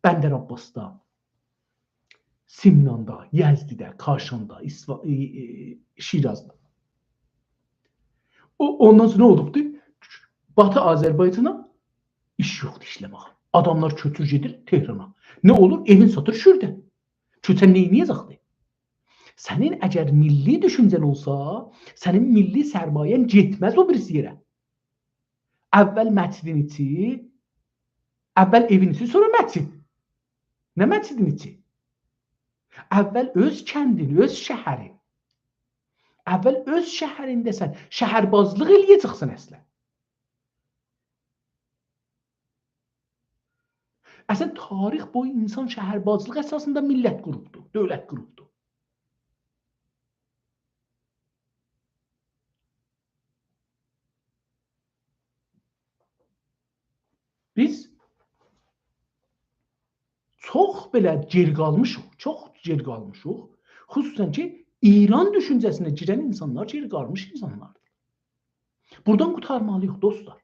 بندرعباسدا، سمناندا، یزدیده، کاشاندا، اصفا-، ائ، ائ، شیرازدا. او، اوندان سونرا نه اولوبدو؟ باتی آذربایجانا ایش یوخدور ایشله‌مه‌یه. آداملار کؤچور گئدیر تهرانا. نه اولور؟ ائوین ساتیر شورده. کؤچن نه ائده‌جکدیر؟ سنین اگر میللی دوشونجه‌ن اولسا، سنین میللی سرمایه‌ن گئتمز او بیریسی یئره. اول مسجدین ایچی، اول ائوین ایچی، سونرا مسجد. نه مسجدین ایچی؟ اول اؤز کندین، اؤز شهرین. اول اؤز شهرینده‌سن، شهربازلیق ائله‌یه‌جکسن اصلا. اصلا، تاریخ بویو اینسان شهربازلیق اساسیندا میللت قوروبدور، دؤولت قوروبدور. بیز چوخ بئله گئری قالمیشیق، چوخ گئری قالمیشیق. خصوصا کی، ایران دوشونجه‌سینه گیرن اینسانلار گئری قالمیش اینسانلاردیر. بورادان قورتارمالی‌ییق، دوستلار.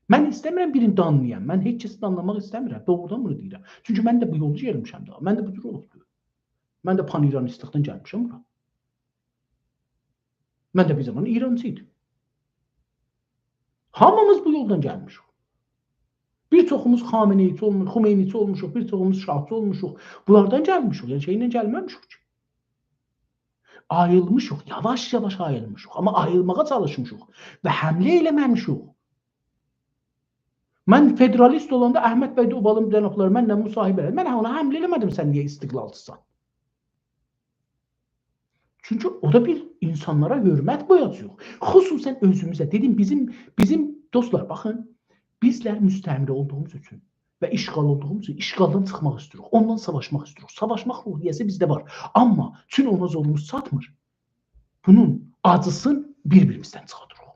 من ایسته‌میرم بیرینی دانلایام. من هئچ کسی دانلاماق ایسته‌میرم. دوغرودان بونو دئییرم. چونکی من ده بو یولدا گلمیشم ده. من ده بو جور اولوبدور. من ده پان‌ایرانیستلیکدن گلمیشم بورا. من ده بیر زامان ایرانچی ایدیم. هامیمیز بو یولدان گلمیشیک. بیر چوخوموز خامنه‌ای‌چی اولموش، خمینی‌چی اولموشوق، بیر چوخوموز شاهچی اولموشوق. بونلاردان گلمیشیک، یعنی شئیله گلمه‌میشیک کی. آییلمیشیق، یاواش-یاواش آییلمیشیق. آمما آییلماغا چالیشمیشیق و حمله ائله‌مه‌میشیک. من فدرالیست اولاندا احمد بی دوبالین جنابلاری منله مصاحبه ائله‌دی. من اونا حمله ائله‌مه‌دیم، سن نییه استقلالچیسان؟ چونکی او دا بیر اینسانلارا حؤرمت قویاجاغیق. خصوصا اؤزوموزه. دئدیم، بیزیم، بیزیم، دوستلار، باخین، بیزلر مستعمره اولدوغوموز اوچون و اشغال اولدوغوموز اوچون اشغالدان چیخماق ایسته‌ییریک. اوندان ساواشماق ایسته‌ییریک. ساواشماق روحیه‌سی بیزده وار. آمما چون اونا زوروموز چاتمیر. بونون آجیسین بیر-بیریمیزدن چیخاردیریق.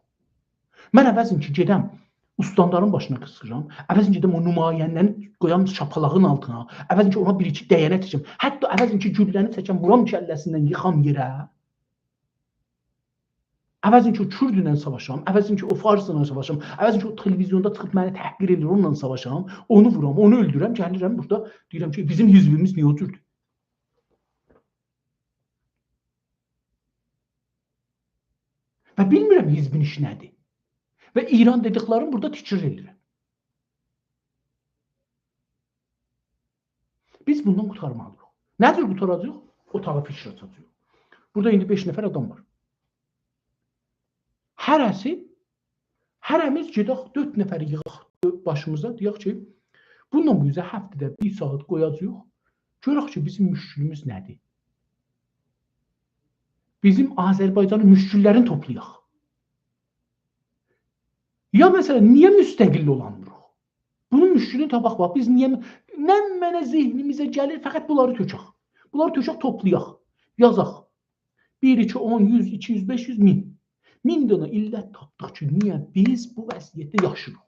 من عوضین کی، گئدم استاندارین باشینا قیسقیرام، عوضین گئدم او نماینده‌نی قویام شاپالاغین آلتینا، عوضین کی، اونا بیر-ایکی دَیَنه چکم، حتی عوضین کی، گولله‌نی چکم، وورام کله‌سیندن، ییخام یئره، عوضین کی، او کوردله ساواشام، عوضین کی، او فارسلا ساواشام، عوضین کی، او تلویزیوندا چیخیب منی تحقیر ائدیر، اونونلا ساواشام، اونو وورام، اونو اؤلدورم، گلیرم بورادا دئییرم کی، بیزیم حزبیمیز نییه او جوردور؟ و بیلمیرم حزبین ایشی نه‌دیر. و ایران دئدیکلرین بورادا تکرار ائدیرم. بیز بوندان قورتارمالی‌ییق. نه جور قورتاراجاغیق؟ اوتاغا فیکیر آچاجاغیق. بورادا ایندی بئش نفر آدام وار. هره‌سی هره‌میز گئدک، دؤرد نفر ییغاق باشیمیزا، دئیک کی، بوندان بو اوزه هفته‌ده بیر ساعات قویاجاغیق، گؤرک کی، بیزیم مشکلیمیز نه‌دیر؟ بیزیم آذربایجانین مشکل‌لرینی توپلایاق. یا، مثلا، نییه مستقل اولامیریق؟ بونون مشکلینی تاپاق، باخ، بیز نییه، نمنه ذهنیمیزه گلیر، فقط بونلاری تؤکک. بونلاری تؤکک، توپلایاق، یازاق. بیر، ایکی، اون، یوز، ایکی یوز، بئش یوز، مین. مین دنه علت تاپدیق کی، نییه بیز بو وضعیتده یاشاییریق.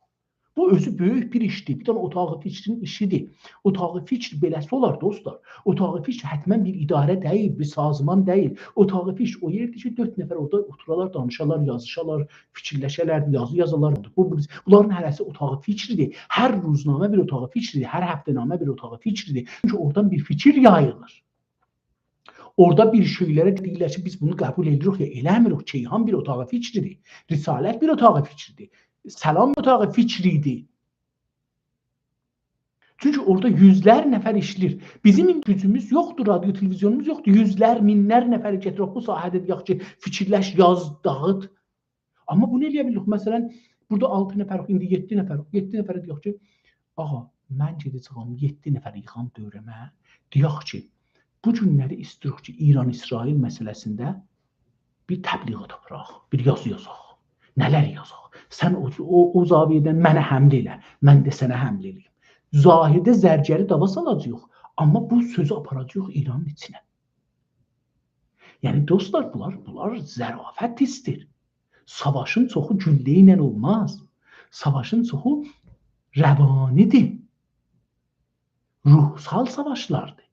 بو اؤزو بؤیوک بیر ایشدیر. بیر دنه اتاق فکرین ایشیدیر. اتاق فکر بئله‌سی اولار، دوستلار. اتاق فکر حتما بیر اداره دئییل، بیر سازمان دئییل. اتاق فکر او یئردیر کی، دؤرد نفر اورادا اوتورالار، دانیشالار، یازیشالار، فیکیرلشه‌لر، یازی یازالار. بو، بو، بونلارین هره‌سی اتاق فکردیر. هر روزنامه بیر اتاق فکردیر. هر هفته‌نامه بیر اتاق فکردیر. چونکی اورادان بیر فیکیر یاییلیر. اورادا بیر شئیلره دئییرلر کی، بیز بونو قبول ائدیریک یا ائله‌میریک. کیهان بیر اتاق فکردیر. رسالت بیر اتاق فکردیر. سلام اتاق فکریدیر. چونکی اورادا یوزلر نفر ایشله‌ییر. بیزیم گوجوموز یوخدور، رادیو، تلویزیونوموز یوخدور. یوزلر، مینلر نفری گتیرک بو ساحه‌ده، دئیک کی، فیکیرلش، یاز، داغیت. آمما بونو ائله‌یه بیلیریک. مثلا، بورادا آلتی نفریک، ایندی یئددی نفریک. یئددی نفره دئیک کی، آغا، من گئده‌جه‌یم یئددی نفری ییغام دؤوره‌مه. دئیک کی، بو گونلری ایسته‌ییریک کی، ایران-اسرائیل مسئله‌سینده بیر تبلیغات آپاراق، بیر یازی یازاق. نه‌لر یازاق؟ سن او، او، او زاویه‌دن منه حمله ائله، من ده سنه حمله ائله‌ییم. ظاهرده زرگری داوا سالاجاغیق، آمما بو سؤزو آپاراجاغیق ایرانین ایچینه. یعنی، دوستلار، بونلار، بونلار ظرافت ایسته‌ییر. ساواشین چوخو گولله ایله اولماز. ساواشین چوخو روانی‌دیر. روحسال ساواشلاردیر.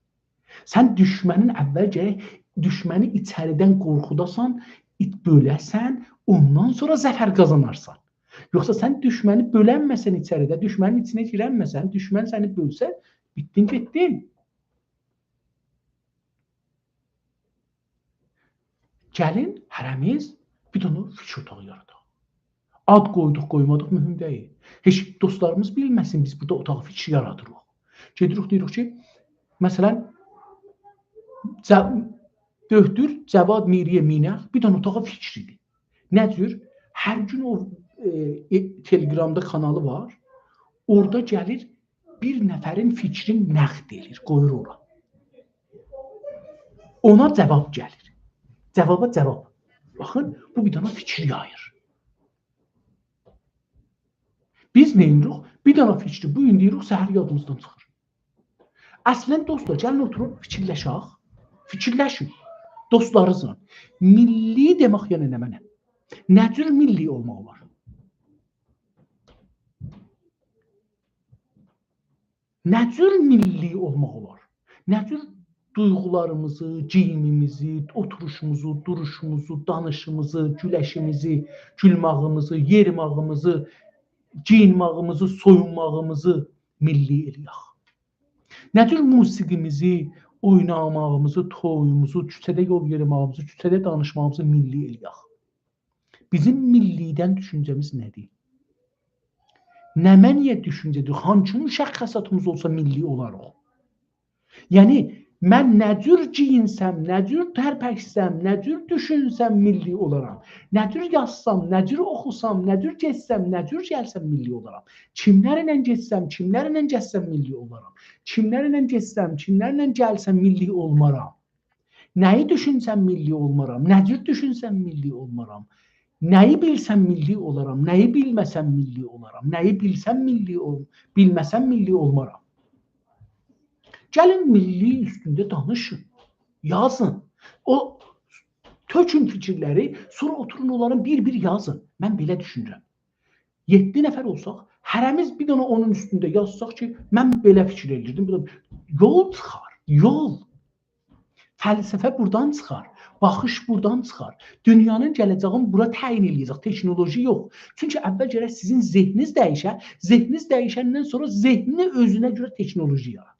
سن دوشمنین اول گرک، دوشمنی ایچریدن قورخوداسان، ایت-، بؤله‌سن، اوندان سونرا ظفر قازانارسان. یوخسا سن دوشمنی بؤلنمه‌سن ایچریده، دوشمنین ایچینه گیرنمه‌سن، دوشمن سنی بؤلسه، بیتدین، گئتدین. گلین، هره‌میز بیر دنه فیکیر اوتاغی یاراداق. آد قویدوق، قویمادیق، مهم دئییل. هئچ دوستلاریمیز بیلمه‌سین، بیز بورادا اتاق فیکری یارادیریق. گئدیریک، دئییریک کی، مثلا، ج-، دؤکتور جواد میری‌مینه‌ق بیر دنه اتاق فیکری‌دیر. نه جور؟ هر گون او، ائ، ائ، تلگرامدا کانالی وار. اورادا گلیر، بیر نفرین فیکرین نقد ائله‌ییر، قویور اورا. اونا جواب گلیر. جوابا جواب. باخین، بو بیر دنه فیکیر یاییر. بیز نه ائدیریک؟ بیر دنه فیکری بو گون دئییریک، سحر یادیمیزدان چیخیر. اصلا، دوستلار، گلین اوتوروب فیکیرلشک. فیکیرلشین. دوستلارینیزلا. میللی دئمک یعنی نمنه؟ نه جور میللی اولماق اولار؟ نه جور میللی اولماق اولار؟ نه جور دویغولاریمیزی، گئییمیمیزی، اوتوروشوموزو، دوروشوموزو، دانیشیمیزی، گولشیمیزی، گولماغیمیزی، یئریماغیمیزی، گئیینماغیمیزی، سویونماغیمیزی میللی ائله‌یک؟ نه جور موسیقیمیزی، اویناماغیمیزی، تویوموزو، کوچه‌ده یول یئریماغیمیزی، کوچه‌ده دانیشماغیمیزی میللی ائله‌یک؟ بیزیم میللی‌دن دوشونجه‌میز نه‌دیر؟ نمنه‌یه دوشونجه‌دیر؟ هانسی مشخصاتیمیز اولسا میللی اولاریق؟ یعنی، من نه جور گئیینسم، نه جور ترپشسم، نه جور دوشونسم میللی اولارام؟ نه جور یازسام، نه جور اوخوسام، نه جور گئتسم، نه جور گلسم میللی اولارام؟ کیملرله گئتسم، کیملرله گلسم میللی اولارام؟ کیملرله گئتسم، کیملرله گلسم میللی اولمارام؟ نه‌یی دوشونسم میللی اولمارام؟ نه جور دوشونسم میللی اولمارام؟ نه‌یی بیلسم میللی اولارام؟ نه‌یی بیلمه‌سم میللی اولارام؟ نه‌یی بیلسم میللی اول-، بیلمه‌سم میللی اولمارام؟ گلین میللی اوستونده دانیشین، یازین. او، تؤکون فیکیرلری، سونرا اوتورون اونلاری بیر-بیر یازین. من بئله دوشونورم. یئددی نفر اولساق، هره‌میز بیر دنه اونون اوستونده یازساق کی، من بئله فیکیر ائدیردیم. بو دا یول چیخار، یول. فلسفه بورادان چیخار، باخیش بورادان چیخار. دونیانین گله‌جه‌یینی بورا تعیین ائله‌یه‌جک، تکنولوژی یوخ. چونکی اول گرک سیزین ذهنینیز دییشه، ذهنینیز دییشندن سونرا ذهنی اؤزونه گؤره تکنولوژی یارادار.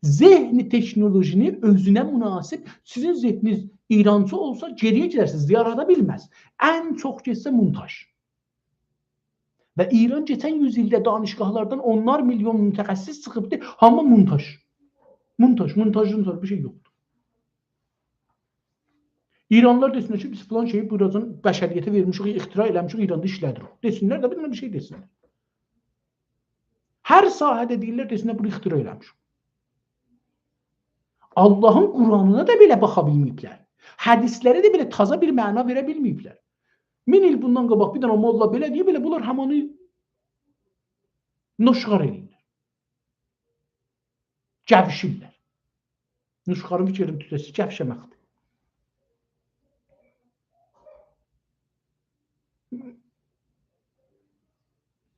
ذهن تکنولوژینی اؤزونه مناسب، سیزین ذهنینیز ایرانچی اولسا گئری‌یه گئدرسینیز، یارادا بیلمز. ان چوخ گئتسه مونتاژ. و ایران کئچن یوز ایلده دانشگاهلاردان اونلار میلیون متخصص چیخیبدی، هامی مونتاژ. مونتاژ، مونتاژدان سونرا بیر شئی یوخدور. ایرانلیلار دئسینلر کی، بیز فلان شئیی بوراجان بشریته وئرمیشیک، اختراع ائله‌میشیک، ایراندا ایشله‌دیریک. دئسینلر ده، بیر دنه بیر شئی دئسینلر. هر ساحه‌ده دئییرلر، دئسینلر، بونو اختراع ائله‌میشیک. آللاهین قرآنینا دا بئله باخا بیلمه‌ییبلر. حدیثلره ده بئله تازا بیر معنا وئره بیلمه‌ییبلر. مین ایل بوندان قاباق بیر دنه موللا بئله دئییب، ائله بونلار همانی نوشخوار ائله‌ییرلر. گوشیرلر. نوشخوارین فیکرینین تورکجه‌سی گوشمکدیر.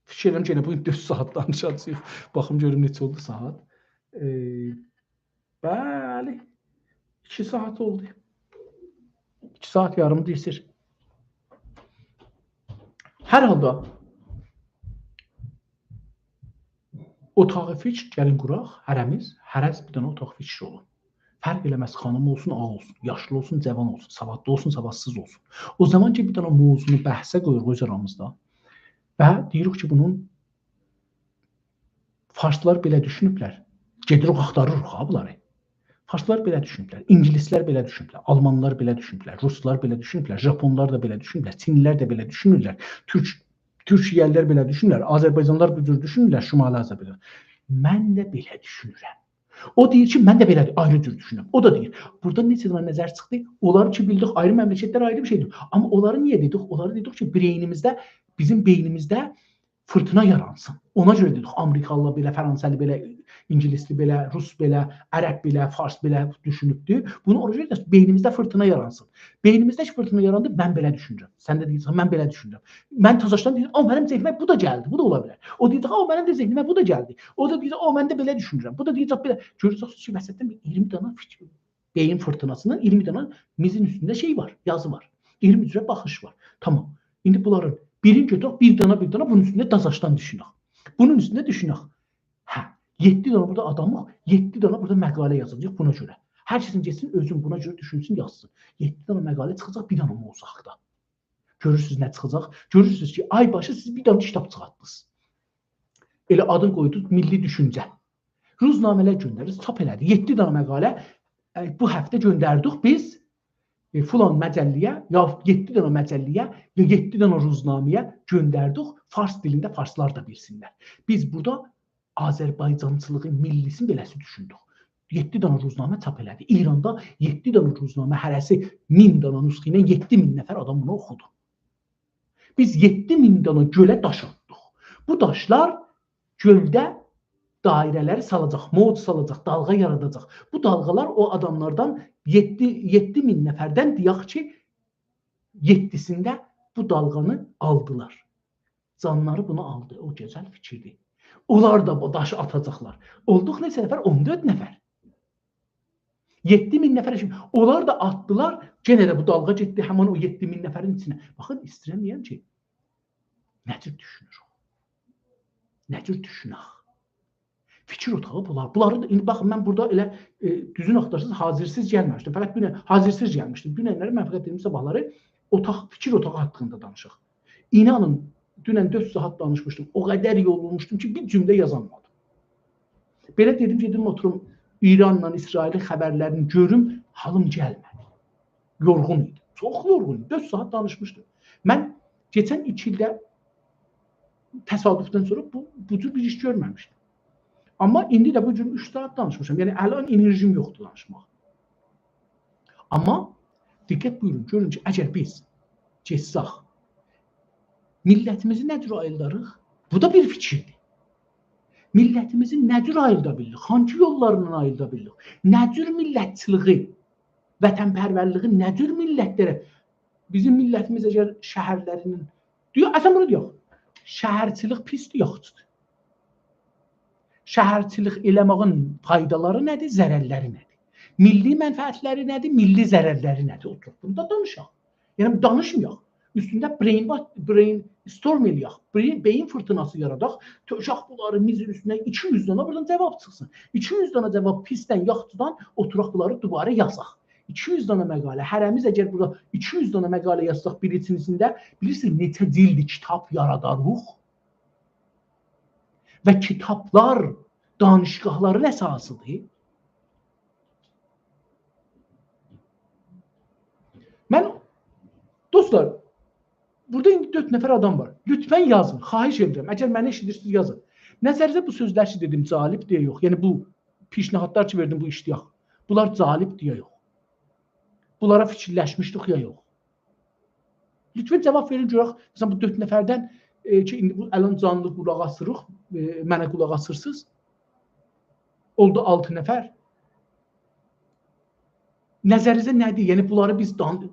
فیکیر ائدیرم کی، ائله بو گون دؤرد ساعات دانیشاجاغیق. باخیم گؤروم نئچه اولدو ساعات. ائ، بلی. ایکی ساعات اولدو. ایکی ساعات یاریم دئییر. هر حالدا اوتاق فیکر گلین قوراق، هره‌میز، هره‌ز بیر دنه اوتاق فیکر اولون. فرق ائله‌مز، خانیم اولسون، آقا اولسون، یاشلی اولسون، جاوان اولسون، سوادلی اولسون، سوادسیز اولسون. او زامان کی، بیر دنه موضوعنو بحثه قویوروق اؤز آرامیزدا و دئییریک کی، بونون فارسلار بئله دوشونوبلر. گئدیریک، آختاریریق ها بونلاری. فارسلار بئله دوشونوبلر، اینگیلیسلر بئله دوشونوبلر، آلمانلار بئله دوشونوبلر، روسلار بئله دوشونوبلر، ژاپونلار دا بئله دوشونوبلر، چینلیلر ده بئله دوشونورلر، تورک، تورکیه‌لیلر بئله دوشونورلر، آذربایجانلیلار بو جور دوشونورلر، شمالی آذربایجان. من ده بئله دوشونورم. او دئییر کی، من ده بئله آیری جور دوشونورم. او دا دئییر. بورادا نئچه دنه نظر چیخدی؟ اونلار کی بیلدیک، آیری مملکتلر آیری بیر شئیدیر. آمما اونلاری نییه دئدیک؟ اونلاری دئدیک کی، بئینیمیزده، بیزیم بئینیمیزده فیرتینا یارانسین. اونا گؤره دئدیک، آمریکالی بئله، فرانسه‌لی بئله، اینگیلیسلی بئله، روس بئله، عرب بئله، فارس بئله دوشونوبدور. بونو اونا گؤره ده بئینیمیزده فیرتینا یارانسین. بئینیمیزده کی فیرتینا یاراندی، من بئله دوشونورم. سن ده دئییرسن، من بئله دوشونورم. من تازاشدان دئییرم، «آ، منیم ذهنیمه بو دا گلدی، بو دا اولا بیلر.» او دئیه‌جک، «آ، منیم ده ذهنیمه بو دا گلدی.» او دا دئیه‌جک، «آ، من ده بئله دوشونورم.» بو دا دئیه‌جک، «بئله.» گؤره‌جکسینیز کی، وسطدن بیر اییرمی دنه فیکیر، بئیین فیرتیناسیندان اییرمی دنه میزین اوستونده شئی وار، یازی وار. اییرمی جوره باخیش وار. تامام. ایندی بونلارین بیرینی گؤتورک، بیر دنه، بیر دنه بونون اوستونده دازاشدان دوشونک. بونون اوستونده دوشونک. هه، یئددی دنه بورادا آدامیق، یئددی دنه بورادا مقاله یازاجاغیق بونا گؤره. هر کسین گئتسین، اؤزون بونا گؤره دوشونسون، یازسین. یئددی دنه مقاله چیخاجاق بیر دنه موضوع حاقدا. گؤرورسونوز نه چیخاجاق؟ گؤرورسونوز کی، آی باشی سیز بیر دنه کیتاب چیخارتدینیز. ائله آدین قویدونوز میللی دوشونجه. روزنامه‌لر گؤندردینیز، چاپ ائله‌دی. یئددی دنه مقاله، ائ، بو هفته گؤندردیک بیز، ائ، فلان مجله‌یه، یا یئددی دنه مجله‌یه، یا یئددی دنه روزنامه‌یه گؤندردیک، فارس دیلینده، فارسلار دا بیلسینلر. بیز بورادا آذربایجانچیلیغین میللی‌سینی بئله‌سی دوشوندوک. یئددی دنه روزنامه چاپ ائله‌دی. ایراندا یئددی دنه روزنامه، هره‌سی مین دنه نسخه ایله یئددی مین نفر آدام بونو اوخودو. بیز یئددی مین دنه گؤله داش آتدیق. بو داشلار گؤلده دایره‌لری سالاجاق، موج سالاجاق، دالغا یاراداجاق. بو دالغالار او آداملاردان یئددی، یئددی مین نفردن دئیک کی، یئددیسینده بو دالغانی آلدیلار. جانلاری بونو آلدی. او گؤزل فیکیردیر. اونلار دا بو داشی آتاجاقلار. اولدوق نئچه نفر؟ اون دؤرد نفر. یئددی مین نفر شئی. اونلار دا آتدیلار. یئنه ده بو دالغا گئتدی همین او یئددی مین نفرین ایچینه. باخین، ایسته‌ییرم دئیم کی، نه جور دوشونور؟ نه جور دوشونک؟ فیکیر اوتاغی بونلار. بونلاری دا، ایندی باخین، من بورادا ائله، ائ، دوزون آختارسانیز، حاضرسیز گلمه‌میشدیم. فقط دونن حاضرسیز گلمیشدیم. دوننلری من فقط دئدیم، صاباحلاری اوتاق، فیکیر اوتاغی حاقیندا دانیشاق. اینانین، دونن دؤرد ساعات دانیشمیشدیم. او قدر یورولموشدوم کی، بیر جمله یازانمادیم. بئله دئدیم، گئدیم اوتوروم، ایرانلا اسرائیلین خبرلرینی گؤروم، حالیم گلمه‌دی. یورغون ایدیم. چوخ یورغون ایدیم. دؤرد ساعات دانیشمیشدیم. من کئچن ایکی ایلده تصادفدن سونرا بو، بو جور بیر ایش گؤرمه‌میشدیم. آمما ایندی ده بو گون اوچ ساعات دانیشمیشام. یعنی، الان انرژیم یوخدور دانیشماغا. آمما دقت بویورون، گؤرون کی، اگر بیز گئتسک، میللتیمیزی نه جور آییلداریق؟ بو دا بیر فیکیردیر. میللتیمیزی نه جور آییلدا بیلیریک؟ هانسی یوللارلا آییلدا بیلیریک؟ نه جور میللتچیلیگی، وطن‌پرورلیگی نه جور میللتلره؟ بیزیم میللتیمیز اگر شهرلرینین، دئییر، اصلاً بونو دئیک، شهرچیلیک پیسدیر، یاخشیدیر؟ شهرچیلیک ائله‌مه‌یین فایدالاری نه‌دیر، ضررلری نه‌دیر؟ میللی منفعتلری نه‌دیر، میللی ضررلری نه‌دیر؟ اوتوروب بونو دا دانیشاق. یعنی دانیشمایاق. اوستونده brain، brain storm ائله‌یک. Brain، بئیین فیرتیناسی یاراداق. تؤکک بونلاری میزین اوستونه، ایکی یوز دنه بورادان جاواب چیخسین. ایکی یوز دنه جاواب پیسدن، یاخشیدان اوتوراق بونلاری دوباره یازاق. ایکی یوز دنه مقاله. هره‌میز اگر بورادا ایکی یوز دنه مقاله یازساق بیر ایلین ایچینده، بیلیرسینیز نئچه جیلد کیتاب یاراداریق؟ و کیتابلار دانشگاهلارین اساسیدیر. دوستلار، بورادا ایندی دؤرد نفر آدام وار. لطفاً یازین، خواهش ائدیرم. اگر منی ائشیدیرسینیز، یازین. نظرینیزه بو سؤزلر کی دئدیم جالبدیر یا یوخ؟ یعنی بو پیشنهادلار کی وئردیم، بو ایشله‌یک، بونلار جالبدیر یا یوخ؟ بونلارا فیکیرلشمیشدیک یا یوخ؟ لطفاً جواب وئرین، گؤرک. مثلاً، بو دؤرد نفردن، ائ، کی ایندی بو الان جانلی قولاق آسیریق، ائ، منه قولاق آسیرسینیز. اولدو آلتی نفر. نظرینیزه نه‌دیر؟ یعنی بونلاری بیز دان-،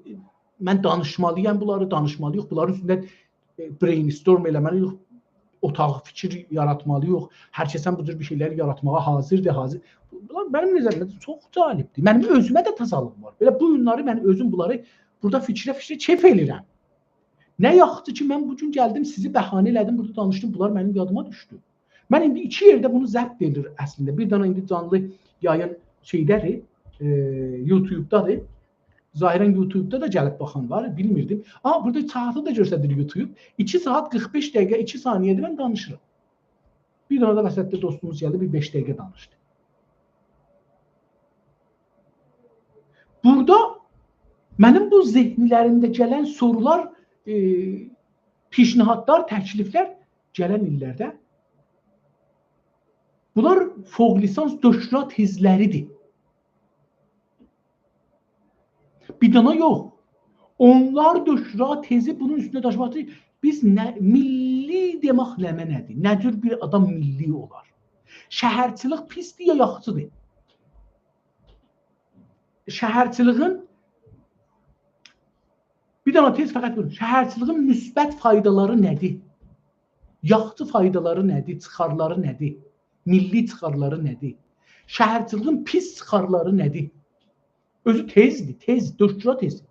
من دانیشمالییام، بونلاری دانیشمالیییق، بونلارین اوستونده، ائ، brainstorm ائله‌مه‌لیییک، اوتاق فیکیر یاراتمالیییق. هر کس هم بو جور بیر شئیلری یاراتماغا حاضردیر، حاضر. بونلار منیم نظریمده چوخ جالبدیر. منیم اؤزومه ده تازالیق وار. بئله بو گونلری من اؤزوم بونلاری بورادا فیکره-فیکره کئف ائله‌ییرم. نه یاخشی کی من بو گون گلدیم، سیزی بهانه ائله‌دیم، بورادا دانیشدیم، بونلار منیم یادیما دوشدو. من ایندی ایکی یئرده بونو ضبط ائدیر اصلینده. بیر دنه ایندی جانلی یایین شئیده‌دیر، ائ، یوتیوبدادیر. ظاهراً یوتیوبدا دا گلیب باخان وار، بیلمیردیم. آ، بورادا ساعاتی دا گؤستریر یوتیوب. ایکی ساعت قیرخ بئش دقیقه، ایکی ثانیه‌دیر من دانیشیرام. بیر دنه ده وسطده دوستوموز گلدی، بیر بئش دقیقه دانیشدی. بورادا منیم بو ذهنلریمده گلن سورولار، ائ، پیشنهادلار، تکلیفلر گلن ایللرده، بونلار فوق لیسانس، دکترا تزلریدیر. بیر دنه یوخ. اونلار دکترا تزی بونون اوستونده داشیماقدیر. بیز نه، میللی دئمک نمنه‌دیر؟ نه جور بیر آدام میللی اولار؟ شهرچیلیک پیسدیر یا یاخشیدیر؟ شهرچیلیگین، بیر دنه تز فقط بونو، شهرچیلیگین مثبت فایدالاری نه‌دیر؟ یاخشی فایدالاری نه‌دیر؟ چیخارلاری نه‌دیر؟ میللی چیخارلاری نه‌دیر؟ شهرچیلیگین پیس چیخارلاری نه‌دیر؟ اؤزو تزدیر، تز، دکترا تزی.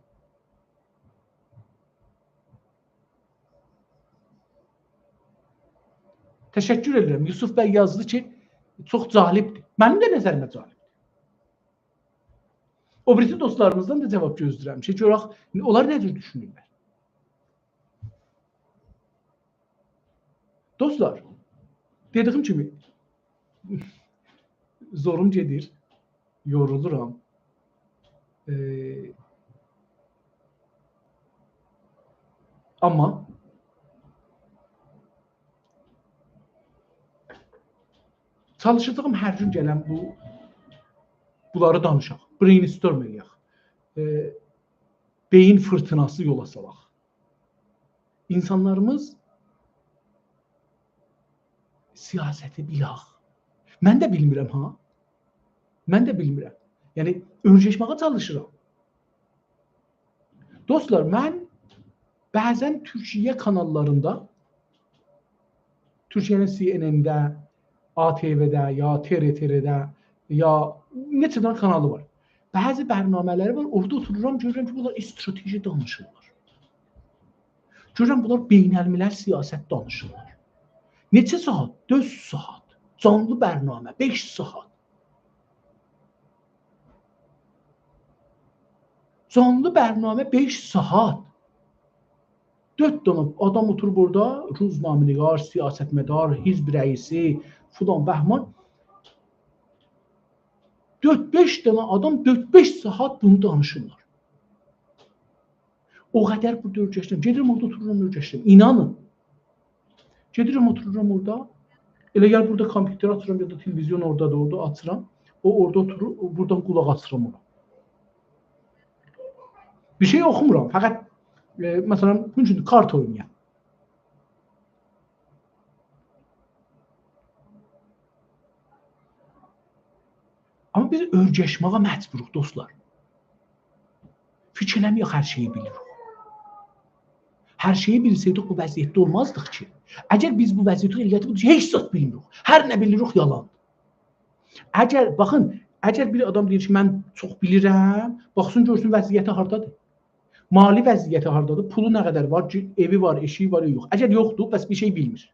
تشکر ائدیرم. یوسف بی یازدی کی، چوخ جالبدیر. منیم ده نظریمه جالبدیر. او بیریسی دوستلاریمیزدان دا جواب گؤزله‌ییرم کی، گؤرک، اونلار نه جور دوشونورلر؟ دوستلار، دئدیییم کیمی، زوروم گئدیر، یورولورام. ائ، آمما چالیشاجاغام هر گون گلن بو، بونلاری دانیشاق، brainstorm ائله‌یک. ائ، بئیین فیرتیناسی یولا سالاق. اینسانلاریمیز سیاستی بیلک. من ده بیلمیرم ها. من ده بیلمیرم. یعنی، اؤیرشمه‌یه چالیشیرام. دوستلار، من بعضاً تورکیه کاناللاریندا، تورکیه‌نین CNN-ده، ATV-ده، یا TRT-ده، یا نئچه دنه کانالی وار. بعضی برنامه‌لری وار، اورادا اوتورورام، گؤرورم کی، بونلار استراتژی دانیشیرلار. گؤرورم، بونلار بین‌الملل سیاست دانیشیرلار. نئچه ساعات؟ دؤرد ساعات. جانلی برنامه، بئش ساعات. جانلی برنامه بئش ساعات. دؤرد دنه آدام اوتوروب اورادا، روزنامه‌نگار، سیاستمدار، حزب رئیسی، فلان بهمان. دؤرد-بئش دنه آدام دؤرد-بئش ساعات بونو دانیشیرلار. او قدر بورادا اؤیرشدیم. گئدیرم اورادا اوتورورام، اؤیرشدیم. اینانین. گئدیرم اوتورورام اورادا. ائله یا بورادا کامپیوتر آچیرام، یا دا تلویزیون اوردادیر، اورادا آچیرام. او اورادا اوتورور، او بورادان قولاق آسیرام اونا. بیر شئی اوخومورام، فقط، ائ، مثلاً، بونون اوچون کارت اوینایام. آمما بیز اؤیرشمه‌یه مجبوروق، دوستلار. فیکیر ائله‌مه‌یک هر شئیی بیلیریک. هر شئیی بیلسه‌یدیک، بو وضعیتده اولمازدیق کی. اگر بیز بو وضعیتده اولسایدیق، بو هئچ زاد بیلمیریک. هر نه بیلیریک، یالاندیر. اگر، باخین، اگر بیر آدام دئییر کی، «من چوخ بیلیرم»، باخسین گؤرسون وضعیتی هاردادیر. مالی وضعیتی هاردادیر، پولو نه قدر وار، گی-، ائوی وار، ائشیگی وار، یا یوخ. اگر یوخدور، پس بیر شئی بیلمیر.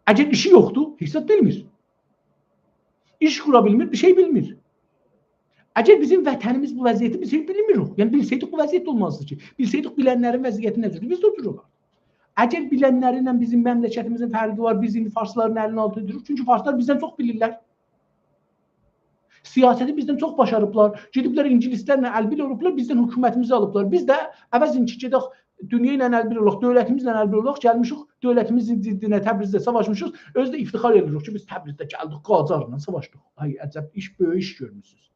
اگر ایشی یوخدور، هئچ زاد بیلمیر. ایش قورا بیلمیر، بیر شئی بیلمیر. اگر بیزیم وطنیمیز بو وضعیتده، بیز هئچ بیلمیریک. یعنی، بیلسه‌یدیک، بو وضعیتده اولمازدی کی. بیلسه‌یدیک، بیلنلرین وضعیتی نه جوردور، بیز ده او جور اولاردیق. اگر بیلنلرله بیزیم مملکتیمیزین فرقی وار، بیز ایندی فارسلارین الینین آلتیندا دوروروق، چونکی فارسلار بیزدن چوخ بیلیرلر. سیاستی بیزدن چوخ باشاریبلار. گئدیبلر اینگیلیسلرله ال‌بیر اولوبلار، بیزدن حکومتیمیزی آلیبلار. بیز ده عوض اینکی گئدک دونیا ایله ال‌بیر اولاق، دؤولتیمیزله ال‌بیر اولاق، گلمیشیک دؤولتیمیزین ضدینه تبریزده ساواشمیشیق. اؤزو ده افتخار ائدیریک کی، بیز تبریزده گلدیک، قاجارلا ساواشدیق. آی عجب، ایش، بؤیوک ایش گؤرموسونوز.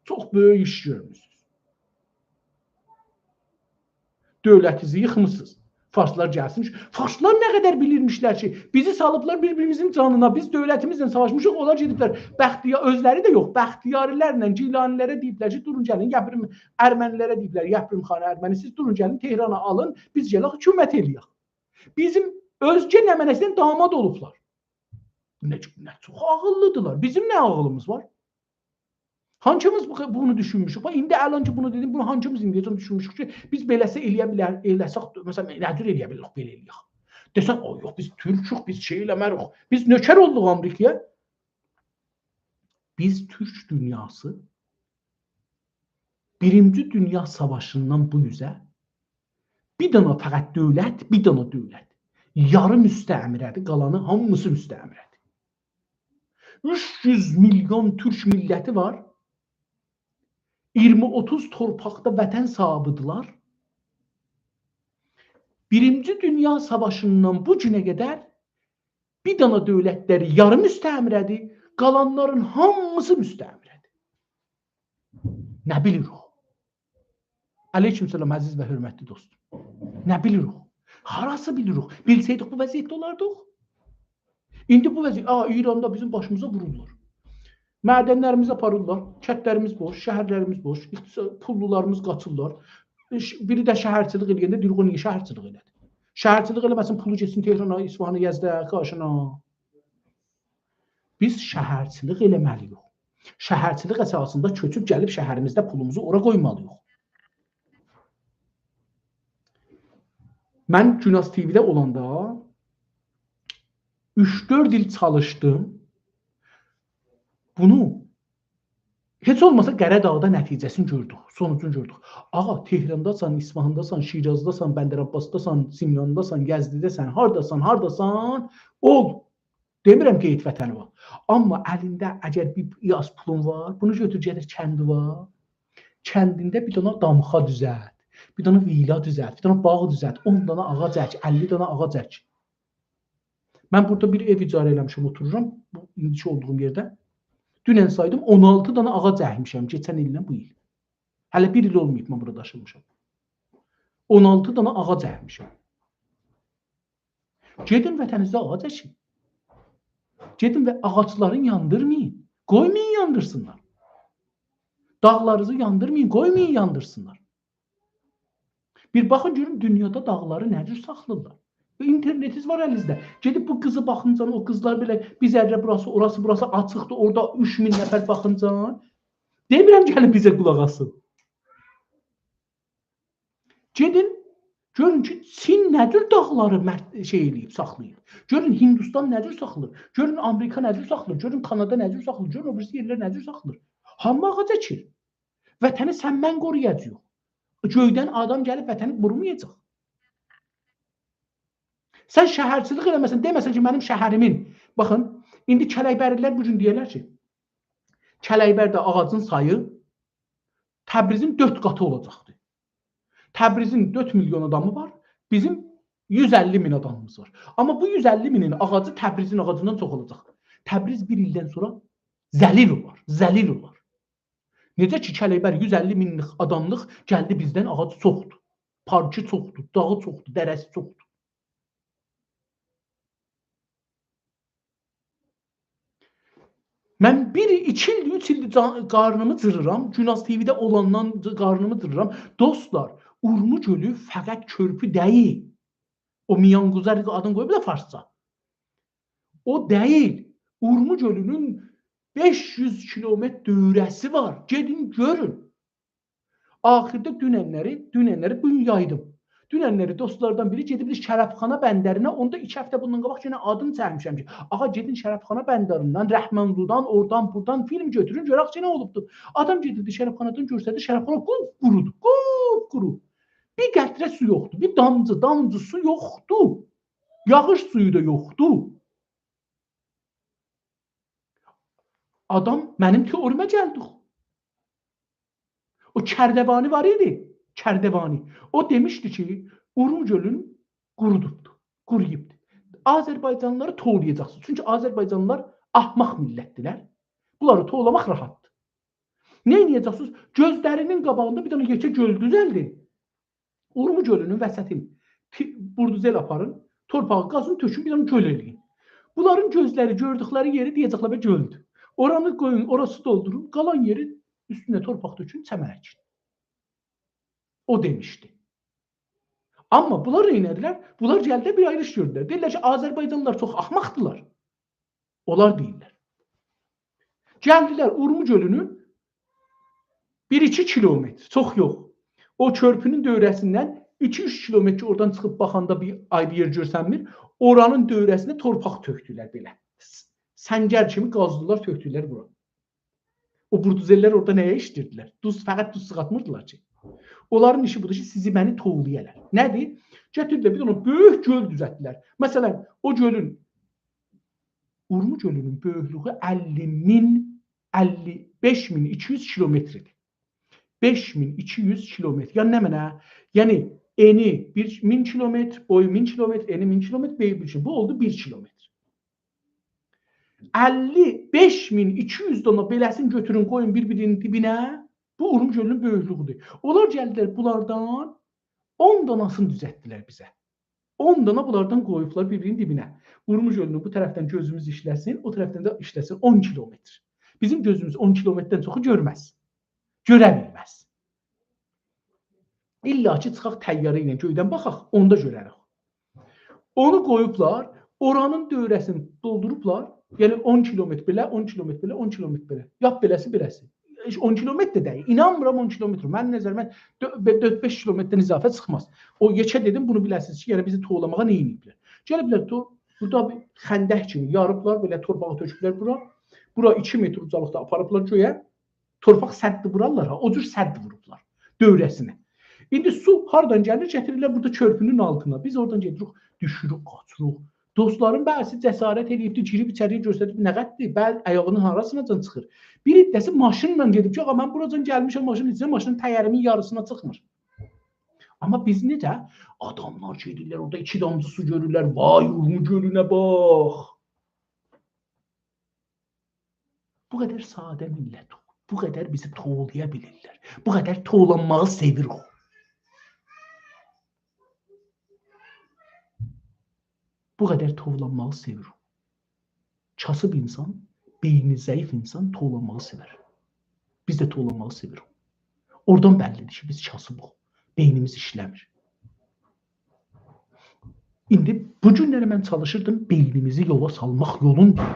چوخ بؤیوک ایش گؤرموسونوز. دؤولتینیزی ییخمیسینیز. فارسلار گلسین. فارسلار نه قدر بیلیرمیشلر کی، بیزی سالیبلار بیر-بیریمیزین جانینا. بیز دؤولتیمیزله ساواشمیشیق، اونلار گئدیبلر. بختیار، اؤزلری ده یوخ، بختیاری‌لرله گیلانی‌لره دئییبلر کی، دورون گلین، یپریم، ارمنی‌لره دئییبلر، یپریم خان ارمنی، سیز دورون گلین تهرانا آلین، بیز گلک حکومت ائله‌یک. بیزیم اؤزگه نمنه‌سیندن داماد اولوبلار. نه، نه چوخ عاغیللی‌دیرلار. بیزیم نه عاغیلیمیز وار؟ هانسیمیز بو، بونو دوشونموشوک؟ باخ، ایندی الان کی بونو دئدیم، بونو هانسیمیز ایندیه‌جن دوشونموشوک کی، بیز بئله‌سه ائله‌یه بیلر، ائله‌سک، مثلا، نه جور ائله‌یه بیلریک، بئله ائله‌یک؟ دئسن، «آی، یوخ، بیز تورکوک، بیز شئی ائله‌مه‌ریک.» بیز نؤکر اولدوق آمریکایا. بیز تورک دونیاسی بیرینجی دونیا ساواشیندان بو اوزه بیر دانا فقط دؤولت، بیر دانا دؤولت. یاری مستعمره‌دیر، قالانی هامیسی مستعمره‌دیر. اوچ یوز میلیون تورک میللتی وار. اییرمی اوتوز تورپاقدا وطن صاحیبی‌دیرلر. بیرینجی دونیا ساواشیندان بو گونه قدر بیر دانا دؤولتلری یاری مستعمره‌دیر، قالانلارین هامیسی مستعمره‌دیر. نه بیلیریک؟ علیکم سلام، عزیز و حؤرمتلی دوستوم. نه بیلیریک؟ هاراسی بیلیریک؟ بیلسه‌یدیک، بو وضعیتده اولاردیق؟ ایندی بو وضعیت، آ، ایراندا بیزیم باشیمیزا وورورلار. معدنلریمیزی آپاریرلار، کندلریمیز بوش، شهرلریمیز بوش، اقتصاد، پوللولاریمیز قاچیرلار. ش-، بیری ده شهرچیلیک ائله‌ینده دئییر، «او نییه شهرچیلیک ائله‌دی؟» شهرچیلیک ائله‌مه‌سین، پولو گئتسین تهرانا، اصفهانا، یزده، کاشانا. بیز شهرچیلیک ائله‌مه‌لی‌ییک. شهرچیلیک اساسیندا کؤچوب گلیب شهریمیزده پولوموزو اورا قویمالی‌ییق. من گوناز تی‌وی‌ده اولاندا اوچ-دؤرد ایل چالیشدیم. بونو هئچ اولماسا قره‌داغدا نتیجه‌سینی گؤردوک، سونوجونو گؤردوک. آغا، تهرانداسان، اصفهانداسان، شیرازداسان، بندرعباسداسان، سمنانداسان، یزدیده‌سن، هارداسان، هارداسان، اول. دئمیرم کی، گئت وطنیوه. آمما الینده اگر بیر یاز پولون وار، بونو گؤتور گئدیر کندیوه. کندینده بیر دانا دامخا دوزلت، بیر دانا ویلا دوزلت، بیر دانا باغ دوزلت، اون دانا آغاج اک، اللی دانا آغاج اک. من بورادا بیر ائو اجاره ائله‌میشم، اوتورورام، بو ایندیکی اولدوغوم یئرده. دونن سایدیم، اون آلتی دانا آغاج اکمیشم، کئچن ایلدن بو ایل. هله بیر ایل اولماییب من بورادا داشینمیشام. اون آلتی دانا آغاج اکمیشم. گئدین وطنینیزده آغاج اکین. گئدین و آغاجلاری یاندیرمایین. قویمایین یاندیرسینلار. داغلارینیزی یاندیرمایین، قویمایین یاندیرسینلار. بیر باخین گؤرون دونیادا داغلاری نه جور ساخلاییرلار. و اینترنتینیز وار الینیزده. گئدیب بو قیزی باخینجان، او قیزلار بئله بیر ذره بوراسی، اوراسی، بوراسی آچیقدیر، اورادا اوچ مین نفر باخینجان. دئمیرم گلین بیزه قولاق آسین. گئدین، گؤرون کی، چین نه جور داغلاری مر-، شئی ائله‌ییب، ساخلاییب. گؤرون هندوستان نه جور ساخلاییر. گؤرون آمریکا نه جور ساخلاییر. گؤرون کانادا نه جور ساخلاییر. گؤرون او بیریسی یئرلر نه جور ساخلاییر. هامی آغاج اکیر. وطنی سن من قورویاجاغیق. گؤیدن آدام گلیب وطنی قورومایاجاق. سن شهرچیلیک ائله‌مه‌سن، دئمه‌سن کی، منیم شهریمین، باخین، ایندی کلکبرلی‌لر بو گون دئیرلر کی، کلکبرده آغاجین سایی تبریزین دؤرد قاتی اولاجاقدیر. تبریزین دؤرد میلیون آدامی وار، بیزیم یوز اللی مین آدامیمیز وار. آمما بو یوز اللی مینین آغاجی تبریزین آغاجیندان چوخ اولاجاق. تبریز بیر ایلدن سونرا ذلیل اولار، ذلیل اولار. نئجه کی، کلکبر یوز اللی مینلیک آداملیق گلدی بیزدن، آغاجی چوخدور. پارکی چوخدور، داغی چوخدور، دره‌سی چوخدور. من بیر، ایکی ایلدیر، اوچ ایلدیر جان-، قارنیمی جیریرام. گوناز تی‌وی‌ده اولاندان ج-، قارنیمی جیریرام. دوستلار، اورمو گؤلو فقط کؤرپو دئییل. او میان‌گذر آدین قویوبلار فارسجا. او دئییل. اورمو گؤلونون بئش یوز کیلومتر دؤوره‌سی وار. گئدین گؤرون. آخیردا دوننلری، دوننلری بو گون یایدیم. دوننلری دوستلاردان بیری گئدیبدی شرفخانا بندرینه، اوندا ایکی هفته بوندان قاباق یئنه آدینی چکمیشم کی، آغا، گئدین شرفخانا بندریندن، رحمانلودان، اورادان، بورادان فیلم گؤتورون، گؤرک کی، نه اولوبدو. آدام گئدیبدی شرفخانادان گؤرسدی، شرفخانا قوپ‌قورویدو، قوپ‌قورو. بیر قطره سو یوخدور، بیر دامجی، دامجی سو یوخدور. یاغیش سویو دا یوخدور. آدام منیم تئوریمه گلدی. او کردوانی وار ایدی، کردوانی. او دئمیشدی کی، اورمو گؤلون قورودوبدو، قورویوبدو. آذربایجانلیلاری توولایاجاقسینیز. چونکی آذربایجانلیلار احمق میللتدیرلر. بونلاری توولاماق راحتدیر. نه ائده‌جکسینیز؟ گؤزلرینین قاباغیندا بیر دنه یئکه گؤل دوزلدین. اورمو گؤلونون وسطین تی-، بولدوزر آپارین، تورپاغی قازین، تؤکون، بیر دنه گؤل ائله‌یین. بونلارین گؤزلری گؤردوکلری یئری دئیه‌جکلر: «به، گؤلدور.» اورانی قویون، اوراسی دولدورون، قالان یئری اوستونه تورپاق تؤکون، چمن اکین. او دئمیشدی. آمما بونلار نه ائله‌دیلر؟ بونلار گلدیلر، بیر آیری ایش گؤردولر. دئییرلر کی، آذربایجانلیلار چوخ احمقدیلار. اونلار دئییرلر. گلدیلر اورمو گؤلونون بیر ایکی کیلومتر، چوخ یوخ، او کؤرپونون دؤوره‌سیندن ایکی اوچ کیلومتر کی، اورادان چیخیب باخاندا بیر آیری یئر گؤرسنمیر، اورانین دؤوره‌سینه تورپاق تؤکدولر بئله. س-، سنگر کیمی قازدیلار، تؤکدولر بورا. او بولدوزرلر اورادا نه‌یه ایشله‌ییردیلر؟ دوز، فقط دوز چیخارتمیردیلار کی. اونلارین ایشی بودور کی، سیزی، منی توولایالار. نه‌دیر؟ گتیردیلر، بیر دنه بؤیوک گؤل دوزلتدیلر. مثلا، او گؤلون، اورمو گؤلونون بؤیوکلویو اللی مین، اللی بئش مین ایکی یوز کیلومتر ایدی. بئش مین ایکی یوز کیلومتر. یعنی نمنه؟ یعنی انی بیر مین کیلومتر، بویو مین کیلومتر، انی مین کیلومتر، بویو بیر کیلومتر. بو اولدو بیر کیلومتر. اللی بئش مین ایکی یوز دانا بئله‌سینی گؤتورون، قویون بیر-بیرینین دیبینه. بو اورمو گؤلونون بؤیوکلویودور. اونلار گلدیلر بونلاردان اون داناسینی دوزلتدیلر بیزه. اون دانا بونلاردان قویوبلار بیر-بیرینین دیبینه. اورمو گؤلونو بو طرفدن گؤزوموز ایشله‌سین، او طرفدن ده ایشله‌سین اون کیلومتر. بیزیم گؤزوموز اون کیلومتردن چوخو گؤرمز. گؤره بیلمز. الا کی، چیخاق طیاره ایله گؤیدن باخاق، اوندا گؤرریک. اونو قویوبلار، اورانین دؤوره‌سینی دولدوروبلار. یعنی اون کیلومتر بئله، اون کیلومتر بئله، اون کیلومتر بئله. لاپ بئله‌سی بئله‌سی. هئچ اون کیلومتر ده دئییل. اینانمیرام اون کیلومتر. منیم نظریمه دؤ-، به-، دؤرد-بئش کیلومتردن اضافه چیخماز. او یئکه دئدیم، بونو بیله‌سینیز کی، یعنی بیزی توولاماغا نه ائدیبلر؟ گلیبلر تو، بورادا بیر خندق کیمی یاریبلار، بئله تورپاغی تؤکوبلر بورا. بورا ایکی متر اوجالیقدا آپاریبلار گؤیه. تورپاق سدّی وورارلار ها، او جور سدّ ووروبلار دؤوره‌سینه. ایندی سو هاردان گلیر، گتیریرلر بورادا کؤرپونون آلتینا. بیز اورادان گئدیریک، دوشوروک، قاچیریق. دوستلارین بعضیسی جسارت ائله‌ییبدی، گیریب ایچری‌یه گؤستریب نه قدردیر، بل آیاغینین هاراسیناجان چیخیر. بیر عده‌سی ماشینلا گئدیب کی، «آغا، من بوراجان گلمیشم ماشینین ایچینه، ماشینین تایری‌نین یاریسینا چیخمیر.» آمما بیز نئجه؟ آداملار گئدیرلر، اورادا ایکی دامجی سو گؤرورلر، «وای، اورمو گؤلونه باخ.» بو قدر ساده میللتیک. بو قدر بیزی توولایا بیلیرلر. بو قدر توولانماغی سئویریک. بو قدر توولانماغی سئویریک. کاسیب اینسان، بئینی ضعیف اینسان توولانماغی سئور. بیز ده توولانماغی سئویریک. اورادان بللی‌دیر کی، بیز کاسیبیق. بئینیمیز ایشله‌میر. ایندی بو گونلری من چالیشیردیم بئینیمیزی یولا سالماق یولوندا.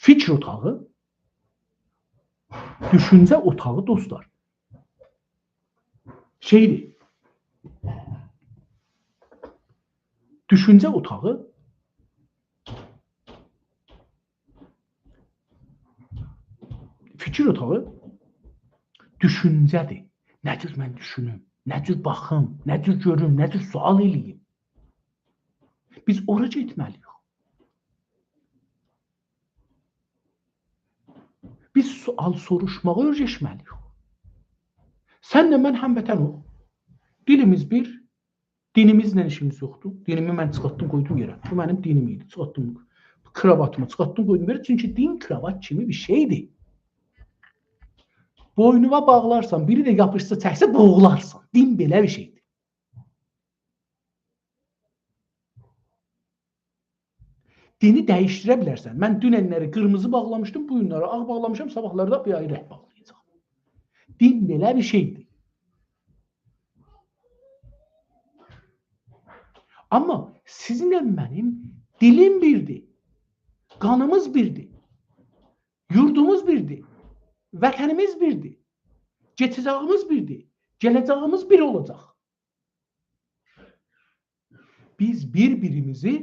فیکیر اوتاغی، دوشونجه اوتاغی، دوستلار، شئیدیر. دوشونجه اوتاغی، فیکیر اوتاغی دوشونجه‌دیر. نه جور من دوشونوم، نه جور باخیم، نه جور گؤروم، نه جور سؤال ائله‌ییم. بیز اورا گئتمه‌لی‌ییک. بیز سؤال سوروشماغی اؤیرشمه‌لی‌ییک. سنله من هموطنوق. دیلیمیز بیر، دینیمیزله ایشیمیز یوخدور. دینیمی من چیخارتدیم، قویدوم یئره. بو منیم دینیم ایدی. چیخارتدیم کراواتیمی، چیخارتدیم، قویدوم یئره. چونکی دین کراوات کیمی بیر شئیدیر. بوینووا باغلارسان، بیری ده یاپیشسا، چکسه، بوغولارسان. دین بئله بیر شئیدیر. دینی دییشدیره بیلرسن. من دوننلری قیرمیزی باغلامیشدیم، بو گونلری آغ باغلامیشام، صاباحلاری دا بیر آیری رنگ باغلایاجاغام. دین بئله بیر شئیدیر. آمما سیزینله منیم دیلیم بیردیر. قانیمیز بیردیر. یوردوموز بیردیر. وطنیمیز بیردیر. کئچه‌جه‌ییمیز بیردیر. گله‌جه‌ییمیز بیر اولاجاق. بیز بیر-بیریمیزی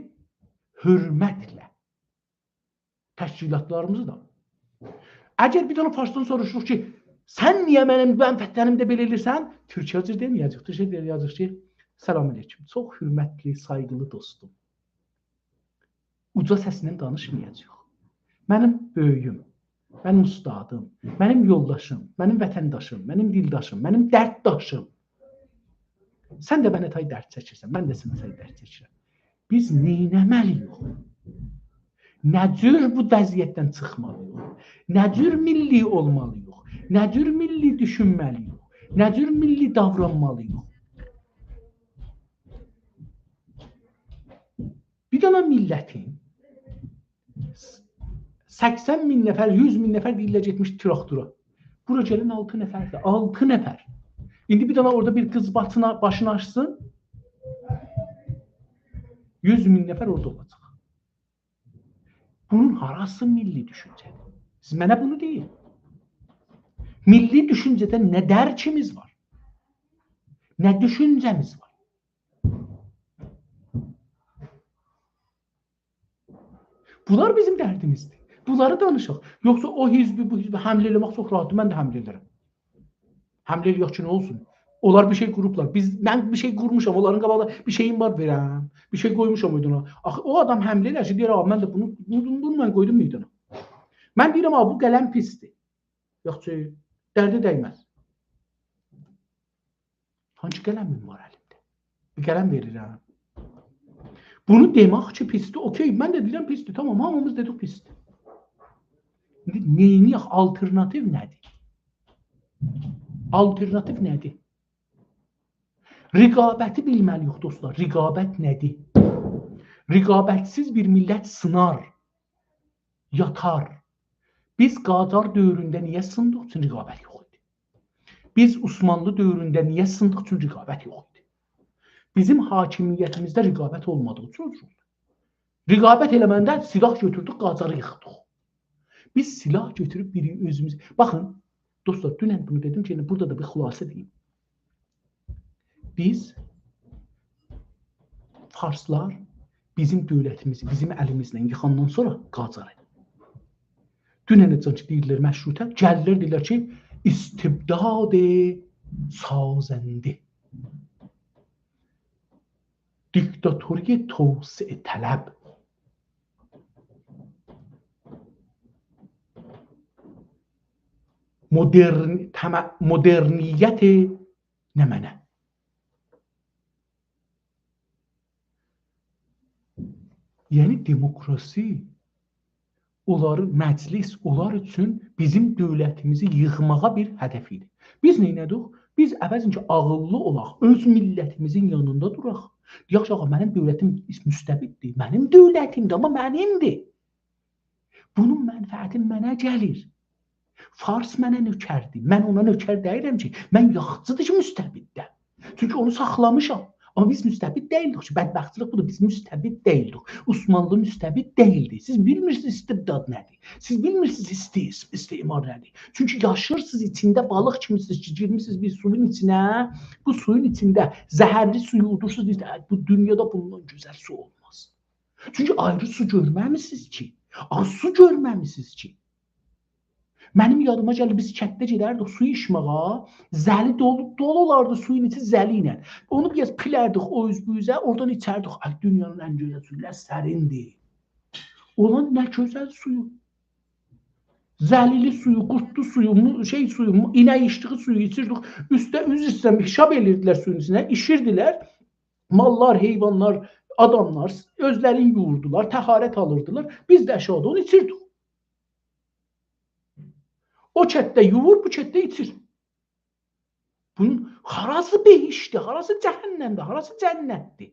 حؤرمتله، تشکیلاتلاریمیزی دا. اگر بیر دنه فارسدان سوروشوروق کی، «سن نییه منیم منفعتلریمی ده بئله ائله‌ییرسن؟» تورکجه دئمه‌یه‌جه‌ییک، تورکجه دئیه‌جه‌ییک کی، «سلام علیکم، چوخ حؤرمتلی، سایغیلی دوستوم.» اوجا سسله دانیشمایاجاغیق. منیم بؤیویوم، منیم اوستادیم، منیم یولداشیم، منیم وطنداشیم، منیم دیلداشیم، منیم دردداشیم. سن ده منه تای درد چکیرسن، من ده سنه تای درد چکیرم. بیز نئینه‌مه‌لی‌ییک؟ نه جور بو وضعیتدن چیخمالی‌ییق؟ نه جور میللی اولمالی‌ییق؟ نه جور میللی دوشونمه‌لی‌ییک؟ نه جور میللی داورانمالی‌ییق؟ بیر دنه میللتین سکسن مین نفر، یوز مین نفر دئییرلر گئتمیش تراکتورا. بورا گلن آلتی نفردیر، آلتی نفر. ایندی بیر دنه اورادا بیر قیز باشینا، باشینی آچسین، یوز مین نفر اورادا اولاجاق. بونون هاراسی میللی دوشونجه‌دیر؟ سیز منه بونو دئیین. میللی دوشونجه‌ده نه درکیمیز وار، نه دوشونجه‌میز وار. بونلار بیزیم دردیمیزدیر. بونلاری دانیشاق. یوخسا او حزبی، بو حزبی حمله ائله‌مک چوخ راحاتدیر. من ده حمله ائدیرم. حمله ائله‌یک کی، نه اولسون؟ اونلار بیر شئی قوروبلار. بیز، من بیر شئی قورموشام، اونلارین قاباغیندا بیر شئییم وار وئرم. بیر شئی قویموشام میدانا. آخی او آدام حمله ائله‌ییر کی، دئیر: «آغا، من ده بونو، بونو، بونو من قویدوم میدانا.» من دئییرم: «آغا، بو قلم پیسدیر.» یوخ کی، درده دیمز. هانسی قلمیم وار الیمده؟ بیر قلم وئریرم. بونو دئمک کی، پیسدیر، اوکی، من ده دئییرم پیسدیر، تامام، هامیمیز دئدیک پیسدیر. ایندی نئینیه‌ک؟ آلترناتیو نه‌دیر؟ آلترناتیو نه‌دیر؟ رقابتی بیلمه‌لی‌ییک، دوستلار. رقابت نه‌دیر؟ رقابت‌سیز بیر میللت سینار، یاتار. بیز قاجار دؤورونده نییه سیندیق؟ چونکی رقابت یوخ ایدی. بیز عثمانلی دؤورونده نییه سیندیق؟ چونکی رقابت یوخ ایدی. بیزیم حاکمیتیمیزده رقابت اولمادیغی اوچون اولدو. رقابت ائله‌مه‌ینده سلاح گؤتوردوک، قاجاری ییخدیق. بیز سلاح گؤتوروب بیری اؤزوموز... باخین، دوستلار، دونن بونو دئدیم کی، یعنی بورادا دا بیر خلاصه دئییم. بیز، فارسلار بیزیم دؤولتیمیزی بیزیم الیمیزله ییخاندان سونرا قاجاری. دوننه‌جن کی، دئییرلر مشروطه، گلیرلر دئییرلر کی، استبداد سازنده، دیکتاتوری توسعه‌طلب، مدرن، تم-، مدرنیت نمنه. یعنی دموکراسی، اونلارین مجلس، اونلار اوچون بیزیم دؤولتیمیزی ییخماغا بیر هدف ایدی. بیز نئینه‌دیک؟ بیز عوضین کی، عاغیللی اولاق، اؤز میللتیمیزین یانیندا دوراق. دئیک کی، آغا، منیم دؤولتیم مستبددیر، منیم دؤولتیمدیر، آمما منیمدیر. بونون منفعتی منه گلیر. فارس منه نؤکردیر. من اونا نؤکر دئییلم کی، من یاخچیدیر کی، مستبددم. چونکی اونو ساخلامیشام. آمما بیز مستبد دئییلدیک کی، بدبختلیک بودور. بیز مستبد دئییلدیک. عثمانلی مستبد دئییلدی. سیز بیلمیرسینیز استبداد نه‌دیر. سیز بیلمیرسینیز استی-، استعمار نه‌دیر. چونکی یاشیرسینیز ایچینده بالیق کیمیسینیز کی، گیرمیسینیز بیر سویون ایچینه. بو سویون ایچینده زهرلی سویو اودورسونوز، دئییرسینیز: «آی، بو دونیادا بوندان گؤزل سو اولماز.» چونکی آیری سو گؤرمه‌میسینیز کی. آخی سو گؤرمه‌میسینیز کی. منیم یادیما گلیر، بیز کتده گئدردیک سو ایچمه‌یه، زلی دولو، دولو اولاردی سویون ایچی زلی ایله. اونو بیر آز پیلردیک او اوز بو اوزه، اورادان ایچردیک. آی، دونیانین ان گؤزل سویو، نه سریندیر. اولان نه گؤزل سویو. زلیلی سویو، قوردلو سویو، مو-، شئی سویو، مو-، اینک ایچدیگی سویو ایچیردیک. اوسته اوز ایسته‌میش، شاب ائلیردیلر سویون ایچینه، ایچیردیلر. ماللار، حیوانلار، آداملار اؤزلرینی یوووردولار، طهارت آلیردیلار. بیز ده آشاغیدا اونو ایچیردیک. او کتده یووور، بو کتده ایچیر. بونون هاراسی بهشتدیر، هاراسی جهنمدیر، هاراسی جنتدیر؟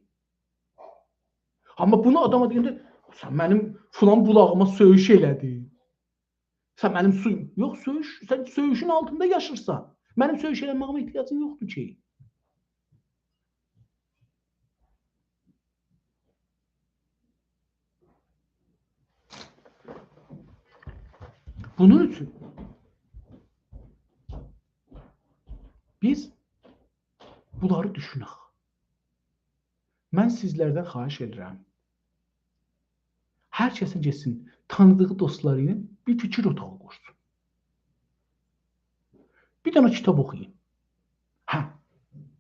آمما بونو آداما دئینده، «سن منیم فلان بولاغیما سؤیوش ائله‌دین. سن منیم سویوم.» یوخ، سؤیوش، سن سؤیوشون آلتیندا یاشیرسان. منیم سؤیوش ائله‌مه‌ییمه احتیاجین یوخدور کی. بونون اوچون بیز بونلاری دوشونک. من سیزلردن خواهش ائدیرم، هر کسین گئتسین، تانیدیغی دوستلاری ایله بیر فیکیر اوتاغی قورسون. بیر دنه کیتاب اوخویون. هه،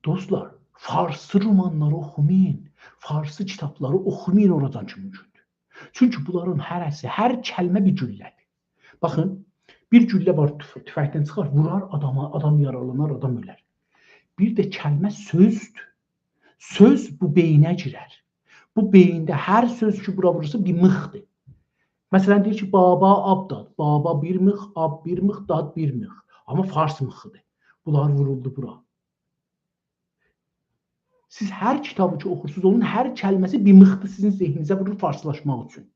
دوستلار، فارسی رومانلاری اوخومایین، فارسی کیتابلاری اوخومایین اوراجان کی مومکوندور. چونکی بونلارین هره‌سی، هر کلمه بیر گولله‌دیر. باخین، بیر گولله وار، توف-، توفنگدن چیخار، وورار آداما، آدام یارالانار، آدام اؤلر. بیر ده کلمه سؤزدور. سؤز بو بئینه گیرر. بو بئیینده هر سؤز کی، بورا وورورسا، بیر میخدیر. مثلا، دئییر کی، بابا آب داد. بابا بیر میخ، آب بیر میخ، داد بیر میخ. آمما فارس میخیدیر. بونلار وورولدو بورا. سیز هر کیتابی کی اوخورسونوز، اونون هر کلمه‌سی بیر میخدیر، سیزین ذهنینیزه وورور فارسلاشماق اوچون.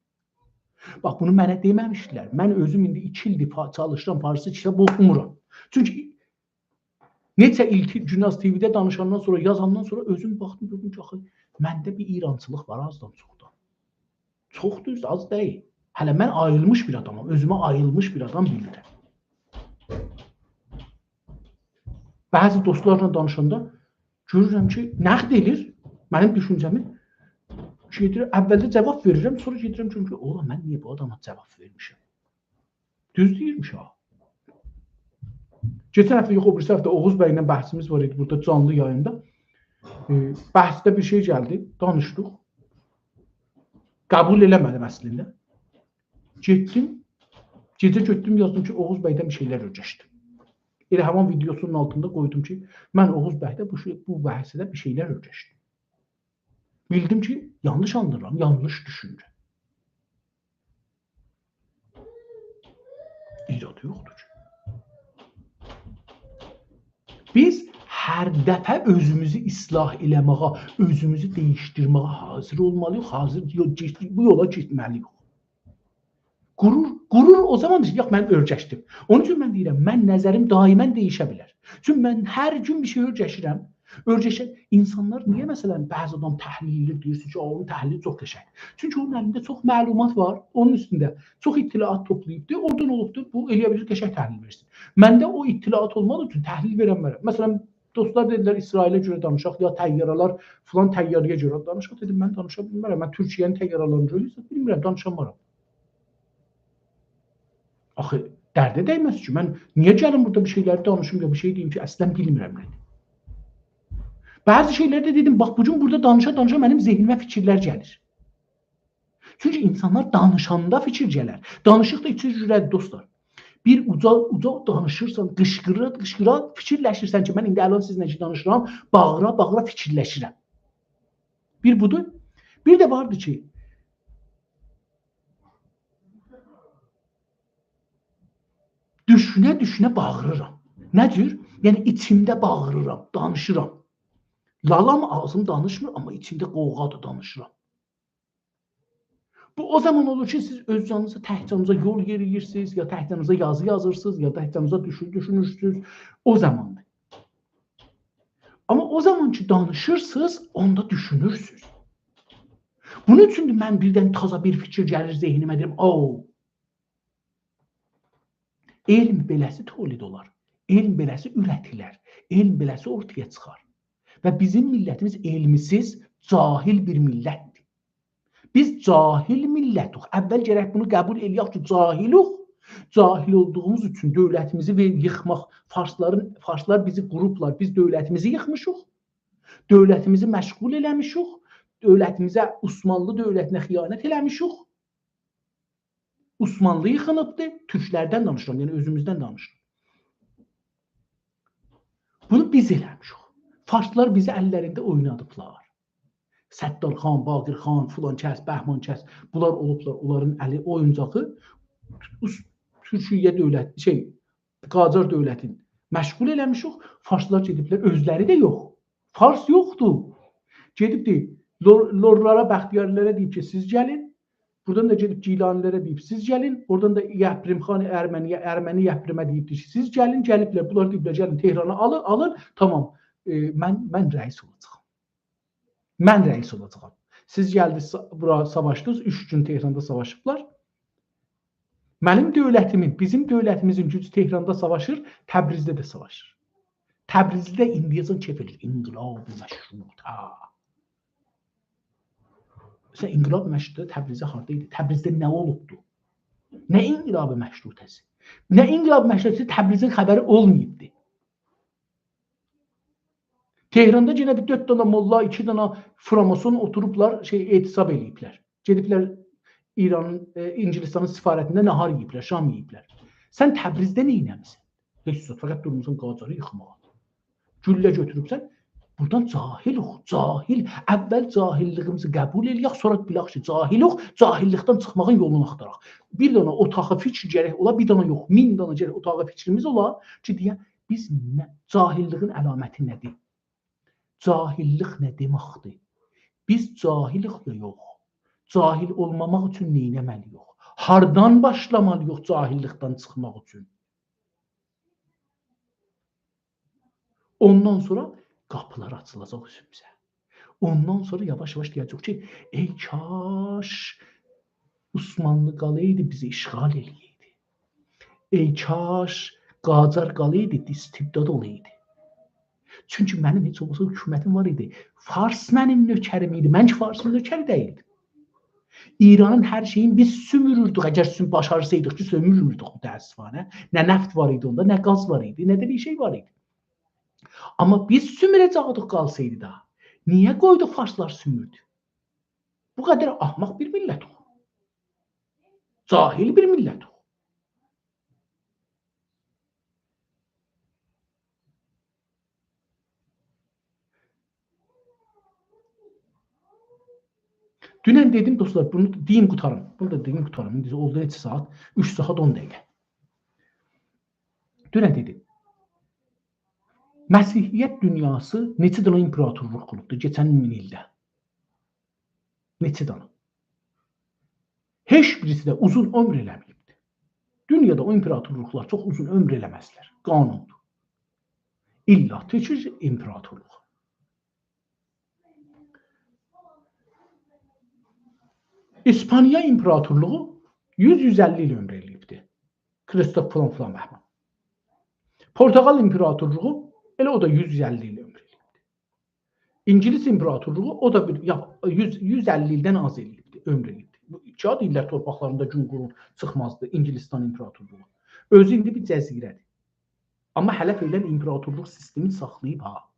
باخ، بونو منه دئمه‌میشدیلر. من اؤزوم ایندی ایکی ایلدیر فا-، چالیشیرام، فارسی کیتاب اوخومورام. چونکی نئچه ایل تی-، گوناز تی‌وی‌ده دانیشاندان سونرا، یازاندان سونرا اؤزوم باخدیم، گؤردوم کی، آخی منده بیر ایرانچیلیق وار، آزدان چوخدان. چوخ دوز، آز دئییل. هله من آییلمیش بیر آدامام، اؤزومه آییلمیش بیر آدام بیلیرم. بعضی دوستلارلا دانیشاندا گؤرورم کی، نقد ائله‌ییر منیم دوشونجه‌می. گئدیر، اولده جواب وئریرم، سونرا گئدیرم، چونکی اوغلوم، من نییه بو آداما جواب وئرمیشم؟ دوز دئییرمیش ها. کئچن هفته، یوخ، او بیریسی هفته اوغوز بی‌له بحثیمیز وار ایدی بورادا، جانلی یاییندا. ائ، بحثده بیر شئی گلدی، دانیشدیق. قبول ائله‌مه‌دیم اصلینده. گئتدیم، گئجه گؤتدوم، یازدیم کی، اوغوز بی‌دن بیر شئیلر اؤیرشدیم. ائله همان ویدئوسونون آلتیندا قویدوم کی، من اوغوز بی‌ده بو شئی، بو بحثده بیر شئیلر اؤیرشدیم. بیلدیم کی، یانلیش آنلیرام، یانلیش دوشونورم. ایرادی یوخدور کی. بیز هر دفعه اؤزوموزو اصلاح ائله‌مه‌یه، اؤزوموزو دییشدیرمه‌یه حاضر اولمالی‌ییق. حاضر، یو-، گئت-، بو یولا گئتمه‌لی‌ییک. غرور، غرور او زاماندیر کی، یوخ، من اؤیرشدیم. اونون اوچون من دئییرم، من نظریم دائما دییشه بیلر. چونکی من هر گون بیر شئی اؤیرشیرم. اؤیرشن اینسانلار نییه، مثلا، بعضی آدام تحلیل ائدیر، دئییرسیز کی، اونون تحلیلی چوخ قشنگ. چونکی اونون الینده چوخ معلومات وار، اونون اوستونده چوخ اطلاعات توپلاییبدیر، اوردان اولوبدور، بو ائلیه بیلیر قشنگ تحلیل وئرسین. منده او اطلاعات اولمادیغی اوچون تحلیل وئرنمرم. مثلا، دوستلار دئدیلر، اسرائیله گؤره دانیشاق، یا طیاره‌لر، فلان طیاره‌یه گؤره دانیشاق. دئدیم، من دانیشا بیلمرم، من تورکیه‌نین طیاره‌لرینی گؤرورم، بیلمیرم، دانیشانمارام. آخی درده دیمز کی، من نییه گلیم بورادا بیر شئیلری دانیشیم، یا بیر شئی دئییم کی، اصلا بیلمیرم نه‌دیر. بعضی شئیلر ده دئدیم، باخ، بو گون بورادا دانیشا-دانیشا منیم ذهنیمه فیکیرلر گلیر. چونکی اینسانلار دانیشاندا فیکیر گلر. دانیشیق دا ایکی جوره‌دیر، دوستلار. بیر اوجا، اوجا دانیشیرسان، قیشقیرا-قیشقیرا فیکیرلشیرسن کی، من ایندی الان سیزینله کی دانیشیرام، باغیرا-باغیرا فیکیرلشیرم. بیر بودور. بیر ده واردی کی، دوشونه-دوشونه باغیریرام. نه جور؟ یعنی ایچیمده باغیریرام، دانیشیرام. لالام، آغزیم دانیشمیر، آمما ایچیمده قووغادیر، دانیشیرام. بو او زامان اولور کی، سیز اؤز جانینیزا، تک جانینیزا یول یئریییرسینیز، یا تک جانینیزا یازی یازیرسینیز، یا تک جانینیزا دوشون-، دوشونورسونوز. او زاماندیر. آمما او زامان کی، دانیشیرسینیز، اوندا دوشونورسونوز. بونون اوچون ده من بیردن تازا بیر فیکیر گلیر ذهنیمه، دئییرم، «او، علم بئله‌سی تولید اولار، علم بئله‌سی اوره‌تیلر، علم بئله‌سی اورتایا چیخار.» و بیزیم میللتیمیز علمسیز، جاهل بیر میللتدیر. بیز جاهل میللتیک. اول گرک بونو قبول ائله‌یک کی، جاهلیک. جاهل اولدوغوموز اوچون دؤولتیمیزی وئ-، ییخماق، فارسلارین، فارسلار بیزی قوروبلار. بیز دؤولتیمیزی ییخمیشیق. دؤولتیمیزی مشغول ائله‌میشیک. دؤولتیمیزه، عثمانلی دؤولتینه خیانت ائله‌میشیک. عثمانلی ییخیلیبدی، تورکلردن دانیشیرام، یعنی اؤزوموزدن دانیشیرام. بونو بیز ائله‌میشیک. فارسلار بیزی اللرینده اوینادیبلار. ستارخان، باقرخان، فلان کس، بهمان کس، بونلار اولوبلار، اونلارین الی اویونجاغی. اوس-، تورکیه دؤولت، شئی، قاجار دؤولتین مشغول ائله‌میشیک، فارسلار گئدیبلر، اؤزلری ده یوخ. فارس یوخدور. گئدیبدی، لور-، لورلارا، بختیاری‌لره دئییب کی، «سیز گلین.» بورادان دا گئدیب گیلانی‌لره دئییب، «سیز گلین.» اورادان دا یپریم خان ارمنی‌یه، ارمنی یپریمه دئییبدی کی، «سیز گلین.» گلیبلر، بونلار دئییبلر، «گلین، تهرانی آلین، آلین.» تامام. ائ، من، من رئیس اولاجاغام. من رئیس اولاجاغام. سیز گلدینیز، سا-، بورا ساواشدینیز، اوچ گون تهراندا ساواشیبلار. منیم دؤولتیمین، بیزیم دؤولتیمیزین گوجو تهراندا ساواشیر، تبریزده ده ساواشیر. تبریزده ایندیه‌جن کئف ائله‌ییر. انقلاب مشروطه. سن انقلاب مشروطه تبریزده هاردا ایدی؟ تبریزده نه اولوبدو؟ نه انقلاب مشروطه‌سی؟ نه انقلاب مشروطه‌سی، تبریزین خبری اولماییبدی. تهراندا یئنه بیر دؤرد دنه موللا، ایکی دنه فراماسون اوتوروبلار، شئی، اعتصاب ائله‌ییبلر. گئدیبلر ایرانین، ائ، انگلستانین سفارتینده ناهار یئییبلر، شام یئییبلر. سن تبریزده نئینه‌میسن؟ هئچ زاد، فقط دورموسان قاجاری ییخماغا. گولله گؤتوروبسن، بورادان جاهیلیق، جاهیل. اول جاهیللیگیمیزی قبول ائله‌یک، سونرا بیلک کی، جاهیلیق، جاهیللیکدن چیخماغین یولونو آختاراق. بیر دنه اتاق فیکر گرک اولا، بیر دنه یوخ، مین دنه گرک اتاق فیکریمیز اولا کی، دئیک، بیز نه، جاهیللیگین علامتی نه‌دیر؟ جاهیللیک نه دئمکدیر؟ بیز جاهیلیک یا یوخ؟ جاهیل اولماماق اوچون نه ائتمه‌لی‌ییک؟ هاردان باشلامالی‌ییق جاهیللیکدن چیخماق اوچون؟ اوندان سونرا قاپیلار آچیلاجاق اوزوموزه. اوندان سونرا یاواش-یاواش دئیه‌جه‌ییک کی، ای کاش عثمانلی قالایدی، بیزی اشغال ائله‌یه‌یدی. ای کاش قاجار قالایدی، استبداد اولایدی. چونکی منیم هئچ اولماسا حکومتیم وار ایدی. فارس منیم نؤکریم ایدی. من کی فارسین نؤکری دئییلدیم. ایرانین هر شئیینی بیز سوموروردوک. اگر سوم-، باشارسایدیق کی، سومورموردوک متأسفانه. نه نفت وار ایدی اوندا، نه گاز وار ایدی، نه ده بیر شئی وار ایدی. آمما بیز سوموره‌جکدیک قالسایدی دا. نییه قویدو فارسلار سوموردو؟ بو قدر احمق بیر میللتیک. جاهیل بیر میللتیک. دونن دئدیم، دوستلار، بونو دئییم، قوتاریم. بونو دا دئییم، قوتاریم. ایندی اولدو نئچه ساعات؟ اوچ ساعات اون دقیقه. دونن دئدیم. مسیحیت دونیاسی نئچه دنه ایمپراتورلوق قوروبدو کئچن مین ایلده؟ نئچه دنه؟ هئچ بیریسی ده اوزون عؤمور ائله‌مه‌ییبدی. دونیادا او ایمپراتورلوقلار چوخ اوزون عؤمور ائله‌مزلر. قانوندور. الّا تورک ایمپراتورلوغو. ایسپانیا ایمپراتورلوغو یوز، یوز اللی ایل عؤمور ائله‌ییبدی. کریستوف کولومب فلان بهمان. پرتغال ایمپراتورلوغو، ائله او دا یوز، یوز اللی ایل عؤمور ائله‌ییبدی. اینگیلیس ایمپراتورلوغو، او دا بیر، یا، یوز، یوز اللی ایلدن آز ائله‌ییبدی، عؤمور ائله‌ییبدی. بو ایکی آد ایللر تورپاقلاریندا گون قورون چیخمازدی اینگیلیستان ایمپراتورلوغو. اؤزو ایندی بیر جزیره‌دیر. آمما هله فعلاً ایمپراتورلوق سیستمینی ساخلاییب ها.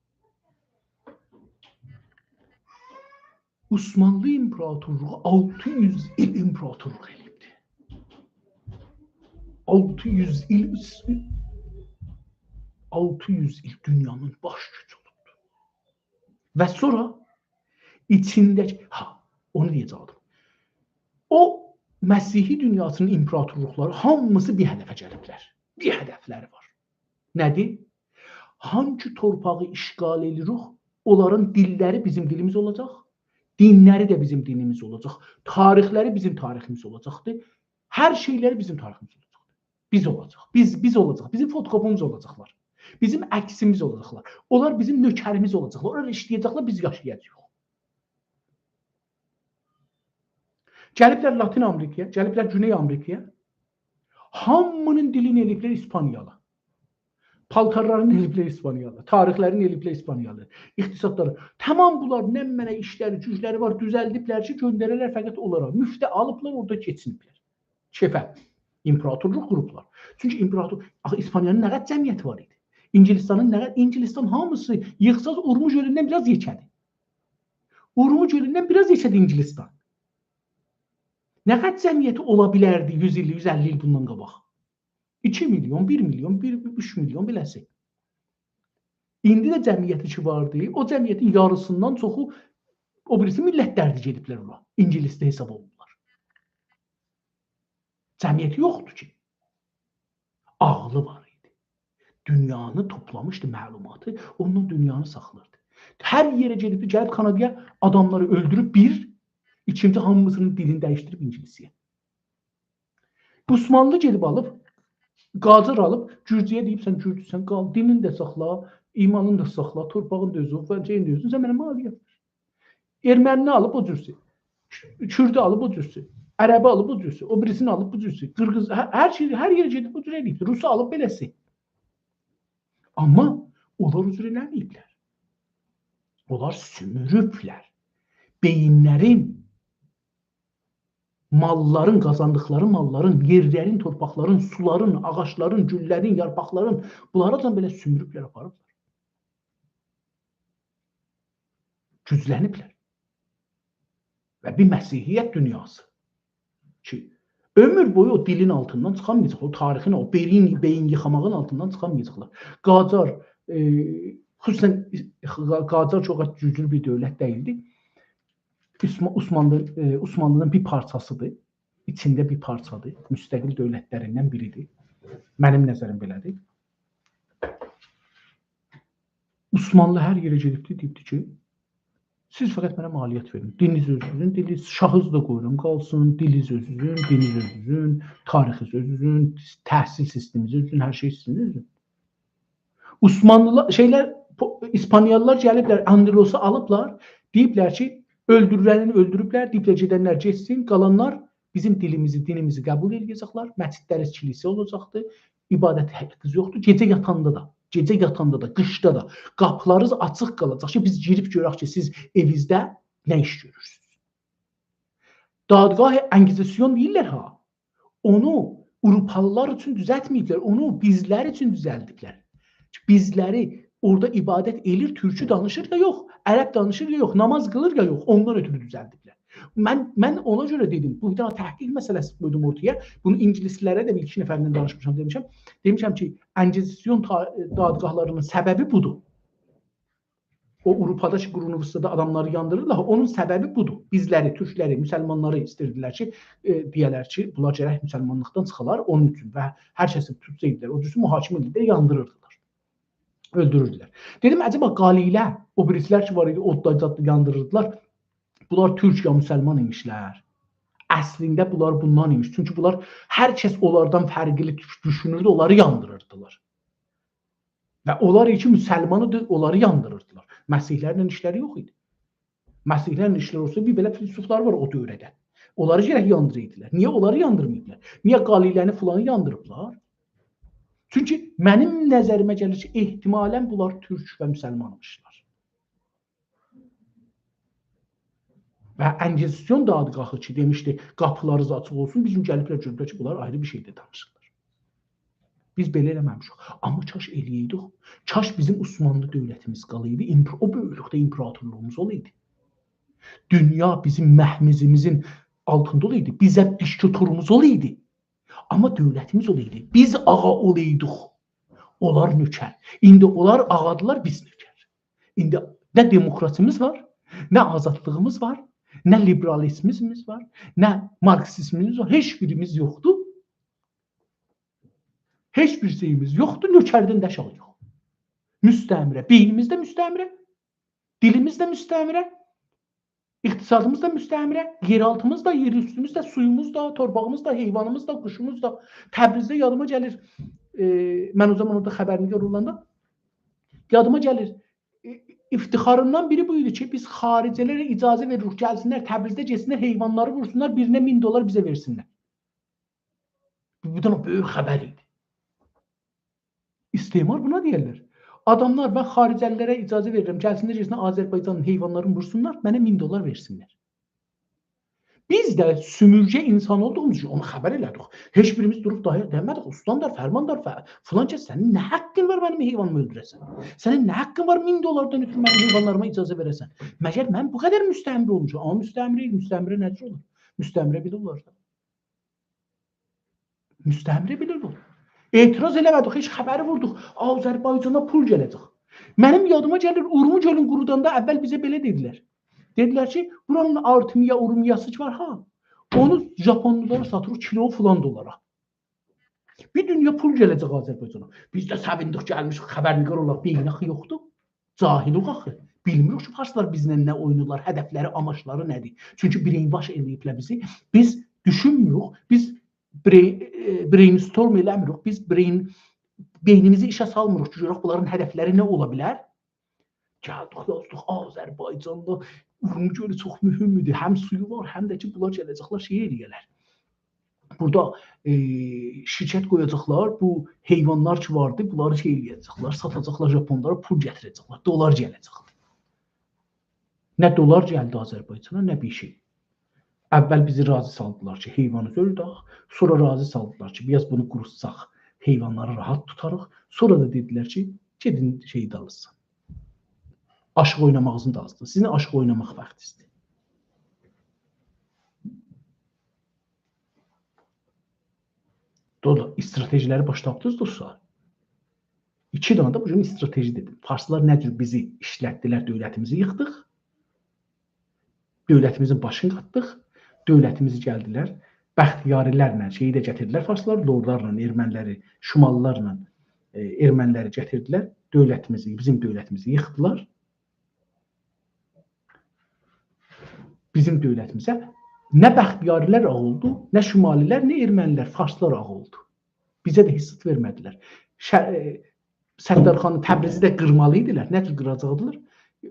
عثمانلی ایمپراتورلوغو آلتی یوز ایل ایمپراتورلوق ائله‌ییبدی. آلتی یوز ایل، آلتی یوز ایل دونیانین باش گوجو اولوبدو. و سونرا ایچینده‌کی، ها، اونو دئیه‌جکدیم. او مسیحی دونیاسینین ایمپراتورلوقلاری هامیسی بیر هدفه گلیبلر. بیر هدفلری وار. نه‌دیر؟ هانگی تورپاغی اشغال ائدیریک، اونلارین دیللری بیزیم دیلیمیز اولاجاق، دینلری ده بیزیم دینیمیز اولاجاق، تاریخلری بیزیم تاریخیمیز اولاجاقدیر، هر شئیلری بیزیم تاریخیمیز اولاجاقدیر. بیز اولاجاق، بیز، بیز اولاجاق، بیزیم فوتوکوپیمیز اولاجاقلار، بیزیم عکسیمیز اولاجاقلار، اونلار بیزیم نؤکریمیز اولاجاقلار، اونلار ایشله‌یه‌جکلر، بیز یاشایاجاغیق. گلیبلر لاتین آمریکایا، گلیبلر گونئی آمریکایا. هامی‌نین دیلینی ائله‌ییبلر ایسپانیالی. پالتارلارینی ائله‌ییبلر ایسپانیالی. تاریخلرینی ائله‌ییبلر ایسپانیالی. اقتصادلاری. تمام بونلار نمنه ایشلری، گوجلری وار، دوزلدیبلر کی، گؤندره‌لر فقط اونلارا. مفته آلیبلار، اورادا کئچینیبلر. کئفه. ایمپراتورلوق قوروبلار. چونکی ایمپراتور، آخی ایسپانیانین نه قدر جمعیتی وار ایدی؟ اینگیلیستانین نه قدر، اینگیلیستان هامیسی ییغساز اورمو گؤلوندن بیر آز یئکه‌دیر. اورمو گؤلوندن بیر آز یئکه‌دیر اینگیلیستان. نه قدر جمعیتی اولا بیلردی یوز ایل، یوز اللی ایل بوندان قاباق؟ ایکی میلیون، بیر میلیون، بیر، اوچ میلیون بئله‌سی. ایندی ده جمعیتی کی واردی، او جمعیتین یاریسیندان چوخو او بیریسی میللتلردیر گئدیبلر اورا. اینگیلیسده حساب اولونورلار. جمعیتی یوخدور کی. عاغلی وار ایدی. دونیانی توپلامیشدی، معلوماتی، اونونلا دونیانی ساخلاییردی. هر یئره گئدیبدی، گلیب کانادایا آداملاری اؤلدوروب بیر، ایکینجی هامیسینین دیلینی دییشدیریب اینگیلیسیه. عثمانلی گئدیب آلیب، قاجار آلیب، گورجویا دئییب، «سن گورجوسن، قال، دینینی ده ساخلا، ایمانینی دا ساخلا، تورپاغین دا اؤزون، فلان شئیین ده اؤزون، سن منه مالیه وئر.» ارمنینی آلیب او جورسو. کوردو آلیب او جورسو. عربی آلیب او جورسو. او بیریسینی آلیب بو جورسو. قیرغیز، هه-، هر شئی، هر یئره گئدیب او جور ائله‌ییب. روسو آلیب بئله‌سی. آمما اونلار او جور ائله‌مه‌ییبلر. اونلار سوموروبلر. بئیینلرین، ماللارین، قازاندیقلاری ماللارین، یئرلرین، تورپاقلارین، سولارین، آغاجلارین، گوللرین، یارپاقلارین، بونلاری دا بئله سوموروبلر، آپاریبلار. گوجلنیبلر. و بیر مسیحیت دونیاسی کی، عؤمور بویو او دیلین آلتیندان چیخامایاجاق، او تاریخین، او بئیین، بئیین ییخاماغین آلتیندان چیخامایاجاقلار. قاجار، ائ، خصوصاً قا-، قاجار چوخ گوجلو بیر دؤولت دئییلدی. عثما-، عثمانلی، ائ، عثمانلی‌نین بیر پارچاسیدیر. ایچینده بیر پارچادیر. مستقل دؤولتلریندن بیریدیر. منیم نظریم بئله‌دیر. عثمانلی هر یئره گئدیبدی، دئییبدی کی، سیز فقط منه مالیات وئرین. دیلینیز اؤزونوزون دیلی، شاهیز دا قویورام قالسین، دیلینیز اؤزونوزون، دیلینیز اؤزونوزون، تاریخینیز اؤزونوزون، تحصیل سیستمینیز اؤزونوزون، هر شئی سیزین اؤزونوزون. عثمانلیلار، شئیلر، پو-، ایسپانیالیلار گلیبلر، آندلوسو آلیبلار، دئییبلر کی، اؤلدورولنی اؤلدوروبلر، دئییبلر گئدنلر گئتسین، قالانلار بیزیم دیلیمیزی، دینیمیزی قبول ائله‌یه‌جکلر، مسجدلریمیز کلیسه اولاجاقدیر، عبادت حاققیمیز یوخدور. گئجه یاتاندا دا، گئجه یاتاندا دا، قیشدا دا قاپیلاریمیز آچیق قالاجاق کی، بیز گیریب گؤرک کی، سیز ائوینیزده نه ایش گؤرورسونوز. دادگاه انکیزیسیون دئییرلر ها. اونو آوروپالیلار اوچون دوزلتمه‌ییبلر، اونو بیزلر اوچون دوزلدیبلر. بیزلری اورادا عبادت ائله‌ییر، تورکو دانیشیر یا یوخ، عرب دانیشیر یا یوخ، ناماز قیلیر یا یوخ، اوندان اؤترو دوزلدیبلر. من، من اونا گؤره دئدیم، بو بیر دنه تحقیق مسئله‌سی قویدوم اورتایا. بونو اینگیلیسلره ده بیر ایکی نفرله دانیشمیشام، دئمیشم. دئمیشم کی، انکیزیسیون تا-، دادگاهلاری‌نین سببی بودور. او آوروپادا کی، قرون وسطی‌ده آداملاری یاندیریرلار، اونون سببی بودور. بیزلری، تورکلری، مسلمانلاری ایسته‌ییردیلر کی، ائ، دئیه‌لر کی، بونلار گرک مسلمانلیقدان چیخالار، اونون اوچون و هر کسی توتسایدیلار، او جورسو محاکمه ائدیردیلر، یاندیریردیلار. اؤلدورور ایدیلر. دئدیم، عجبا قالی‌لر، او بیریسی‌لر کی وار ایدی، اودلا زادلا یاندیریردیلار. بونلار تورک یا مسلمان ایمیشلر؟ اصلینده بونلار بوندان ایمیش. چونکی بونلار هر کس اونلاردان فرقلی دوش-، دوشونوردو، اونلاری یاندیریردیلار. و اونلار کی مسلمان ایدی، اونلاری یاندیریردیلار. مسیحی‌لرله ایشلری یوخ ایدی. مسیحی‌لرله ایشلری اولسا، بیر بئله فیلسوفلار وار او دؤورده. اونلاری گرک یاندیرایدیلار. نییه اونلاری یاندیرماییبلار؟ نییه قالی‌لرینی فلانی یاندیریبلار؟ چونکی منیم نظریمه گلیر کی، احتمالاً بونلار تورک و مسلمانمیشلار. و انکیزیسیون دادگاهی کی، دئمیشدی، قاپیلاریمیز آچیق اولسون، بیر گون گلیبلر گؤردولر کی، بونلار آیری بیر شئیده دانیشیرلار. بیز بئله ائله‌مه‌میشیک. آمما کاش ائله‌یه‌یدیک. کاش بیزیم عثمانلی دؤولتیمیز قالایدی، ایمپ-، او بؤیوکلوکده ایمپراتورلوغوموز اولایدی. دونیا بیزیم مهمیزیمیزین آلتیندا اولایدی، بیزه دیکتاتوروموز اولایدی. آمما دؤولتیمیز اولایدی، بیز آغا اولایدیق. اونلار نؤکر. ایندی اونلار آغادیلار، بیز نؤکر. ایندی نه دموکراسیمیز وار، نه آزادلیغیمیز وار، نه لیبرالیزمیمیز وار، نه مارکسیزمیمیز وار. هئچ بیریمیز یوخدور. هئچ بیر شئییمیز یوخدور، نؤکردن ده آشاغی‌ییق. مستعمره، بئینیمیز ده مستعمره، دیلیمیز ده مستعمره، اقتصادیمیز دا مستعمره، یئرآلتیمیز دا، یئراوستوموز دا، سویوموز دا، تورپاغیمیز دا، حیوانیمیز دا، قوشوموز دا. تبریزده یادیما گلیر، ائ، من او زامان اورادا خبرنگار اولاندا، یادیما گلیر، ائ، افتخاریندان بیری بو ایدی کی، بیز خارجی‌لره اجازه وئریریک، گلسینلر تبریزده، گئتسینلر حیوانلاری وورسونلار، بیرینه مین دلار بیزه وئرسینلر. بو، بو دا بؤیوک خبر ایدی. استعمار بونا دئیرلر. آداملار، من خارجی‌لره اجازه وئریرم، گلسینلر، گئتسینلر آذربایجانین حیوانلارینی وورسونلار، منه مین دلار وئرسینلر. بیز ده سؤمورگه اینسان اولدوغوموز اوچون اونو خبر ائله‌دیک. هئچ بیریمیز دوروب دایاق دئمه‌دیک، استاندار، فرماندار، ف-، فلان کس، سنین نه حاققین وار منیم حیوانیمی اؤلدوره‌سن؟ سنین نه حاققین وار مین دلاردان اؤترو منیم حیوانلاریما اجازه وئره‌سن؟ مگر من بو قدر مستعمره اولموشام؟ آمما مستعمره، مستعمره نه جور اولور؟ مستعمره بئله اولار دا. مستعمره بئله اولور. اعتراض ائله‌مه‌دیک، هئچ خبری ووردوق. آذربایجانا پول گله‌جک. منیم یادیما گلیر، اورمو گؤلون قوروداندا اول بیزه بئله دئدیلر. دئدیلر کی، بورانین آرتمیا، اورمیاسی کی وار ها، اونو ژاپونلولارا ساتیریق کیلو فلان دلارا. بیر دونیا پول گله‌جک آذربایجانا. بیز ده سئویندیک، گلمیشیک خبرنگار اولاق، بئینی آخی یوخدور. جاهیلیق آخی. بیلمیریک کی، فارسلار بیزله نه اوینورلار، هدفلری، آماجلاری نه‌دیر؟ چونکی brainwash ائله‌ییبلر بیزی. بیز دوشونموروک، بیز brain-، ائ، brainstorm ائله‌میریک، بیز brain-، بئینیمیزی ایشه سالمیریق کی، گؤرک بونلارین هدفلری نه اولا بیلر. گلدیک، یازدیق، آذربایجاندا اورمو گؤلو چوخ مهمدور. هم سویو وار، هم ده کی، بونلار گله‌جکلر، شئی ائله‌یه‌لر. بورادا، ائ، شرکت قویاجاقلار، بو حیوانلار کی واردی، بونلاری شئی ائله‌یه‌جکلر، ساتاجاقلار ژاپونلارا، پول گتیره‌جکلر، دلار گله‌جک. نه دلار گلدی آذربایجانا، نه بیر شئی. اول بیزی راضی سالدیلار کی، حیوانی اؤلدوردک، سونرا راضی سالدیلار کی، بیر آز بونو قوروتساق، حیوانلاری راحت توتاریق. سونرا دا دئدیلر کی، گئدین شئی دالیسینا. آشیق اویناماغینیزین دالیسینا. سیزین آشیق اویناماق واختینیزدیر. استراتژی‌لری باش تاپدینیز، دوستلار. ایکی دنه ده بو گون استراتژی دئدیم. فارسلار نه جور بیزی ایشلتدیلر، دؤولتیمیزی ییخدیق. دؤولتیمیزین باشینی قاتدیق. دؤولتیمیزی گلدیلر. بختیاری‌لرله شئیی ده گتیردیلر فارسلار، لورلارلا ارمنی‌لری، شمالی‌لارلا، ائ، ارمنی‌لری گتیردیلر. دؤولتیمیزی، بیزیم دؤولتیمیزی ییخدیلار. بیزیم دؤولتیمیزه نه بختیاری‌لر آغ اولدو، نه شمالی‌لر، نه ارمنی‌لر، فارسلار آغ اولدو. بیزه ده هئچ زاد وئرمه‌دیلر. شه-، ائ، ستارخانی، تبریزی ده قیرمالی ایدیلر. نه جور قیراجاقدیلار؟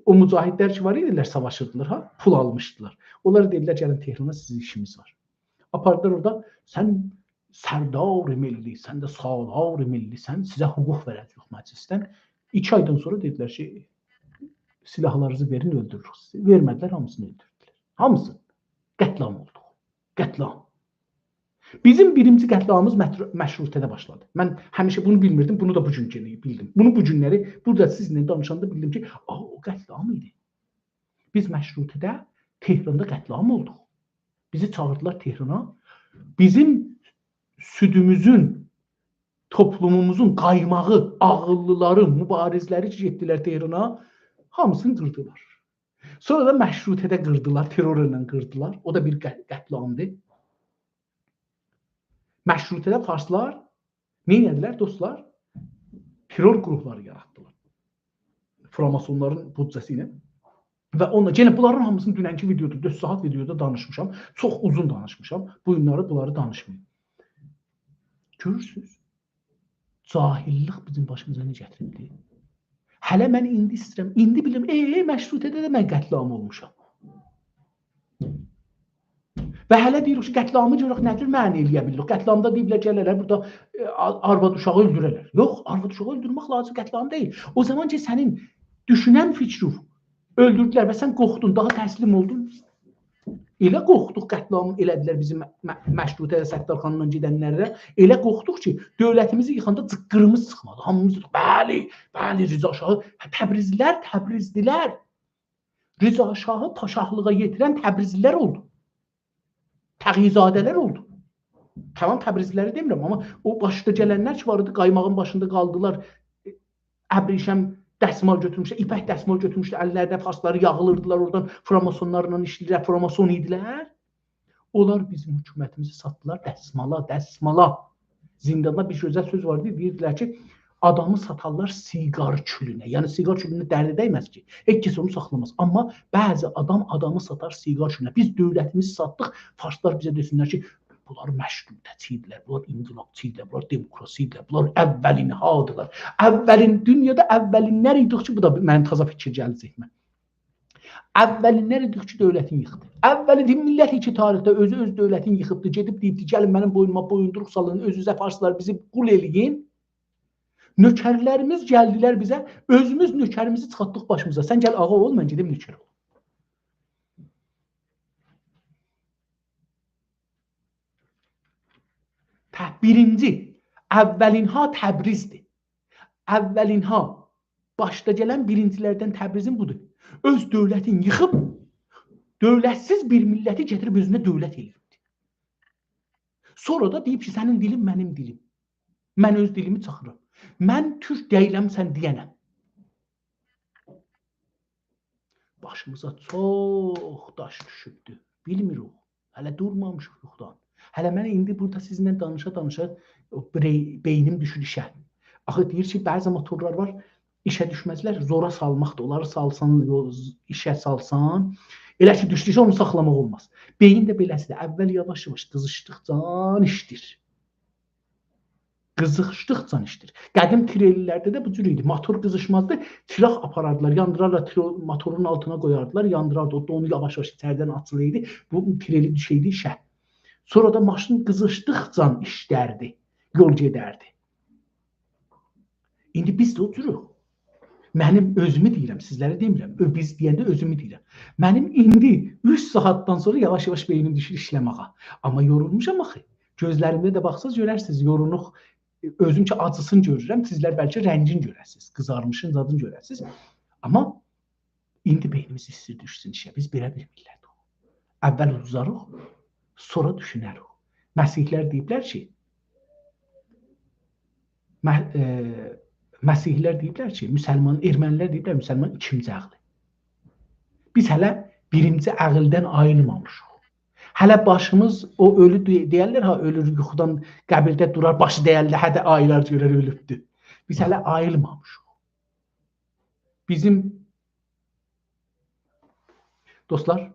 او مجاهدلر کی وار ایدیلر، ساواشیردیلار، ها؟ پول آلمیشدیلار. اونلارا دئدیلر: «گلین تهرانا، سیزین ایشیمیز وار.» آپاردیلار اورادا: «سن سردار ملی‌سن ده، سالار ملی‌سن، سیزه حقوق وئره‌جه‌ییک مجلسدن.» ایکی آیدان سونرا دئدیلر کی: «سلاحلارینیزی وئرین، اؤلدوروروک سیزی.» وئرمه‌دیلر، هامیسینی اؤلدوردولر. هامیسینی. قتل‌عام اولدوق. قتل‌عام. بیزیم بیرینجی قتل‌عامیمیز مترو-، مشروطه‌ده باشلادی. من همیشه بونو بیلمیردیم، بونو دا بو گون گئنه بیلدیم. بونو بو گونلری بورادا سیزینله دانیشاندا بیلدیم کی، آ، او قتل‌عام ایدی. بیز مشروطه‌ده، تهراندا قتل‌عام اولدوق. بیزی چاغیردیلار تهرانا. بیزیم سودوموزون، توپلوموموزون قایماغی، عاغیللی‌لاری، مبارزلری کی گئتدیلر تهرانا، هامیسینی قیردیلار. سونرا دا مشروطه‌ده قیردیلار، ترورله قیردیلار. او دا بیر قت-، قتل‌عامدیر. مشروطه‌ده فارسلار نه ائدیلر، دوستلار؟ ترور قروپلاری یاراتدیلار. فراماسونلارین بودجه‌سی ایله. و اوندا، یئنه بونلارین هامیسینی دوننکی ویدئودا، دؤرد ساعات ویدئودا دانیشمیشام. چوخ اوزون دانیشمیشام. بو گونلری بونلاری دانیشماییم. گؤرورسونوز؟ جاهللیک بیزیم باشیمیزا نه گتیریبدی؟ هله من ایندی ایسته‌ییرم، ایندی بیلیرم، ائ، ائ، مشروطه‌ده ده من قتل‌عام اولموشام. و هله دئییریک کی، قتل‌عامی گؤرک نه جور معنی ائله‌یه بیلیریک. قتل‌عامدا دئییبلر، گله‌لر بورادا، ائ، آ-، آرواد اوشاغی اؤلدوره‌لر. یوخ، آرواد اوشاغی اؤلدورمک لازیم، قتل‌عام دئییل. او زامان کی، سنین دوشونن فیکرین اؤلدوردولر و سن قورخدون، داها تسلیم اولدون. ائله قورخدوق، قتل‌عام ائله‌دیلر بیزیم م-، م-، مشروطه ستارخانینان گئدنلره. ائله قورخدوق کی، دؤولتیمیزی ییخاندا جیققیریمیز چیخمادی. هامیمیز دئدیک: «بلی، بلی، رضا شاهی.» هه، تبریزلی‌لر، تبریزلی‌لر. رضا شاهی پاشاهلیغا یئتیرن تبریزلی‌لر اولدو. تقی‌زاده‌لر اولدو. تمام تبریزلی‌لری دئمیرم، آمما او باشدا گلنلر کی وار ایدی، قایماغین باشیندا قالدیلار. ابریشم دسمال گؤتورموشلر، ایپک دسمال گؤتورموشلر، اللرینه فارسلاری یاغلیردیلار، اورادان فراماسونلارلا ایشله‌ییرلر، فراماسون ایدیلر. اونلار بیزیم حکومتیمیزی ساتدیلار دسمالا، دسمالا. زنداندا بیر گؤزل سؤز واردی، دئییردیلر کی، آدامی ساتارلار سیگار کولونه. یعنی سیگار کولونه دردی دیمز کی، هئچ کس اونو ساخلاماز. آمما بعضی آدام آدامی ساتار سیگار کولونه. بیز دؤولتیمیزی ساتدیق، فارسلار بیزه دئسینلر کی، بونلار مشروطه‌چی ایدیلر، بونلار انقلابچی ایدیلر، بونلار دموکراسی ایدیلر، بونلار اولین‌هادیلار. اولین، دونیادا اولین‌لر ایدیک کی، بو دا منیم تازا فیکیر گلدی ذهنیمه. اولین‌لر ایدیک کی، دؤولتین ییخدی. اولین میللت کی تاریخده اؤزو اؤز دؤولتینی ییخیبدی، گئدیب دئییبدی: «گلین منیم بوینوما بویوندوروق سالین، اؤزونوزه فارسلار بیزی قول ائله‌یین.» نؤکرلریمیز گلدیلر بیزه، اؤزوموز نؤکریمیزی چیخارتدیق باشیمیزا. سن گل آغا اول، من گئدیم نؤکر اولوم. ته-، بیرینجی، اولین‌ها تبریزدیر. اولین‌ها، باشدا گلن بیرینجی‌لردن تبریزین بودور. اؤز دؤولتین ییخیب، دؤولتسیز بیر میللتی گتیریب اؤزونه دؤولت ائله‌ییبدیر. سونرا دا دئییب کی، سنین دیلین منیم دیلیم. من اؤز دیلیمی چاخیرام. من تورک دئییلم، سن دئینم. باشیمیزا چوخ داش دوشوبدو. بیلمیریک. هله دورمامیشیق یوخدان. هله من ایندی بورادا سیزینله دانیشا-دانیشا او برئ-، بئینیم دوشور ایشه. آخی دئییر کی، بعضی موتورلار وار، ایشه دوشمزلر، زورا سالماقدیر. اونلاری سالسان، یو-، ایشه سالسان، ائله کی دوشدوکجه اونو ساخلاماق اولماز. بئیین ده بئله‌سیدیر. اول یاواش-یاواش قیزیشدیقجا ایشله‌ییر. قیزیشدیقجا ایشله‌ییر. قدیم تریلرده ده بو جور ایدی. موتور قیزیشمازدی. چیراغ آپاراردیلار، یاندیرارلار، ترو-، موتورون آلتینا قویاردیلار، یاندیراردی. او دا اونو یاواش-یاواش ایچریدن آچیلیردی. بو تریلی دوشئیدی ایشه. سونرا دا ماشین قیزیشدیقجا ایشلردی. یول گئدردی. ایندی بیز ده او جوروک. منیم اؤزومو دئییرم، سیزلری دئمیرم. اؤ-، بیز دئینده اؤزومو دئییرم. منیم ایندی اوچ ساعاتدان سونرا یاواش-یاواش بئینیم دوشور ایشله‌مه‌یه. آمما یورولموشام آخی. گؤزلریمده ده باخساز گؤررسینیز، یورولوق. اؤزوم کی آجیسین گؤرورم، سیزلر بلکه رنگین گؤررسینیز، قیزارمیشین زادین گؤررسینیز. آمما ایندی بئینیمیز ایستیر دوشسون ایشه. بیز بئله بیر میللتیک. اول اودوزاریق، سونرا دوشونریک. مسیحی‌لر دئییبلر کی، مه-، ائ، مسیحی‌لر دئییبلر کی، مسلمان، ائرمنی‌لر دئییبلر، مسلمان ایکینجی عقلی. بیز هله بیرینجی عقلدن آییلمامیشیق. هله باشیمیز او اؤلو دئ-، دئیرلر ها، اؤلور یوخودان قبیرده دورار، باشی دَیَللر، هه ده آییلار گؤرر اؤلوبدور. بیز هله آییلمامیشیق. بیزیم دوستلار،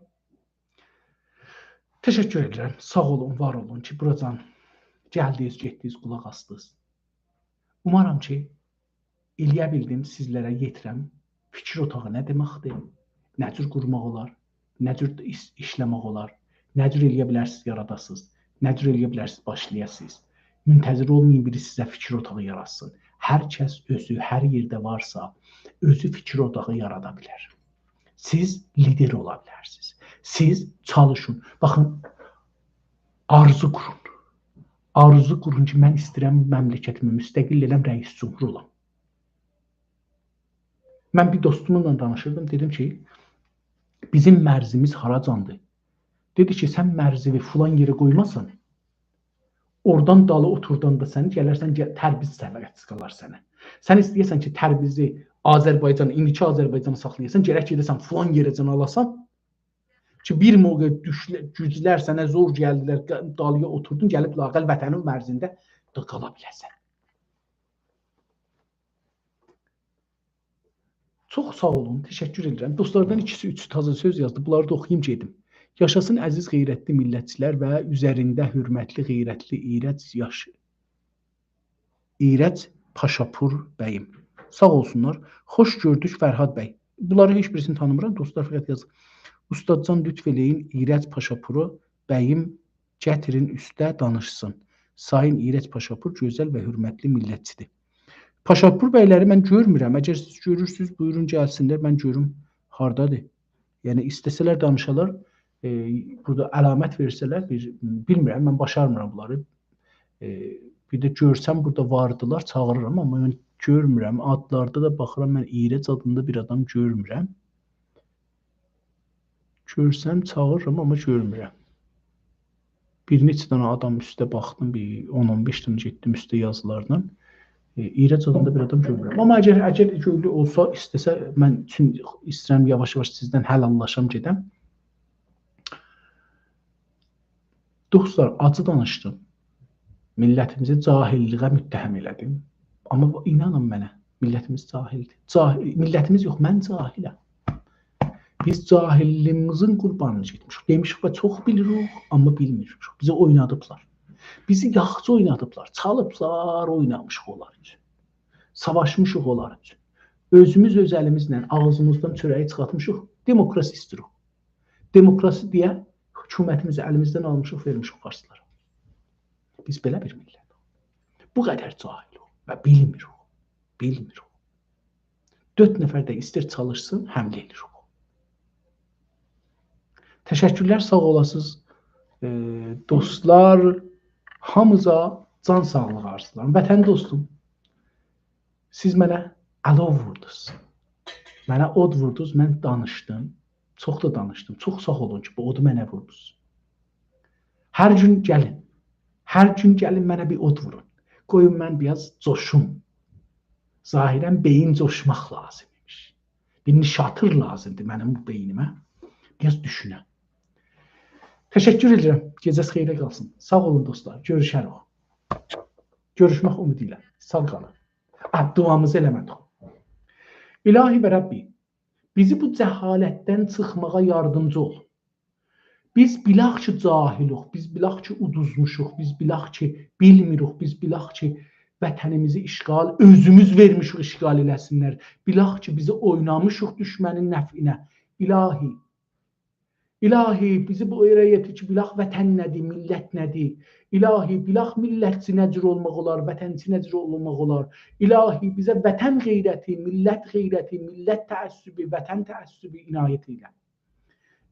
تشکر ائدیرم. ساغ اولون، وار اولون کی، بوراجان گلدینیز، گئتدینیز، قولاق آسدینیز. اومارام کی، ائلیه بیلدیم سیزلره یئتیرم. فیکیر اوتاغی نه دئمکدیر؟ نه جور قورماق اولار؟ نه جور ایش-، ایشله‌مک اولار؟ نه جور ائلیه بیلرسینیز یاراداسینیز؟ نه جور ائلیه بیلرسینیز باشلایاسینیز؟ منتظر اولمایین بیری سیزه فیکیر اوتاغی یاراتسین. هر کس اؤزو، هر یئرده وارسا، اؤزو فیکیر اوتاغی یارادا بیلر. سیز لیدر اولا بیلرسینیز. سیز چالیشین. باخین، آرزو قورون. آرزو قورون کی، من ایسته‌ییرم مملکتیمی مستقل ائله‌م، رئیس جمهور اولام. من بیر دوستوملا دانیشیردیم، دئدیم کی، بیزیم مرزیمیز هاراجاندیر؟ دئدی کی، سن مرزیوی فلان یئره قویماسان، اورادان دالی اوتورداندا سنی گلرسن، گل-، تربیز سنه چیخالار سنه. سن ایسته‌ییرسن کی، تربیزی آذربایجان، ایندیکی آذربایجانی ساخلایاسان، گرک گئده‌سن فلان یئره‌جن آلاسان کی، بیر موقع دوشله-، گوجلر سنه زور گلدیلر، ق-، دالییا اوتوردون، گلیب لااقل وطنین مرزینده ده قالا بیله‌سن. چوخ ساغ اولون، تشکر ائدیرم. دوستلاردان ایکیسی، اوچو تازا سؤز یازدی. بونلاری دا اوخویوم، گئدیم. یاشاسین عزیز غیرتلی میللتچیلر و اوزرینده حؤرمتلی، غیرتلی، ایرج یاش-، ایرج پاشاپور بَییم. ساغ اولسونلار. خوش گؤردوک فرهاد بی. بونلاری هئچ بیریسینی تانیمیرام. دوستلار فقط یازیر. اوستادجان، لطف ائله‌یین، ایرج پاشاپورو بَییم گتیرین اوسته دانیشسین. سایین ایرج پاشاپور گؤزل و حؤرمتلی میللتچیدیر. پاشاپور بی‌لری من گؤرمورم. اگر سیز گؤرورسونوز، بویورون گلسینلر، من گؤروم هاردادیر. یعنی ایسته‌سه‌لر دانیشالار، ائ، بورادا علامت وئرسه‌لر، بیر، بیلمیرم، من باشارمیرام بونلاری. ائ، بیر ده گؤرسم بورادا واردیلار، چاغیریرام، آمما من گؤرمورم. آدلاردا دا باخیرام، من ایرج آدیندا بیر آدام گؤرمورم. گؤرسم چاغیریرام، آمما گؤرمورم. بیر نئچه دنه آدام اوسته باخدیم، بیر اون اون بئش دنه گئتدیم اوسته یازیلاردان. ائ، ایرج آدیندا بیر آدام گؤرمورم. آمما اگر، اگر گؤیلو اولسا، ایسته‌سه، من چون ایسته‌ییرم یاواش-یاواش سیزدن حلاللاشام، گئدم. دوستلار، آجی دانیشدیم. میللتیمیزی جاهیللیگه متهم ائله‌دیم. آمما بو، اینانین منه، میللتیمیز جاهیلدیر. جاهیل، میللتیمیز یوخ، من جاهیلم. بیز جاهیللیگیمیزین قوربانینا گئتمیشیک. دئمیشیک و چوخ بیلیریک، آمما بیلمیریک. بیزی اوینادیبلار. بیزی یاخشی اوینادیبلار. چالیبلار، اوینامیشیق اونلار اوچون. ساواشمیشیق اونلار اوچون. اؤزوموز اؤز الیمیزله آغزیمیزدان چؤره‌یی چیخارتمیشیق. دموکراسی ایسته‌ییریک. دموکراسی دئیه حکومتیمیزی الیمیزدن آلمیشیق، وئرمیشیک فارسلارا. بیز بئله بیر میللت. بو قدر جاهیلیک و بیلمیریک. بیلمیریک. دؤرد نفر ده ایستر چالیشسین، حمله ائله‌ییریک. تشکرلر، ساغ اولاسینیز. ائ، دوستلار، هامینیزا جان ساغلیغی آرزولارام. وطن دوستوم، سیز منه آلوو ووردونوز. منه اود ووردونوز، من دانیشدیم. چوخ دا دانیشدیم. چوخ ساغ اولون کی، بو اودو منه ووردونوز. هر گون گلین. هر گون گلین، منه بیر اود وورون. قویون من بیر آز جوشوم. ظاهراً بئیین جوشماق لازیم ایمیش. بیر نیشاتور لازیمدیر منیم بو بئینیمه. بیر آز دوشونم. تشکر ائدیرم. گئجه‌ز خئیره قالسین. ساغ اولون دوستلار. گؤروشریک. گؤروشمک امیدی ایله. ساغ قالین. آ، دعامیزی ائله‌مه‌دیک. الهی و ربی، بیزی بو جهالتدن چیخماغا یاردیمجی اول. بیز بیلاخ کی جاهیلوق، بیز بیلاخ کی اودوزموشوق، بیز بیلاخ کی بیلمیروق، بیز بیلاخ کی وطنیمیزی اشغال، اؤزوموز وئرمیشیک اشغال ائله‌سینلر. بیلاخ کی بیزی اوینامیشیق دوشمنین نفعینه. الهی، الهی، بیزی بو یئره یئتیر کی، بیلاخ وطن نه‌دیر، میللت نه‌دیر؟ الهی، بیلاخ میللتچی نه جور اولماق اولار، وطنچی نه جور اولماق اولار؟ الهی، بیزه وطن غیرتی، میللت غیرتی، میللت تعصبی، وطن تعصبی عنایت ائیله.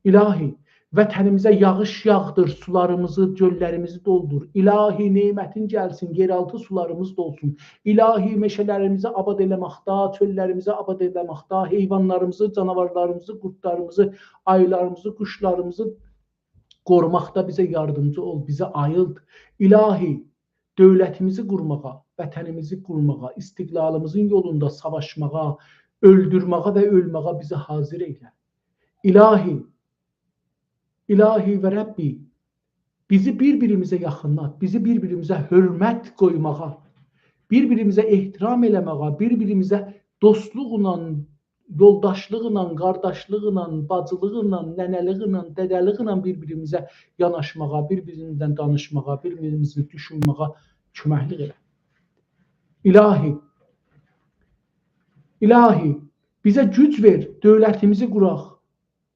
الهی، وطنیمیزه یاغیش یاغدیر، سولاریمیزی، گؤللریمیزی دولدور. الهی، نعمتین گلسین، یئرآلتی سولاریمیز دولسون. الهی، مئشه‌لریمیزی آباد ائله‌مکده، چؤللریمیزی آباد ائله‌مکده، حیوانلاریمیزی، جاناوارلاریمیزی، قوردلاریمیزی، آییلاریمیزی، قوشلاریمیزی قوروماقدا بیزه یاردیمجی اول، بیزی آییلد. الهی، دؤولتیمیزی قورماغا، وطنیمیزی قورماغا، استقلالیمیزین یولوندا ساواشماغا، اؤلدورمه‌یه و اؤلمه‌یه بیزی حاضر ائیله. الهی، الهی و ربی، بیزی بیر-بیریمیزه یاخینلات، بیزی بیر-بیریمیزه حؤرمت قویماغا، بیر-بیریمیزه احترام ائله‌مه‌یه، بیر-بیریمیزه دوستلوقلا، یولداشلیقلا، قارداشلیقلا، باجیلیقلا، ننه‌لیکله، دده‌لیکله بیر-بیریمیزه یاناشماغا، بیر-بیریمیزدن دانیشماغا، بیر-بیریمیزی دوشونمه‌یه کؤمکلیک ائله. الهی، الهی، بیزه گوج وئر، دؤولتیمیزی قوراق،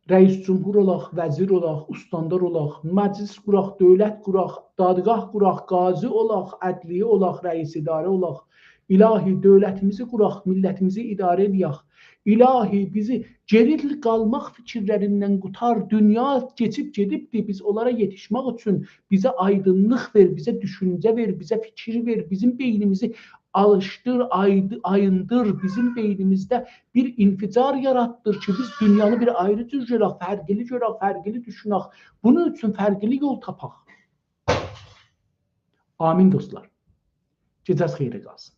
رئیس جمهور اولاق، وزیر اولاق، استاندار اولاق، مجلس قوراق، دؤولت قوراق، دادگاه قوراق، قاضی اولاق، عدلیه اولاق، رئیس اداره اولاق. الهی، دؤولتیمیزی قوراق، میللتیمیزی اداره ائله‌یک. الهی، بیزی گئری قالماق فیکیرلریندن قوتار. دونیا کئچیب گئدیبدی، بیز اونلارا یئتیشمک اوچون بیزه آیدینلیق وئر، بیزه دوشونجه وئر، بیزه فیکیر وئر، بیزیم بئینیمیزی آلیشدیر، آیدی-، آییندیر، بیزیم بئینیمیزده بیر انفجار یاراتدیر کی، بیز دونیانی بیر آیری جور گؤرک، فرقلی گؤرک، فرقلی دوشونک. بونون اوچون فرقلی یول تاپاق. آمین دوستلار. گئجه‌ز خئیره قالسین.